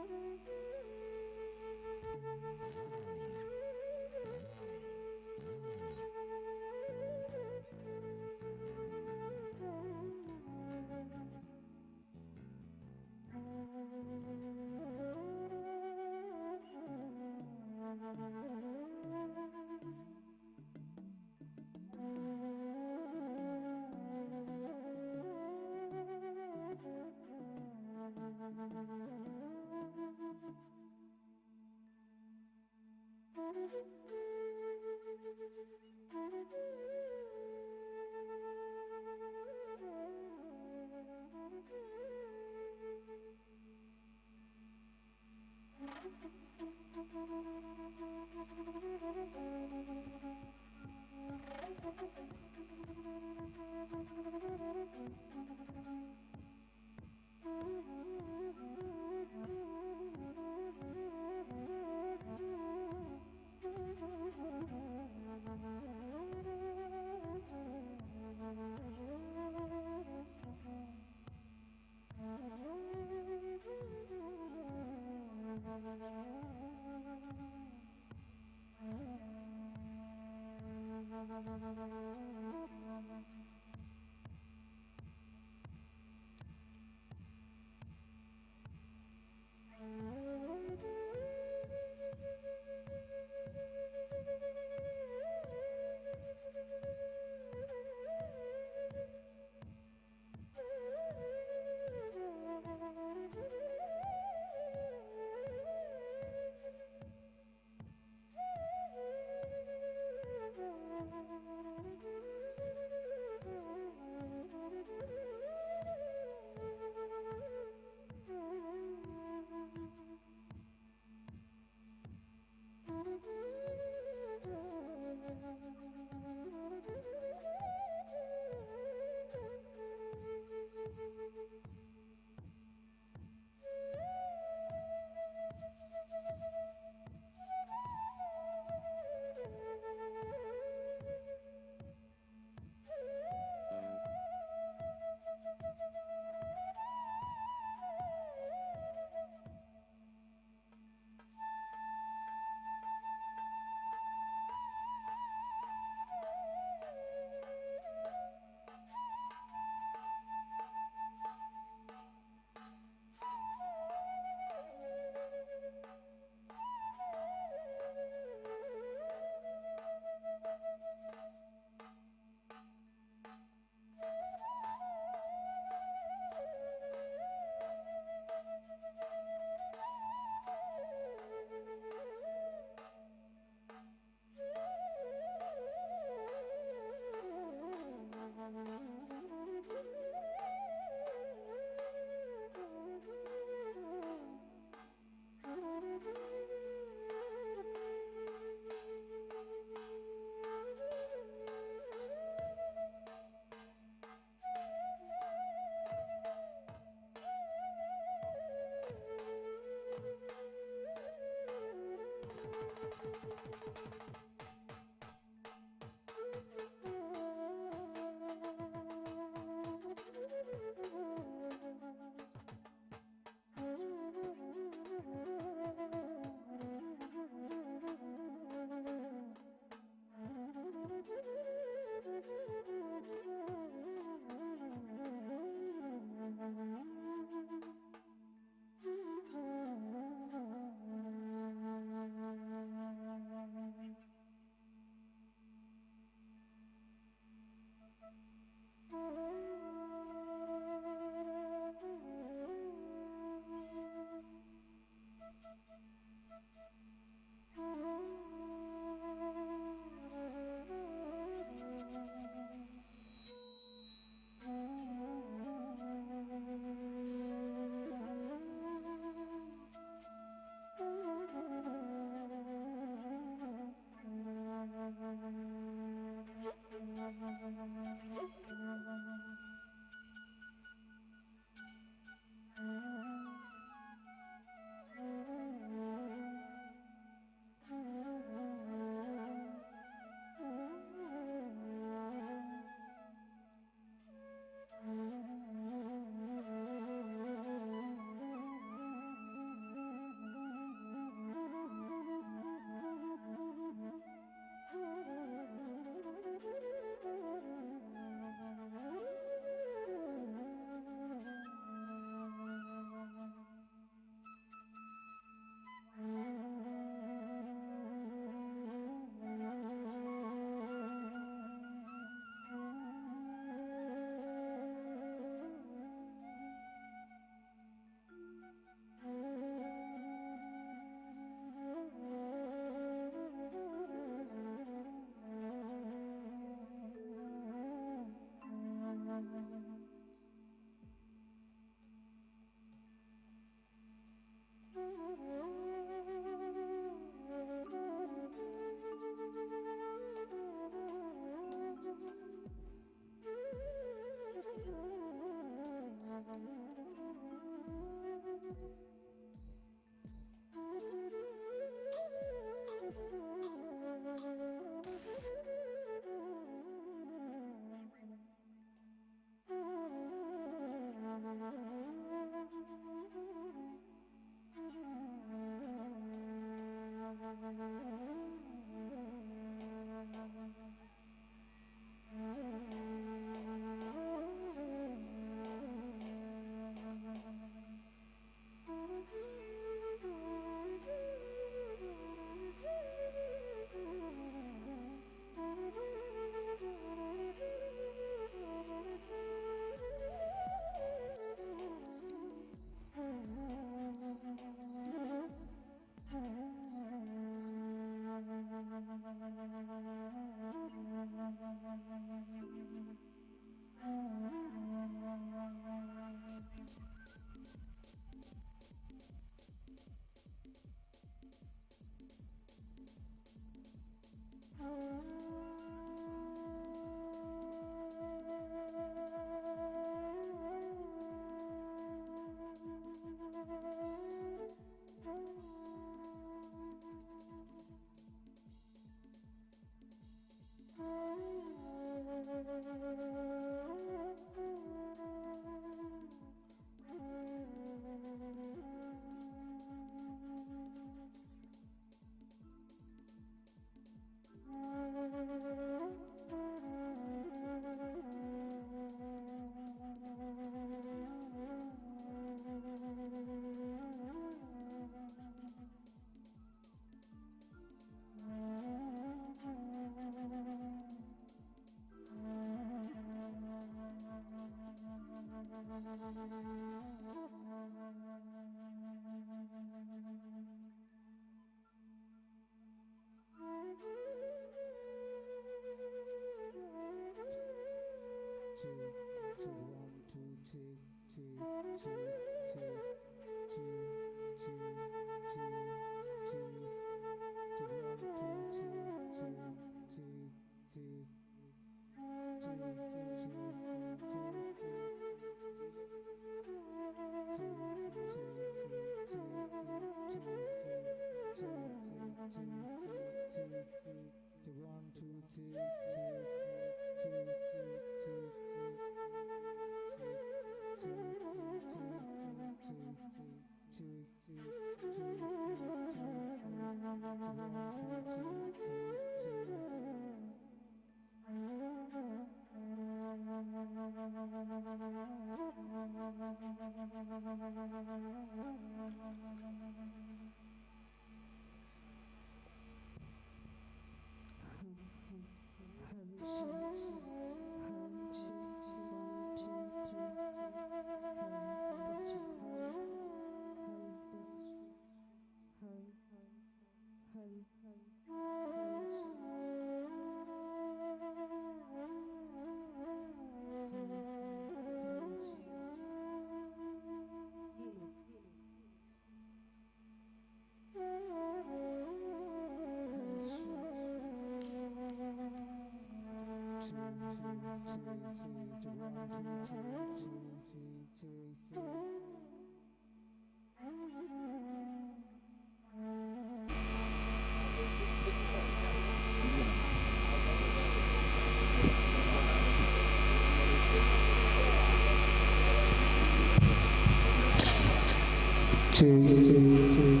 Two, two.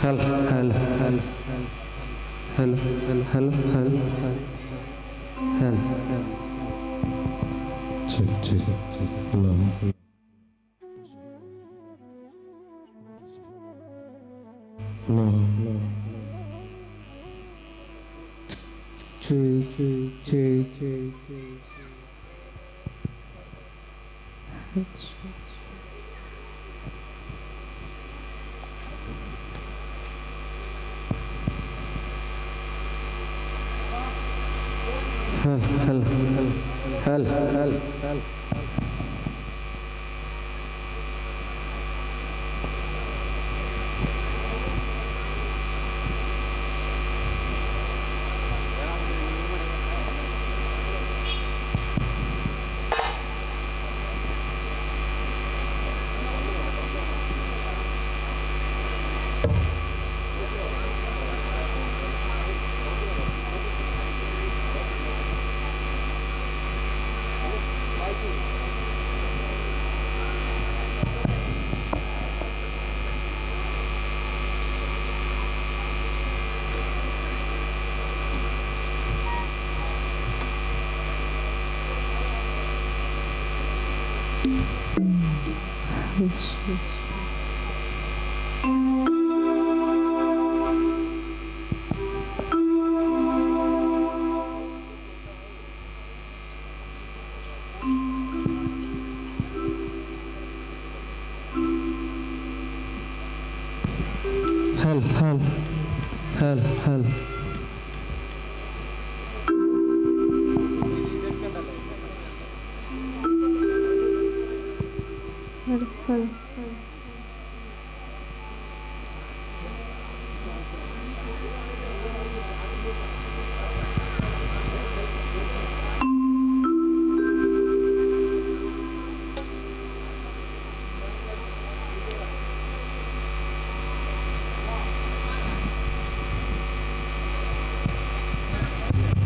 Hello, hello, hello, hello, hello, hello, hello, hello. Check, check, check. Hello. Hello, hello. Two, two, two, two, two. Hello, hello, hello, hello, hello. Hello, hello, hello, hello. Hello, hello.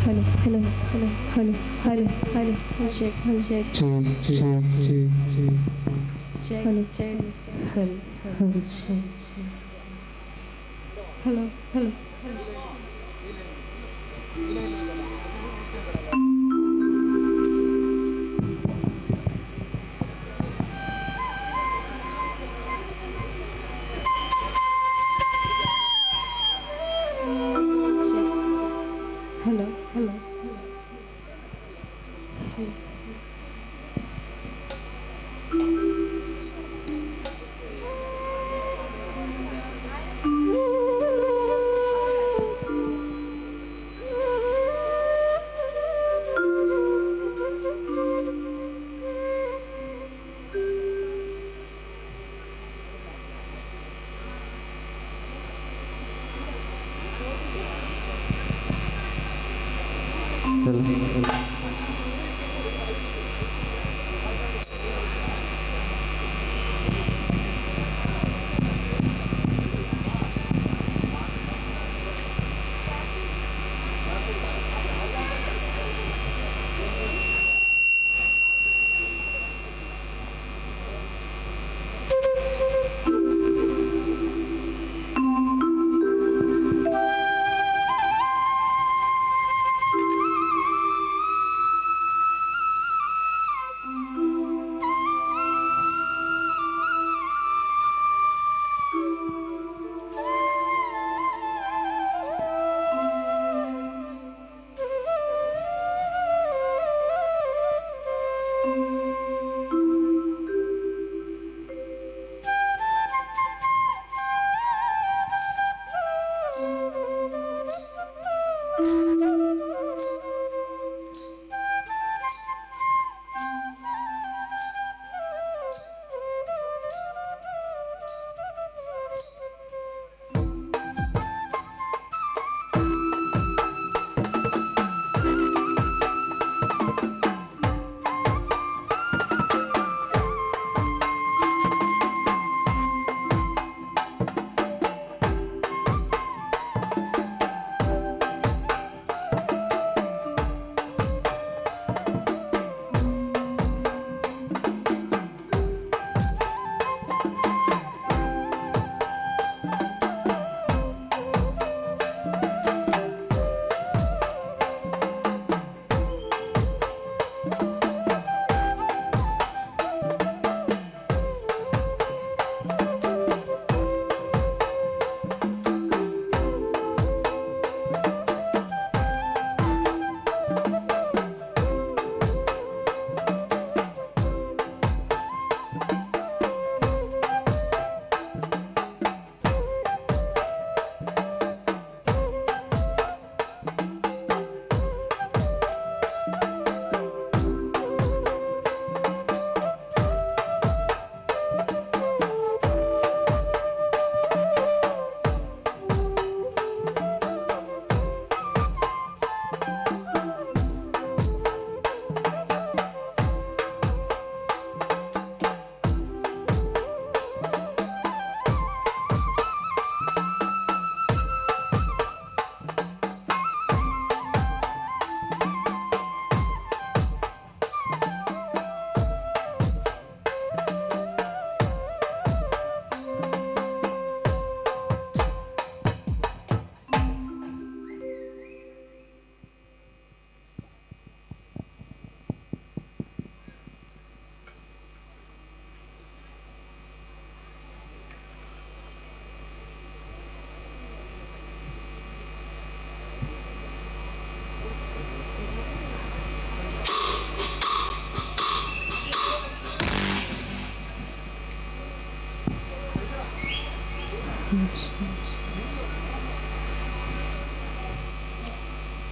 Hello, hello, hello, hello, hello, hello. Check, hello, check. Two, two, two, two. Check, hello, check, hello, hello, check. Hello, hello. Hello, hello. Hello. Hello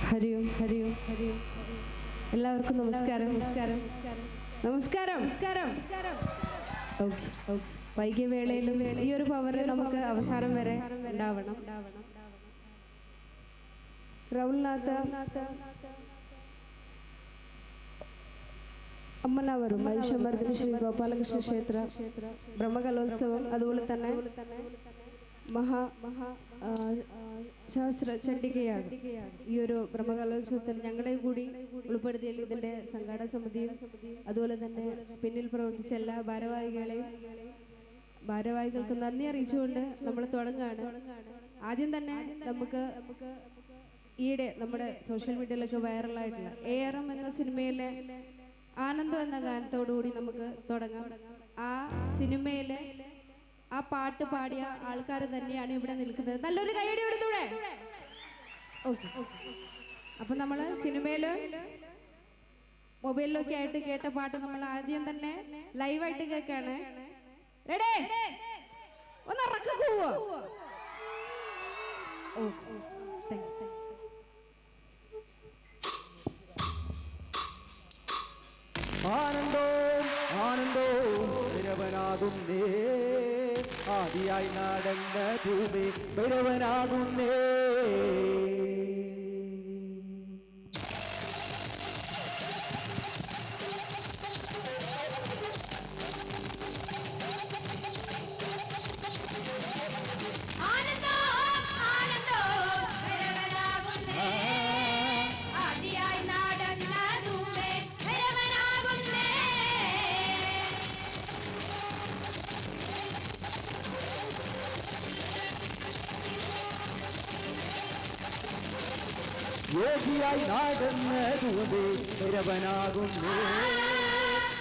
Hari Om Hari Om Hari Om. എല്ലാവർക്കും നമസ്കാരം. നമസ്കാരം, നമസ്കാരം, നമസ്കാരം. Okay, വൈകിയ വേളയിലും ഈ ഒരു power നമുക്ക് അവസാനം വരെ ഉണ്ടാവണം. റൗൾനാഥ അമ്മനവറും മഹിഷമർദ്ദിനി ശ്രീ ഗോപാലകൃഷ്ണ ക്ഷേത്ര ബ്രഹ്മകലോത്സവം, അതുപോലെ തന്നെ മഹാ മഹാ ശാസ്ത്ര ചണ്ഡികയാണ്. ഈ ഒരു ബ്രഹ്മകലോത്സവത്തിൽ ഞങ്ങളെയും കൂടി ഉൾപ്പെടുത്തിയ ഇതിൻ്റെ സംഘാടക സമിതിയും അതുപോലെ തന്നെ പിന്നിൽ പ്രവർത്തിച്ച എല്ലാ ഭാരവാഹികളെയും ഭാരവാഹികൾക്ക് നന്ദി അറിയിച്ചുകൊണ്ട് നമ്മൾ തുടങ്ങുകയാണ്. ആദ്യം തന്നെ നമുക്ക് ഈയിടെ നമ്മുടെ സോഷ്യൽ മീഡിയയിലൊക്കെ വൈറലായിട്ടുള്ള ARM എന്ന സിനിമയിലെ ആനന്ദം എന്ന ഗാനത്തോടുകൂടി നമുക്ക് തുടങ്ങാം. ആ സിനിമയിലെ ആ പാട്ട് പാടിയ ആൾക്കാർ തന്നെയാണ് ഇവിടെ നിൽക്കുന്നത്. നല്ലൊരു കൈയടി കൊടുത്തൂടെ? ഓക്കെ. അപ്പൊ നമ്മള് സിനിമയില് മൊബൈലിലൊക്കെ ആയിട്ട് കേട്ട പാട്ട് നമ്മൾ ആദ്യം തന്നെ ലൈവായിട്ട് കേൾക്കാണ്. റെഡി? ഒന്ന് ഇറക്കുവോ? Okay, thank you. ആനന്ദോ ആനന്ദോ ഭൈരവനാകുന്നേ, ആദിയായി നടന്ന ഭൂമി ഭൈരവനാകുന്നേ. യോഗിയായി നടന്നതുമേ ഭൈരവനാകുന്നേ.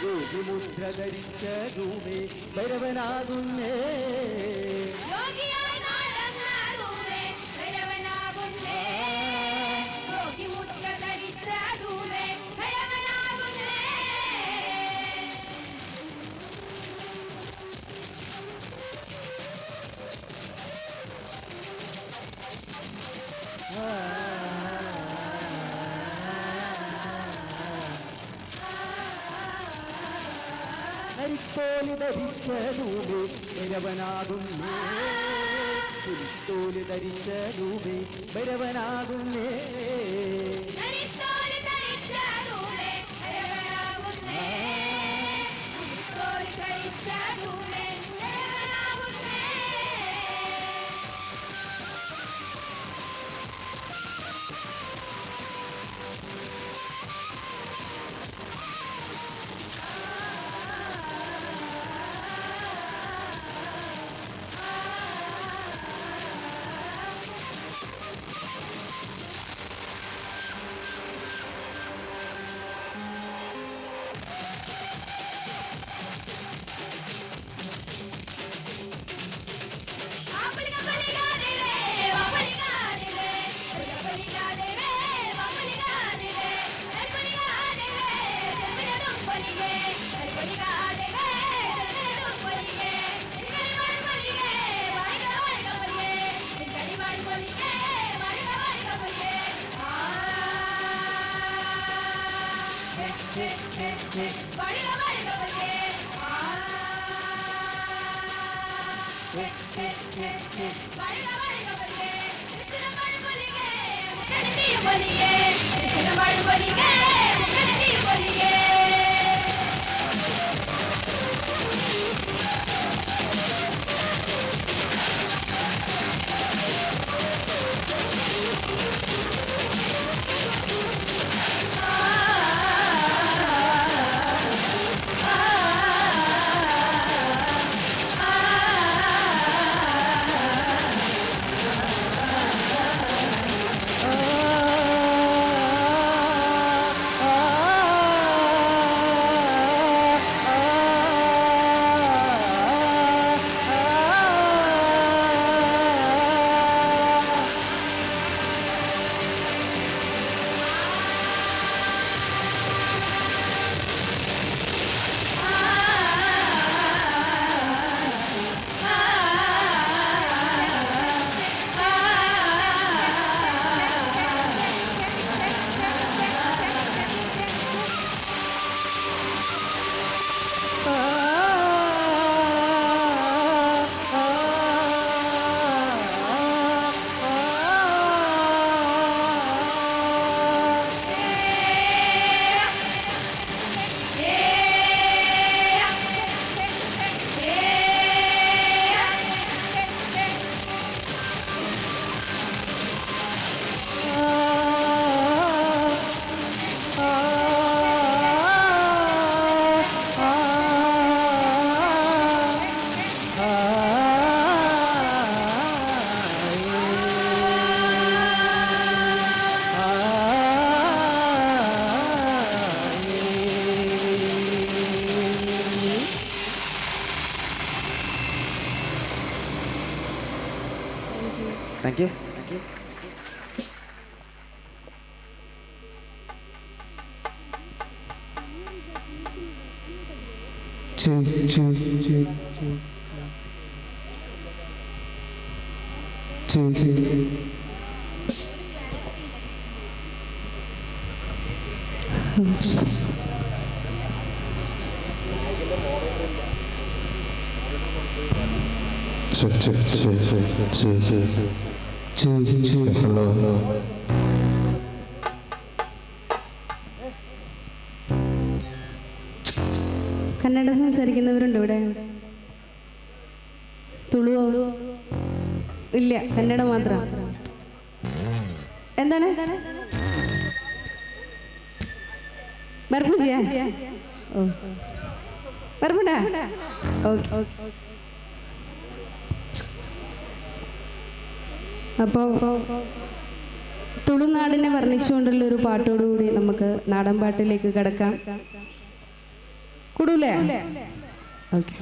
യോഗി മുദ്ര ധരിച്ചതുമേ ഭൈരവനാകുന്നേ. യോഗിയായി നടന്നതുമേ ഭൈരവനാകുന്നേ. യോഗി മുദ്ര ധരിച്ചതുമേ ഭൈരവനാകുന്നേ. നരിത്തോല് ധരിച്ചതുമേ ഭൈരവനാകുന്നേ. പുലിത്തോല് ധരിച്ചതുമേ ഭൈരവനാകുന്നേ. നരിത്തോല് ധരിച്ചതുമേ ഭൈരവനാകുന്നേ. പുലിത്തോല് ധരിച്ചതുമേ ഭൈരവനാകുന്നേ. Thank you. Two, two, two, two. Two, two, two. Two, two, two, two, two, two, two, two. Hello, hello. Kannada സംസാരിക്കുന്നവരുണ്ട് ഇവിടെ? തുളുവോ? ഇല്ല, കന്നഡ മാത്രം. എന്താണ് ബർപ്പൂജിയാ? ഓ, ബർപ്പുണ്ടാ? ഓക്കെ. അപ്പോൾ തുളുനാടിനെ വർണ്ണിച്ചുകൊണ്ടുള്ള ഒരു പാട്ടോടുകൂടി നമുക്ക് നാടൻ പാട്ടിലേക്ക് കടക്കാം. കൂടൂലേ? Okay.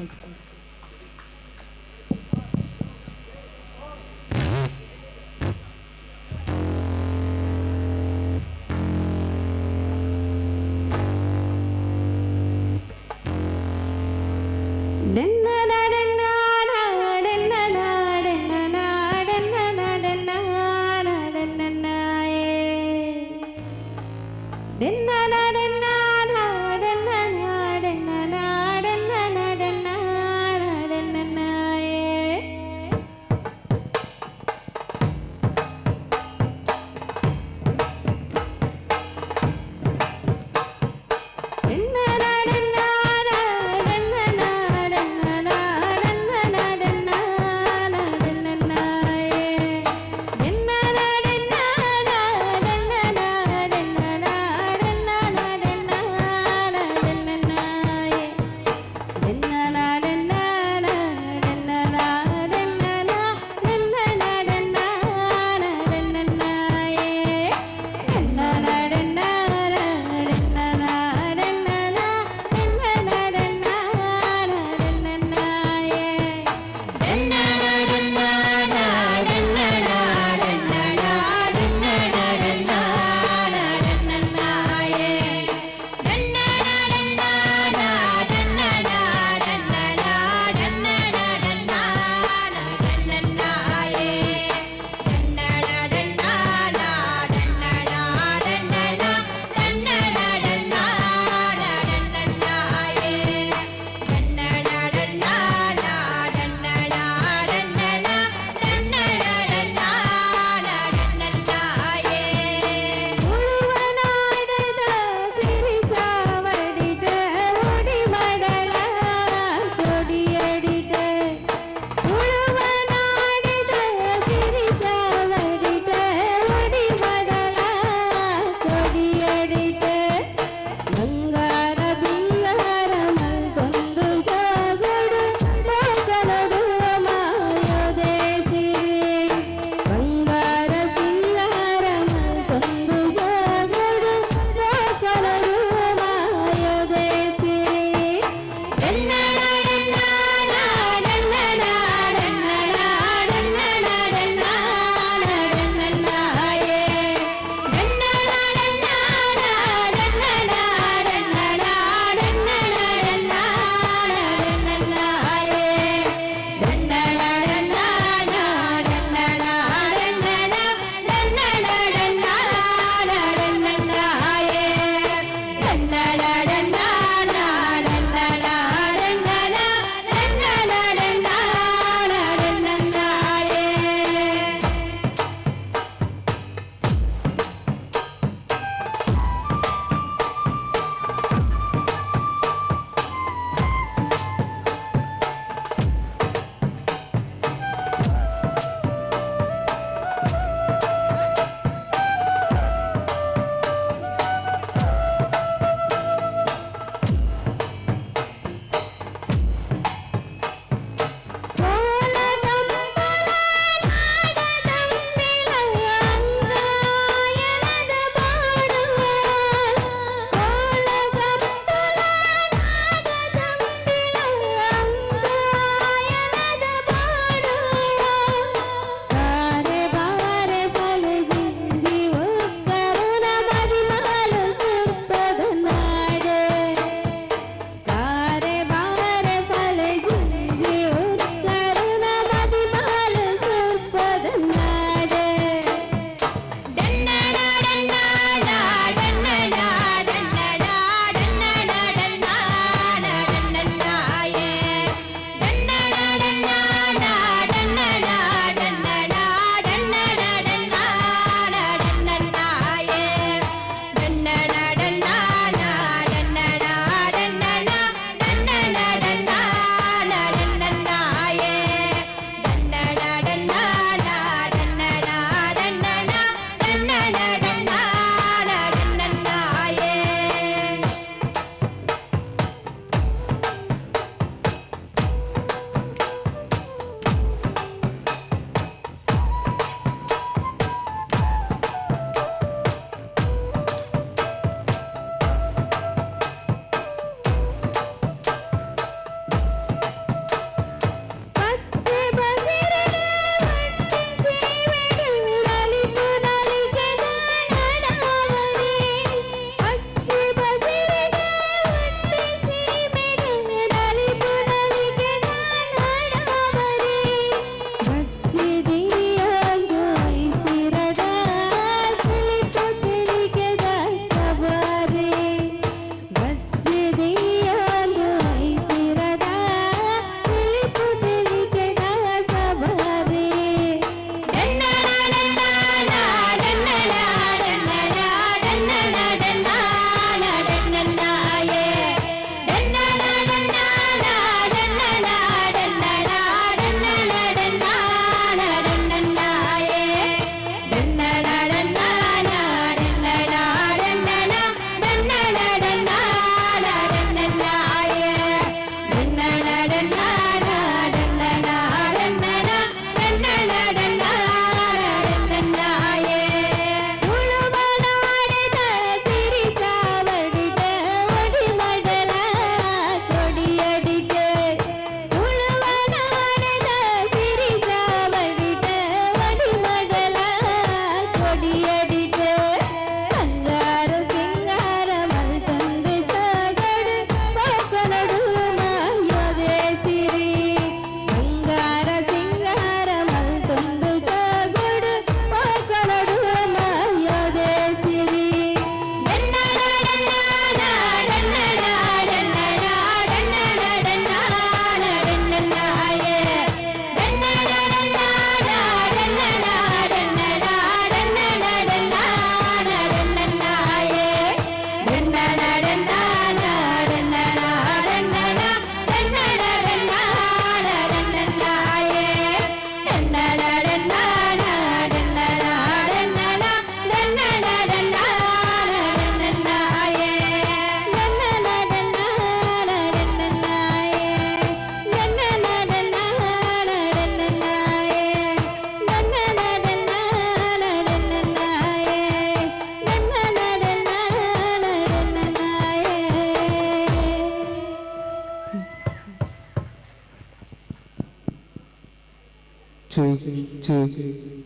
two, two,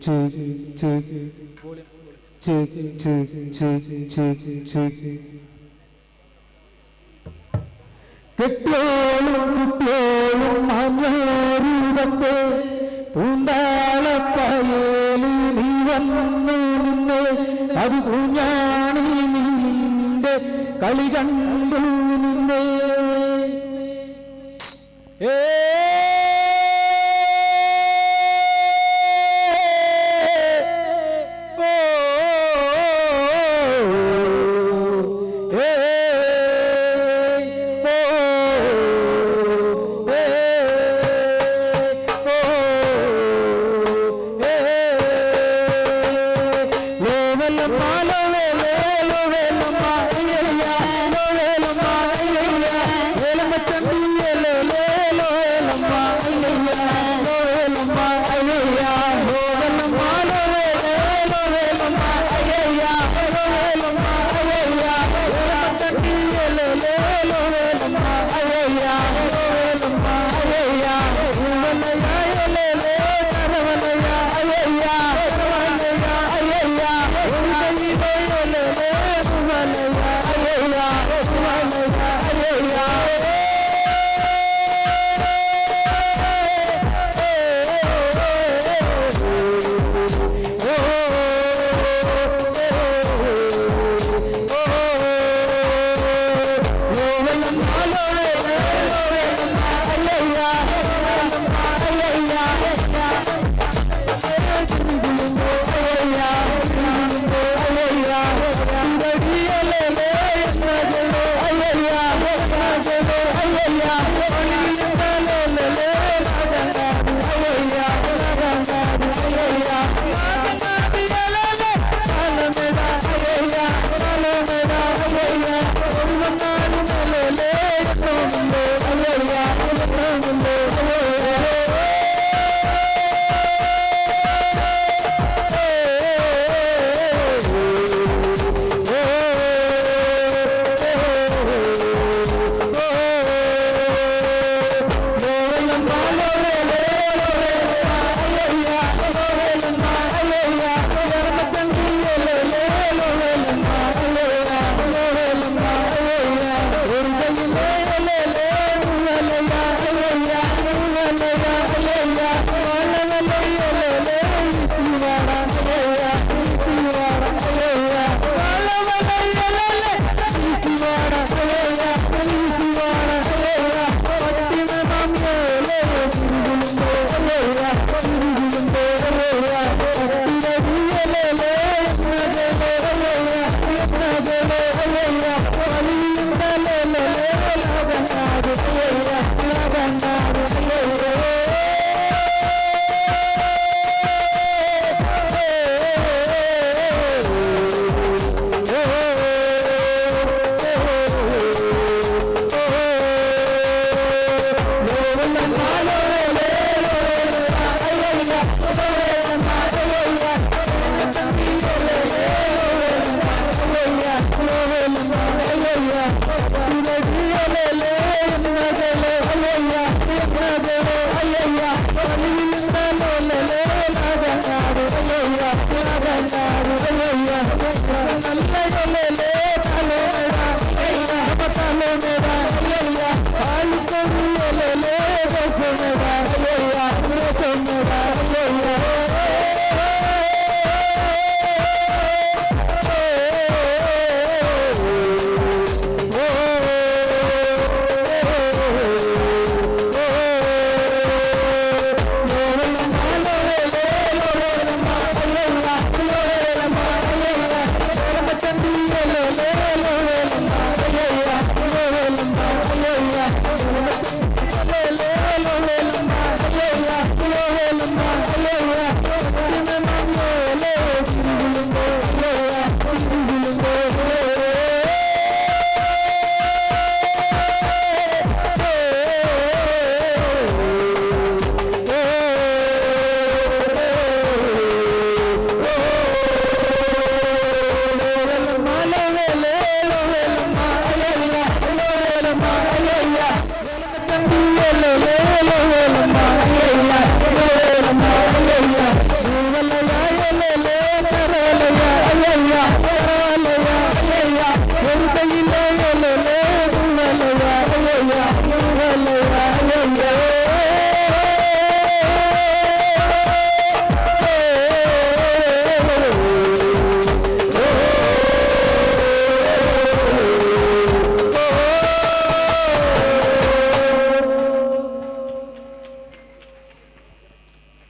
two, two, two, two, two, two, two. കെട്ടിയോളും കുട്ടിയോളും മാഞ്ഞോരുതത്തെ പൂന്താളപ്പയലി നീ വന്നു നിന്നെ അത് പൂഞ്ഞാണി നിന്റെ കളി കണ്ടു നിന്നെ. ഏ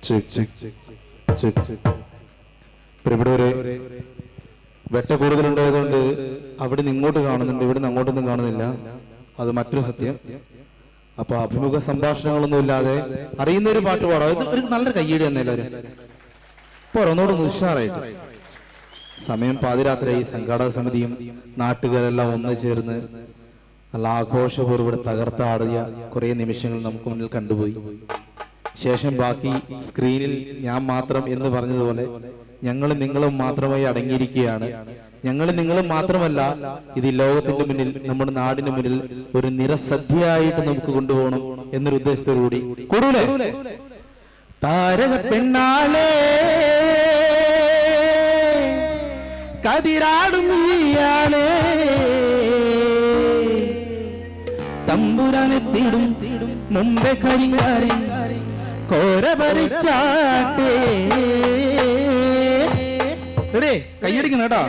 Check check check check. പ്രിയപ്പെട്ടവരെ, വെട്ട കൂടുതലുണ്ടായതുകൊണ്ട് അവിടെ നിന്ന് ഇങ്ങോട്ട് കാണുന്നുണ്ട്, ഇവിടെ നിന്ന് അങ്ങോട്ടൊന്നും കാണുന്നില്ല. അത് മറ്റൊരു സത്യം. അപ്പൊ അഭിമുഖ സംഭാഷണങ്ങളൊന്നും ഇല്ലാതെ അറിയുന്ന ഒരു പാട്ട് പാടാം. ഇത് ഒരു നല്ലൊരു കയ്യടി തന്നെ എല്ലാവരും. പോരാ, ഒന്നുകൂടെ ഒന്ന് ഉഷാറായിട്ട്. സമയം പാതിരാത്രിയായി. സംഘാടക സമിതിയും നാട്ടുകാരെല്ലാം ഒന്ന് ചേർന്ന് നല്ല ആഘോഷപൂർവ്വം ഇവിടെ തകർത്താടിയ കുറെ നിമിഷങ്ങൾ നമുക്ക് മുന്നിൽ കണ്ടുപോയി. ശേഷം ബാക്കി സ്ക്രീനിൽ ഞാൻ മാത്രം എന്ന് പറഞ്ഞതുപോലെ ഞങ്ങളും നിങ്ങളും മാത്രമായി അടങ്ങിയിരിക്കുകയാണ്. ഞങ്ങളും നിങ്ങളും മാത്രമല്ല, ഇത് ഈ ലോകത്തിന്റെ മുന്നിൽ, നമ്മുടെ നാടിന് മുന്നിൽ ഒരു നിറസദ്യയായിട്ട് നമുക്ക് കൊണ്ടുപോകണം എന്നൊരു ഉദ്ദേശത്തോടു കൂടി കൂടൂലേ? താരക പെണ്ണാളേ കതിരാടും നീയാളേ, തമ്പുരാനെത്തിടും മുമ്പേ കരിങ്കാരൻ കോര പറിച്ചാട്ടേ. കൈയടിക്കണം കേട്ടോ.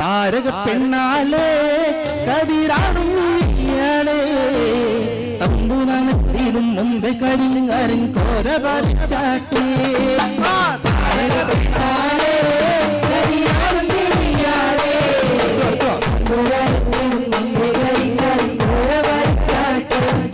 താരക പെണ്ണാളേ കതിരാടും നീയാളേ, തമ്പുരാനെത്തിടും മുമ്പേ കരിങ്കാരൻ കോര പറിച്ചാട്ടേ. താരക പെണ്ണാളേ കതിരാടും നീയാളേ, തമ്പുരാനെത്തിടും മുമ്പേ കരിങ്കാരൻ കോര പറിച്ചാട്ടേ.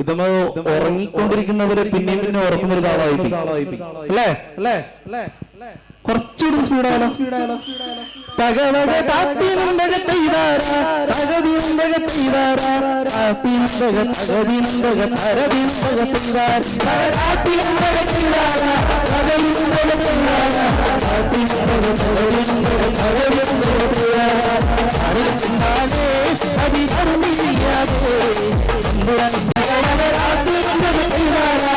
ഇത് നമ്മൾ ഉറങ്ങിക്കൊണ്ടിരിക്കുന്നവരെ പിന്നെയും പിന്നെ ഉറക്കുന്ന ഒരു താളമായി അല്ലേ? അല്ലേ? കുറച്ചുകൂടി സ്പീഡായാലോ? തകവക താത്തിനുണ്ടക തെയ്താരാ, തകതിനുണ്ടക തെയ്താരാ, താത്തിനുണ്ടക തകതിനുണ്ടക തരതിനുണ്ടക തെയ്താരാ, താത്തിനുണ്ടക തെയ്താരാ, തകതിനുണ്ടക തെയ്താരാ, താത്തിനുണ്ടക തകതിനുണ്ടക തരതിനുണ്ടക തെയ്താരാ. അരത്തിനാലേ അതിരരുണിയാതെ തമ്പുരാൻ താത്തിനുണ്ടക തെയ്താരാ,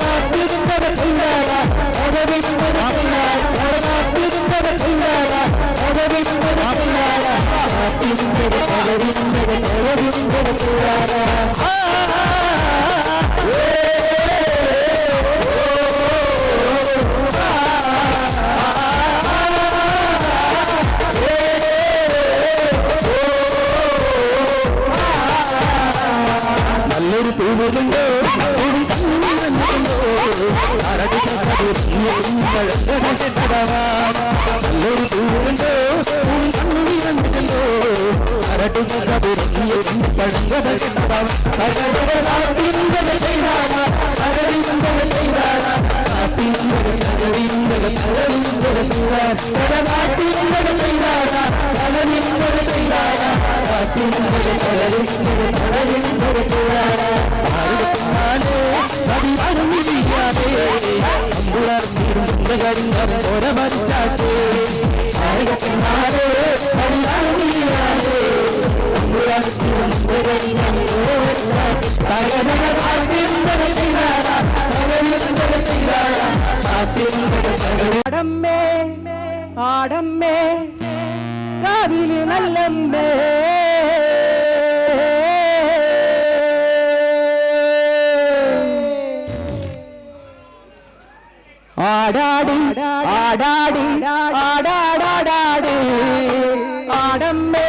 താത്തിനുണ്ടക തെയ്താരാ, തകതിനുണ്ടക തെയ്താരാ, താത്തിനുണ്ടക തെയ്താരാ, തകതിനുണ്ടക തെയ്താരാ, താത്തിനുണ്ടക തകതിനുണ്ടക തരതിനുണ്ടക തെയ്താരാ. ആ നല്ലൊരു പൂവുണ്ടോ നല്ലൊരു പൂവുണ്ടോ. കേട്ടല്ലോ. ആടമ്മേ ആടമ്മേ കാവില് നല്ലമ്മേ ആടാടി ആടാടി ആടാടാടാടി ആടമ്മേ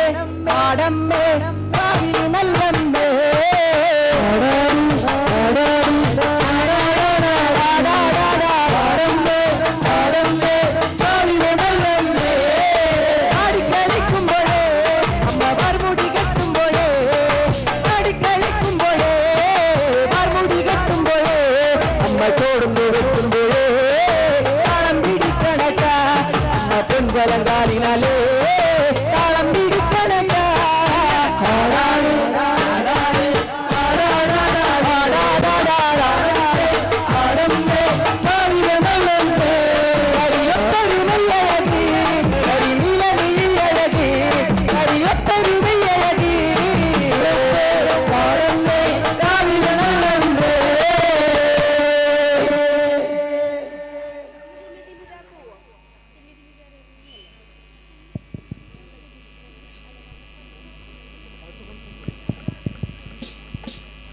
ആടമ്മേ കാവില് നല്ലമ്മേ ആടിക്കളിക്കുമ്പോഴേ അമ്മ വാർമുടി കെട്ടുമ്പോഴേ ആടിക്കളിക്കുമ്പോഴേ വാർമുടി കെട്ടുമ്പോഴേ അമ്മ ചോടുന്നു വെക്കുമ്പോഴേ താളം പിടിക്കണക്ക അമ്മ പൊൻവലങ്കാലിനാലേ താളം പിടിക്കണക്ക ആടാട് ആടാട് ആടാടാടാടാടാടാ ആടമ്മേ കാവിലെ നല്ലമ്മേ കരിയപ്പരുമല്ലഴകി കരിനീല മിഴിയഴകി കരിയപ്പരുമല്ലഴകി ആടമ്മേ കാവിലെ നല്ലമ്മേ.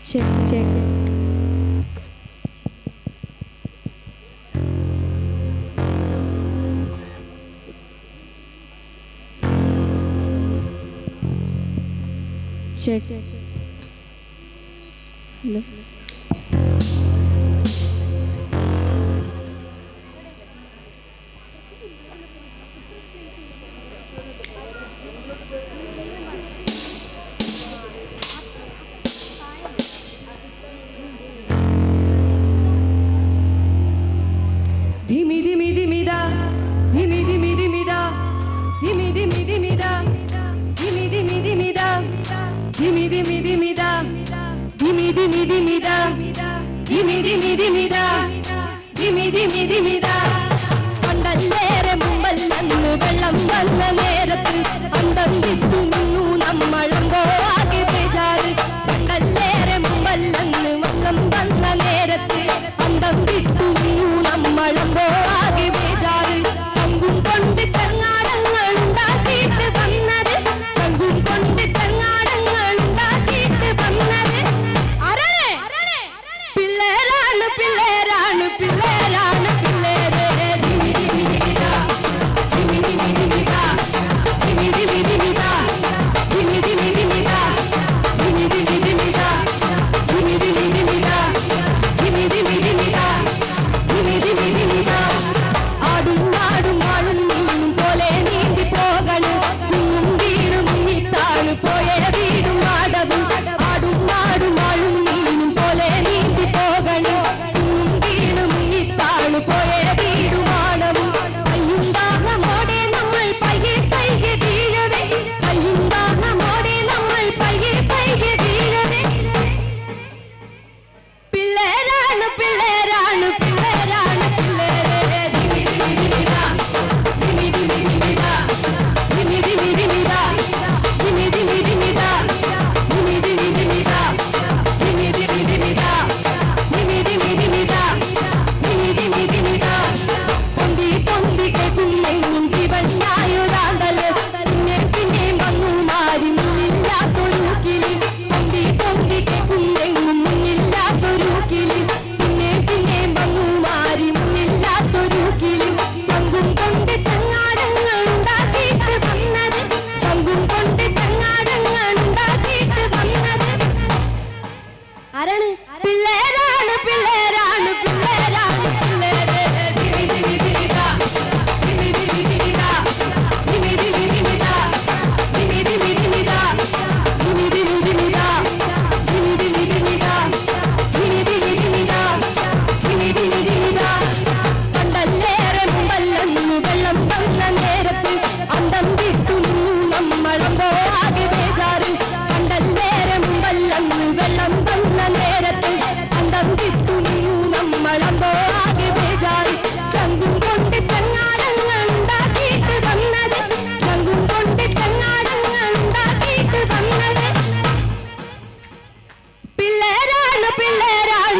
Check, check. Check. Hello. ധിമി ധിമി ധിമിത ധിമി ധിമി ധിമിത ധിമി ധിമി ധിമിത ധിമി ധിമി ധിമിത ധിമി ധിമി ധിമിത ധിമി ധിമി ധിമിത ധിമി ധിമി ധിമിത ധിമി ധിമി ധിമിത. പണ്ടല്ലേറെ മുമ്പല്ലെന്ന് വെള്ളം വന്ന നേരത്ത് അന്തം വിട്ടു നിന്നു നമ്മളമ്പോ ആകെ ബേജാറ്. പണ്ടല്ലേറെ മുമ്പല്ലെന്ന് വെള്ളം വന്ന നേരത്ത് അന്തം വിട്ടു നിന്നു നമ്മളമ്പോ ആകെ ബേജാറ്. ചങ്കും കൊണ്ട് ചങ്ങാടങ്ങൾ ഉണ്ടാക്കിയിട്ട് വന്നത്, ചങ്കും കൊണ്ട് ചങ്ങാടങ്ങൾ ഉണ്ടാക്കിയിട്ട് വന്നത് ആരാണ്? പിള്ളേരാണ് പിള്ളേരാണ് പിള്ളേരാണ് പിള്ളേരെ. ധിമി ധിമി ധിമിതാ, ധിമി ധിമി ധിമിതാ, ധിമി ധിമി ധിമിതാ, ധിമി ധിമി ധിമിതാ, ധിമി ധിമി ധിമിതാ, ധിമി ധിമി ധിമിതാ, ധിമി ധിമി ധിമിതാ, ധിമി ധിമി ധിമിതാ. ആടും ആടും ആളും മീനും പോലെ നീന്തി പോകണ്, കുഞ്ഞും വീണു മുങ്ങിത്താണ് പോയ വീടും ആടവും. ആടും ആടും ആളും മീനും പോലെ നീന്തി പോകണ്, കുഞ്ഞും വീണു മുങ്ങിത്താണ്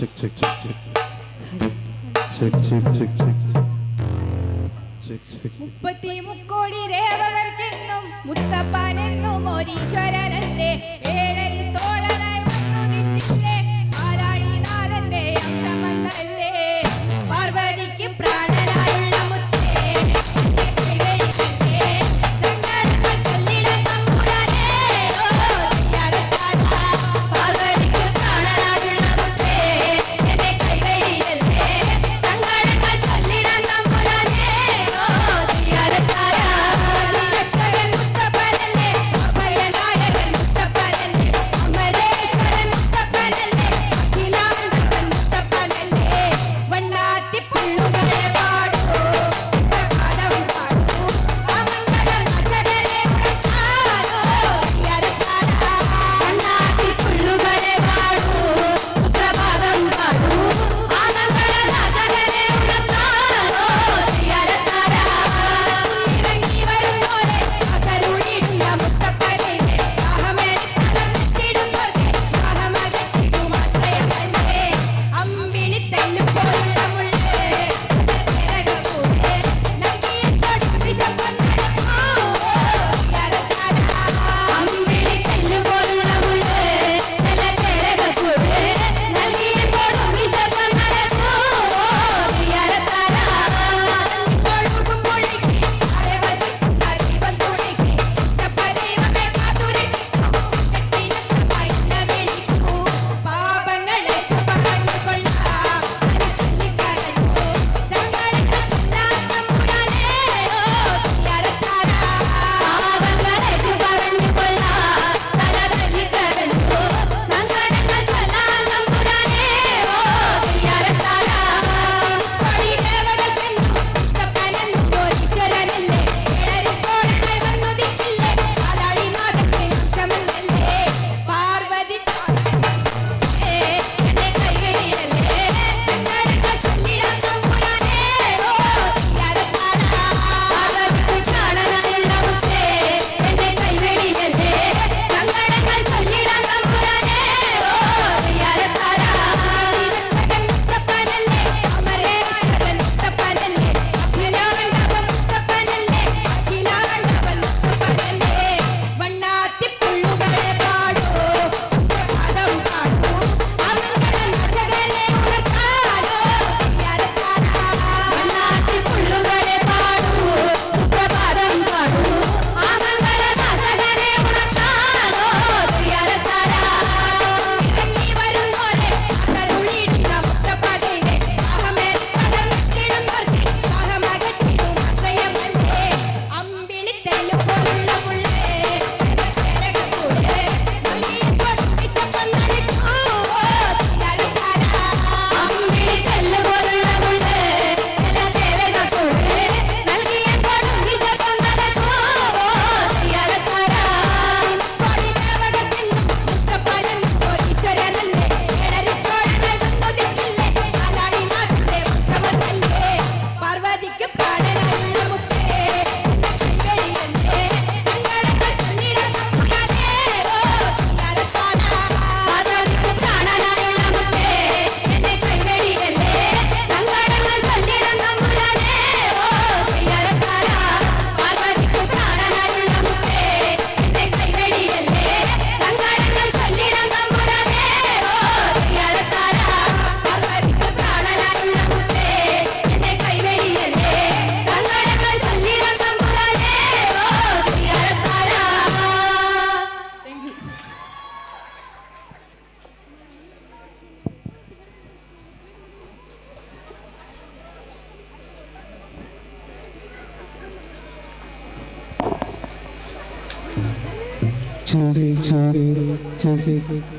Check check check check check check check check check check. മുപ്പത്തി മുക്കോടി ദേവകർക്കെന്നും മുത്തപ്പനെന്നും ഒരീശ്വരനല്ലേ, ഏഴരി തോഴനായി വന്നുദിച്ചില്ലേ, പാലാഴിനാഥന്റെ അംശമെന്നല്ലേ, പാർവതിക്ക് പ്രാണനായുള്ള മുത്തേ, പാർവതിക്ക് പ്രാണനായുള്ള മുത്തേ, എന്നെ കൈവഴിയല്ലേ, സങ്കടങ്ങൾ ചൊല്ലിടാൻ തമ്പുരാനേ, ഓ തീയാരത്താരാ. രക്ഷകൻ മുത്തപ്പനല്ലേ, അഭയനായകൻ മുത്തപ്പനല്ലേ, അമരേശ്വരൻ മുത്തപ്പനല്ലേ, അഖിലാണ്ടവൻ മുത്തപ്പനല്ലേ, വണ്ണാത്തി പുള്ളുകളെ പാടൂ, പ്രഭാതം പാടൂ, അമംഗളം അക്ഷരരെ ഉണർത്താനോ, തീയാരത്താരാ. വണ്ണാത്തി പുള്ളുകളെ പാടൂ, സുപ്രഭാതം പാടൂ, ആമംഗളദാസകരെ ഉണർത്താനോ, തീയാരത്താരാ. ഇറങ്ങി വരുമ്പോളെ അകലുടിയിടുന്ന മുത്തപ്പനെ, ദാഹമെടുത്തളപ്പിച്ചിടുമ്പോഴേ ദാഹമകറ്റിടും ആശ്രയമല്ലേ, അമ്പിളിത്തല്ലും പോലുള്ള മുള്ളേ, തിരകകൂടെ നൽകിയിട്ടൊടു വിശപ്പൊന്നടക്കൂ, തീയാരത്താരാ. അമ്പിളിത്തല്ല് പോലുള്ള മുള്ളേ, തിരകകൂടെ നൽകിയിട്ടൊടു വിശപ്പൊന്നടക്കൂ, തീയാരത്താരാ. ഒഴുകും പൊഴിക്ക് അരവസിക്കുന്ന ദൈവം തുണിക്ക്, മുത്തപ്പ ദൈവമേ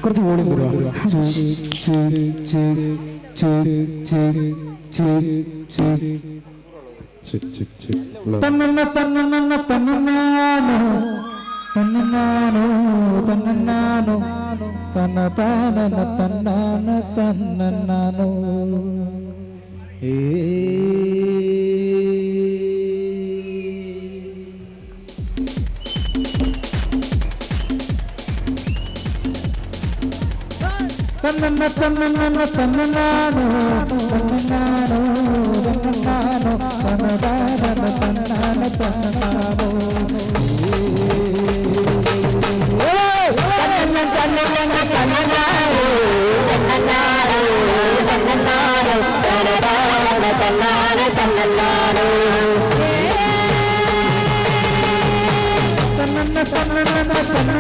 കുറച്ച് വോളിയം തരുമോ? തന്നന്ന തന്നന്ന തന്നന്നാനോ തന്നന്നാനോ തന്നന്നാനോ തന്ന താനന തന്നാന തന്നന്നാനോ. ഏ തന്നന്ന തന്നന്ന തന്നന്നാനോ തന്നന്നാനോ തന്നന്നാനോ തന്നതാനന തന്നാന തന്നന്നാനോ. തന്നന്ന തന്നന്ന തന്നന്നാനോ തന്നന്നാനോ തന്നന്നാനോ തന്നതാനന തന്നാന തന്നന്നാനോ. തന്നന്ന തന്നന്ന തന്നന്നാനോ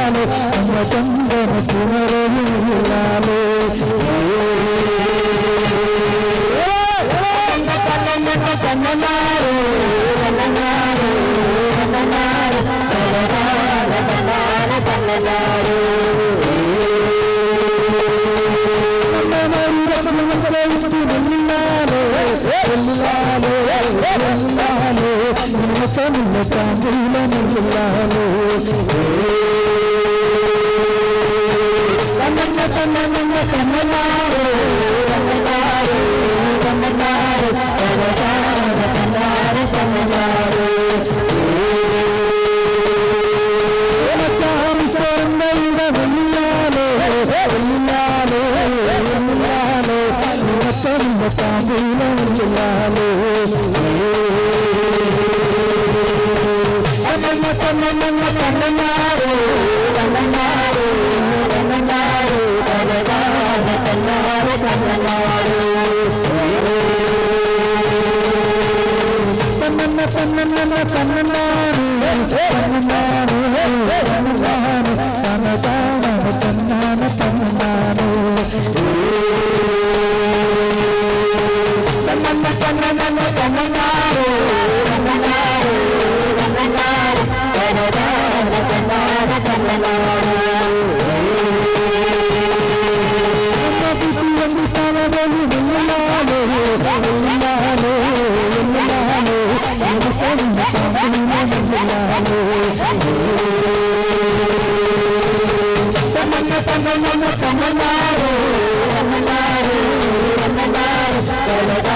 തന്നന്നാനോ തന്നന്നാനോ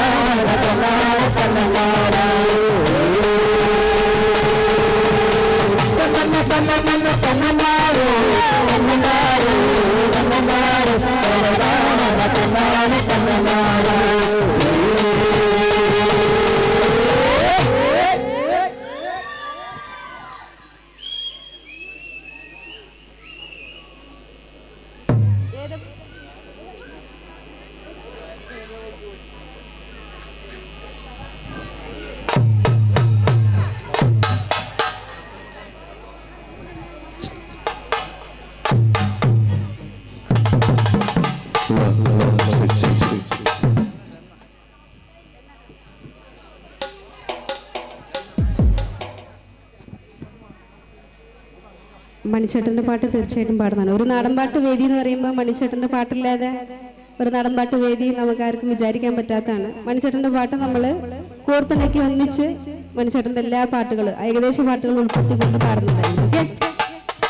തന്നതാനന തന്നാന തന്നന്നാനോ. തന്നന്ന തന്നന്ന തന്നന്നാനോ തന്നന്നാനോ തന്നന്നാനോ തന്നതാനന തന്നാന തന്നന്നാനോ. Check, check, check. മണിച്ചേട്ടൻ്റെ പാട്ട് തീർച്ചയായിട്ടും പാടുന്നതാണ്. ഒരു നാടൻപാട്ട് വേദി എന്ന് പറയുമ്പോൾ മണിച്ചേട്ടൻ്റെ പാട്ടില്ലാതെ ഒരു നാടൻപാട്ട് വേദി നമുക്കാർക്കും വിചാരിക്കാൻ പറ്റാത്തതാണ്. മണിച്ചേട്ടൻ്റെ പാട്ട് നമ്മൾ കോർത്തിണക്കി ഒന്നിച്ച് മണിച്ചേട്ടൻ്റെ എല്ലാ പാട്ടുകളും ഏകദേശ പാട്ടുകളും ഉൾപ്പെടുത്തിക്കൊണ്ട് പാടുന്നതായിരുന്നു. ഓക്കെ,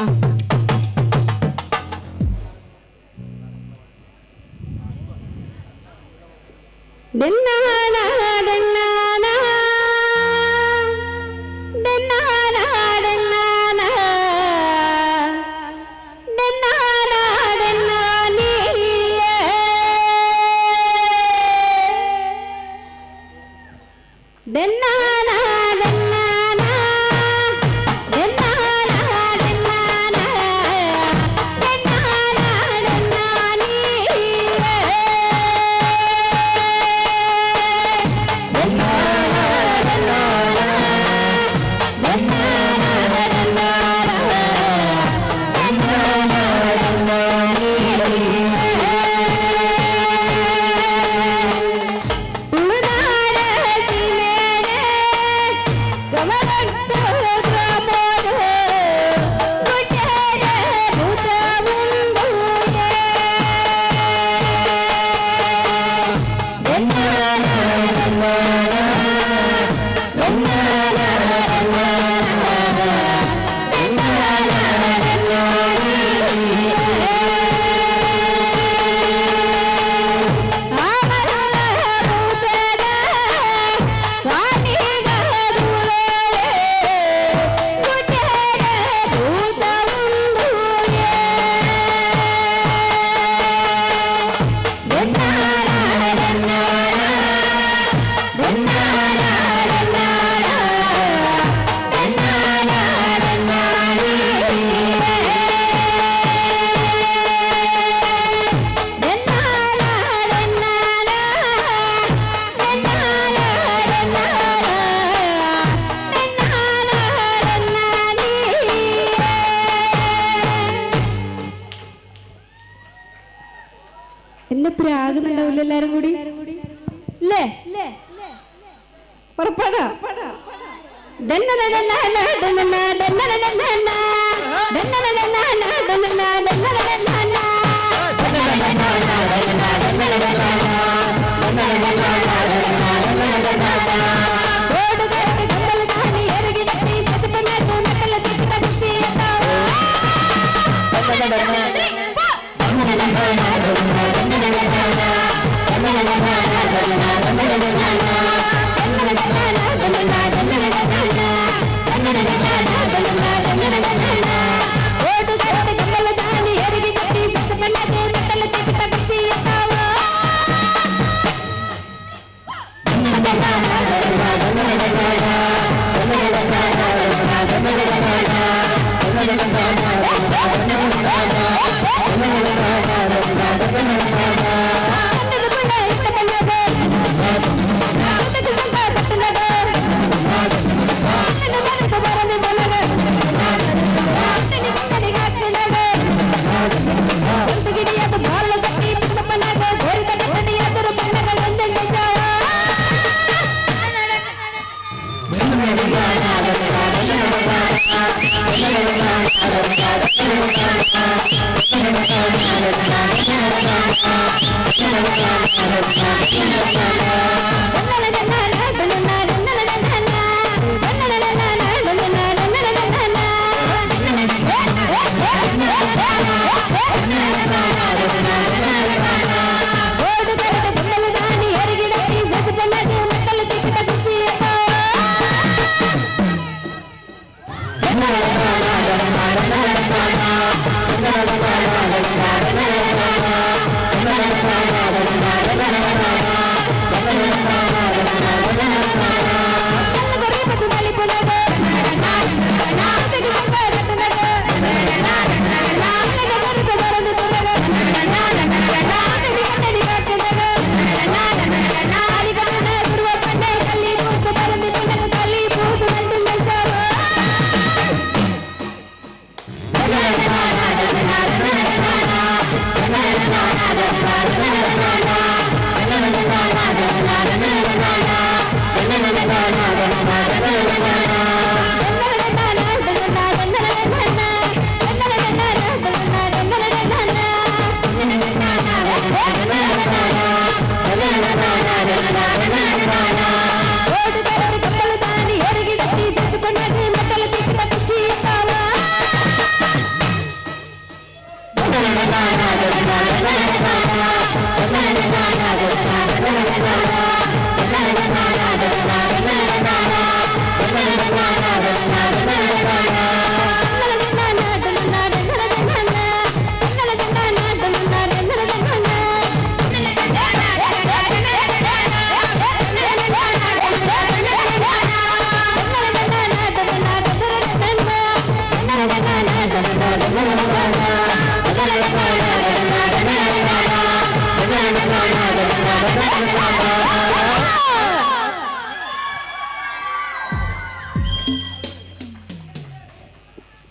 ആ എന്നെ പ്രാകുന്നുണ്ടാവില്ല എല്ലാരും കൂടി അല്ലേ? ഉറപ്പാടാ?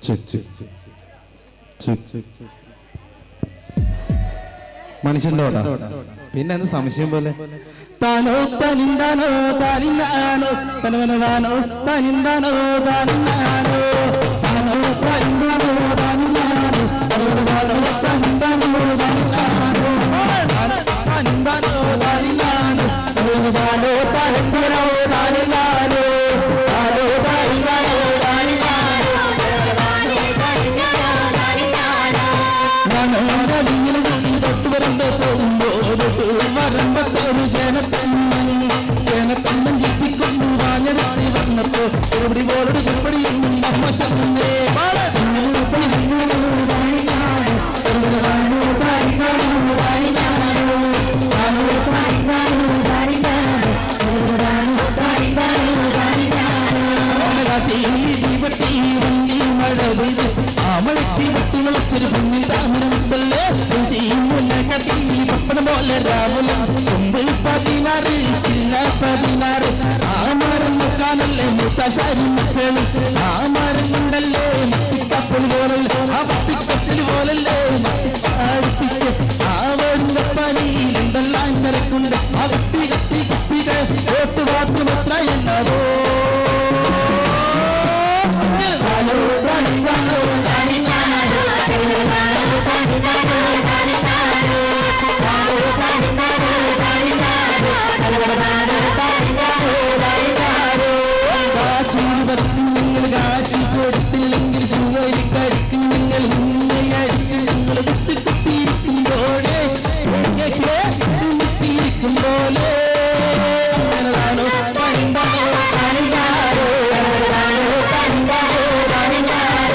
Check check check check. മനുഷ്യന്റെ ഓടാ പിന്നെ എന്ത് സംശയം പോലെ. താനോ തനിന്താനോ താനിന്നാനോ തനതനതാനോ തനിന്താനോ താനിന്നാനോ താനോ തനിന്താനോ താനിന്നാനോ തനതനതാനോ തനിന്താനോ താനിന്നാനോ താനോ തനിന്താനോ താനിന്നാനോ തനതനതാനോ തനിന്താനോ താനിന്നാനോ താനോ തനിന്താനോ താനിന്നാനോ വരമ്പത്തൊരു ചേനത്തണ്ണൻ ചേനത്തണ്ണൻ ചിറ്റിക്കൊണ്ടു വാഞ്ഞെടുത്ത് വന്നപ്പോ ചെറുപടി പോലൊരു ചെറുപടി എന്നും നമ്മ ചെന്നേ. വണ്ടി മഴ പെയ്ത് ആ മഴയ്ക്ക് വെട്ടി വിളച്ചൊരു പൊന്നിൽ താമരമുണ്ടല്ലേ കട്ടി പപ്പടം പോലെ രാവിലെ കൊമ്പ് 16 ചില്ല 16 ആ മരം നോക്കാനല്ലേ മുത്തശ്ശാരി മക്കളും ആ മരം കൊണ്ടല്ലേ മത്തിക്കപ്പൽ പോലല്ലേ ആ മത്തിക്കപ്പൽ പോലല്ലേ മത്തിപ്പാടിപ്പിച്ച് ആ വേടുങ്കപ്പലിയിൽ എന്തെല്ലാം ചരക്കുണ്ട് ആ കുപ്പി കത്തി കുപ്പികൾ ഓട്ട് മാത്രം എത്ര എണ്ണവോ. നിങ്ങൾ കാശി കൊടുത്തില്ലെങ്കിൽ ചുവരി കഴിക്കും നിങ്ങൾ നിന്നെ അടിക്കും നിങ്ങൾ കുത്തി കുത്തിയിരിക്കുമ്പോഴേ കുത്തിയിരിക്കും പോലെ. അങ്ങനെതാണോ താനിന്താനോ താനിന്താനോ താനിന്താനോ താനിന്താനോ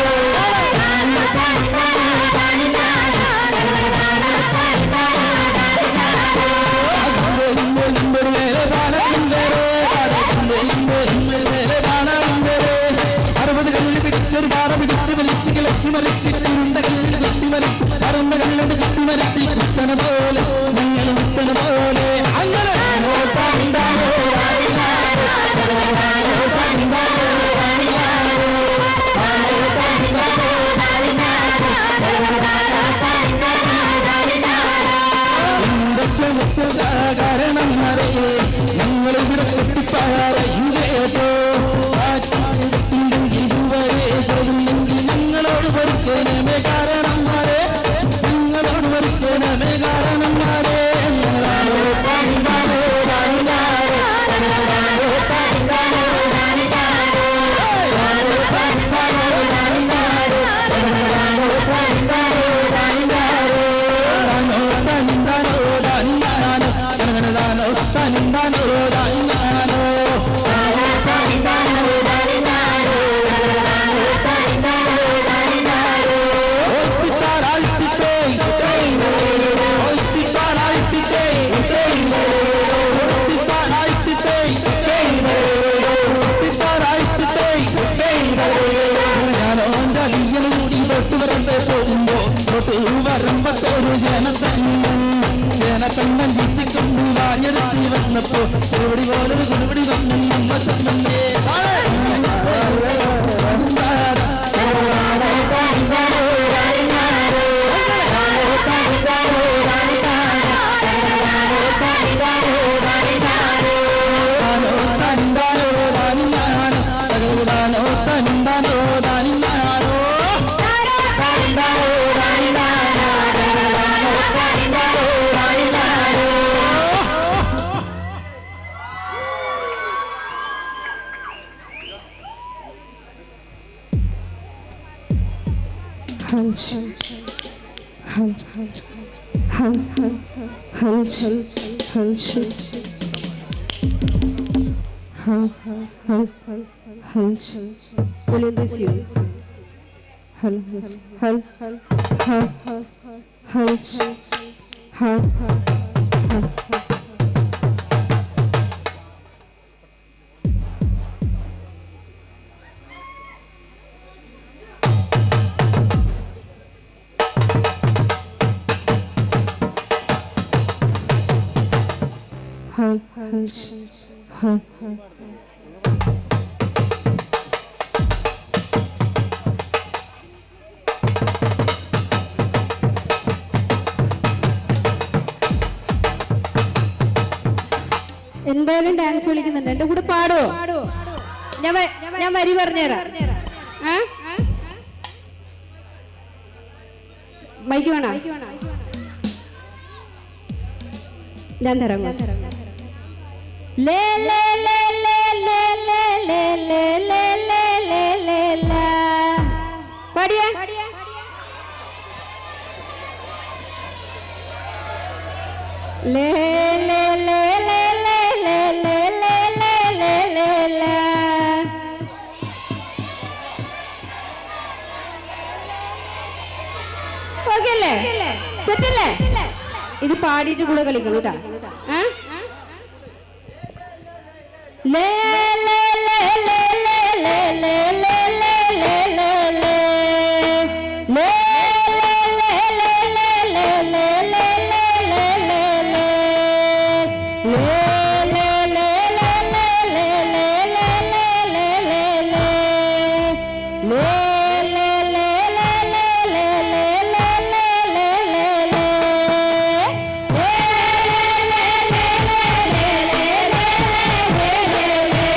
അറുപത് കല്ല് പിടിച്ചൊരു പാറ പിടിച്ച് വലിച്ച് കിളച്ച് മറിച്ച് ഉരുണ്ട കല്ലിൽ കുത്തി മറിച്ച് പറന്ന കല്ലുണ്ട് കുത്തി മറിച്ച് കുത്തന പോലെ നിങ്ങൾ കുത്തന പോലെ അങ്ങനെ കാരണം മറയേ ഞങ്ങളിവിടെ കുട്ടിപ്പാറയും കേട്ടോ. ുണ്ടെങ്കിൽ ഞങ്ങളോട് പൊറുക്കണമേ കാരണം മാറേ, ഞങ്ങളോട് പൊറുക്കണമേ കാരണം മാറേ. വരമ്പത്തൊരു ജനത്തണ്ണൻ ജനത്തണ്ണൻ ചുറ്റിക്കൊണ്ടു വാഞ്ഞെടുത്തി വന്നപ്പോ ചെറുപടി പോലൊരു കുടുപടി വന്നു നമ്മ ചെന്നേ. എന്തായാലും ഡാൻസ് കളിക്കുന്നുണ്ട്. എന്റെ കൂടെ പാടുവോ? ഞാൻ വരി പറഞ്ഞുതരാം. മൈക്ക് വേണോ? ഞാൻ തരാം. ലേ ലേ ലേ ലേ ലേ ലേ ലേ ലേ ലേ ലേ ലേ ലേ ലാ. പാടിയേ. ലേ ലേ ലേ ലേ ലേ ലേ ലേ ലേ ലേ ലേ ലേ ലാ. ഓക്കെ അല്ലേ? സെറ്റല്ലേ? ഇത് പാടിയിട്ട് കൂടെ കളിക്കണം കേട്ടാ. ലേ ലേ ലേ ലേ ലേ ലേ ലേ ലേ ലേ ലേ ലേ ലേ. ലേ ലേ ലേ ലേ ലേ ലേ ലേ ലേ ലേ ലേ ലേ ലേ. ലേ ലേ ലേ ലേ ലേ ലേ ലേ ലേ ലേ ലേ ലേ. ലേ ലേ ലേ ലേ ലേ ലേ ലേ ലേ ലേ ലേ ലേ ലേ. ലേ ലേ ലേ ലേ ലേ ലേ ലേ ലേ ലേ ലേ.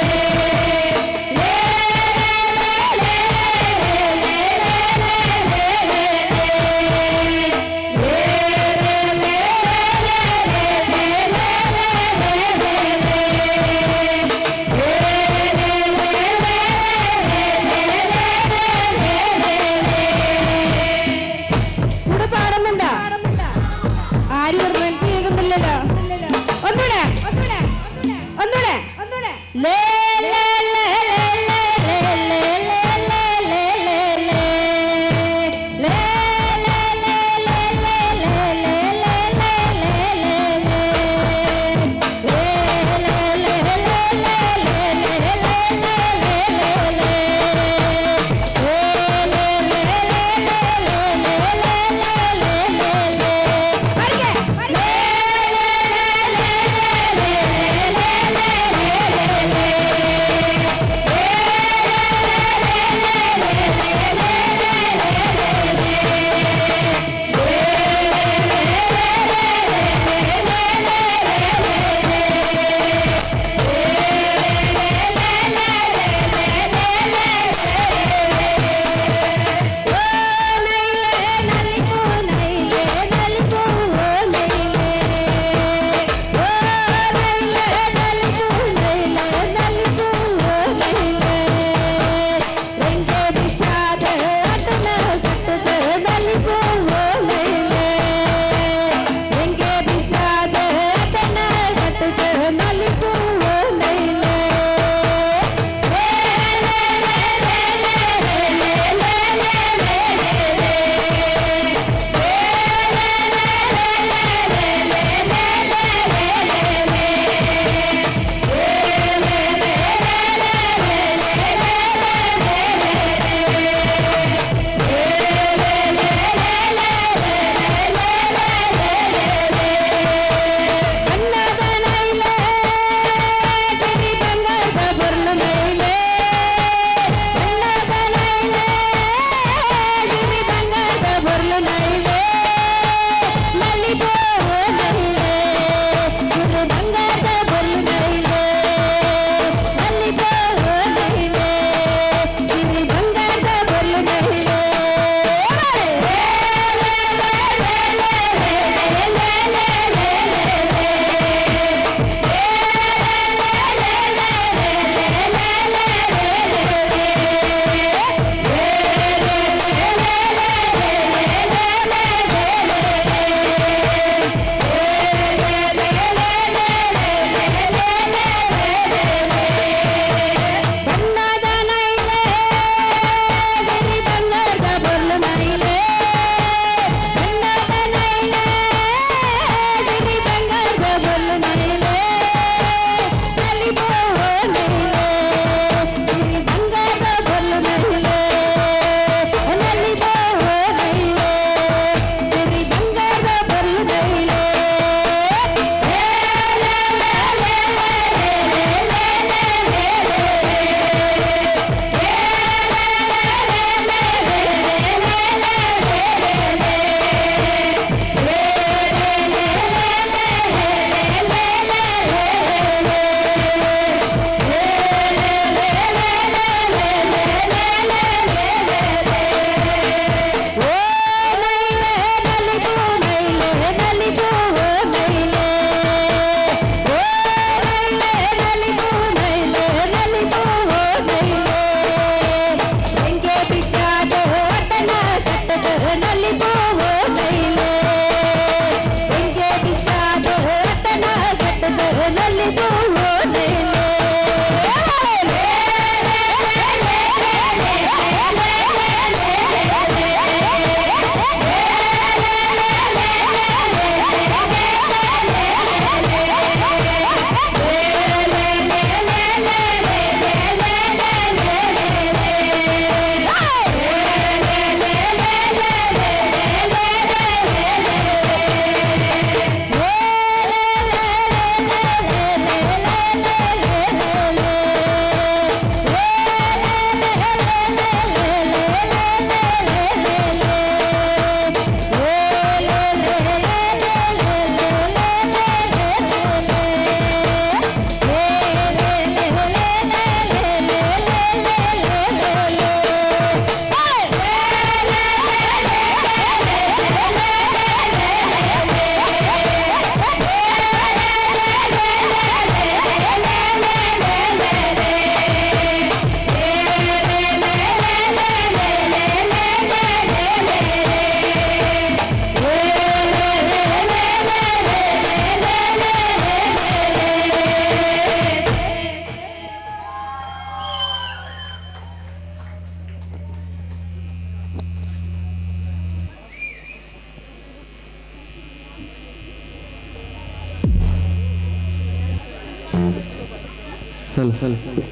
Hello hello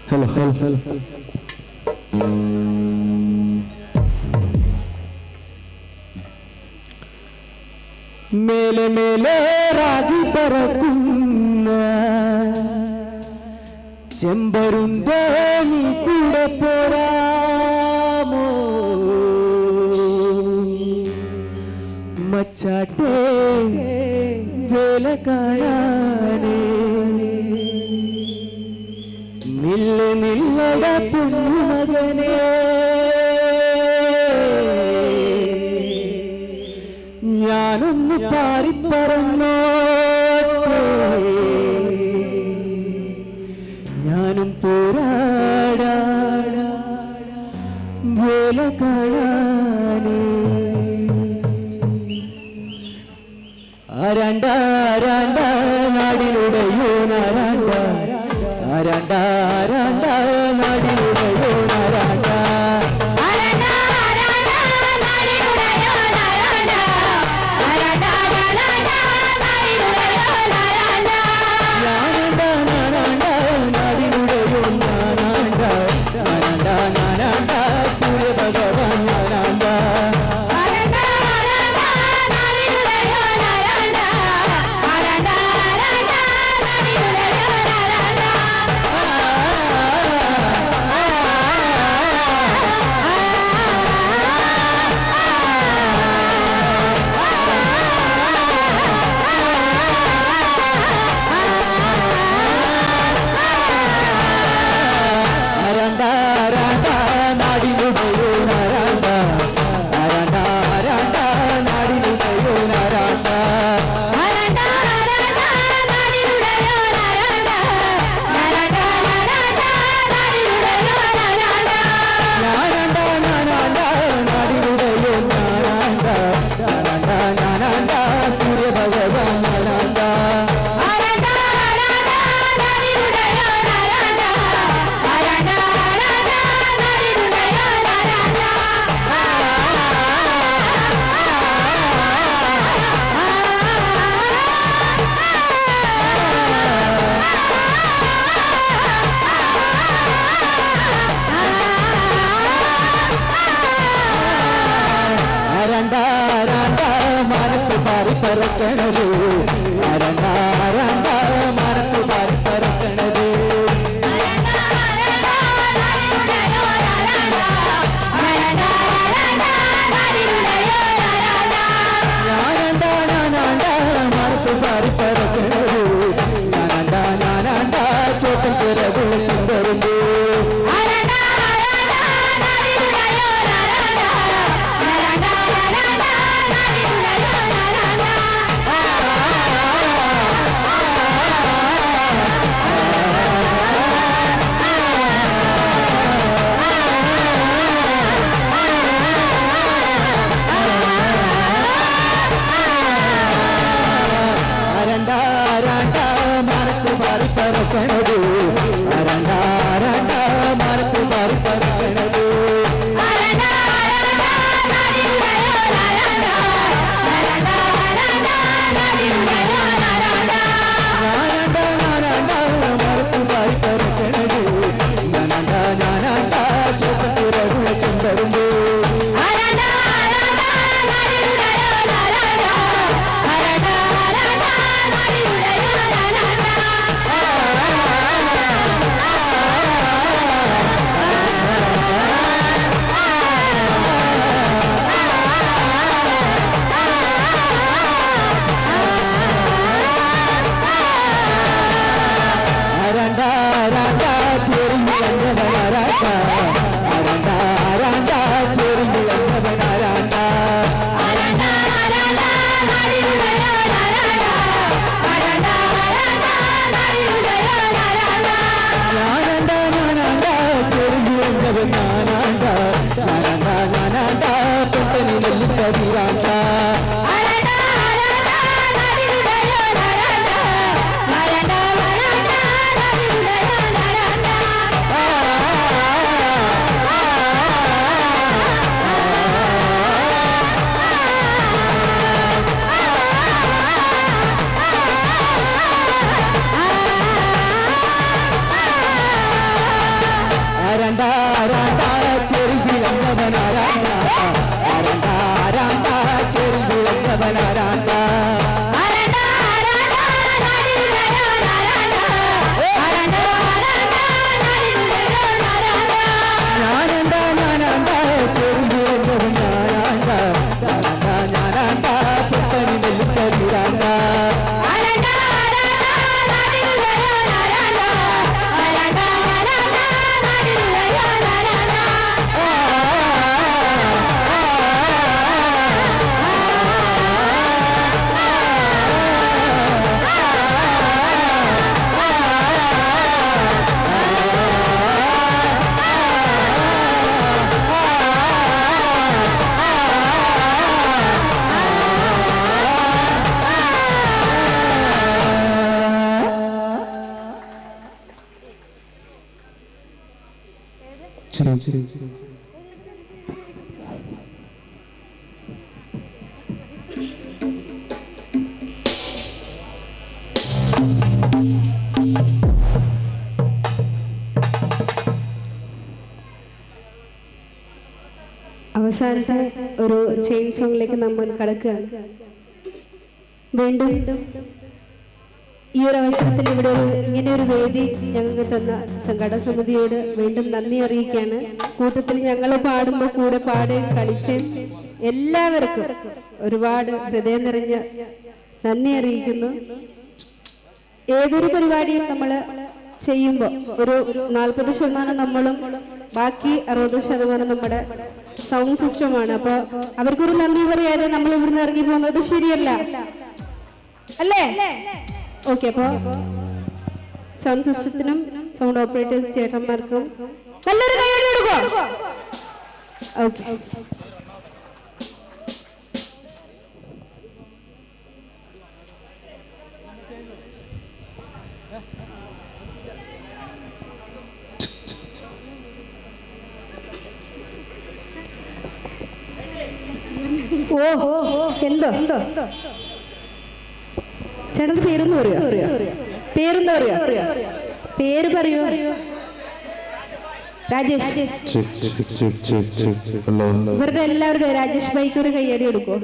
hello hello hello മേലെ മേലെ രാഗി പറക്കുന്ന ചെമ്പരുന്തേ നീ കൂടെ പോരാമോ മച്ചാട്ടേ വേല കാണാനേ നില്ല് നില്ലട പൊന്നുമകനേ ഞാനൊന്ന് പാറിപ്പറന്നോ ഞാനും പോരാടാ വേല കാണാനേ ആരാണ്ട ആരാണ്ട നാടിലുടയോനാരാണ്ട ആരാണ്ട ആരാണ്ട നാടിലുടയോനാരാണ്ട ഞാനാണ്ട നാനാണ്ട നാടിലുടയോ ഞാനാണ്ട ഞാനാണ്ട നാനാണ്ട സൂര്യഭഗവാൻ ഞാനാണ്ട അവസാനത്തെ ഒരു ചെയിൻ സോങ്ങിലേക്ക് നമ്മൾ കടക്കുകയാണ്. വീണ്ടും ഈ ഒരു അവസരത്തിൽ ഇവിടെ ഒരു ഇങ്ങനെ ഒരു വേദി ഞങ്ങൾക്ക് തന്ന സംഘാടക സമിതിയോട് വീണ്ടും നന്ദി അറിയിക്കുകയാണ്. കൂട്ടത്തിൽ ഞങ്ങൾ പാടുമ്പോൾ കൂടെ പാടുകയും കളിച്ചും എല്ലാവർക്കും ഒരുപാട് ഹൃദയം നിറഞ്ഞ നന്ദി അറിയിക്കുന്നു. ഏതൊരു പരിപാടിയും നമ്മൾ ചെയ്യുമ്പോൾ ഒരു 40% നമ്മളും ബാക്കി 60% നമ്മുടെ സൗണ്ട് സിസ്റ്റമാണ്. അപ്പൊ അവർക്കൊരു നന്ദി പറയാതെ നമ്മൾ ഇവിടുന്ന് ഇറങ്ങി പോകുന്നത് ശരിയല്ല, അല്ലേ? ഓക്കെ, അപ്പൊ സൗണ്ട് സിസ്റ്റത്തിനും സൗണ്ട് ഓപ്പറേറ്റേഴ്സ് ചേട്ടന്മാർക്കും നല്ലൊരു കൈയടി കൊടുക്കോ. ഓക്കെ, ഓ എന്തോ ചേട്ടൻ പേരൊന്നും അറിയോ? പേരൊന്നും അറിയോ? പേര് പറയൂ. രാജേഷ്. ഇവരുടെ എല്ലാവരുടെയും രാജേഷ് ബൈക്ക് ഒരു കയ്യടി കൊടുക്കോ?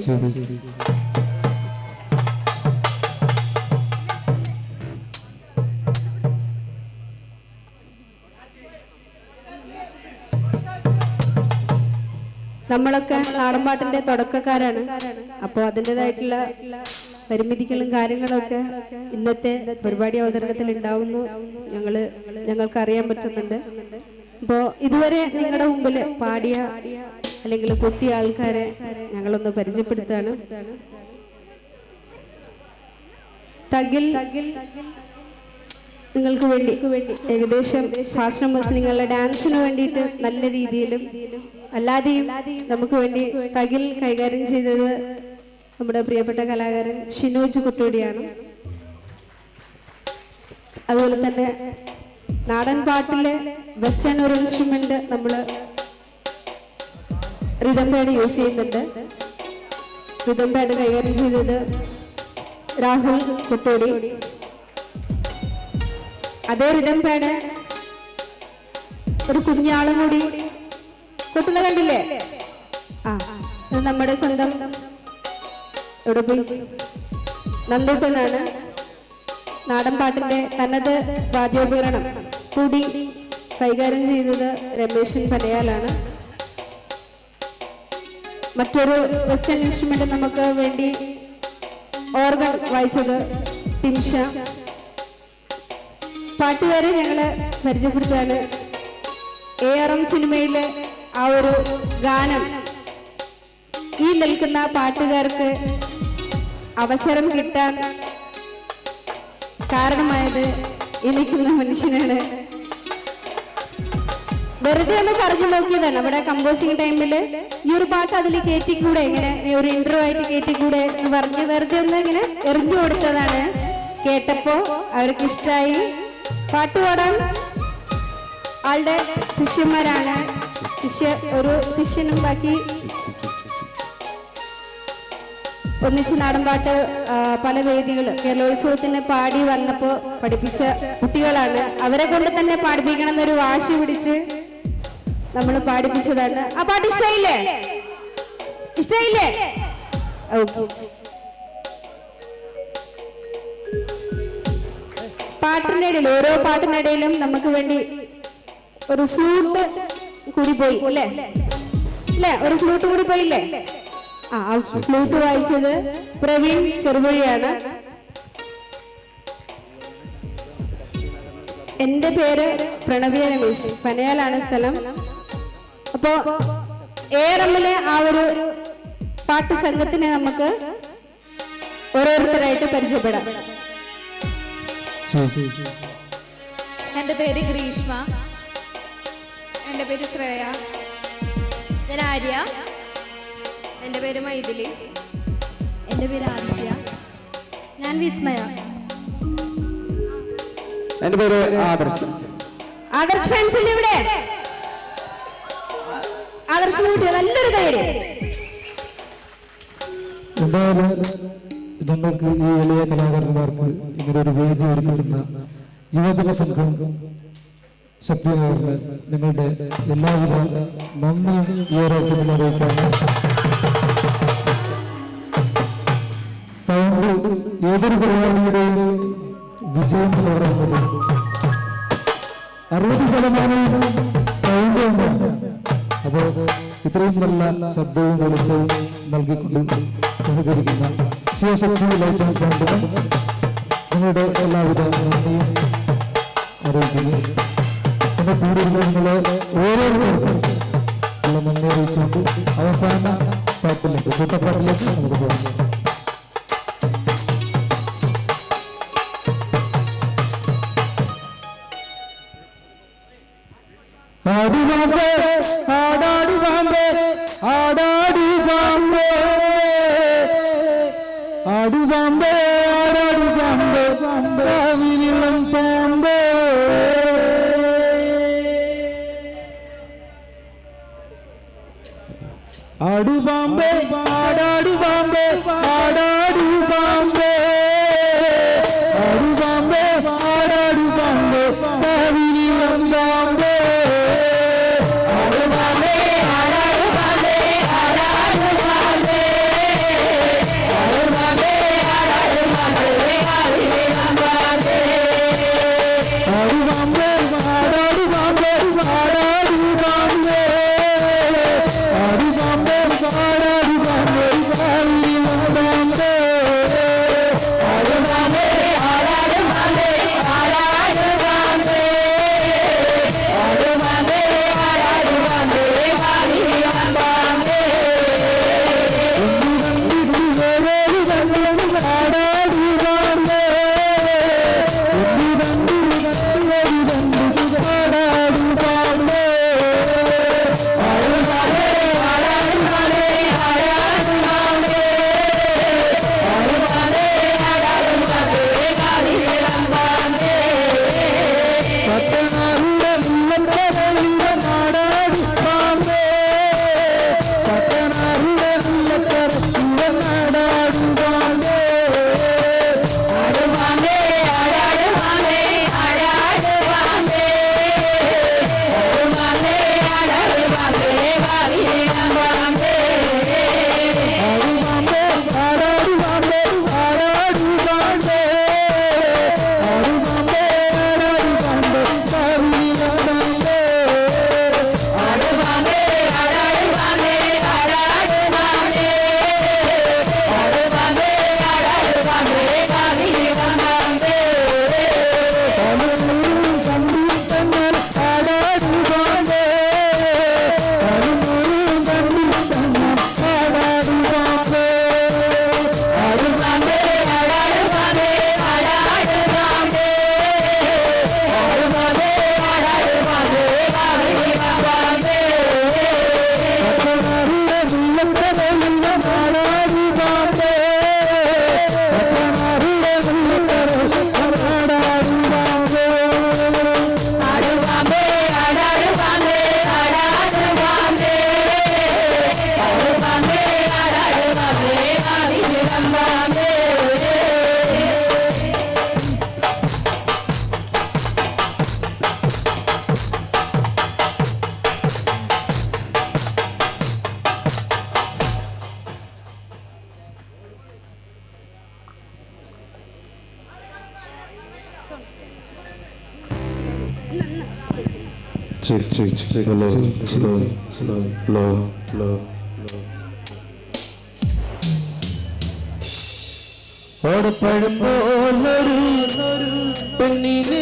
നമ്മളൊക്കെ നാടൻപാട്ടിന്റെ തുടക്കക്കാരാണ്. അപ്പോൾ അതിൻ്റെതായിട്ടുള്ള പരിമിതികളും കാര്യങ്ങളൊക്കെ ഇന്നത്തെ പരിപാടി അവതരണത്തിൽ ഉണ്ടാവുന്നു ഞങ്ങൾക്ക് അറിയാൻ പറ്റുന്നുണ്ട്. അപ്പോൾ ഇതുവരെ നിങ്ങളുടെ മുമ്പിൽ പാടിയ അല്ലെങ്കിൽ കൊട്ടിയ ആൾക്കാരെ ഞങ്ങളൊന്ന് പരിചയപ്പെടുത്താണ്. തകിൽ നിങ്ങൾക്ക് വേണ്ടി ഏകദേശം ഫാസ്റ്റ് നമ്പേഴ്സ് നിങ്ങളുടെ ഡാൻസിന് വേണ്ടിയിട്ട് നല്ല രീതിയിലും അല്ലാതെയും നമുക്ക് വേണ്ടി തകിൽ കൈകാര്യം ചെയ്തത് നമ്മുടെ പ്രിയപ്പെട്ട കലാകാരൻ ഷിനോജ് കുട്ടോടിയാണ്. അതുപോലെ തന്നെ നാടൻ പാട്ടിലെ വെസ്റ്റേൺ ഒരു ഇൻസ്ട്രുമെന്റ് നമ്മൾ റിതം പാഡ് യൂസ് ചെയ്യുന്നുണ്ട്. റിതം പാഡ് കൈകാര്യം ചെയ്തത് രാഹുൽ കുട്ടോടി. അതേ റിതം പാഡ് ഒരു കുഞ്ഞാളും കൂടി കൊട്ടുന്ന കണ്ടില്ലേ? ആ, ഇത് നമ്മുടെ സ്വന്തം എവിടെ പോയി നന്ദൂട്ടനാണ്. നാടൻ പാട്ടിന്റെ തനത് വാദ്യോപകരണം കൂടി കൈകാര്യം ചെയ്തത് രമേശൻ പനയാലാണ്. മറ്റൊരു വെസ്റ്റേൺ ഇൻസ്ട്രുമെന്റ് നമുക്ക് വേണ്ടി ഓർഗൺ വായിച്ചത് ടിംഷ. പാട്ടുകാരെ ഞങ്ങള് പരിചയപ്പെടുത്താണ്. ARM സിനിമയിലെ ആ ഒരു ഗാനം ഈ നിൽക്കുന്ന പാട്ടുകാർക്ക് അവസരം കിട്ടാൻ കാരണമായത് ഈ നിൽക്കുന്ന മനുഷ്യനാണ്. വെറുതെ ഒന്ന് പറഞ്ഞു നോക്കിയതാണ്. അവിടെ കമ്പോസിങ് ടൈമിൽ ഈ ഒരു പാട്ട് അതിൽ കയറ്റിക്കൂടെ, ഇങ്ങനെ ഒരു ഇന്റർവ്യൂ ആയിട്ട് കയറ്റിക്കൂടെ എന്ന് പറഞ്ഞ് വെറുതെ ഒന്ന് ഇങ്ങനെ എറിഞ്ഞു കൊടുത്തതാണ്. കേട്ടപ്പോ അവർക്ക് ഇഷ്ടമായി. പാട്ടുപാടാൻ ആളുടെ ശിഷ്യന്മാരാണ്. ഒരു ശിഷ്യനും ബാക്കി ഒന്നിച്ച് നാടൻപാട്ട് പല വേദികൾ കേരളോത്സവത്തിന് പാടി വന്നപ്പോൾ പഠിപ്പിച്ച കുട്ടികളാണ്. അവരെ കൊണ്ട് തന്നെ പാടിപ്പിക്കണം എന്നൊരു വാശി പിടിച്ച് നമ്മൾ പാടിപ്പിച്ചതാണ്. ആ പാട്ട് ഇഷ്ടായില്ലേ? ഇഷ്ടായില്ലേ? ഓക്കെ. പാട്ടിനിടയിൽ, ഓരോ പാട്ടിനിടയിലും നമുക്ക് വേണ്ടി ഒരു ഫ്ലൂട്ട് കൂടി പോയി അല്ലേ? അല്ലേ, ഒരു ഫ്ലൂട്ട് കൂടി പോയില്ലേ? ആ, ഫ്ലൂട്ട് വായിച്ചത് പ്രവീൺ ചെറുപുഴയാണ്. എന്റെ പേര് പ്രണവ്യ രമേശ്, പനയാലാണ് സ്ഥലം. അപ്പോ ARM-ലെ ആ ഒരു പാട്ട് സംഘത്തിനെ നമുക്ക് ഓരോരുത്തരായിട്ട് പരിചയപ്പെടാം. എൻ്റെ പേര് ഗ്രീഷ്മ. എൻ്റെ പേര് ശ്രേയ. ഞാൻ ആര്യ. എൻ്റെ പേര് മൈഥിലി. എൻ്റെ പേര് ആദിത്യ. ഞാൻ വിസ്മയ. എൻ്റെ പേര് ആദർശ്. ആദർശ് ഫാൻസ് ഇവിടെ ആദർശിന് കിട്ടിയ നല്ലൊരു കൈയടി. എന്തായാലും ഞങ്ങൾക്ക് ഈ വലിയ കലാകാരന്മാർക്ക് ഇങ്ങനെ ഒരു വേദി ഒരുക്കുന്ന യുവജന സംഘം ശക്തിനഗറിന് നിങ്ങളുടെ എല്ലാവിധ നന്ദിയും ഈ ഒരു അവസരത്തിൽ അറിയിക്കുകയാണ്. സൗണ്ട് ഏതൊരു പരിപാടിയുടെയും വിജയം എന്ന് പറയുന്നത് 60% സൗണ്ട് തന്നെയാണ്. അപ്പോൾ ഇത്രയും നല്ല ശബ്ദവും വെളിച്ചവും നൽകിക്കൊണ്ട് സഹകരിക്കുന്ന ശിവശക്തി ലൈറ്റ് ആൻഡ് സൗണ്ടിന് നിങ്ങളുടെ എല്ലാവിധ നന്ദിയും അറിയിക്കുന്നു. എന്നെ കൂടെയുള്ള നിങ്ങളെ ഓരോരുത്തർക്കും ഉള്ള നന്ദി അറിയിച്ചുകൊണ്ട് അവസാന പാട്ടിലേക്ക്, കൂട്ടപ്പാട്ടിലേക്ക് നമുക്ക് പോകാം. ആടുവാമ്പേ ആടാടുവാമ്പേ ആടാടുവാമ്പേ ആടുവാമ്പേ ആടാടുവാമ്പേ കാവിലിളം പാമ്പേ ആടുവാമ്പേ ആടാടുവാമ്പേ ആടാടുവാമ്പേ ആടുവാമ്പേ ആടാടുവാമ്പേ കാവിലിളം പാമ്പേ ആടുവാമ്പേ ആടാടുവാമ്പേ ആടാടുവാമ്പേ ആടുവാമ്പേ ആടാടുവാമ്പേ കാവിലിളം പാമ്പേ ആടുവാമ്പേ ആടാടുവാമ്പേ ആടാടുവാമ്പേ ആടുവാമ്പേ ആടാടുവാമ്പേ കാവിലിളം പാമ്പേ Check, check, check. Hello, hello, hello, hello, hello. ഓടപ്പഴം പോലൊരു പെണ്ണിന്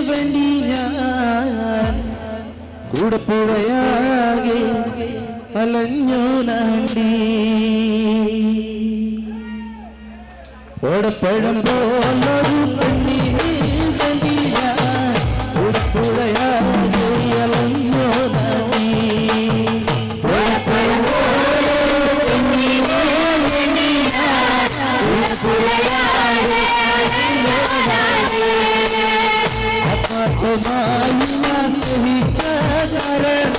വേണ്ടി ഞാൻ കൂടപ്പുഴയാകെ അലഞ്ഞു നാണ്ടി. ഓടപ്പഴം പോലൊരു പെണ്ണിന് വേണ്ടി ഞാൻ കൂടപ്പുഴയാകെ അലഞ്ഞു നാണ്ടി. ഓടപ്പഴം പോലൊരു പെണ്ണിന് വേണ്ടി ഞാൻ കൂടപ്പുഴയാകെ അലഞ്ഞു നാണ്ടി. ആത്മാർത്ഥമായി ഞാൻ സ്നേഹിച്ച കാരണം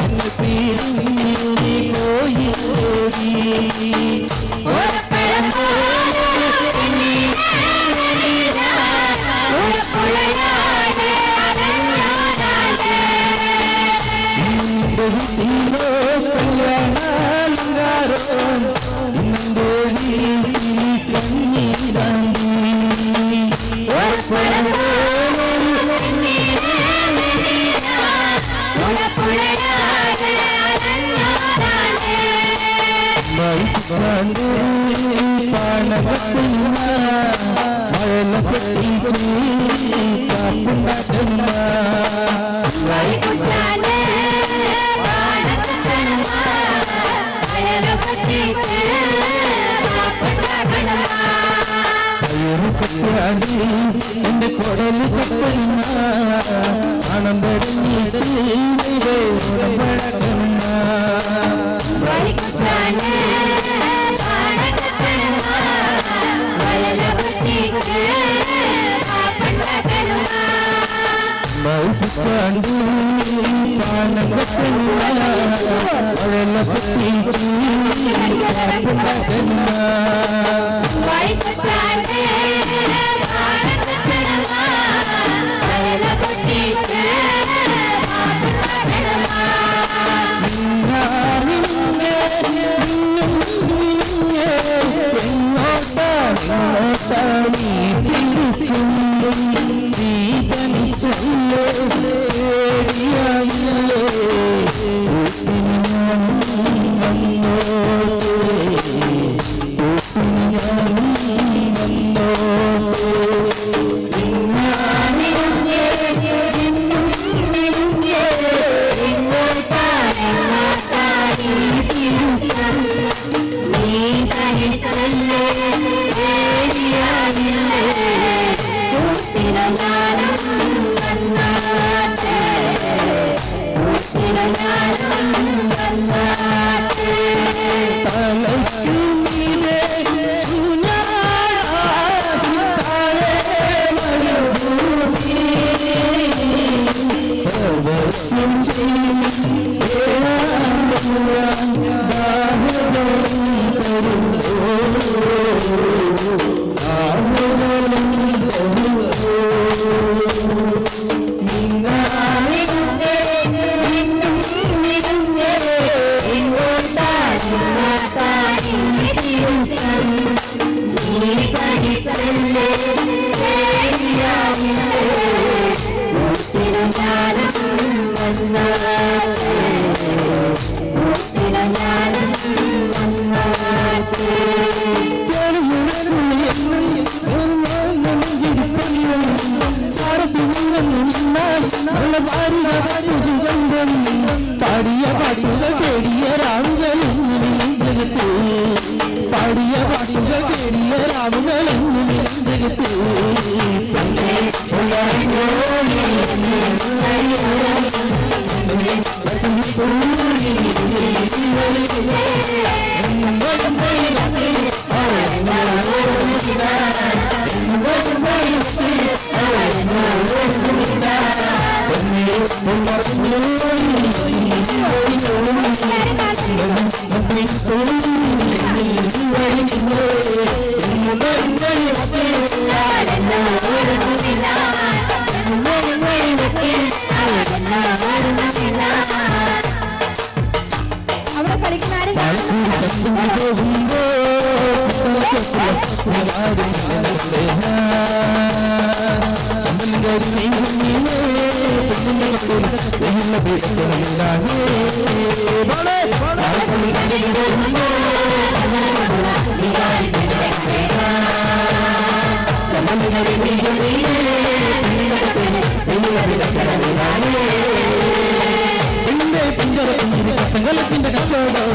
എന്നെ പിരിഞ്ഞു വീട്ടിലോ കല്യാണാലങ്കാരോ ഇന്നെന്റെ വീട്ടിൽ കണ്ണീരാണ്ടി. എന്റെ കൊടല് കപ്പലിന അണമ്പടങ്ങിട്ട് പാടിയ പാട്ടുകൾ തേടിയ രാവുകൾ ജഗത്ത്, പാടിയ പാട്ടുകൾ തേടിയ രാവുകൾ ജഗത്ത്. അവിടെ കളിക്കുന്ന ആരും പെങ്കലത്തിന്റെ കച്ചവടം,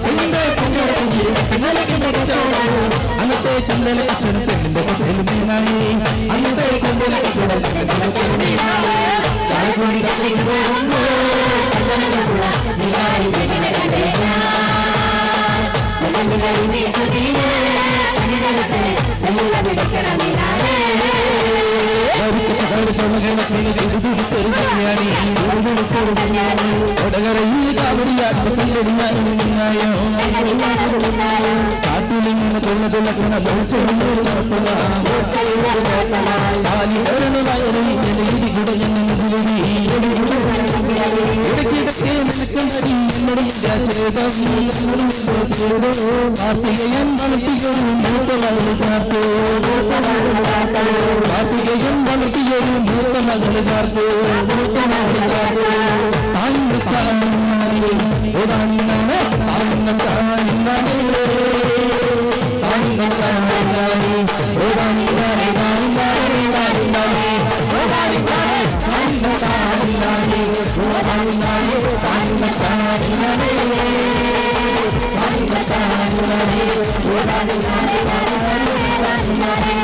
പെണ്ണിന്റെ പൊങ്കര പുഞ്ചിരി പെങ്കലത്തിന്റെ കച്ചവടം. അന്നത്തെ ചന്തല കച്ചവടം പെണ്ണിന്റെ കൊട്ടയിൽ മീനായി. അന്നത്തെ ചന്തല കച്ചവടം പെണ്ണിന്റെ കൊട്ടയിൽ മീനായി. ചാലക്കുടി കടലിൽ പോകുമ്പോ കൊടകരയിൽ കാവടിയാട്ടിയായോ കാട്ടിലിങ്ങനെ തുള്ളതുലക്കണ ഇടയ്ക്കിടയ്ക്ക് നിനക്ക് കേൾക്കണ്ടടി എന്നോട് നിന്റെ ഛേദം കാർത്തികയൻ വളർത്തിയൊരു മൂത്ത മകള് കാത്തു കാർത്തികയൻ വളർത്തിയൊരു മൂത്ത മകള് കാത്തു മൂത്ത മകള് കാത്തു താഴ്ന്ന താഴ്ന്നാനേ ഓതാനിന്നാനേ താഴ്ന്ന താഴ്ന്നാനേ താഴ്ന്ന താഴ്ന്നാനേ ഓതാനിന്നാനേ താഴ്ന്നാനേ താഴ്ന്നാനേ ഓതാനിന്നാനേ താഴ്ന്ന താഴ്ന്നാനേ ഓതാനിന്നാനേ താഴ്ന്ന താഴ്ന്നാനേ താഴ്ന്ന താഴ്ന്നാനേ ഓതാനിന്നാനേ താഴ്ന്നാനേ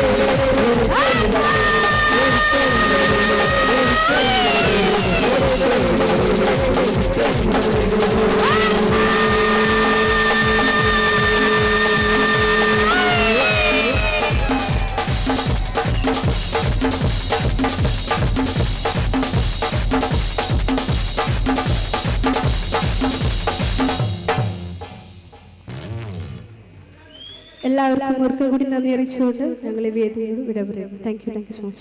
Thank you. എല്ലാവർക്കും ഒരിക്കൽ കൂടി നന്ദി അറിയിച്ചുകൊണ്ട് ഞങ്ങൾ ഈ വേദിയോട് വിട പറയുന്നു. Thank you, thank you so much.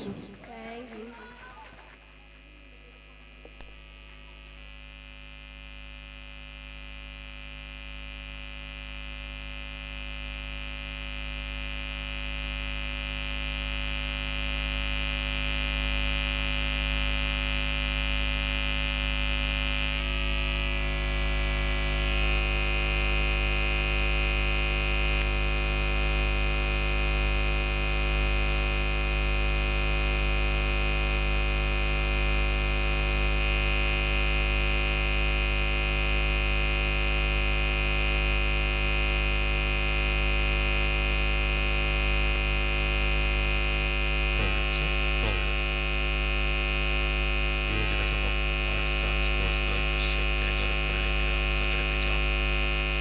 Yuvajana Sangham arts and sports club Sakthinagar Pallikkara സംഘടിപ്പിച്ച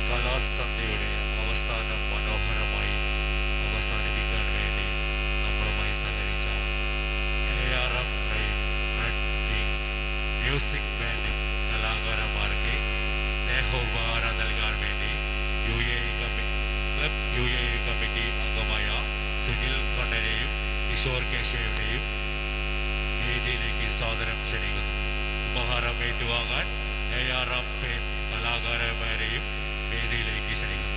കലാസന്ധ്യയുടെ അവസാനം മനോഹരമായി അവസാനിപ്പിക്കാൻ വേണ്ടി നമ്മളുമായി സഹകരിച്ച ARM fame red kings music band കലാകാരന്മാർക്ക് സ്നേഹോപഹാരം നൽകാൻ വേണ്ടി UAE club UAE committee അംഗമായ സുനിൽ കണ്ണനെയും കിഷോർ കേശവനെയും വേദിയിലേക്ക് സാദരം ക്ഷണിക്കുന്നു. ഉപഹാരം ഏറ്റുവാങ്ങാൻ ARM fame കലാകാരന്മാരെയും വേദിയിലേക്ക് ക്ഷണിക്കുന്നു.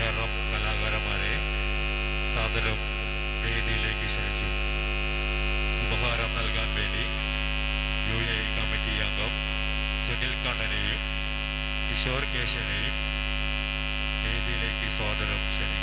ARM കലാകാരന്മാരെ സാദരം വേദിയിലേക്ക് ക്ഷണിച്ചു. ഉപഹാരം നൽകാൻ വേണ്ടി UAE committee അംഗം സുനിൽ കണ്ണനെയും കിഷോർ കേശനെയും വേദിയിലേക്ക് സ്വാഗതം ക്ഷണിക്കുന്നു.